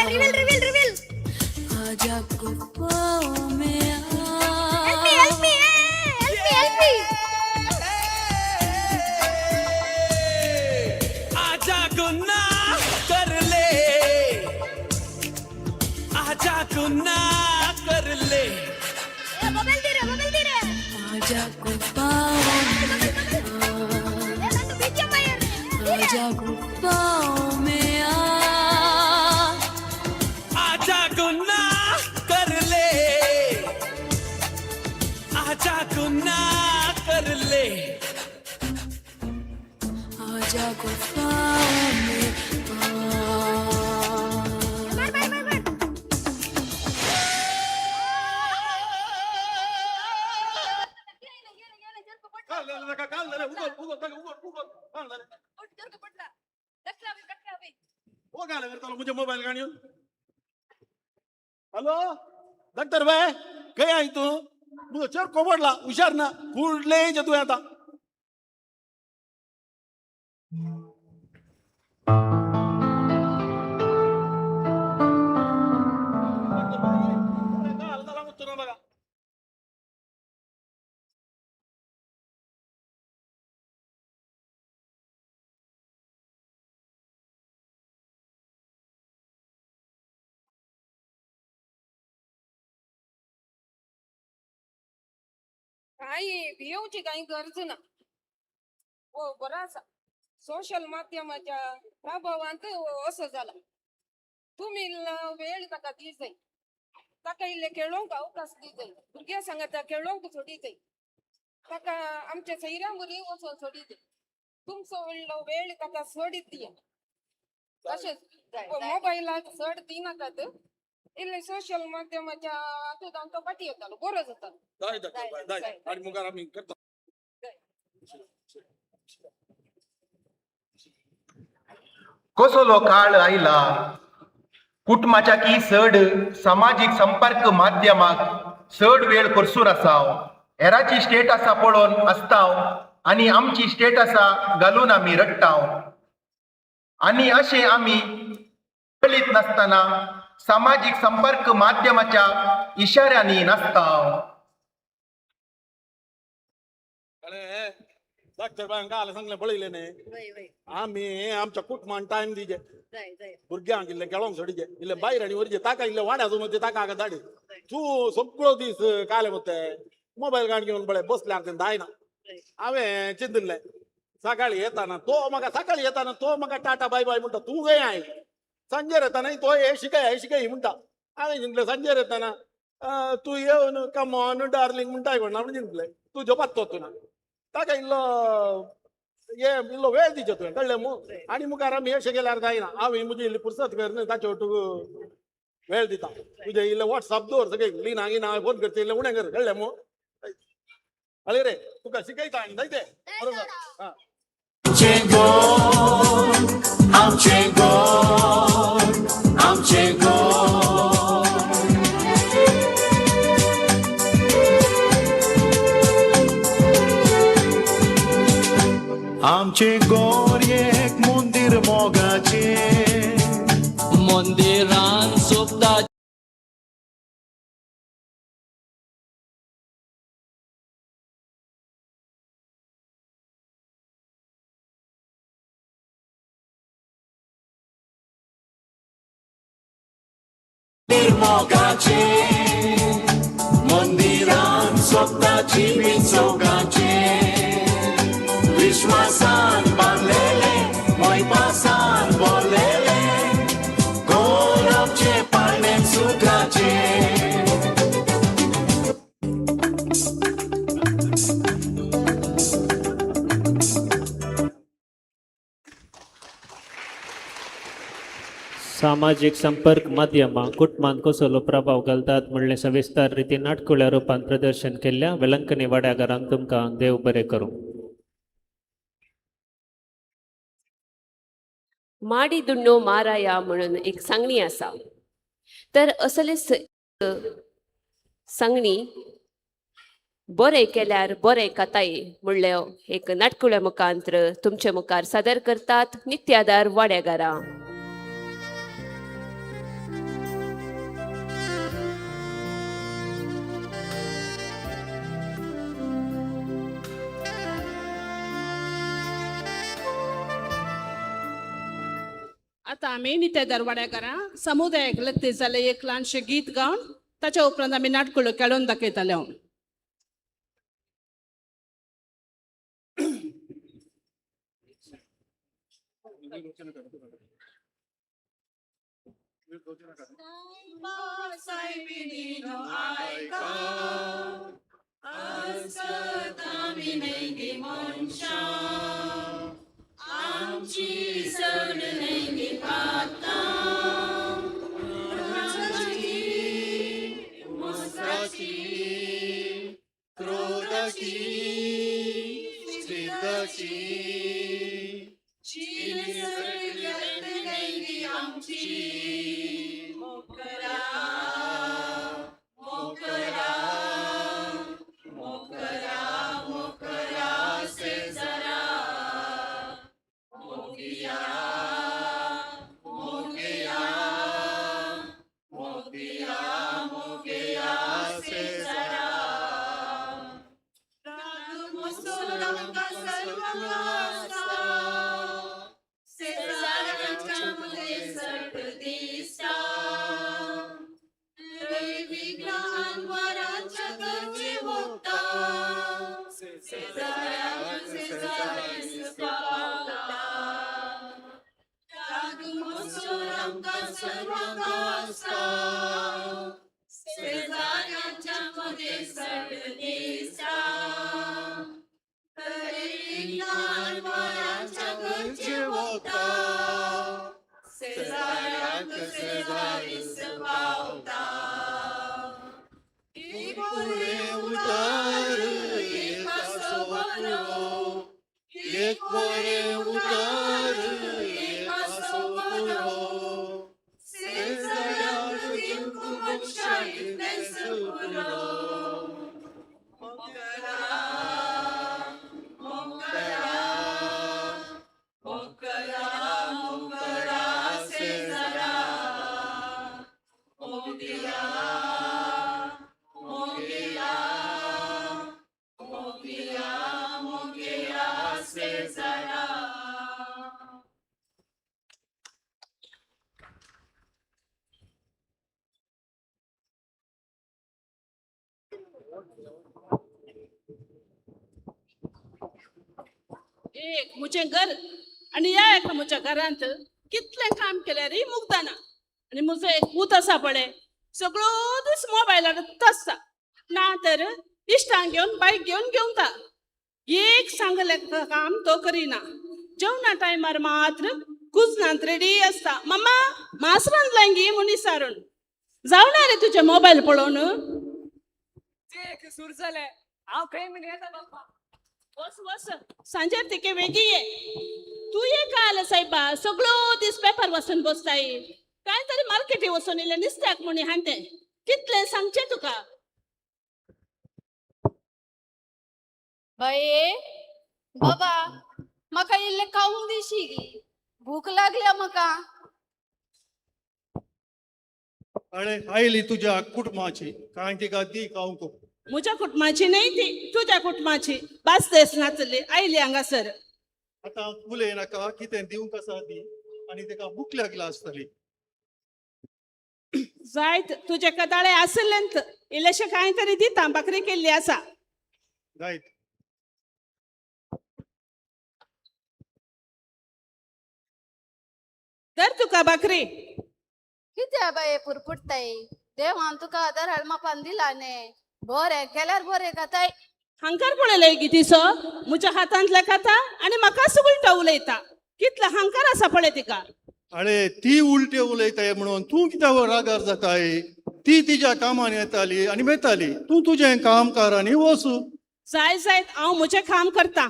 रिवील रिवील रिवील आजा गुफाओं में help me help me help me help me आजा गुनाह कर ले आजा गुनाह कर ले मोबाईल दे रे मोबाईल दे रे आजा गुफाओं में आजा गुफाओं में आजा गुनाह कर ले आजा गुनाह कर ले आजा गुफाओं में मुझे मोबाईल गाणी हॅलो डॉक्टर बाय खंय I तूं म्हजो चरको पडला हुशार ना कुडले तुवें आतां काही भिवची काही गरज ना हो बरो आसा सोशल माध्यमाच्या प्रभावांत असो जाला तुमी वेळ ताका दी जाय ताका इल्ले खेळोंक अवकाश दी जाय भुरग्यां सांगाता खेळोंक सोडी जाय ताका आमच्या सैऱ्यां बरी वचोन सोडी जाय तुमचो व्हडलो वेळ ताका सोडीत दिया तशेंच मोबायलाक चड दिनाकात इल्ले सोशल माध्यमाच्या हातूंत आमकां फाटी येतालो बरो जातालो. जाय डॉक्टर बाय जाय आनी मुखार आमी करता. कसलो काळ आयला कुटुंबाच्या की चड समाजीक संपर्क माध्यमाक चड वेळ खर्चून आसाव हेराची स्टेट आसा पळोवन आसताव आनी आमची स्टेट आसा घालून आमी रडटाव आनी अशें आमी कळीत नासतना सामाजीक संपर्क माध्यमाच्या इशाऱ्यांनी नासताव. अरे डॉक्टर बायन काल सांगलें पळयलें न्ही आमी आमच्या कुटुंबान टायम दिजे भुरग्यांक इल्लें खेळोंक सोडिजे इल्लें भायर आनी व्हरचे ताका इल्लें वाड्यार वचून ताका हांगा धाडी तूं सगळो दीस काले मते मोबायल काण घेवन पळय बसल्यार तें जायना. हांवें चिंतिल्लें सकाळी येताना तो म्हाका सकाळी येताना तो म्हाका टाटा बाय बाय म्हणटा तूं खंय I सांजेर येताना तो हे शिकय हे शिकय म्हणटा. हांवें चिंतलें सांजेर येताना तूं येवन कम ऑन डार्लिंग म्हणटा कोण म्हण चिंतलें तूं झोपात तो ना ताका इल्लो हे इल्लो वेळ दिचो तुवें कळ्ळें मू आनी मुखार आमी अशें केल्यार जायना. हांवें म्हजी इल्ली फुरसत कर ताचे वटूक वेळ दिता तुजें इल्लें वॉट्सअप दवर सगळें लिना गिना फोन करचें इल्लें उणें कर कळ्ळें मू. हळी रे तुका शिकयता आनी जायते बरोबर. आमचें गोर, आमचें गोर. आमचें गोर एक मंदीर मोगाचें, मंदिरान सोबता मोगाचें, मंदिरान सोबता जिवीत चौगाचें, विश्वासान बांदलेलें, मोयपासान बोल्लेलें, गोर आमचें पाळणें सुखाचें. सामाजीक संपर्क माध्यमां कुटुंबांत कसलो प्रभाव घालतात म्हणलें सविस्तर रितीन नाटकुळ्या रुपान प्रदर्शन केल्ल्या वेलंकनी वाड्याघरांक तुमकां देव बरें करूं. माडी दुण्णो माराया म्हणून एक सांगणी आसा. तर असले सांगणी बरें केल्यार बरें काताय म्हणलें एक नाटकुळ्या मुखांत्र तुमचे मुखार सादर करतात नित्यादार वाड्यागारां. आतां आमी नित्या दरवाड्याकारां समुदायाक लग्न जालें एक ल्हानशें गीत गावन ताच्या उपरांत आमी नाटकुळो खेळोवन दाखयताले. हांव आमची सण न्हय पातां, रागाची, मोस्त्राची, क्रोधाची, जिद्दाची, सगळ्यात न्हय आमची. मोकरा, मोकरा, मोकरा, मोकरा सेजरा, मोगिया, मोगिया, मोगिया, मोगिया सेजरा. राग मोसोर आमकां सर्वांक आसता, शेजाऱ्यांच्या मदें सट दिसता, विघ्न अनवरांच्या गरजे वोगता, शेजाऱ्यांक शेजारीस पावता. राग मोसोर आमकां सर्वांक आसता, शेजाऱ्यांच्या मदें सट दिसता, विघ्न अनवरांच्या गरजे वोगता, शेजाऱ्यांक शेजारीस पावता. एक बरें उतर एकाचो पुरो, एक बरें उतर एकाचो पुरो, शेजाऱ्याक दिवंक मनशा इतलेंच पुरो. मोकरा, मोकरा, मोकरा, मोकरा सेजरा, मोगिया, मोगिया, मोगिया, मोगिया सेजरा. एक म्हजें घर आनी ह्या एका म्हज्या घरांत कितलें काम केल्यारय मुगदना. आनी म्हजो एक पूत आसा पळय, सगळो दीस मोबायलार आसता, ना तर इश्टांक घेवन बायक घेवन घेवता. एक सांगलें काम तो करिना. जेवणा टायमार मात्र कुजनांत रेडी आसता, मम्मा मांस रांदलां गी म्हूण विचारून. जावना रे तुजें मोबायल पळोवन. सुर जालें हांव खंय म्हण येता बाप्पा. वस वस, सांजेर तिके वेगीं ये. तूं ये काल सायबा सगळो दीस पेपर वाचून बसताय. काय तरी मार्केटी वचून इल्लें नुस्त्याक म्हणी हाणतें. कितलें सांगचें तुका. बाये बाबा, म्हाका इल्लें खावंक दिशी गी, भूक लागल्या म्हाका. अरे आयली तुज्या कुटुंबाची, काय तिका दी खावंक. म्हज्या कुटुंबाची न्हय ती, तुज्या कुटुंबाची. बास देस नाचली आयली हांगासर. आतां उलय नाका, कितें दिवंक आसा दी, आनी ताका भूक लागला आसतली. जायत तुजे कदाळे आसलेंत, इल्लेशें कांय तरी दिता, भाकरी केल्ली आसा. जायत. धर तुका भाकरी. कित्या बाये पुरपुटताय, देवान तुका दराळ मापान दिला न्ही, बरें केल्यार बरें खाताय. हांकार पळयलें गी तिचो, म्हज्या हातांतलें खाता आनी म्हाकाच उलटो उलयता. कितलो हांकार आसा पळय तिका. अरे ती उलटे उलयताय म्हणून तूं कित्याक रागार जाताय? ती तिज्या कामान येताली आनी वेताली, तूं तुजें काम कर आनी वचू. जाय जायत, हांव म्हजें काम करता.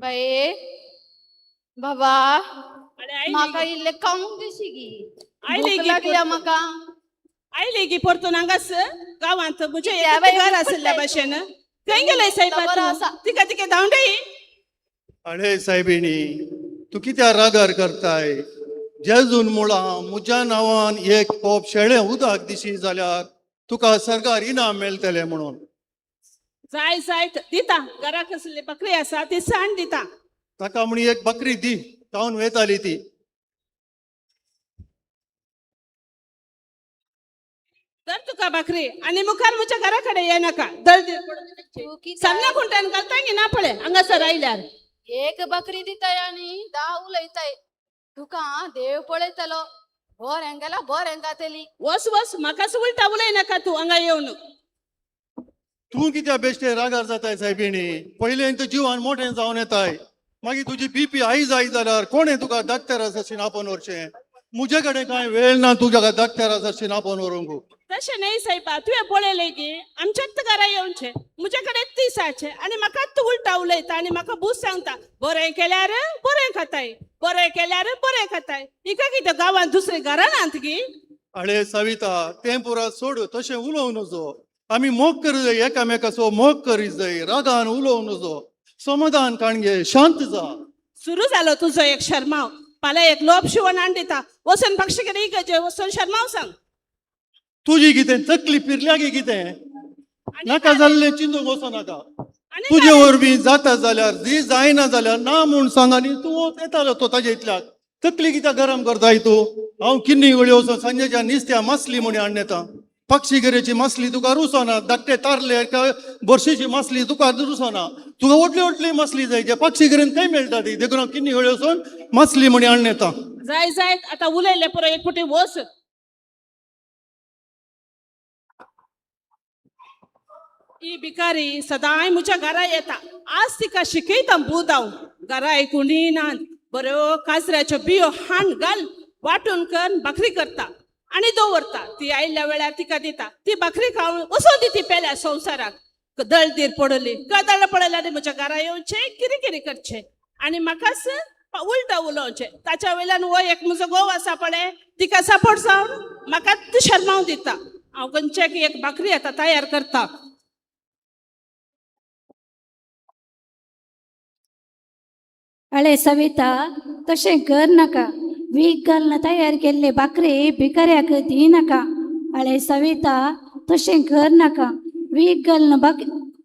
बाये बाबा, म्हाका इल्लें खावंक दिशी गी, भूक लागल्या म्हाका. आयली गी परतून हांगास गांवांत म्हजें घर आशिल्ल्या भाशेन. खंय गेले सायबा तूं? तिका तिके धांवडय. अरे सायबिणी, तूं कित्याक रागार करताय? जेजून मुळां म्हज्या नांवान एक कोप शेळें उदक दिशी जाल्यार तुका सरकार इनाम मेळटलें म्हणून. जाय जायत दिता, घराक आसली बकरी आसा ती सांड दिता. ताका म्हणी एक बकरी दी, खावन वेताली ती. तर तुका भाकरी आनी मुखार म्हज्या घरा कडेन ये नाका. दळदीर सामन्या खुंट्यान घालता की ना पळय हांगासर आयल्यार. एक बकरी दिताय आनी 10 उलयताय. तुका देव पळयतलो, बरें गेला बरें जातली. वस वस, म्हाकाच उलटा उलय नाका तूं हांगा येवन. तूं कित्याक बेश्टे रागार जाताय सायबिणी? पयलें तूं जिवान मोठें जावन येताय, मागीर तुजी बीपी हाय जाय जाल्यार कोणें तुका डाक्टरा सरशीन आपोवन व्हरचें? म्हजे कडेन कांय वेळ ना तुज्या डाक्टरा सरशीन आपोवन व्हरूंक. तशें न्हय सायबा, तुवें पळयलें की आमच्याच घरा येवचें, म्हजे कडेन दिसाचें आनी म्हाकाच तूं उलटा उलयता आनी म्हाका बूस सांगता. बरें केल्यार बरें खाताय, बरें केल्यार बरें खाताय. हिका कितें गांवांत दुसरें घरां नात गी? अरे सविता, तें पुरा सोड, तशें उलोवं नजो. आमी मोग करी जाय, एकामेकाचो मोग करी जाय, रागान उलोवं नजो. समाधान काणगे, शांत जा. सुरू जालो तुजो एक शर्माव. फाल्यां एक लोप शिवण हाडून दिता, वचून पक्षी कडेन इगर्जे वचून शर्माव सांग. तुजी कितें तकली पिरल्या गी कितें? नाका जाल्लें चिंतूंक वचो नाका. तुजे वरवीं जाता जाल्यार दी, जायना जाल्यार ना म्हूण सांग आनी तूं येतालो तो ताजे इतल्याक. तकली कित्याक गरम करताय तूं? हांव किन्नी वळी वचून सांजेच्या निस्त्या मासली म्हूण हाडून येता. पक्षी गरेची मासली तुका रुसोना, धाकटे तारले बर्शीची मासली तुका रुसोना. तुका व्हडली व्हडली मासली जाय, जे पक्षी गरेन खंय मेळटा ती? देखून हांव किन्नी वळी वचून मासली म्हूण हाडून येता. जाय जाय, आतां उलयलें पुरो, एक फावटी वच. ही भिकारी सदांय म्हज्या घरा येता. आज तिका शिकयता बूद हांव. घरा कोणीय ना, बऱ्यो काजऱ्याच्यो बियो हाण घाल, वांटून कर भाकरी करता आनी दवरता. ती आयिल्ल्या वेळार तिका दिता, ती भाकरी खावन वचून दी ती पेल्या संवसाराक. दळदीर पडली, कदळ पडले आनी म्हज्या घरा येवचें, किरी करचें आनी म्हाकाच उलटा उलोवचें. ताच्या वयल्यान हो एक म्हजो घोव आसा पळय, तिका सपोर्ट जावन म्हाका शर्माव दिता. हांव खंयच्याक एक भाकरी आतां तयार करता. अळे सविता, तशें कर नाका. वीख घालून तयार केल्ले भाकरी भिकाऱ्याक दी नाका. अळे सविता, तशें कर नाका. वीख घालून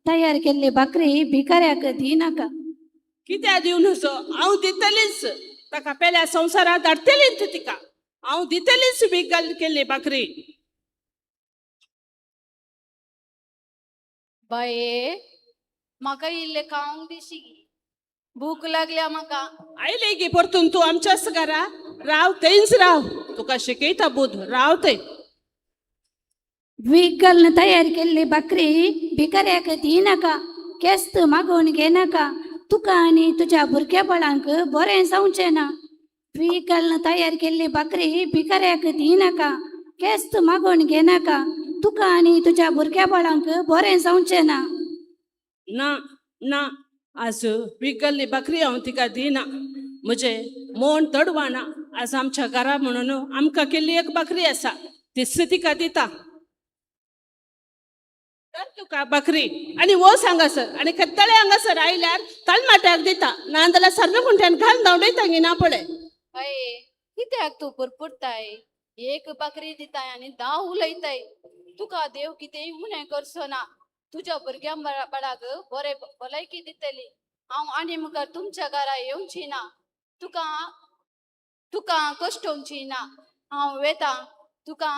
तयार केल्ले भाकरी भिकाऱ्याक दी नाका. कित्याक दिवन नजो? हांव दितलीच ताका, पेल्या संवसारांत धाडटलीच तिका. हांव दितलीच वीख घालून केल्ली भाकरी. बाये म्हाका इल्लें खावंक दिशी, भूक लागल्या म्हाका. आयले गी परतून तूं आमच्याच घरा? राव थंयच राव, तुका शिकयता बूद, राव थंय. वीख घालून तयार केल्ली भाकरी भिकाऱ्याक दिनाका, केस्त मागोवन घेनाका, तुका आनी तुज्या भुरग्या बाळांक बरें जावचें ना. वीख घालून तयार केल्ली भाकरी भिकाऱ्याक दिनाका, केस्त मागोवन घेनाका, तुका आनी तुज्या भुरग्या बाळांक बरें जावचें ना. ना ना, आज विकल्ली बकरी हांव तिका दिना. म्हजें मोन तडवाना. आज आमच्या घरा म्हणून आमकां केल्ली एक बकरी आसा, तीच तिका दिता. तर तुका बकरी आनी वच हांगासर आनी खत्तळे हांगासर आयल्यार तलमाट्याक दिता, नाजाल्यार सर्व खुंट्यान घालून धांवडयता ना पळय. हय, कित्याक तूं पुरपुरताय? एक बकरी दिताय आनी 10 उलयताय. तुका देव कितेंय उणें करचो ना. तुज्या भुरग्यां बाळाक बरें भलायकी दितली. हांव आनी मुखार तुमच्या घरा येवची ना, तुका तुका कश्टोवची ना. हांव वेता तुका.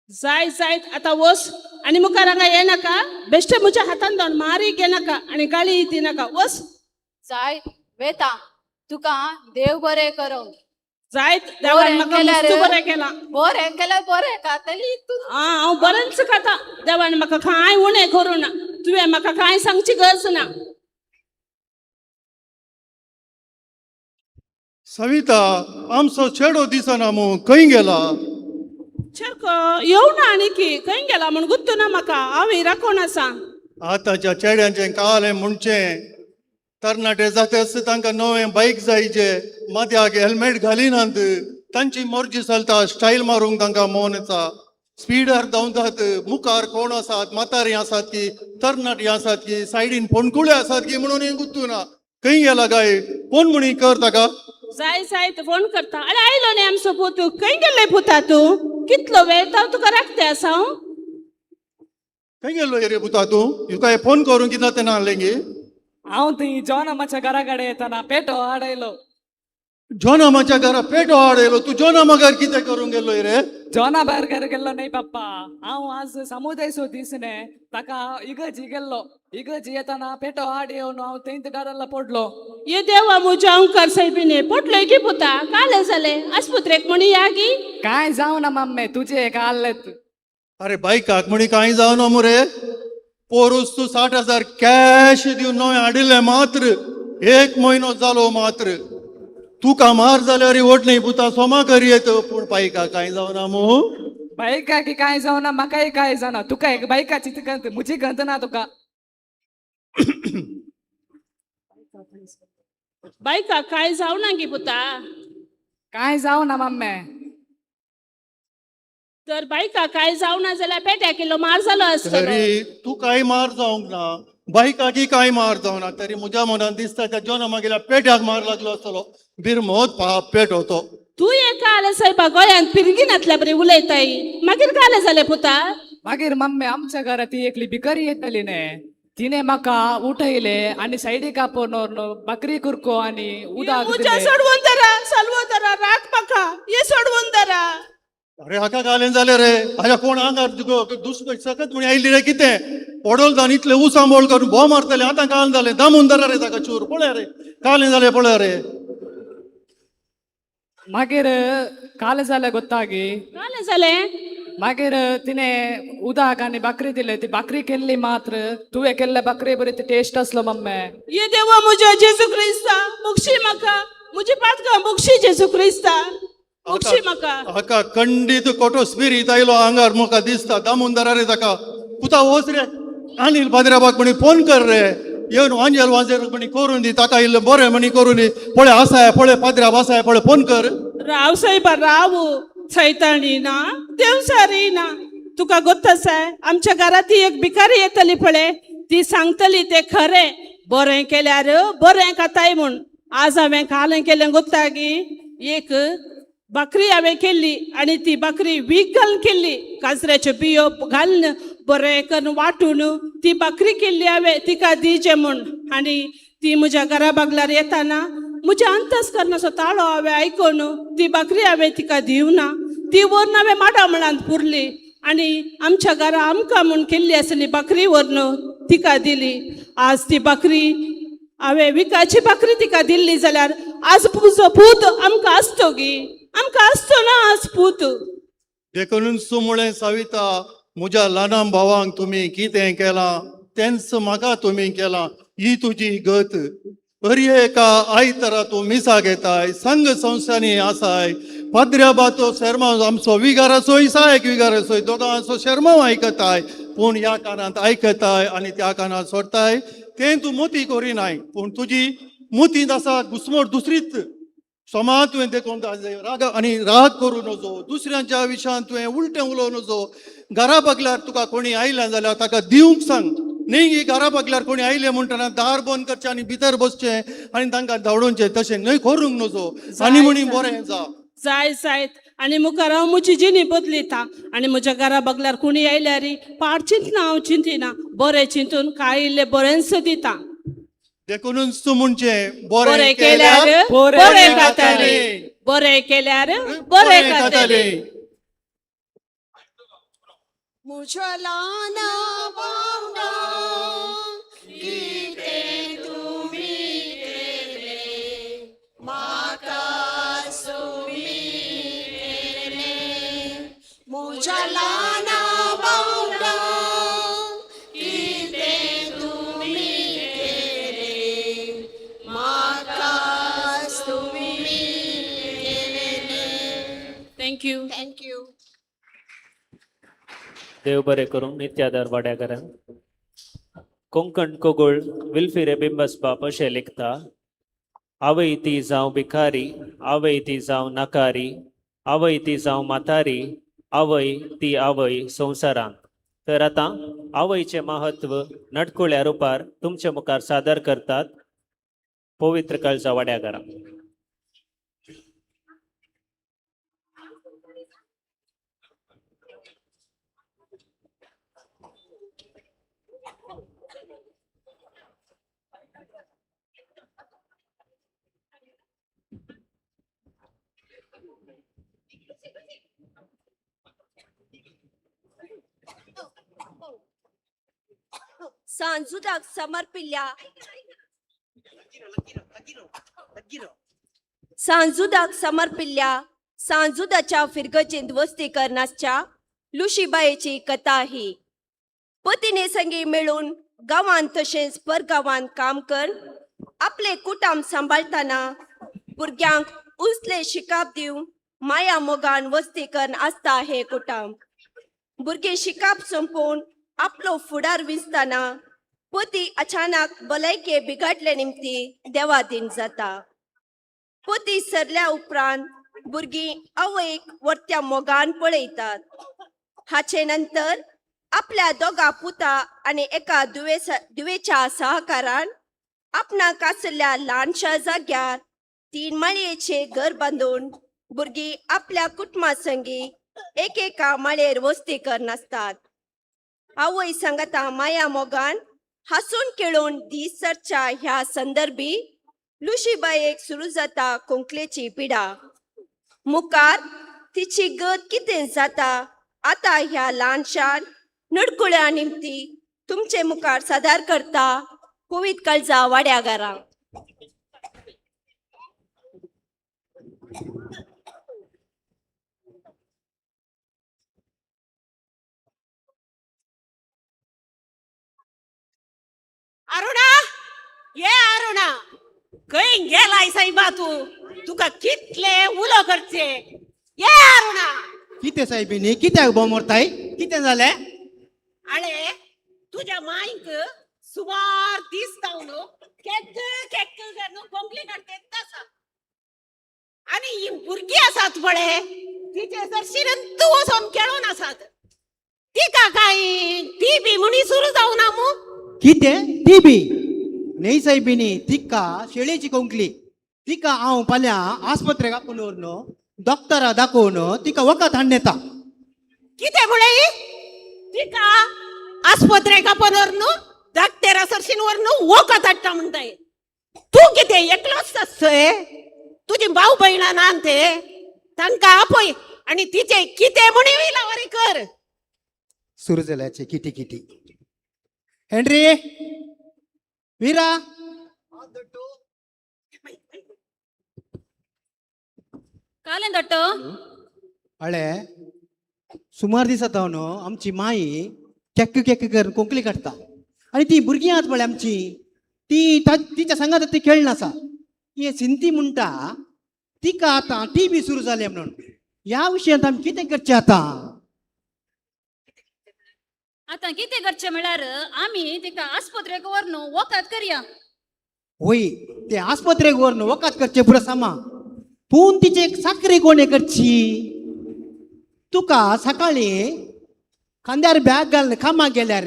जाय जायत आतां वच आनी मुखार हांगा येनाका. बेश्टे म्हज्या हातान धांवन मारी घेनाका आनी गाळी दिनाका. वच. जाय वेता, तुका देव बरें करूं. जायत, देवान म्हाका मस्त बरें केलां. बरें केल्यार बरें खातली तूं. आं, हांव बरेंच खाता. देवान म्हाका कांय उणें करूं ना. तुवें म्हाका कांय सांगची गरज ना. सविता, आमचो चेडो दिसना मू, खंय गेला? चेरको येवना ना आनी की खंय गेला म्हूण गुत्तू ना म्हाका. हांव राखोन आसा. आतांच्या चेड्यांचें कालें म्हणचें तरणाटे जाताच तांकां नवें बायक जायचे, माथ्याक हेल्मेट घालिनात, तांची मर्जी चलता, स्टायल मारूंक तांकां मोन येता, स्पिडार धांवतात, मुखार कोण आसात, म्हातारी आसात की तरणाटी आसात की सायडीन फोंडकुळे आसात की म्हणून हें गुत्तू ना. खंय गेला काय? फोन म्हणी कर ताका. जाय जाय, फोन करता. अरे आयलो न्ही आमचो पूत. खंय गेल्ले पुता तूं? कितलो वेळ ताव तुका राखते आसा हांव. खंय गेल्लो रे पुता तूं? तुका फोन करून कितें तें नासलें गे? हांव थंय जॉनामाच्या घरा कडेन येताना पेटो हाडयलो. जॉनामाच्या घरा पेटो हाडयलो? तूं जॉनामा घर कितें करूंक गेल्लो रे? जॉना भायर घर गेल्लो न्ही पप्पा, हांव आज समुदाय सो दिसने ताका इगर्जी गेल्लो. इगर्जी येताना पेटो हाड येवन हांव थंय घराला पडलो. ये देवा म्हज्या ओंकार सायबिने, पडलोय की पुता? काले जालें आस्पत्रेक म्हणी या गी? कांय जावना मम्मे, तुजें कालेत. अरे बायकाक म्हणी कांय जावना मुरे. पोरूस तूं 60,000 कॅश दिवन नवें हाडिल्लें मात्र, एक म्हयनो जालो मात्र. तुका मार जाल्यार वट न्ही पुता, सोमा कर येत, पूण बायका कांय जावना मू. बायका की कांय जावना, म्हाकाय कांय जावना. तुका एक बायकाची गंत, म्हजी गंत ना तुका. बायका कांय जावना गी पुता? कांय जावना मम्मे. तर बायका कांय जावना जाल्यार पेट्या किलो मार जालो आसतलो. तरी तूं कांय मार जावंक ना, बायकाकी कांय मार जावना, तरी म्हज्या मनान दिसता त्या जॉना मागेल्या पेट्याक मार लागलो आसतलो. बिरमोत पाप पेट होतो. तूं एक काले सायबा गोंयांत पिरगिनातल्या बरी उलयताय, मागीर काले जालें पुता? मागीर मम्मी आमच्या घरा ती एकली भिकारी येतली न्ही, तिने म्हाका उठयले आनी सायडीक आपोवन बकरी कुरको आनी उदक म्हज्या दिलें. सोडवून धरा, साल्वो धरा, राख म्हाका, हे सोडवून धरा. अरे हाका घालें जालें रे, हाज्या कोण आंगार दुसरो सकत म्हणी आयली रे कितें? पडोल जावन इतलें उसांबोळ करून भोव मारतलें, आतां काल जालें, दामून धरा रे ताका चूर, पळय रे कालें जालें पळय रे. मागीर काल जालें गोत्तागी. कालें जालें? मागीर तिने उदक आनी भाकरी दिले, ती भाकरी केल्ली मात्र तुवें केल्ले भाकरी बरी ती टेस्ट आसलो मम्मे. ये देवा म्हज्या जेजू क्रिस्ता, मुक्षी म्हाका, म्हजी पातकां मुक्षी जेजू क्रिस्ता, मुक्षी म्हाका. हाका खंडीत कोटो स्पिरीत आयलो आंगार म्हाका दिसता, दामून धरा रे ताका. पुता वच रे अनिल पाद्र्याबाक म्हणी फोन कर रे, येवन वांजेल वांजेल म्हणी करून दी ताका, इल्लें बरें म्हणी करून दी. पळय आसाय पळय पाद्र्याब आसाय पळय, फोन कर. राव सायबा राव, सैताणी ना देवसारी ना, तुका गोत्त आसाय आमच्या घरांत ती एक भिकारी येतली पळय, ती सांगतली ते खरें, बरें केल्यार बरें खाताय म्हूण. आज हांवें कालें केलें गोत्तागी, एक भाकरी हांवें केल्ली आनी ती भाकरी वीख घालून केल्ली, काजऱ्याच्यो बियो घालून बरें करून वांटून ती भाकरी केल्ली हांवें तिका दिवचें म्हूण. आनी ती म्हज्या घरा बागल्यार येताना म्हज्या अंतस्करणाचो ताळो हांवें आयकून ती भाकरी हांवें तिका दिवना, ती व्हरून हांवें माडा मळांत पुरली आनी आमच्या घरा आमकां म्हूण केल्ली आसली भाकरी व्हरून तिका दिली. आज ती भाकरी हांवें विकाची भाकरी तिका दिल्ली जाल्यार आज तुजो पूत आमकां आसतो गी, आमकां आसतो ना आज पूत. देखूनच म्हळें साविता, म्हज्या ल्हाना भावांक तुमी कितें केलां तेंच म्हाका तुमी केलां, ही तुजी गत. हर एका आयतारा तूं मिसाक येताय, संघ संस्थांनी आसाय, पाद्र्या बातो शेरमांव आमचो विगाराचोय सहायक विगाराचोय दोगांचो शेरमांव आयकताय, पूण ह्या कानांत आयकताय आनी त्या कानांत सोडताय. तें तूं मोती करिनाय, पूण तुजी मोतींत आसा घुसमट दुसरीच. सोमा तुवें देखून राग आनी राग करूं नजो, दुसऱ्यांच्या विशयान तुवें उलटें उलोवं नजो. घरा बगल्यार तुका कोणी आयलें जाल्यार ताका दिवंक सांग, न्ही घरा बगल्यार कोणी आयलें म्हणटना दार बंद करचें आनी भितर बसचें आनी तांकां धांवडोवचें, तशें न्हय करूंक नजो. आनी म्हणी बरें जा जाय जायत. आनी मुखार हांव म्हजी जिणी बदलिता आनी म्हज्या घरा बगल्यार कोणी आयल्यार पाड चिंतना हांव चिंतिना, बरें चिंतून काय इल्लें बरेंच दिता. देखूनच तूं म्हणचें बरें केल्यार बरें खातालें, बरें केल्यार बरें खातालें. म्हज्या ल्हाना भावंडां कितें तुमी केलें म्हाका तुमी केलें. म्हज्या ल्हाना भावंडां कितें तुमी केलें म्हाका तुमी केलें. Thank you. Thank you. देव बरें करूं नित्यादार वाड्याकारांक. कोंकण कोगूळ विल्फी रेबिंबस बाप अशें लिखता, आवय ती जावं भिकारी, आवय ती जावं नाकारी, आवय ती जावं म्हातारी, आवय ती आवय संवसारांत. तर आतां आवयचें महत्व नटकुळ्या रुपार तुमचे मुखार सादर करतात पवित्र काळजा वाड्याकारां. सांजुदाक समर्पिल्ल्या सांजुदाक समर्पिल्ल्या सांजुदाच्या फिरगजेंत वस्ती करनासच्या लुशीबायेची कथा ही. पतीने संगी मेळून गांवांत तशेंच परगांवांत काम कर आपले कुटुंब सांबाळतना भुरग्यांक उंचले शिकाप दिवन माया मोगान वस्ती करून आसता हें कुटुंब. भुरगीं शिकाप सोंपोवन आपलो फुडार विंचतना पती अचानक भलायके बिगाडले निमती देवादीन जाता. पती सरल्या उपरांत भुरगीं आवयक वरत्या मोगान पळयतात. हाचे नंतर आपल्या दोगा पुता आनी एका दुवेच्या सहकारान आपणाक आशिल्ल्या ल्हानशा जाग्यार 3 माळयेचे घर बांदून भुरगीं आपल्या कुटुंबा संगी एकेका माळयेर वस्ती करनासतात. आवय सांगता माया मोगान हांसून खेळून दीस सरच्या ह्या संदर्भी लुशीबायेक सुरू जाता कोंकलेची पिडा. मुखार तिची गत कितें जाता आतां ह्या ल्हानशान नडकुळ्या निमती तुमचे मुखार सादर करता कोवीत काळजा वाड्यागारां. अरुणा, ये अरुणा, खंय गेलाय सायबा तूं? तुका कितले उलो करचे. ये अरुणा. कितें सायबिनी, कित्याक बोंब मारताय? कितें जालें? आळे तुज्या मांयक सुमार दीस जावन केक्क केक्क करून कोंकली काडटे आसा आनी ही भुरगीं आसात पळय तिचे सरशीं तूं वचोन खेळून आसात. तिका काय ती बी म्हणी सुरू जावना मू? कितें ती बी न्हय सायबिनी, तिका शेळेची कोंकली. तिका हांव फाल्यां आस्पत्रेक आपोवन व्हरून डॉक्टरा दाखोवन तिका वखद हाडून येता. कितें म्हळें? तिका आस्पत्रेक आपोवन व्हरून डॉक्टरा सरशीन व्हरून वखद हाडटा म्हणटाय. तूं कितें एकलोच आसतय? तुजी भाव भयणां ना ते तांकां आपय आनी तिचें कितें म्हणी विलावारी कर. सुरू जाल्याचे किटी किटी. हेनरी, वीरा, कालें दट्टो? अळे सुमार दिसा जावन आमची माई केक्क केक्क करून कोंकली काडटा आनी ती भुरगीं आहात पळय आमची ती तिच्या सांगात ती खेळना आसा. ही सिंती म्हणटा तिका आतां टीबी सुरू जाली म्हणून. ह्या विशयांत आमी कितें करचें आतां? आतां कितें करचें म्हळ्यार आमी तिका आस्पत्रेक व्हरून वखद करया. वय ते आस्पत्रेक व्हरून वखद करचें पुरो सामा, पूण तिचे साकरी कोणें करची? तुका सकाळीं खांद्यार बॅग घालून कामाक गेल्यार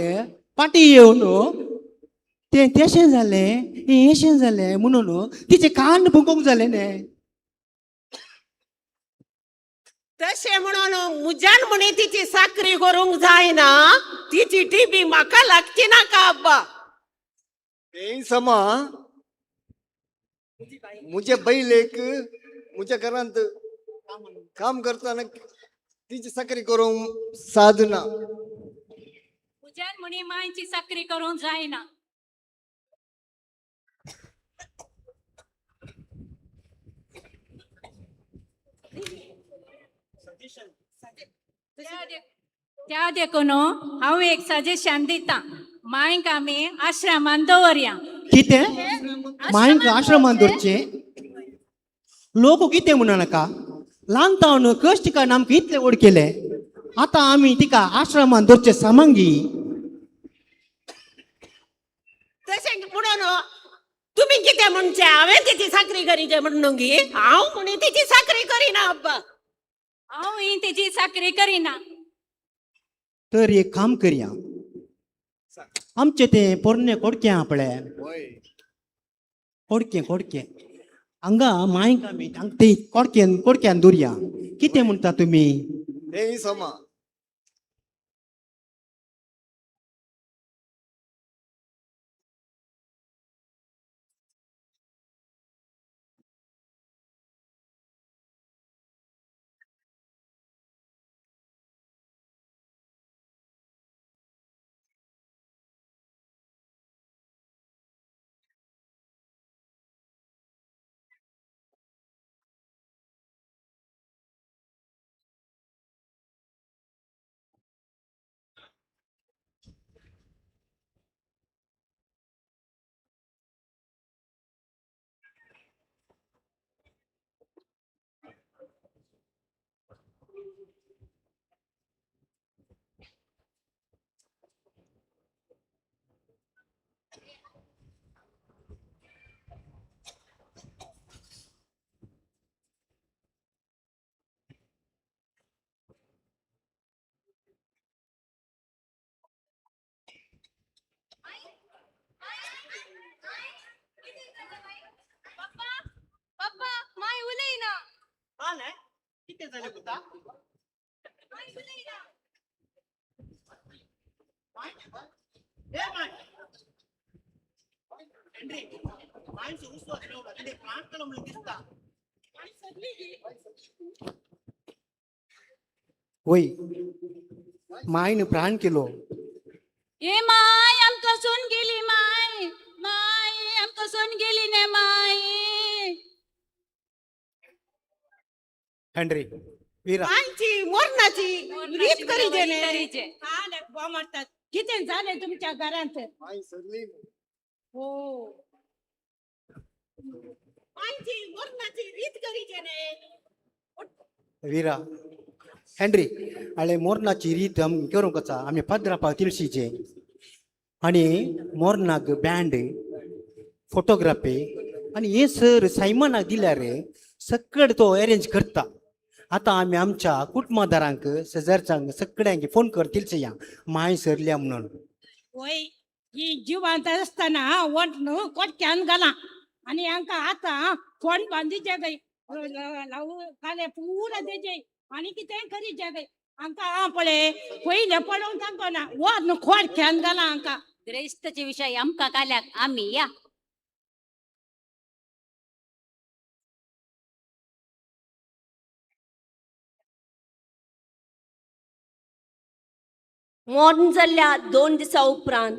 फाटीं येवन तें तेशें जालें हें अशें जालें म्हणून तिचें कान फुगोवंक जालें न्ही. तशें म्हणून मुज्यान म्हणी तिची साकरी करूंक जायना, तिची टीबी म्हाका लागची नाका अब्बा. तें समा मुझे बैलेक मुझ्या घरांत काम करतना तिची साकरी करूंक साधना. म्हज्यान म्हणी मांयची चाकरी करूंक जायना. त्या देखून हांव एक सजेशन दिता, मांयक आमी आश्रमान दवरया. कितें मांयक आश्रमान दवरचें? लोक कितें म्हणू नाका, ल्हान तावन कश्ट काडून आमकां इतलें व्हड केलें, आतां आमी तिका आश्रमान दवरचें सामांगी. तशें म्हणून तुमी कितें म्हणचें? हांवें तिची साकरी करीचें म्हणून गी? हांव म्हणी तिची साकरी करिना अब्बा. हांव ही तिची चाकरी करिना. तर एक काम करया, आमचें तें पोरणे कोडकें आहा पळय, कोडकें कोडकें हांगा मांयक आमी ते कोडक्यान कोडक्यान दवरया. कितें म्हणटा तुमी? तेंय समा. पप्पा माय उलयना. कितें जालें पुता? माय उलयना. वय मायन प्राण केलो. ए my आमकां सोन गेली my, my आमकां सोन गेली ने my. Henry विरा मांयची मोरनाची रीत करीजे न्ही. मारतात कितें जालें तुमच्या घरांत? हो मांयची मोरनाची रीत करीजे न्ही. विरा हेनरी आळे मोरनाची रीत आमी करूंक आसा. आमी पद्रापा तिळशीचे आनी मोरनाक बँड फोटोग्राफी आनी हे सर सायमनाक दिल्यार सगळें तो अरेंज करता. आतां आमी आमच्या कुटुंबादारांक शेजारच्यांक सगळ्यांक फोन कर तिळसया माय सरल्या म्हणून. वय ही जिवंत आसतना वट न्हू कोटक्यान घाला आनी हांकां आतां फोंड बांदिचे काय काले पुरा तेजे आनी कितें करीचे काय हांकां. हांव पळय पयलें पळोवंक तांकां ना वत न्हू खोडक्यान घाला हांकां. ग्रेस्तचे विशय आमकां काल्याक आमी या. मर्ण जाल्ल्या 2 दिसां उपरांत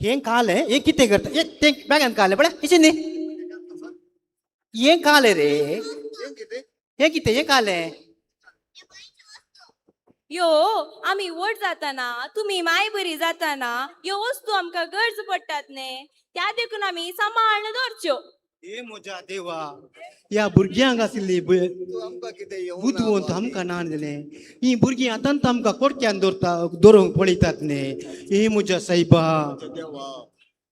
हें कालें हें कितें करता? हें तें बॅगान कालें पळय हें न्ही, हें कालें रे, हें कितें हें कालें? यो आमी व्हड जाताना तुमी माय बरी जाताना ह्यो वस्तू आमकां गरज पडटात न्ही, त्या देखून आमी सांबाळून दवरच्यो. हे म्हज्या देवा, ह्या भुरग्यांक आशिल्ली बुदवंत आमकां ना जालें. ही भुरगीं आतांच आमकां कोडक्यान दवरता, दवरूंक पळयतात न्ही. हे म्हज्या सायबा,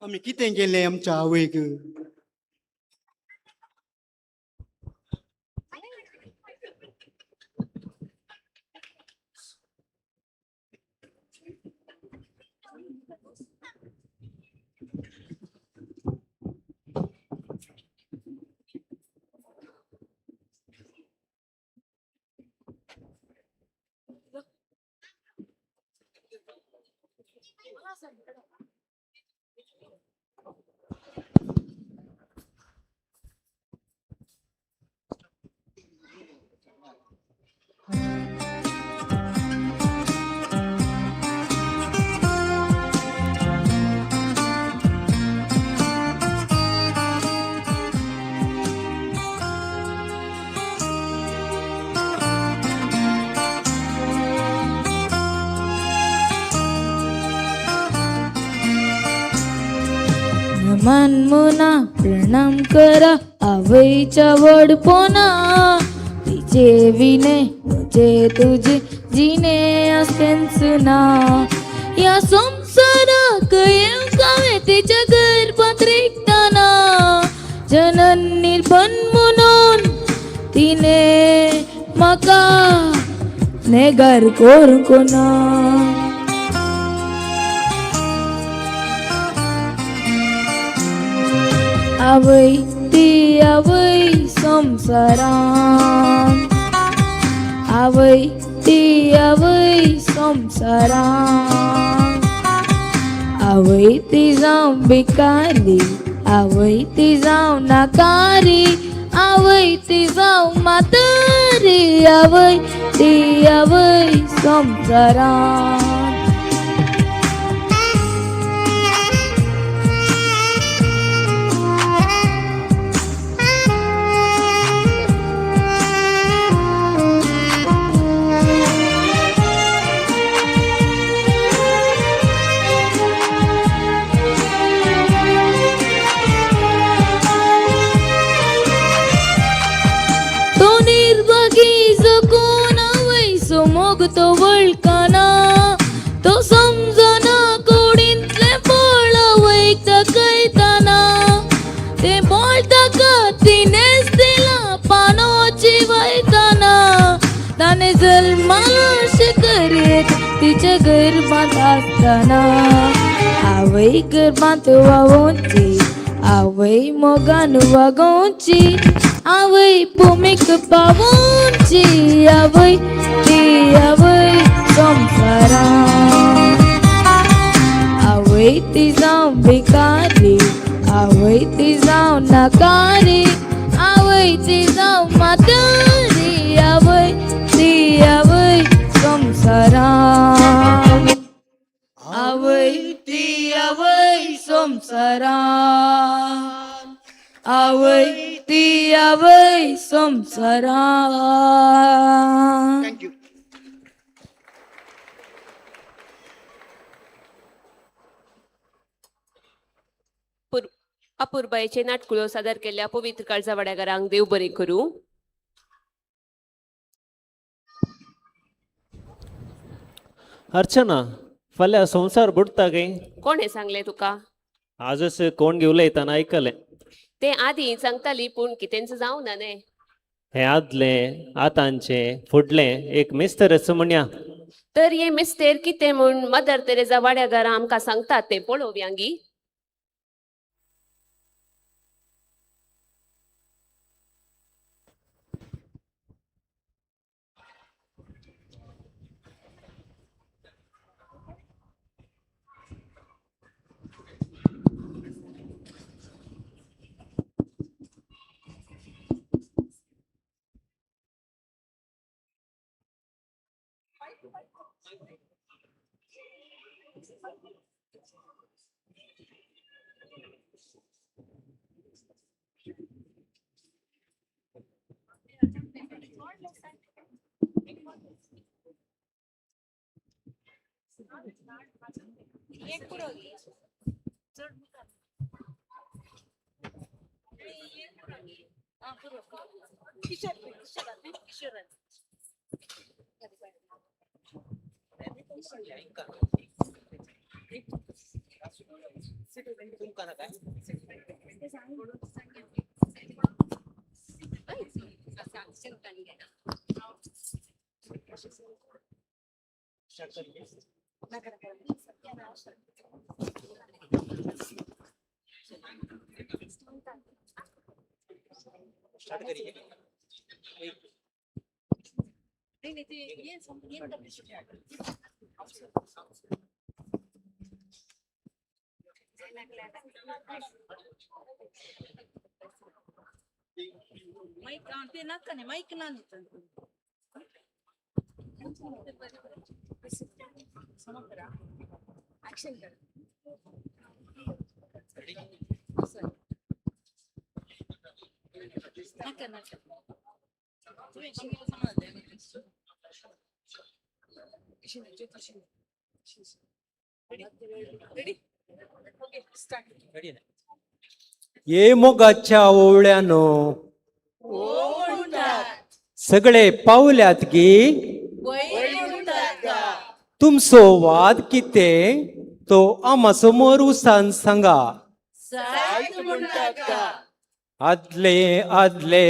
आमी कितें केलें आमच्या आवयक? नमन मुना प्रणाम करा आवयच्या वडपोना, तिचे विने म्हजे तुजे जिणे आसतेंच ना. ह्या संवसाराक येवंक हांवें तिच्या गर्भांत रिगतना, जनन निर्बन म्हणून तिणें म्हाका नेगार करूंक ना. आवय ती आवय संवसारान, आवय ती आवय संवसारान, आवय ती जावं भिकारी, आवय ती जावं नाकारी, आवय ती जावं म्हातारी, आवय ती आवय संवसारान. तो वळखना, तो समजना कुडींतलें बळ आवयक दाखयतना, तें बळ ताका तिणेंच दिलां पानोची वयतना, ताणें जल्माला अशें करीत तिच्या गर्भांत आसतना. आवय गर्भांत वावोवची, आवय मोगान वागोवची, आवय भुमीक पावोवची, आवय ती आवय संवसारान. आवय ती जावं भिकारी, आवय ती जावं नाकारी, आवय ती जावं म्हातारी, आवय ती आवय संवसारान. आवय ती आवय संवसारान, आवय ती आवय संवसारान. Thank you. अपुरबायेचे नाटकुलो सादर केल्ल्या पवित्र काळजा वाड्यागारांक देव बरें करूं. अर्चना, फाल्यां संवसार बुडटा गे? कोणें सांगलें तुका? आजच कोण उलयतना आयकलें. ते आदीं सांगताली पूण कितेंच जावं ना न्ही. हें आदलें आतांचें फुडलें एक मिस्तरच म्हणया. तर हे मिस्तेर कितें म्हूण मदर तेरेजा वाड्यागारां आमकां सांगतात तें पळोवया गी. एक पुरो चड मुखार एक पुरो आं पुरो किशोर किशोर किशोर. माईक ते नाका न्ही माईक ना न्ही. ऍक्शन कर. नाका नाका. ये मोगाच्या ओवळ्यानो सगळे पावल्यात गी तुमचो वाद कितें तो आमा समोर उसान सांगा. आदले आदले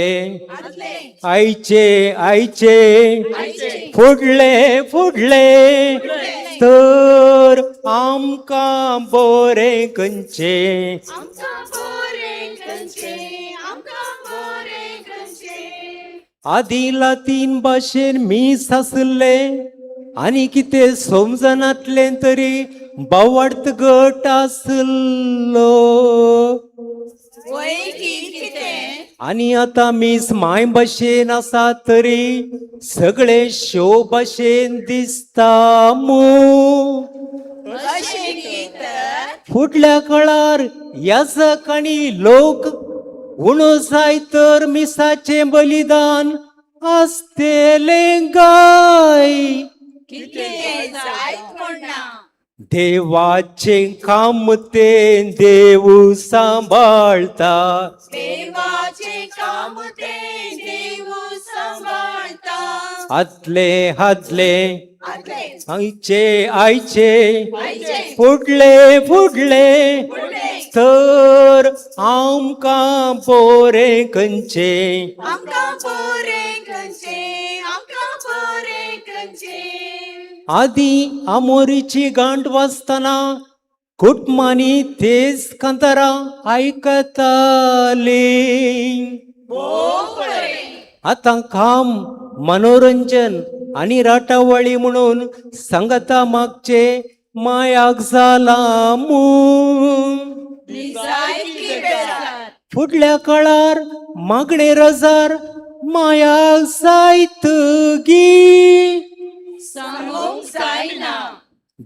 आयचे आयचे फुडले फुडले तर आमकां बरें खंयचें. आदीं लातीन भाशेन मीस आसलें आनी कितें समजनातलें तरी बावडत गट आसलो. आनी आतां मीस माय भाशेन आसा तरी सगळे शो भाशेन दिसता मू. फुडल्या काळार याजक आनी लोक उणो जाय तर मिसाचें बलिदान आसतलें गाय. देवाचें काम तें देव सांबाळता. देवाचें काम तें देव सांबाळता. आदले आदले आयचे आयचे फुडले फुडले तर आमकां बरें खंयचें. आदीं आमोरीची गांठ वाजतना कुटमांनी तेज कांतारां आयकतालीं. आतां काम मनोरंजन आनी राटावळी म्हणून सांगता मागचे मायाक जाला मू. फुडल्या काळार मागणे रजार मायाक जायत गी.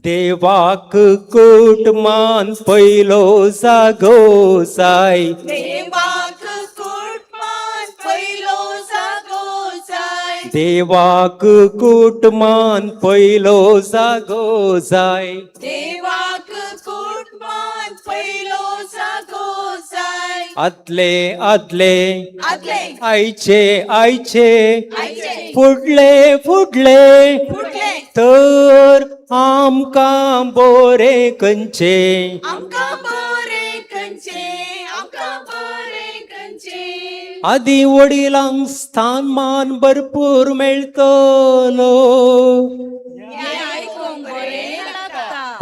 देवाक कुटमान पयलो जागो जाय. देवाक कुटमान पयलो जागो जाय. देवाक कुटमान पयलो जागो जाय. देवाक कुटमान पयलो जागो जाय. आदले आदले आदले आयचे आयचे आयचे फुडले फुडले फुडले तर आमकां बरें खंयचें. आमकां बरें खंयचें. आमकां बरें खंयचें. आदीं वडिलांक स्थान मान भरपूर मेळटलो.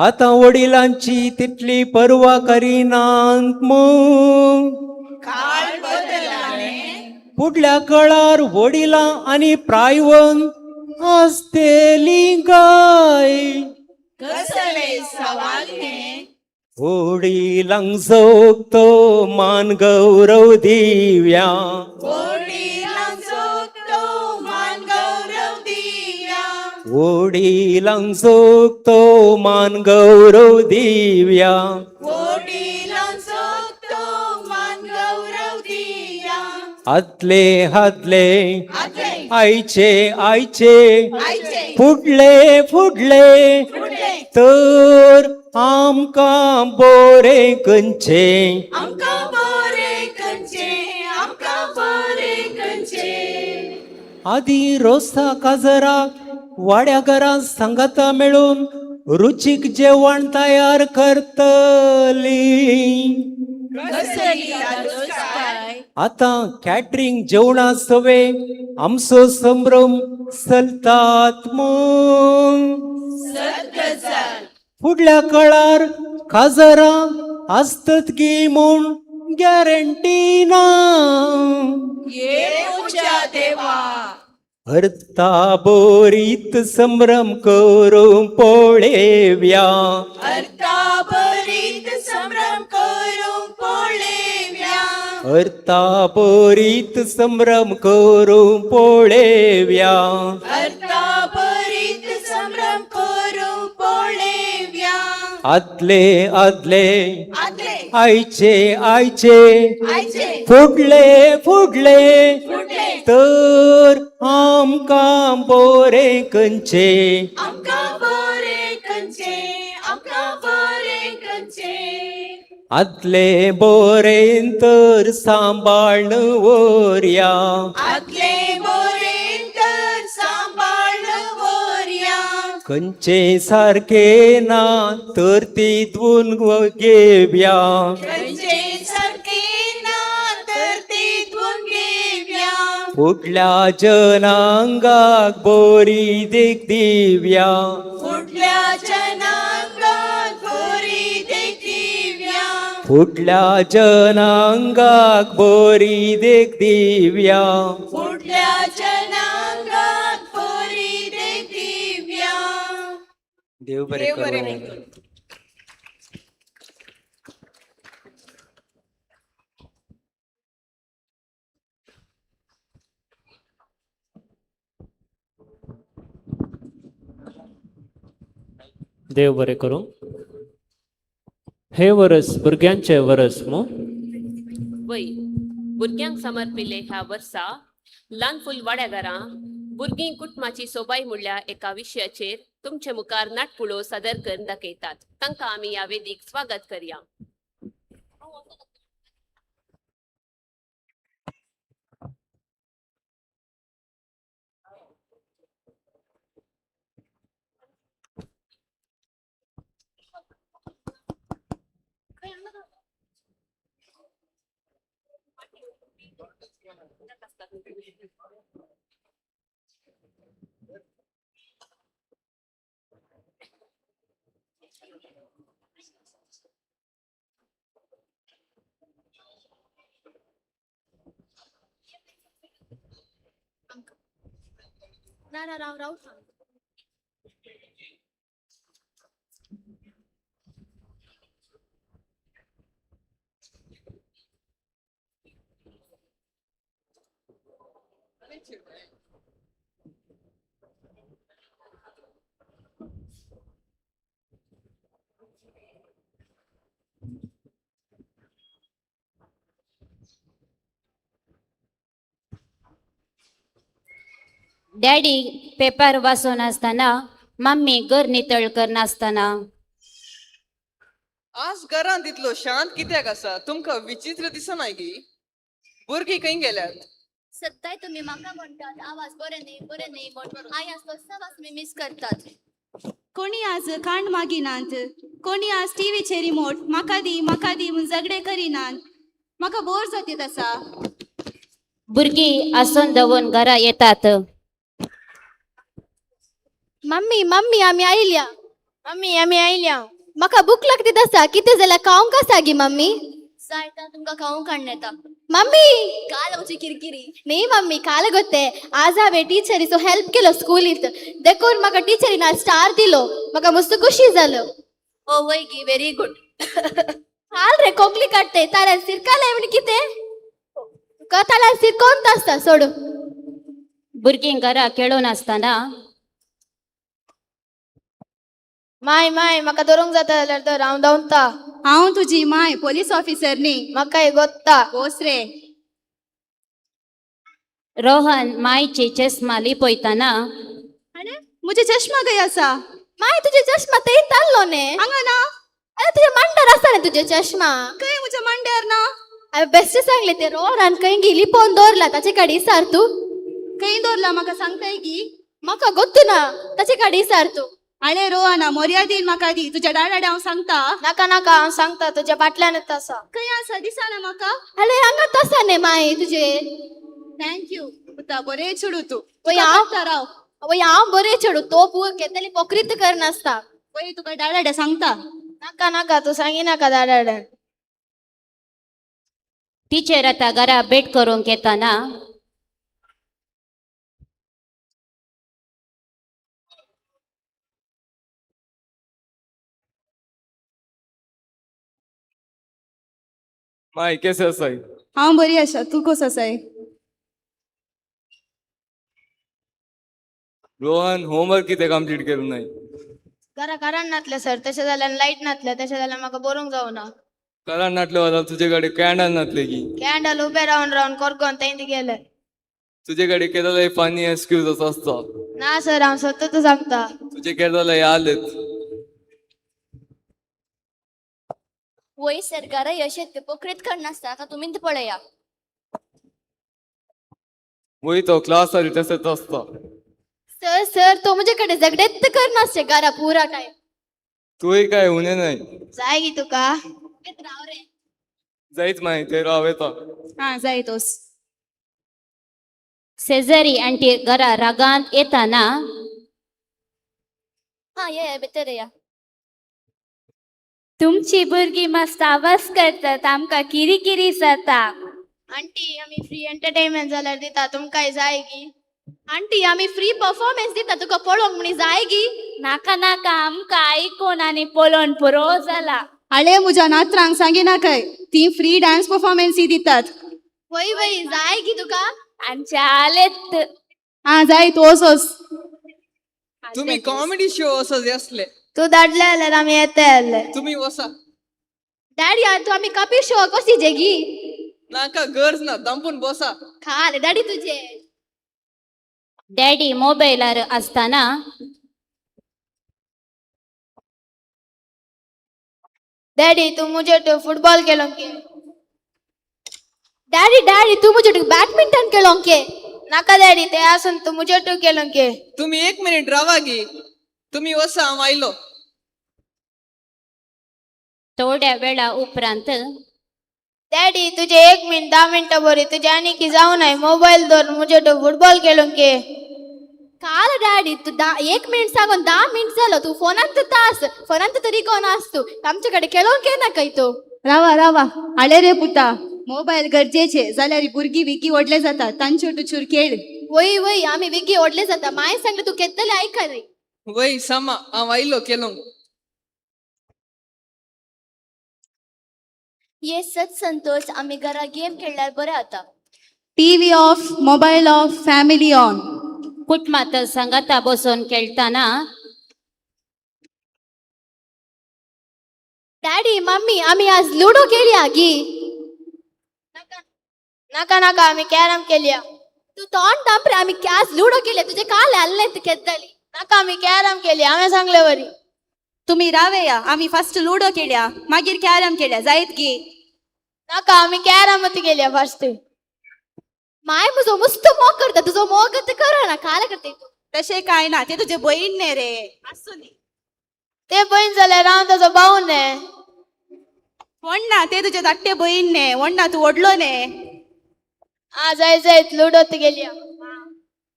आतां वडिलांची तितली पर्वा करिनात मू. फुडल्या काळार वडिलां आनी प्रायवन आसतली गाय. कसले सवाल हें. वडिलांक जोगतो मान गौरव दिव्या. वडिलांक जोगतो मान गौरव दिव्या. वडिलांक जोगतो मान गौरव दिव्या. वडिलांक आदले आदले आयचे आयचे फुडले फुडले तर आमकां बोरें खंयचें आमकां बरें खंयचें आमकां बरें खंयचें आदी रोसा काजराक वाड्या घरां सांगाता मेळून रुचीक जेवण तयार करतली. कसली धादोसकाय आतां कॅटरींग जेवणा सवे आमचो संभ्रम चलतात म्हूण सत गजाल फुडल्या काळार काजरां आसतत गी म्हूण गॅरंटी ना. येवच्या देवा अर्था बोरीत संभ्रम करूं पळेव्या अर्था बरीत संभ्रम करूंक पळेव्या अर्था बोरीत संभ्रम करूं पळेव्या अर्था बरीत संभ्रम करूंक पळेव्या आदले आदले आदले आयचे आयचे आयचे फुडले फुडले फुडले तर आमकां बोरें खंयचें आमकां बरें खंयचें आमकां बरें खंयचें आदले बोरें तर सांबाळ्न व्हरया आदले बरें तर सांबाळ व्हरया खंयचें सारकें ना तर ती धुवन घेवया खंयचें सारकें ना तर ती धुवन घेवया फुडल्या जनांगाक बोरी देख दिवया फुडल्या जनांगाक बरी देख दिवया फुडल्या जनांगाक बोरी देख दिवया फुडल्या जनांगाक बरी देख दिवया देव बरें देव बरें करूं. देव बरें करूं. हे वरस भुरग्यांचें वरस मू. वय भुरग्यांक समर्पिल्ले ह्या वर्सा ल्हान फूल वाड्याघरां भुरगीं कुटुंबाची सोबाय म्हणल्या एका विशयाचेर तुमचे मुखार नाटकुळो सादर करून दाखयतात. तांकां आमी ह्या वेदीक स्वागत करया. ना ना राव राव डॅडी पेपर वाचून आसतना मम्मी घर नितळ करनासतना आज घरांत इतलो शांत कित्याक आसा तुमकां विचित्र दिसना गी? भुरगीं खंय गेल्यात? सद्दां तुमी म्हाका म्हणटात आवाज बरें न्ही बरें न्ही म्हण आई आसलो सवास मी मिस करतात. कोणी आज खांड मागिनात, कोणी आज टीव्हीचे रिमोट म्हाका दी म्हाका दी म्हूण झगडे करिनात. म्हाका बोर जातीत आसा. भुरगीं आसून दवरून घरा येतात. मम्मी मम्मी आमी आयल्या मम्मी आमी आयल्या म्हाका भूक लागतीत आसा कितें जाल्यार खावंक आसा गी मम्मी? जायता तुमकां खावंक हाडून येता. मम्मी काल आमची किरकिरी न्ही मम्मी काल गोते आज हांवें टिचरीचो हेल्प केलो स्कुलींत देखून म्हाका टिचरीन आज स्टार दिलो. म्हाका मस्त खुशी जालो. ओ वय गी व्हेरी गुड. काल रे कोंकली काडटे ताल्यान सिरकाले म्हण कितें तुका ताल्यान सिरकोन आसता सोड. भुरगीं घरा खेळून आसतना माय माय म्हाका धरूंक जाता जाल्यार तर हांव धांवता. हांव तुजी माय पोलीस ऑफिसर न्ही. म्हाका गोत्ता बोस रे. रोहन मायची चश्मा लिपयतना. मुझे चश्मा गया आसा. माय तुझे चश्मा ते ताल्लो ने. हांगा ना. अरे तुझ्या मांडार आसा न्ही तुझे चश्मा. खंय म्हज्या मांड्यार ना. हांवें बेश्टें सांगलें ते रोहनान खंय गी लिपोवन दवरला ताचे कडेन विचार तूं. खंय दवरला म्हाका सांगताय की? म्हाका गोत्तू ना, ताचे कडेन विचार तूं. आळे रोहना मर्यादीन म्हाका दी, तुज्या डाडाडे हांव सांगता. नाका नाका, हांव सांगता, तुज्या फाटल्यानच आसा. खंय आसा दिसना म्हाका. आले हांगाच आसा न्ही माय तुजे. Thank you पुता, बरें चेडूं तूं. वय हांव, वय हांव बरें चेडूं, तो पूर केतली पोकरीत करनासता. वय तुका डाडाडे सांगता. नाका नाका, तूं सांगिनाका डाडाड्यान. टिचर आतां घरा भेट करूंक येताना. माय केसे आसाय? हांव बरी आसा, तूं कसो आसाय? रोहन होमवर्क कितें कंप्लीट करूं नाय? घरा कारण नातलें सर, तशें जाल्यार लायट नातलें, तशें जाल्यार म्हाका बरोवंक जावना. कारण नातलें जाल्यार तुजे कडेन कॅन्डल नातलें की? कॅन्डल उबें रावन रावन करकोन तें गेलें. तुजे कडेन केदोलाय फनी एक्सक्यूज आसता. ना सर, हांव सतत सांगता. तुजे केदोलाय आलेत. वय सरकाराय अशें ते पोखरीत करनासता, आतां तुमीच पळया. वय तो क्लासारी तशेंच आसता. सर सर तो म्हजे कडेन झगडेच करनासचे घरा पुरा टायम. तुवें काय उणें नाय. जाय गी तुका? जायत माय ते राव येता. आं जाय तोस. सेजरी आंटी घरा रागांत येताना. हां ये भितर या. तुमची भुरगीं मस्त आवाज करतात, आमकां किरी जाता. आंटी आमी फ्री एंटरटेनमेंट जाल्यार दिता, तुमकांय जाय गी? आंटी आमी फ्री परफॉर्मन्स दिता, तुका पळोवंक म्हणी जाय गी? नाका नाका, आमकां आयकून आनी पळोवन पुरो जाला. आळे म्हज्या नात्रांक सांगिनाकाय, ती फ्री डान्स परफॉर्मन्सी दितात. वय वय जाय गी तुका? आमचे आलेत. आं जाय तूं वचोस. तुम्ही कॉमेडी शो वचोस असले. तूं धाडले जाल्यार आमी येता जाल्ले. तुम्ही वसा. डॅडी आतां तूं आमी कपील शो कशी जेगी? नाका गरज ना, दंपून बसा. खाले डॅडी तुजे. डॅडी मोबायलार आसतना. डॅडी तूं म्हजे फुटबॉल खेळोंक ये. डॅडी डॅडी तूं म्हजे बॅडमिंटन खेळोंक ये. नाका डॅडी, ते आसून तूं म्हजे खेळोंक ये. तुम्ही एक मिनिट रावा गी, तुम्ही वसा हांव आयलो. थोड्या वेळा उपरांत. डॅडी तुजे 1 मिनट 10 मिनटां बरी, तुजे आनी की जावनाय, मोबायल दवर म्हजे फुटबॉल खेळोंक ये. काल डॅडी तूं 1 मिनट सांगून 10 मिनट जालो, तूं फोनांत तास फोनांत तरी कोण आस तूं, आमचे कडेन खेळोंक येनाकाय तूं. रावा रावा, आळे रे पुता, मोबायल गरजेचे जाल्यार भुरगीं विकी व्हडले जाता, तांच्यो टुचूर खेळ. वय वय आमी विकी व्हडले जाता, माय सांगलें तूं केतले आयकनाय. वय सामा हांव आयलो खेळोंक. ये सत संतोष, आमी घरा गेम खेळल्यार बरें जाता. TV off, mobile off, family on. कुटुंबात सांगाता बसून खेळटाना. डॅडी मम्मी आमी आज लुडो खेळया गी? नाका नाका, आमी कॅरम खेळया. तूं तोंड दामरे, आमी आज लुडो खेळया, तुजे काल आल्लें तूं खेळटली. नाका आमी कॅरम खेळया, हांवें सांगले वरी. तुमी रावेया, आमी फर्स्ट लुडो खेळया मागीर कॅरम खेळया, जायत गी? नाका आमी कॅरम खेळया फर्स्ट. माय म्हजो मस्त मोग करता, तुजो मोग करना, काल करता तूं. तशें कांय ना, तें तुजें भयण न्ही रे. आसूं दी. ते भयण जाल्यार हांव ताजो भाव न्ही. व्हडना, ते तुजें धाकटें भयण न्ही, व्हडना तूं व्हडलो न्ही. आं जाय जायत लुडो खेळया.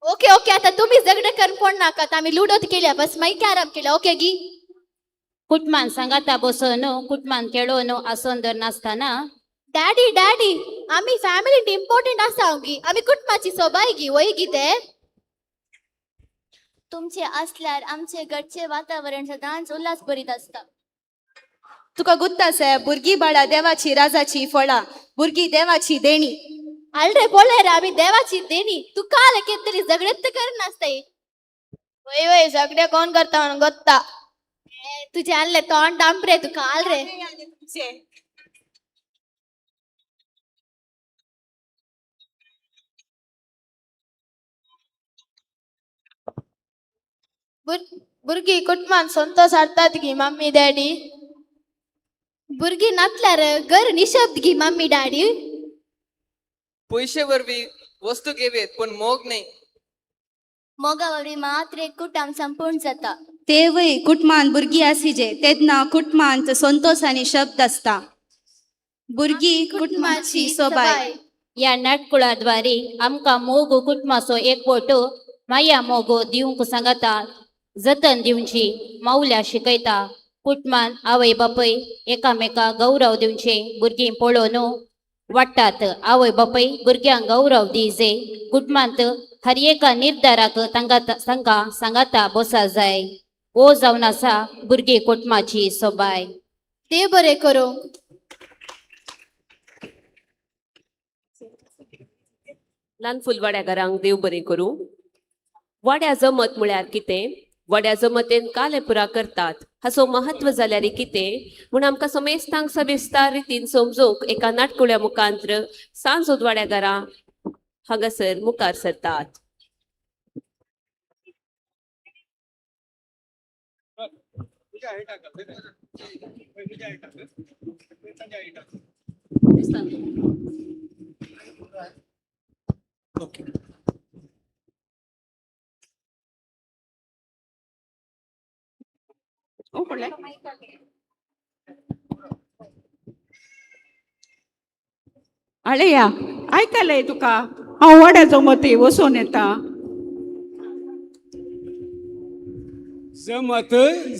ओके ओके, आतां तुमी झगडे करून पडनाकात, आमी लुडो खेळया बस, मागीर कॅरम खेळया, ओके गी? कुटुंबान सांगाता बसून कुटुंबान खेळोवन आसून धर नासतना. डॅडी डॅडी आमी फॅमिलीन इम्पॉर्टंट आसा गी, आमी कुटुंबाची सोबाय गी, वय गी ते? तुमचे असल्यार आमचे घरचे वातावरण सदांच उल्हास भरीत आसता. तुका गुत्त आसा, भुरगीं बाळां देवाची राजाची फळां, भुरगीं देवाची देणी. आलरे पळय रे, आमी देवाची देणी, तूं काल केतरी झगडेच करनासताय. वय वय झगडे कोण करता म्हणून गोत्ता. तुजें आसलें तोंड दामरे, तुका काल रे. भुरगीं कुटुंबान संतोष हाडटात गी मम्मी डॅडी. भुरगीं नातल्यार घर निशब्द गी मम्मी डॅडी. पयशे वरवीं वस्तू घेवयेत पूण मोग न्ही. मोगा वरवीं मात्र एक कुटुंब संपूर्ण जाता. तेवूय कुटुंबान भुरगीं आसिजे तेन्ना कुटुंबांत संतोष आनी शब्द आसता. भुरगीं कुटुंबाची सोबाय. ह्या नाटकुळाद्वारे आमकां मोग कुटुंबाचो एकवट माया मोग दिवंक सांगता, जतन दिवची मावल्या शिकयता. कुटुंबान आवय बापूय एकामेका गौरव दिवचे, भुरगीं पळोवन वाडटात. आवय बापूय भुरग्यांक गौरव दिजे. कुटुंबांत हर एका निर्धाराक तांकां सांगाता बसा जाय. ओ जावन आसा भुरगीं कुटुंबाची सोबाय. देव बरें करूं. ल्हान फुलवाड्या घरांक देव बरें करूं. वाड्या जमत म्हळ्यार कितें, वाड्या जमतेन कालें पुरा करतात हाचो महत्व जाल्यार कितें म्हूण आमकां समेस्तांक सविस्तार रितीन समजूंक एका नाटकुळ्या मुखांत्र सांज वाड्या घरां हांगासर मुखार सरतात. ओके. अळया आयकलंय तुका, हांव वाड्या जमती वचून येता. जमत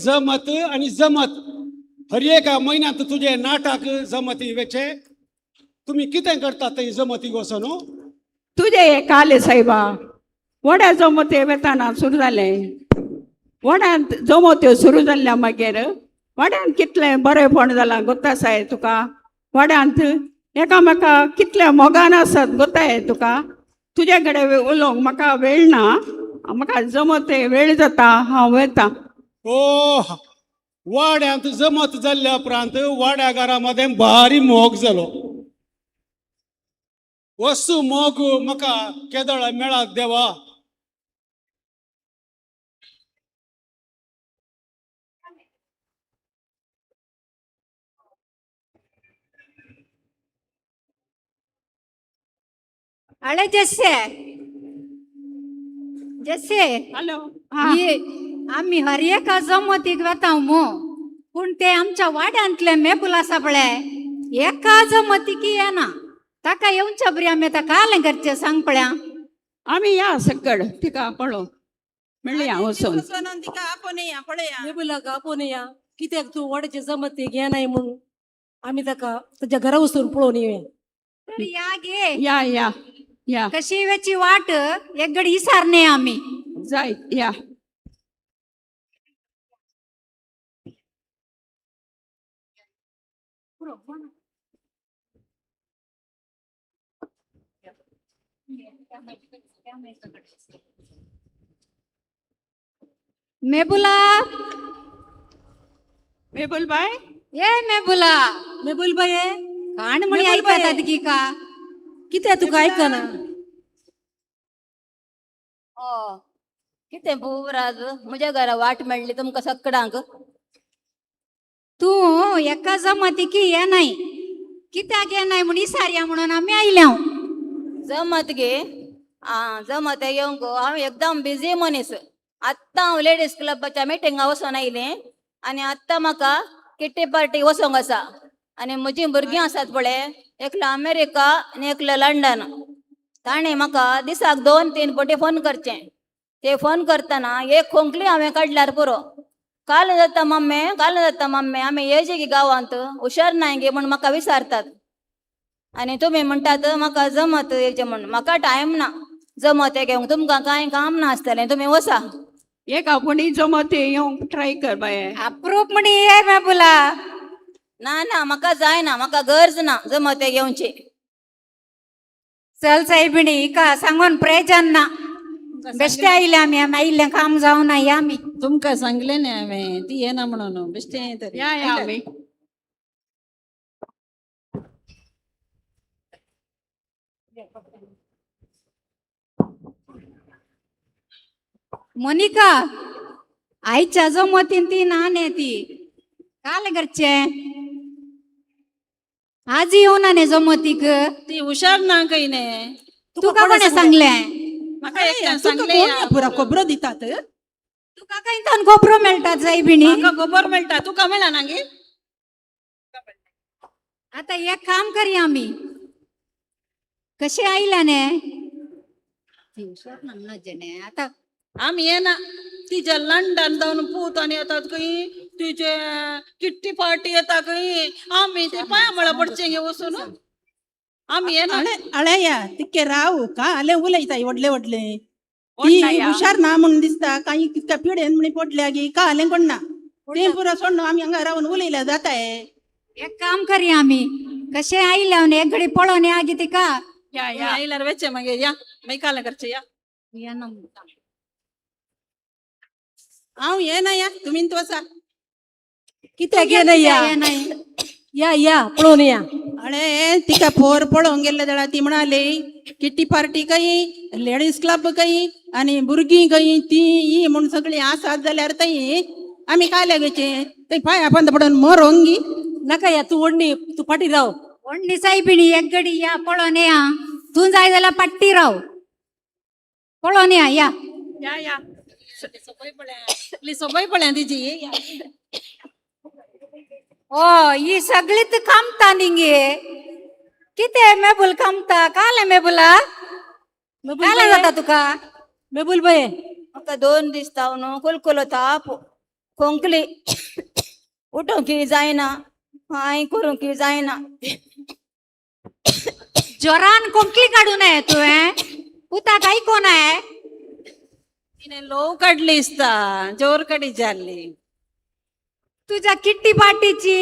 जमत आनी जमत हर एका म्हयन्यांत तुजे नाटक जमती वेचे तुमी कितें करतात थंय जमती वचोन? तुजे हे काले सायबा वड्या जमते वेताना सुरू जालें. वड्यांत जमत्यो सुरू जाल्ल्या मागीर वाड्यांत कितलें बरेंपण जालां गोत्ता साय तुका. वाड्यांत एकामेका कितल्या मोगान आसत गोताय तुका. तुजे कडेन उलोवंक म्हाका वेळ ना, म्हाका जमते वेळ जाता, हांव वेता. ओ वाड्यांत जमत जाल्ल्या उपरांत वाड्या घरा मदें भारी मोग जालो. वसू मोग म्हाका केदळ मेळत देवा. अळे जसे जसे हॅलो. आमी हर एका जमतीक वेता मू, पूण ते आमच्या वाड्यांतले मेबूल आसा पळय एका जमतीक येना. ताका येवच्या बरी आमी आतां कालें करचें सांग पळया. आमी या सकड तिका पळोवंक मेळया वचून. तिका आपोवन येया पळया. मेबुलाक आपोवन येया. कित्याक तूं वाड्याचे जमतीक येनाय म्हूण आमी ताका ताच्या घरा वचून पळोवन येवया. तर या गे. या या या. कशी वेची वाट एक गडी इसारने आमी. जाय या. मेबुला मेबुल बाय. ये मेबुला. मेबुल बाय. काण म्हणी आयकतात की का? कित्याक तुका आयकना? कितें पुराज म्हज्या घरा वाट मेळ्ळी तुमकां सगळ्यांक. तूं एका जमतीक येनाय, कित्याक येनाय म्हूण इसारया म्हणून आमी आयल्या. जमत गे आं, जमत येवंक हांव एकदम बिजी मनीस. आत्तां हांव लेडीज क्लबाच्या मिटिंगा वचोन आयलें आनी आत्तां म्हाका किट्टी पार्टी वचोंक आसा. आनी म्हजीं भुरगीं आसात पळय, एकलो अमेरिका आनी एकलो लंडन. ताणें म्हाका दिसाक 2-3 फावटी फोन करचें. ते फोन करतना एक खोंकली हांवें काडल्यार पुरो, काल जाता मम्मी, काल जाता मम्मी, आमी येयचे गी गांवांत हुशार नाय गे म्हूण म्हाका विचारतात. आनी तुमी म्हणटात म्हाका जमत येवचें म्हूण. म्हाका टायम ना जमत घेवंक, तुमकां कांय काम नासतलें, तुमी वसा. एक आपूण जमत येवंक ट्राय कर बाये. अप्रूप म्हणी ये मेबुला. ना ना म्हाका जायना, म्हाका गरज ना जमत घेवची. चल सायबिणी हिका सांगून प्रयोजन ना. बेश्टे आयले आमी, आमी आयिल्लें काम जावना या आमी. तुमकां सांगलें न्ही हांवें ती येना म्हणून, बेश्टें तरी. या या आमी. मोनिका आयच्या जमतीन ती ना ने ती काल करचे आज येवना ने जमतीक. ती हुशार ना काही ने. तुका कोणे सांगले? म्हाका एकट्यान तुका सांगलें कोण या. पुरा खबरो दितात? तुका खंयच्यान गोबरो मेळटा सायबिणी? म्हाका गोबर मेळटा, तुका मेळना गे? आता एक काम करया आमी. कशें आयला ने ती हुशार ना म्हणचे आता. आमी येना. तिच्या लंडन जावन पूत आनी येतात खंय, तिचे किट्टी पार्टी येता खंय. आमी ते पांया मळा पडचे गे वचून. आमी येना. अळे अळेया तिके राव का आले उलयता व्हडले व्हडले. ती कोण ना? हुशार ना म्हूण दिसता. काही कितक्या पिडेन म्हणी पडल्या गी का आलें कोण ना. ते पुरा सोडून आमी हांगा रावन उलयल्या जाता. एक काम करया आमी. कशें आयल्या एक घडी पळोवन या गे तिका. या या. आयल्यार वेचे मागीर या, मागीर कालें करचें या. येना म्हणटा. हांव येना या, तुमी वचा. कित्याक येना या? या या, पळोवन या. अळे तिका पोर पळोवंक गेल्ले जाल्यार ती म्हणाली किट्टी पार्टी खंय, लेडीज क्लब खंय आनी भुरगीं खंय ती ही म्हूण सगळीं आसात जाल्यार थंय आमी काल्या घेचे थंय पांया पंद पडून मरोंक गी. नाका या, तूं ओडणी, तूं फाटी राव. ओडणी सायबिणी एक घडी या पळोवन या. तूं जाय जाल्यार पाट्टी राव, पळोवन या या. या या, सोबय पळया, सोबय पळया तिजी. ओ ही सगळीच कामता निगे. कितें मेबूल कामता? काले मेबुला काले जाता तुका? मेबूल बाये. म्हाका 2 दीस जावन कुलकुलो ताप, खोंकली, उठोंक जायना, कांय करूंक जायना. जोरान खोंकली काडू नये तुवें. पुताक आयको नये. तिने लोव काडली दिसता, जोर काडी जाल्ली. तुझ्या किट्टी पार्टीची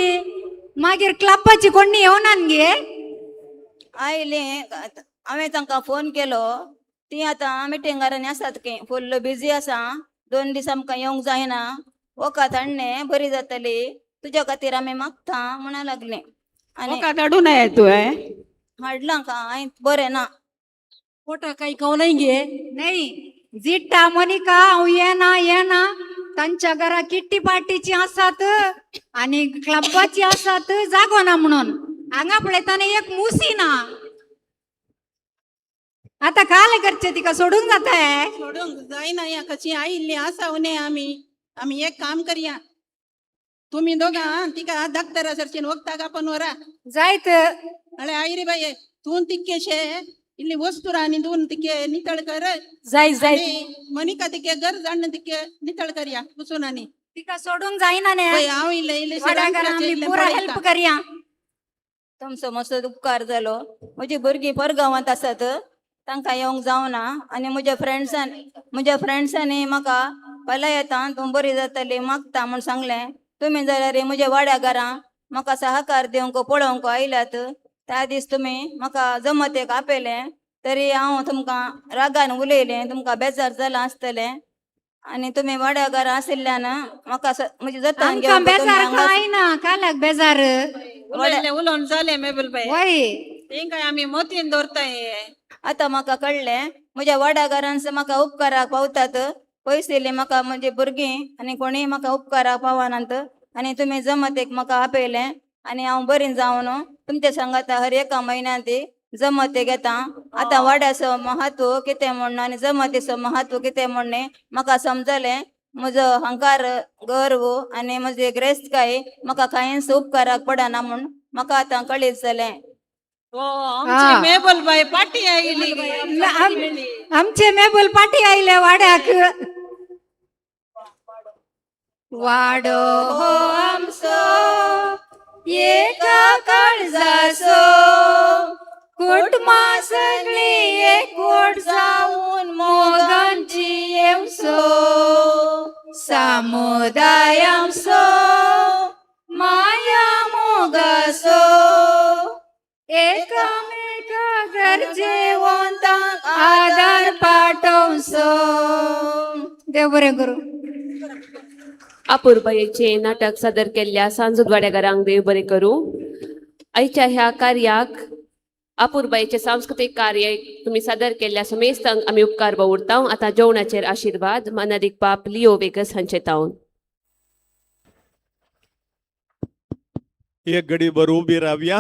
मागीर क्लबाची कोणी येवना गे? आयली. हांवें तांकां फोन केलो. ती आतां मिटिंगारांनी आसात खंय, फुल्ल बिजी आसा. 2 दीस आमकां येवंक जायना, वखद हाडलें बरी जातली, तुज्या खातीर आमी मागता म्हणा लागली. आनी वखद हाडूं नये तुवें? हाडलां कांय बरें ना. पोटा काही खावं गे? नाही जिट्टा मोनिका, हांव येना येना. तांच्या घरा किट्टी पार्टीची आसात आणि क्लबाची आसात, जागो ना म्हणून. हांगा पळयतना एक मुसी ना. आता काल करचे तिका सोडूंक जाता. सोडूंक जायना या, कशी आयिल्ली आसा न्ही. आमी आमी एक काम करया, तुमी दोगां तिका डॉक्टरा सरशीन वखदाक आपोवन व्हरा. जायत. अळे आई रे बाये, तूं तिक्केशे इल्ली वस्तू आनी दोन तिके नितळ कर. जाय जाय. मनिका तिके गरज हाडून तिके नितळ करया वचून. आनी तिका सोडूंक जायना ने. पळय हांव इल्लें इल्लें वाड्याघरा आमी पुरा हेल्प करया. तुमचो मातसो उपकार जालो. म्हजी भुरगीं परगांवांत आसात, तांकां येवंक जावना. आनी म्हज्या फ्रेंड्सांनी म्हाका फाल्यां येता, तूं बरी जातली मागता म्हूण सांगलें. तुमी जाल्यार म्हज्या वाड्या घरां म्हाका सहकार दिवंक पळोवंक आयल्यात. त्या दीस तुमी म्हाका जमतेक आपयलें तरी हांव तुमकां रागान उलयलें, तुमकां बेजार जालां आसतलें. आनी तुमी वाड्या घरां आशिल्ल्यान म्हाका म्हजी जतन आमकां घेवंक तुमी बेजार हांगा. कांय ना, काल्याक बेजार. उलयलें उलोवन जालें मेबल बाय. वय. तेंकां आमी मोतीन दवरताय. आतां म्हाका कळ्ळें म्हज्या वाड्या घरांत म्हाका उपकाराक पावतात. पयसिल्लीं म्हाका म्हजी भुरगीं आनी कोणीय म्हाका उपकाराक पावनात. आनी तुमी जमतेक म्हाका आपयलें आनी हांव बरी जावन तुमच्या सांगाता हर एका म्हयन्यांत जमतेक येता. आतां वाड्याचो महत्व कितें म्हूण आनी जमतीचो महत्व कितें म्हूण म्हाका समजलें. म्हजो अहंकार, गर्व आनी म्हजी ग्रेस्तकाय म्हाका कांयच उपकाराक पडना म्हूण म्हाका आतां कळीत जालें. आमची मेबल बाय पाटी आयली. आमचे मेबल पाटी आयले वाड्याक. वाडो हो आमचो एका काळजाचो, कुटुंबा सगळी एकवट जावन मोगांची येवचो, समुदाय आमचो माया मोगाचो, एकामेका गरजेवंतांक आदार पाठोवचो. देव बरें करूं. अपुरबायेचे नाटक सादर केल्ल्या सांजूत वाड्याकारांक देव बरें करूं. आयच्या ह्या कार्याक अपुरबायेचें सांस्कृतीक कार्य तुमी सादर केल्ल्या समेस्तांक आमी उपकार बावुरता. आतां जेवणाचेर आशिर्वाद मानादीक बाप लिओ वेगस हांचे तावन. एक घडी भर उबी रावया.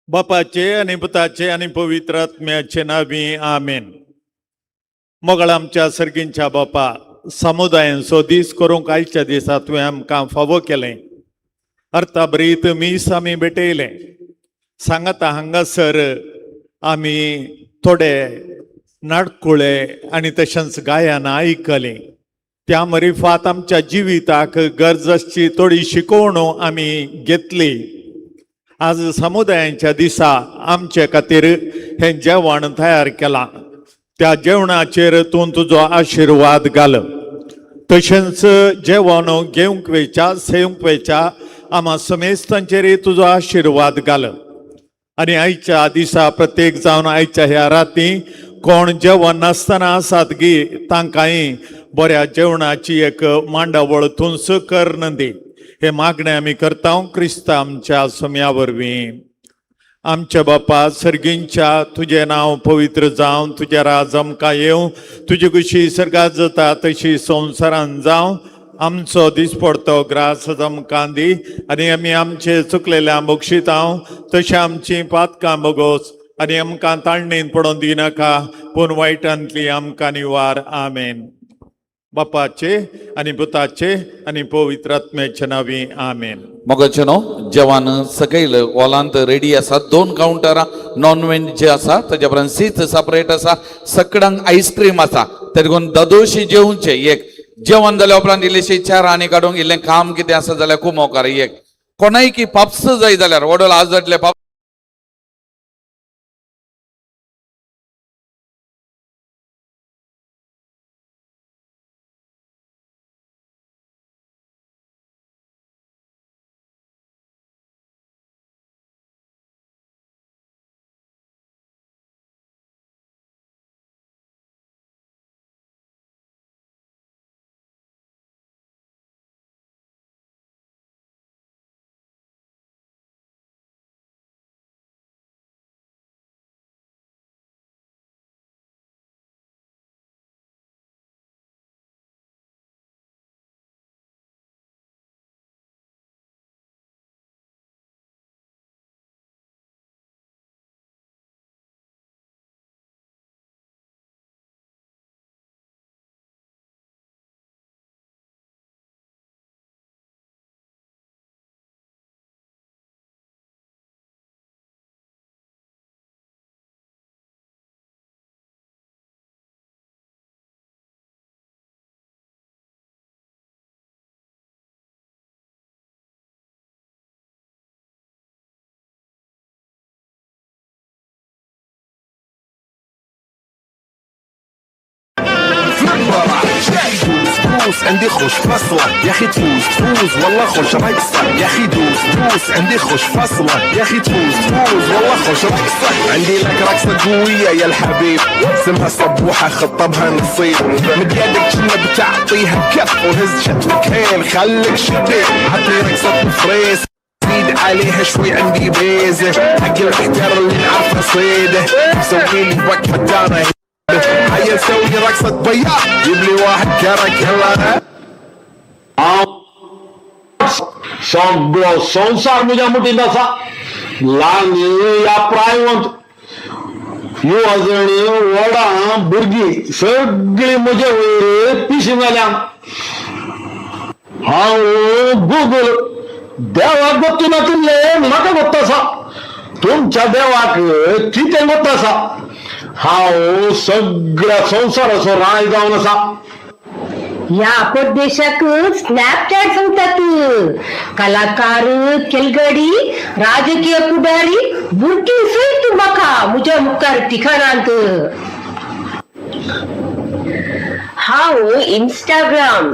बापाचे आनी पुताचे आनी पवित्र आत्म्याचे नावी आमेन. मोगळ आमच्या सर्गींच्या बापा, समुदायांचो दीस करूंक आयच्या दिसा तुवें आमकां फावो केलें. अर्थाभरीत मीस आमी भेटयलें. सांगाता हांगासर आमी थोडे नाटकुळे आनी तशेंच गायन आयकलें. त्या मरिफात आमच्या जिविताक गरज आसची थोडी शिकवण आमी घेतली. आज समुदायांच्या दिसा आमचे खातीर हें जेवण तयार केलां. त्या जेवणाचेर तूं तुजो आशिर्वाद घाल. तशेंच जेवण घेवंक वेच्या सेवंक वेच्या आमा समेस्तांचेरय तुजो आशिर्वाद घाल. आनी आयच्या दिसा प्रत्येक जावन आयच्या ह्या राती कोण जेवण नासतना आसात गी तांकांय बऱ्या जेवणाची एक मांडावळ तूंच कर नदी. हे मागणें आमी करता क्रिस्ता आमच्या सम्या वरवीं. आमच्या बापा सर्गींच्या, तुजें नांव पवित्र जावं, तुजें राज आमकां येवं, तुजी कशी सर्गात जाता तशी संवसारान जावं. आमचो दिसपडतो ग्रास आमकां दी आनी आमी आमचे चुकलेल्या बक्षितांव तशें आमची पातकां बगोस आनी आमकां ताळणीन पडोवन दिनाका, पूण वायटांतली आमकां निवार. आमेन. बापाचे आनी पुताचे आनी पवित्र आत्म्याचे नांवी आमेन. मोगाचे न्हू जेवण सकयल हॉलांत रेडी आसा. 2 कावंटरां नॉन व्हेज जे आसा, ताज्या उपरांत सीत सेपरेट आसा, सगळ्यांक आयस्क्रीम आसा. तेका ददोशी जेवचे. एक जेवण जाल्या उपरांत इल्लेशी चार आनी काडूंक इल्लें काम कितें आसा जाल्यार कुमोकार. एक कोणाय की पाप्स जाय जाल्यार वडोल आज जातले पाप्स. دوس عندي خوش فصلة يا أخي تفوز تفوز والله خوش رقصة يا أخي دوس دوس عندي خوش فصلة يا أخي تفوز تفوز والله خوش رقصة. عندي لك رقصة قوية يا الحبيب اسمها صبوحة خطبها نصيب مد يدك كنا بتعطيها كف وهز شتفك هين خليك شديد عطني رقصة فريس زيد عليها شوي عندي بيزة حق الحجر اللي نعرفه صيده مسوي لي وقفة دارة هيا سوي رقصة بياض جيب لي واحد كرك يلا. सगळो संवसार म्हज्या मुठींत आसा. ल्हान ह्या प्रायवंत युवजणी व्हडां भुरगीं सगळीं म्हजे वयर पिशीं जाल्या. हांव गुगल देवाक गोत्तू नातिल्लें म्हाका गोत्त आसा. तुमच्या देवाक कितें गोत्त आसा. हांव सगळ्या संवसाराचो राय जावन आसा. ह्या परदेशाक स्नॅपचॅट सांगतात. कलाकार खेलगडी राजकीय फुडारी भुरगीं सयत म्हाका म्हज्या मुखार ठिकाणांत. हांव इंस्टाग्राम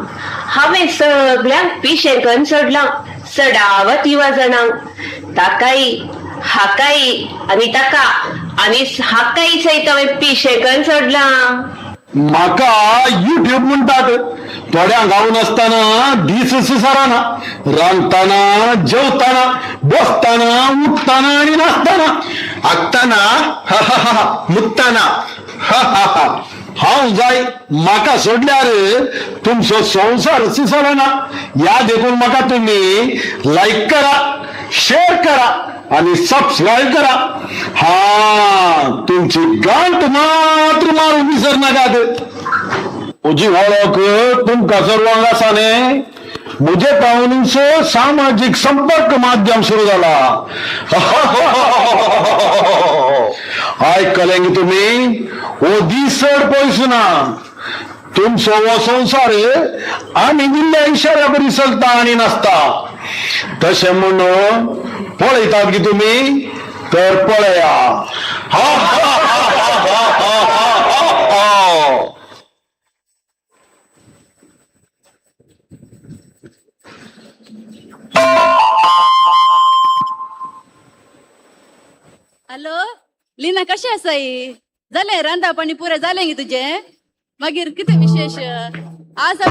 हांवें सगळ्यांक पिशें करून सोडलां. चडावत युवा जाणांक ताकाय हाकाय आनी ताका आनी हाकाय सयत हांवें पिशें करून सोडलां. म्हाका युट्यूब म्हणटात. थोड्यांक हांव नासतना दीस सुसाराना, रांदतना, जेवतना, बसतना, उठतना आनी नाचतना, आगतना, मुत्तना. हांव जाय म्हाका सोडल्यार तुमचो संवसार सुसारना. ह्या देखून म्हाका तुमी लायक करा, शेअर करा आनी सबस्क्रायब करा. हा, तुमची गांठ मात्र मारून विसर नाकात. म्हजी वळख तुमकां सर्वांक आसा न्ही? म्हजे पावनीचो सामाजीक संपर्क माध्यम सुरू जाला. आयकलें गी तुमी? हो दीस चड पयस ना. तुमचो हो संवसार आमी दिल्ल्या इशाऱ्या बरी चलता आनी नासता. तशें म्हणून पळयतात गी तुमी तर पळया. हा हा हा हा हा हा. हॅलो लीना, कशें आसाय? जालें रांदा पाणी पुरें जालें गे तुजें? मागीर कितें विशेश आज?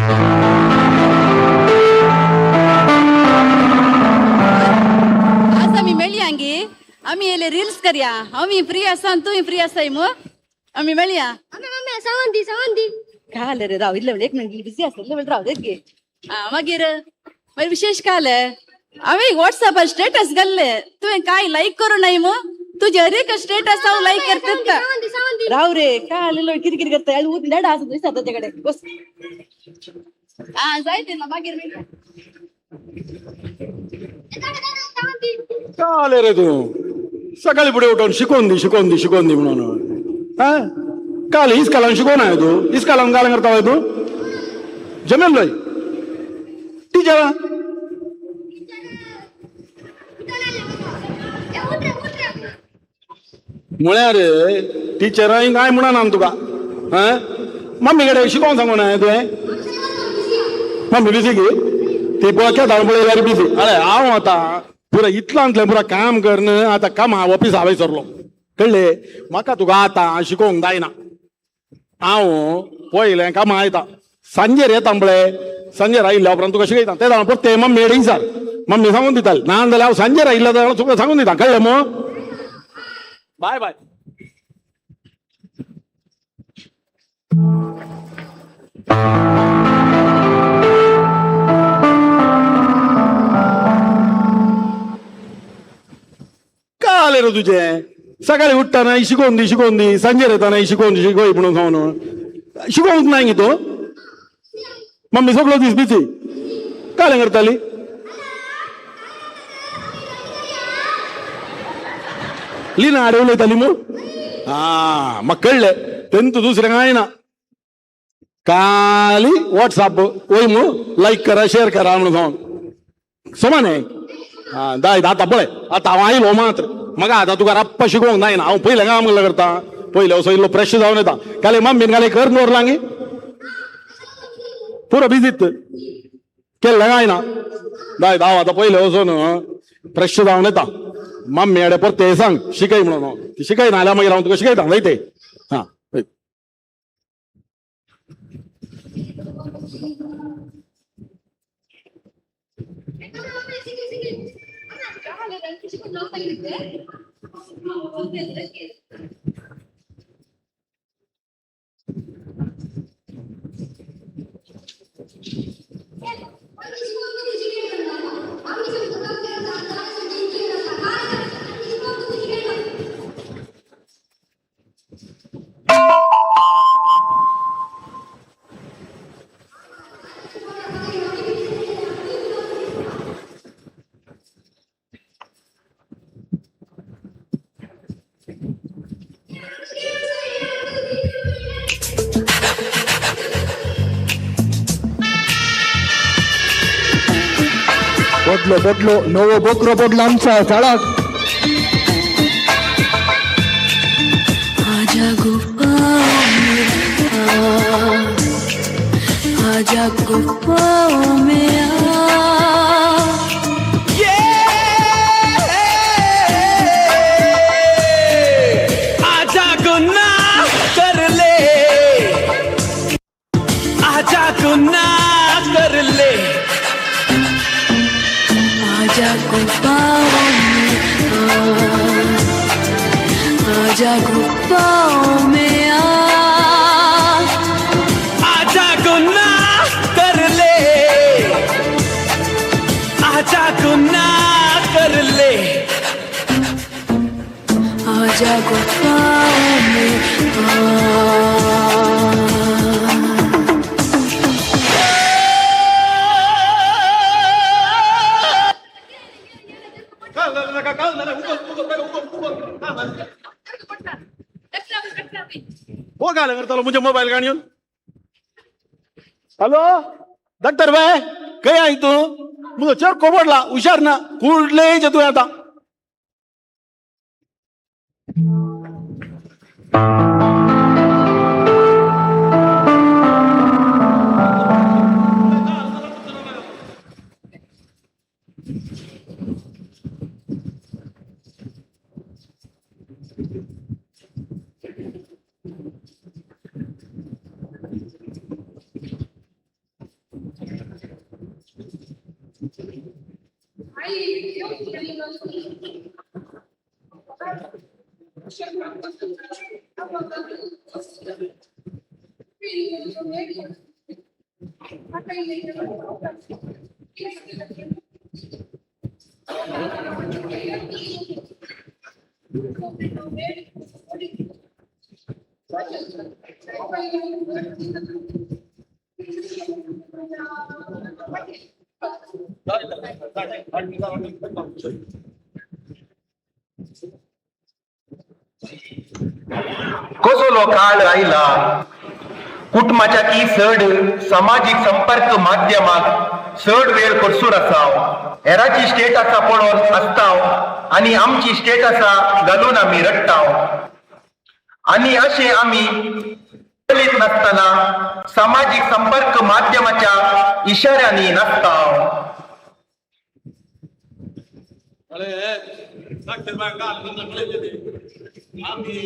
आज आमी मेळया गे, आमी येयले रिल्स करया. आमी फ्री आसा आनी तूंय फ्री आसाय मू, आमी मेळया. सांगून दी, सांगून दी. काय रे, राव इतले एक मिनिट, बिझी आसा इतले राव देत गे. मागीर मागीर विशेश काय जालें? हांवें वॉट्सॅपार स्टेटस घाल्ले, तुवें कांय लायक करूं नाय मू. तुजे हर एक स्टेटस हांव लायक करता. राव रे, काय आलेलो कितें कितें करता? डेडा आसा दिसता ताचे कडेन बस. आं जायते ना, मागीर मेळया. काय रे तूं सकाळी फुडें उठून शिकोवन दी, शिकोवन दी, शिकोवन दी म्हणून. हा, काल इस्कालान शिकोवन तूं? इस्कालान गाल करता तूं? जमेल लोय टिचरा. म्हळ्यार टिचरांय कांय म्हणना तुका. हा, मम्मी कडेन शिकोवंक सांगू ना तुवें? मम्मी बिजी गे, ती पळय धांव पळयल्यार बिजी. अरे हांव आतां पुरा इतलांतलें पुरा काम करन आतां कामा ऑफिस हांवें सरलो, कळ्ळें? म्हाका तुका आतां शिकोवंक जायना. हांव पयलें कामां येता, सांजेर येता पळय, सांजेर आयिल्ल्या उपरांत तुका शिकयता. ते जाणां परतें मम्मी कडेन विचार, मम्मी सांगून दिताली. ना जाल्यार हांव सांजेर आयिल्ल्या जाल्यार तुका सांगून दिता, कळ्ळें मू? बाय बाय. काय आलें रे तुजें? सकाळी उठ्ठा शिकोवन दी, शिकोवन दी, सांजेर येता शिकोवन दी, शिकोय म्हणून सांगून शिकोवंक ना गे तूं? मम्मी सगळो दीस बिजी. काय करताली? लिना आडे उलयताली मू? आं, म्हाका कळ्ळें तेंतू दुसरें कांय ना. खाली वॉट्सअप वय मू, लायक करा, शेअर करा म्हणून सांगून समान. आं दाय आतां पळय, आतां हांव आयलो मात्र म्हाका आतां तुका राप्पा शिकोवंक जायना. हांव पयलें काम करता, पयलें असो इल्लो फ्रेश जावन येता. काल मम्मीन काल कर दवरलां गे, पुरो बिजीत केल्लें कांय ना. दाय हांव आतां पयलें वचून फ्रेश जावन येता. मम्मी कडेन परतें सांग शिकय म्हणून. ती शिकयना जाल्यार मागीर हांव तुका शिकयता जायते. हां, पडलो पडलो नवो बोकरो पडलो आमचा झाडाक. आजा गुफा में, आजा गुफा में आ. आजा गुनाह कर ले, आजा गुनाह. गुफाओं में आ। आजा गुनाह कर ले, आजा गुनाह कर ले, आजा गुफाओं में आ। हो घाल करतालो मुझे मोबायल काण येवन. हॅलो डॉक्टर बाय, खंय I तूं? मुजो चेर पडला, हुशार ना कुडलेचे तुवें आतां. कसलो काळ आयला, कुटुंबाच्या की चड सामाजीक संपर्क माध्यमाक चड वेळ खर्चूर आसाव. हेराची स्टेटसा पळोवन आसताव आनी आमची स्टेटसा घालून आमी रडटाव. आनी अशें आमी चलीत नासतना सामाजीक संपर्क माध्यमाच्या इशाऱ्यांनी नासताव. अरे डॉक्टर बाय काल आमी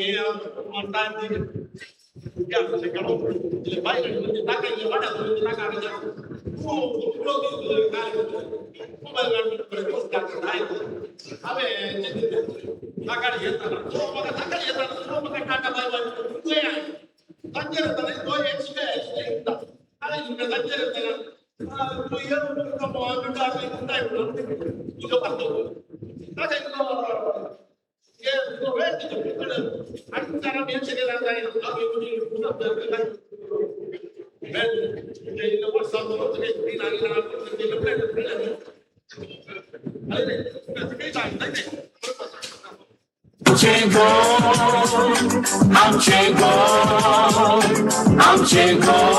आमचें गोंय, आमचें गोंय.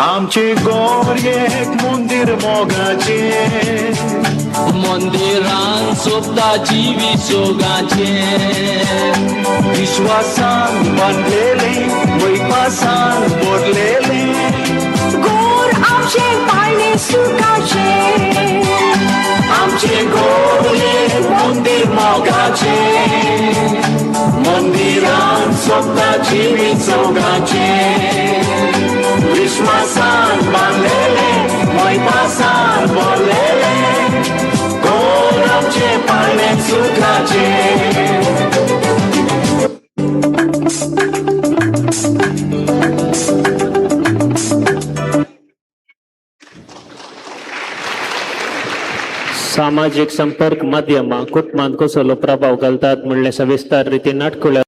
आमचें गोंय एक मंदीर मोगाचें, मंदिरान सोबता जिवी सोगाचें, विश्वासान बांदलेलें, वैपासान भरलेलें, गोर आमचें पाळणें सुखाचें, आमचें गोंय एक मंदीर मोगाचें, मंदिरान सोबता जिवी सोगाचें, विश्वासान बांदलेलें, वैपासान भरलेलें, गोर आमचें पाळणें सुखाचें. सामाजीक संपर्क माध्यमां कुटुंबांत कसलो प्रभाव घालतात म्हणलें सविस्तर रितीन नाटकुलें.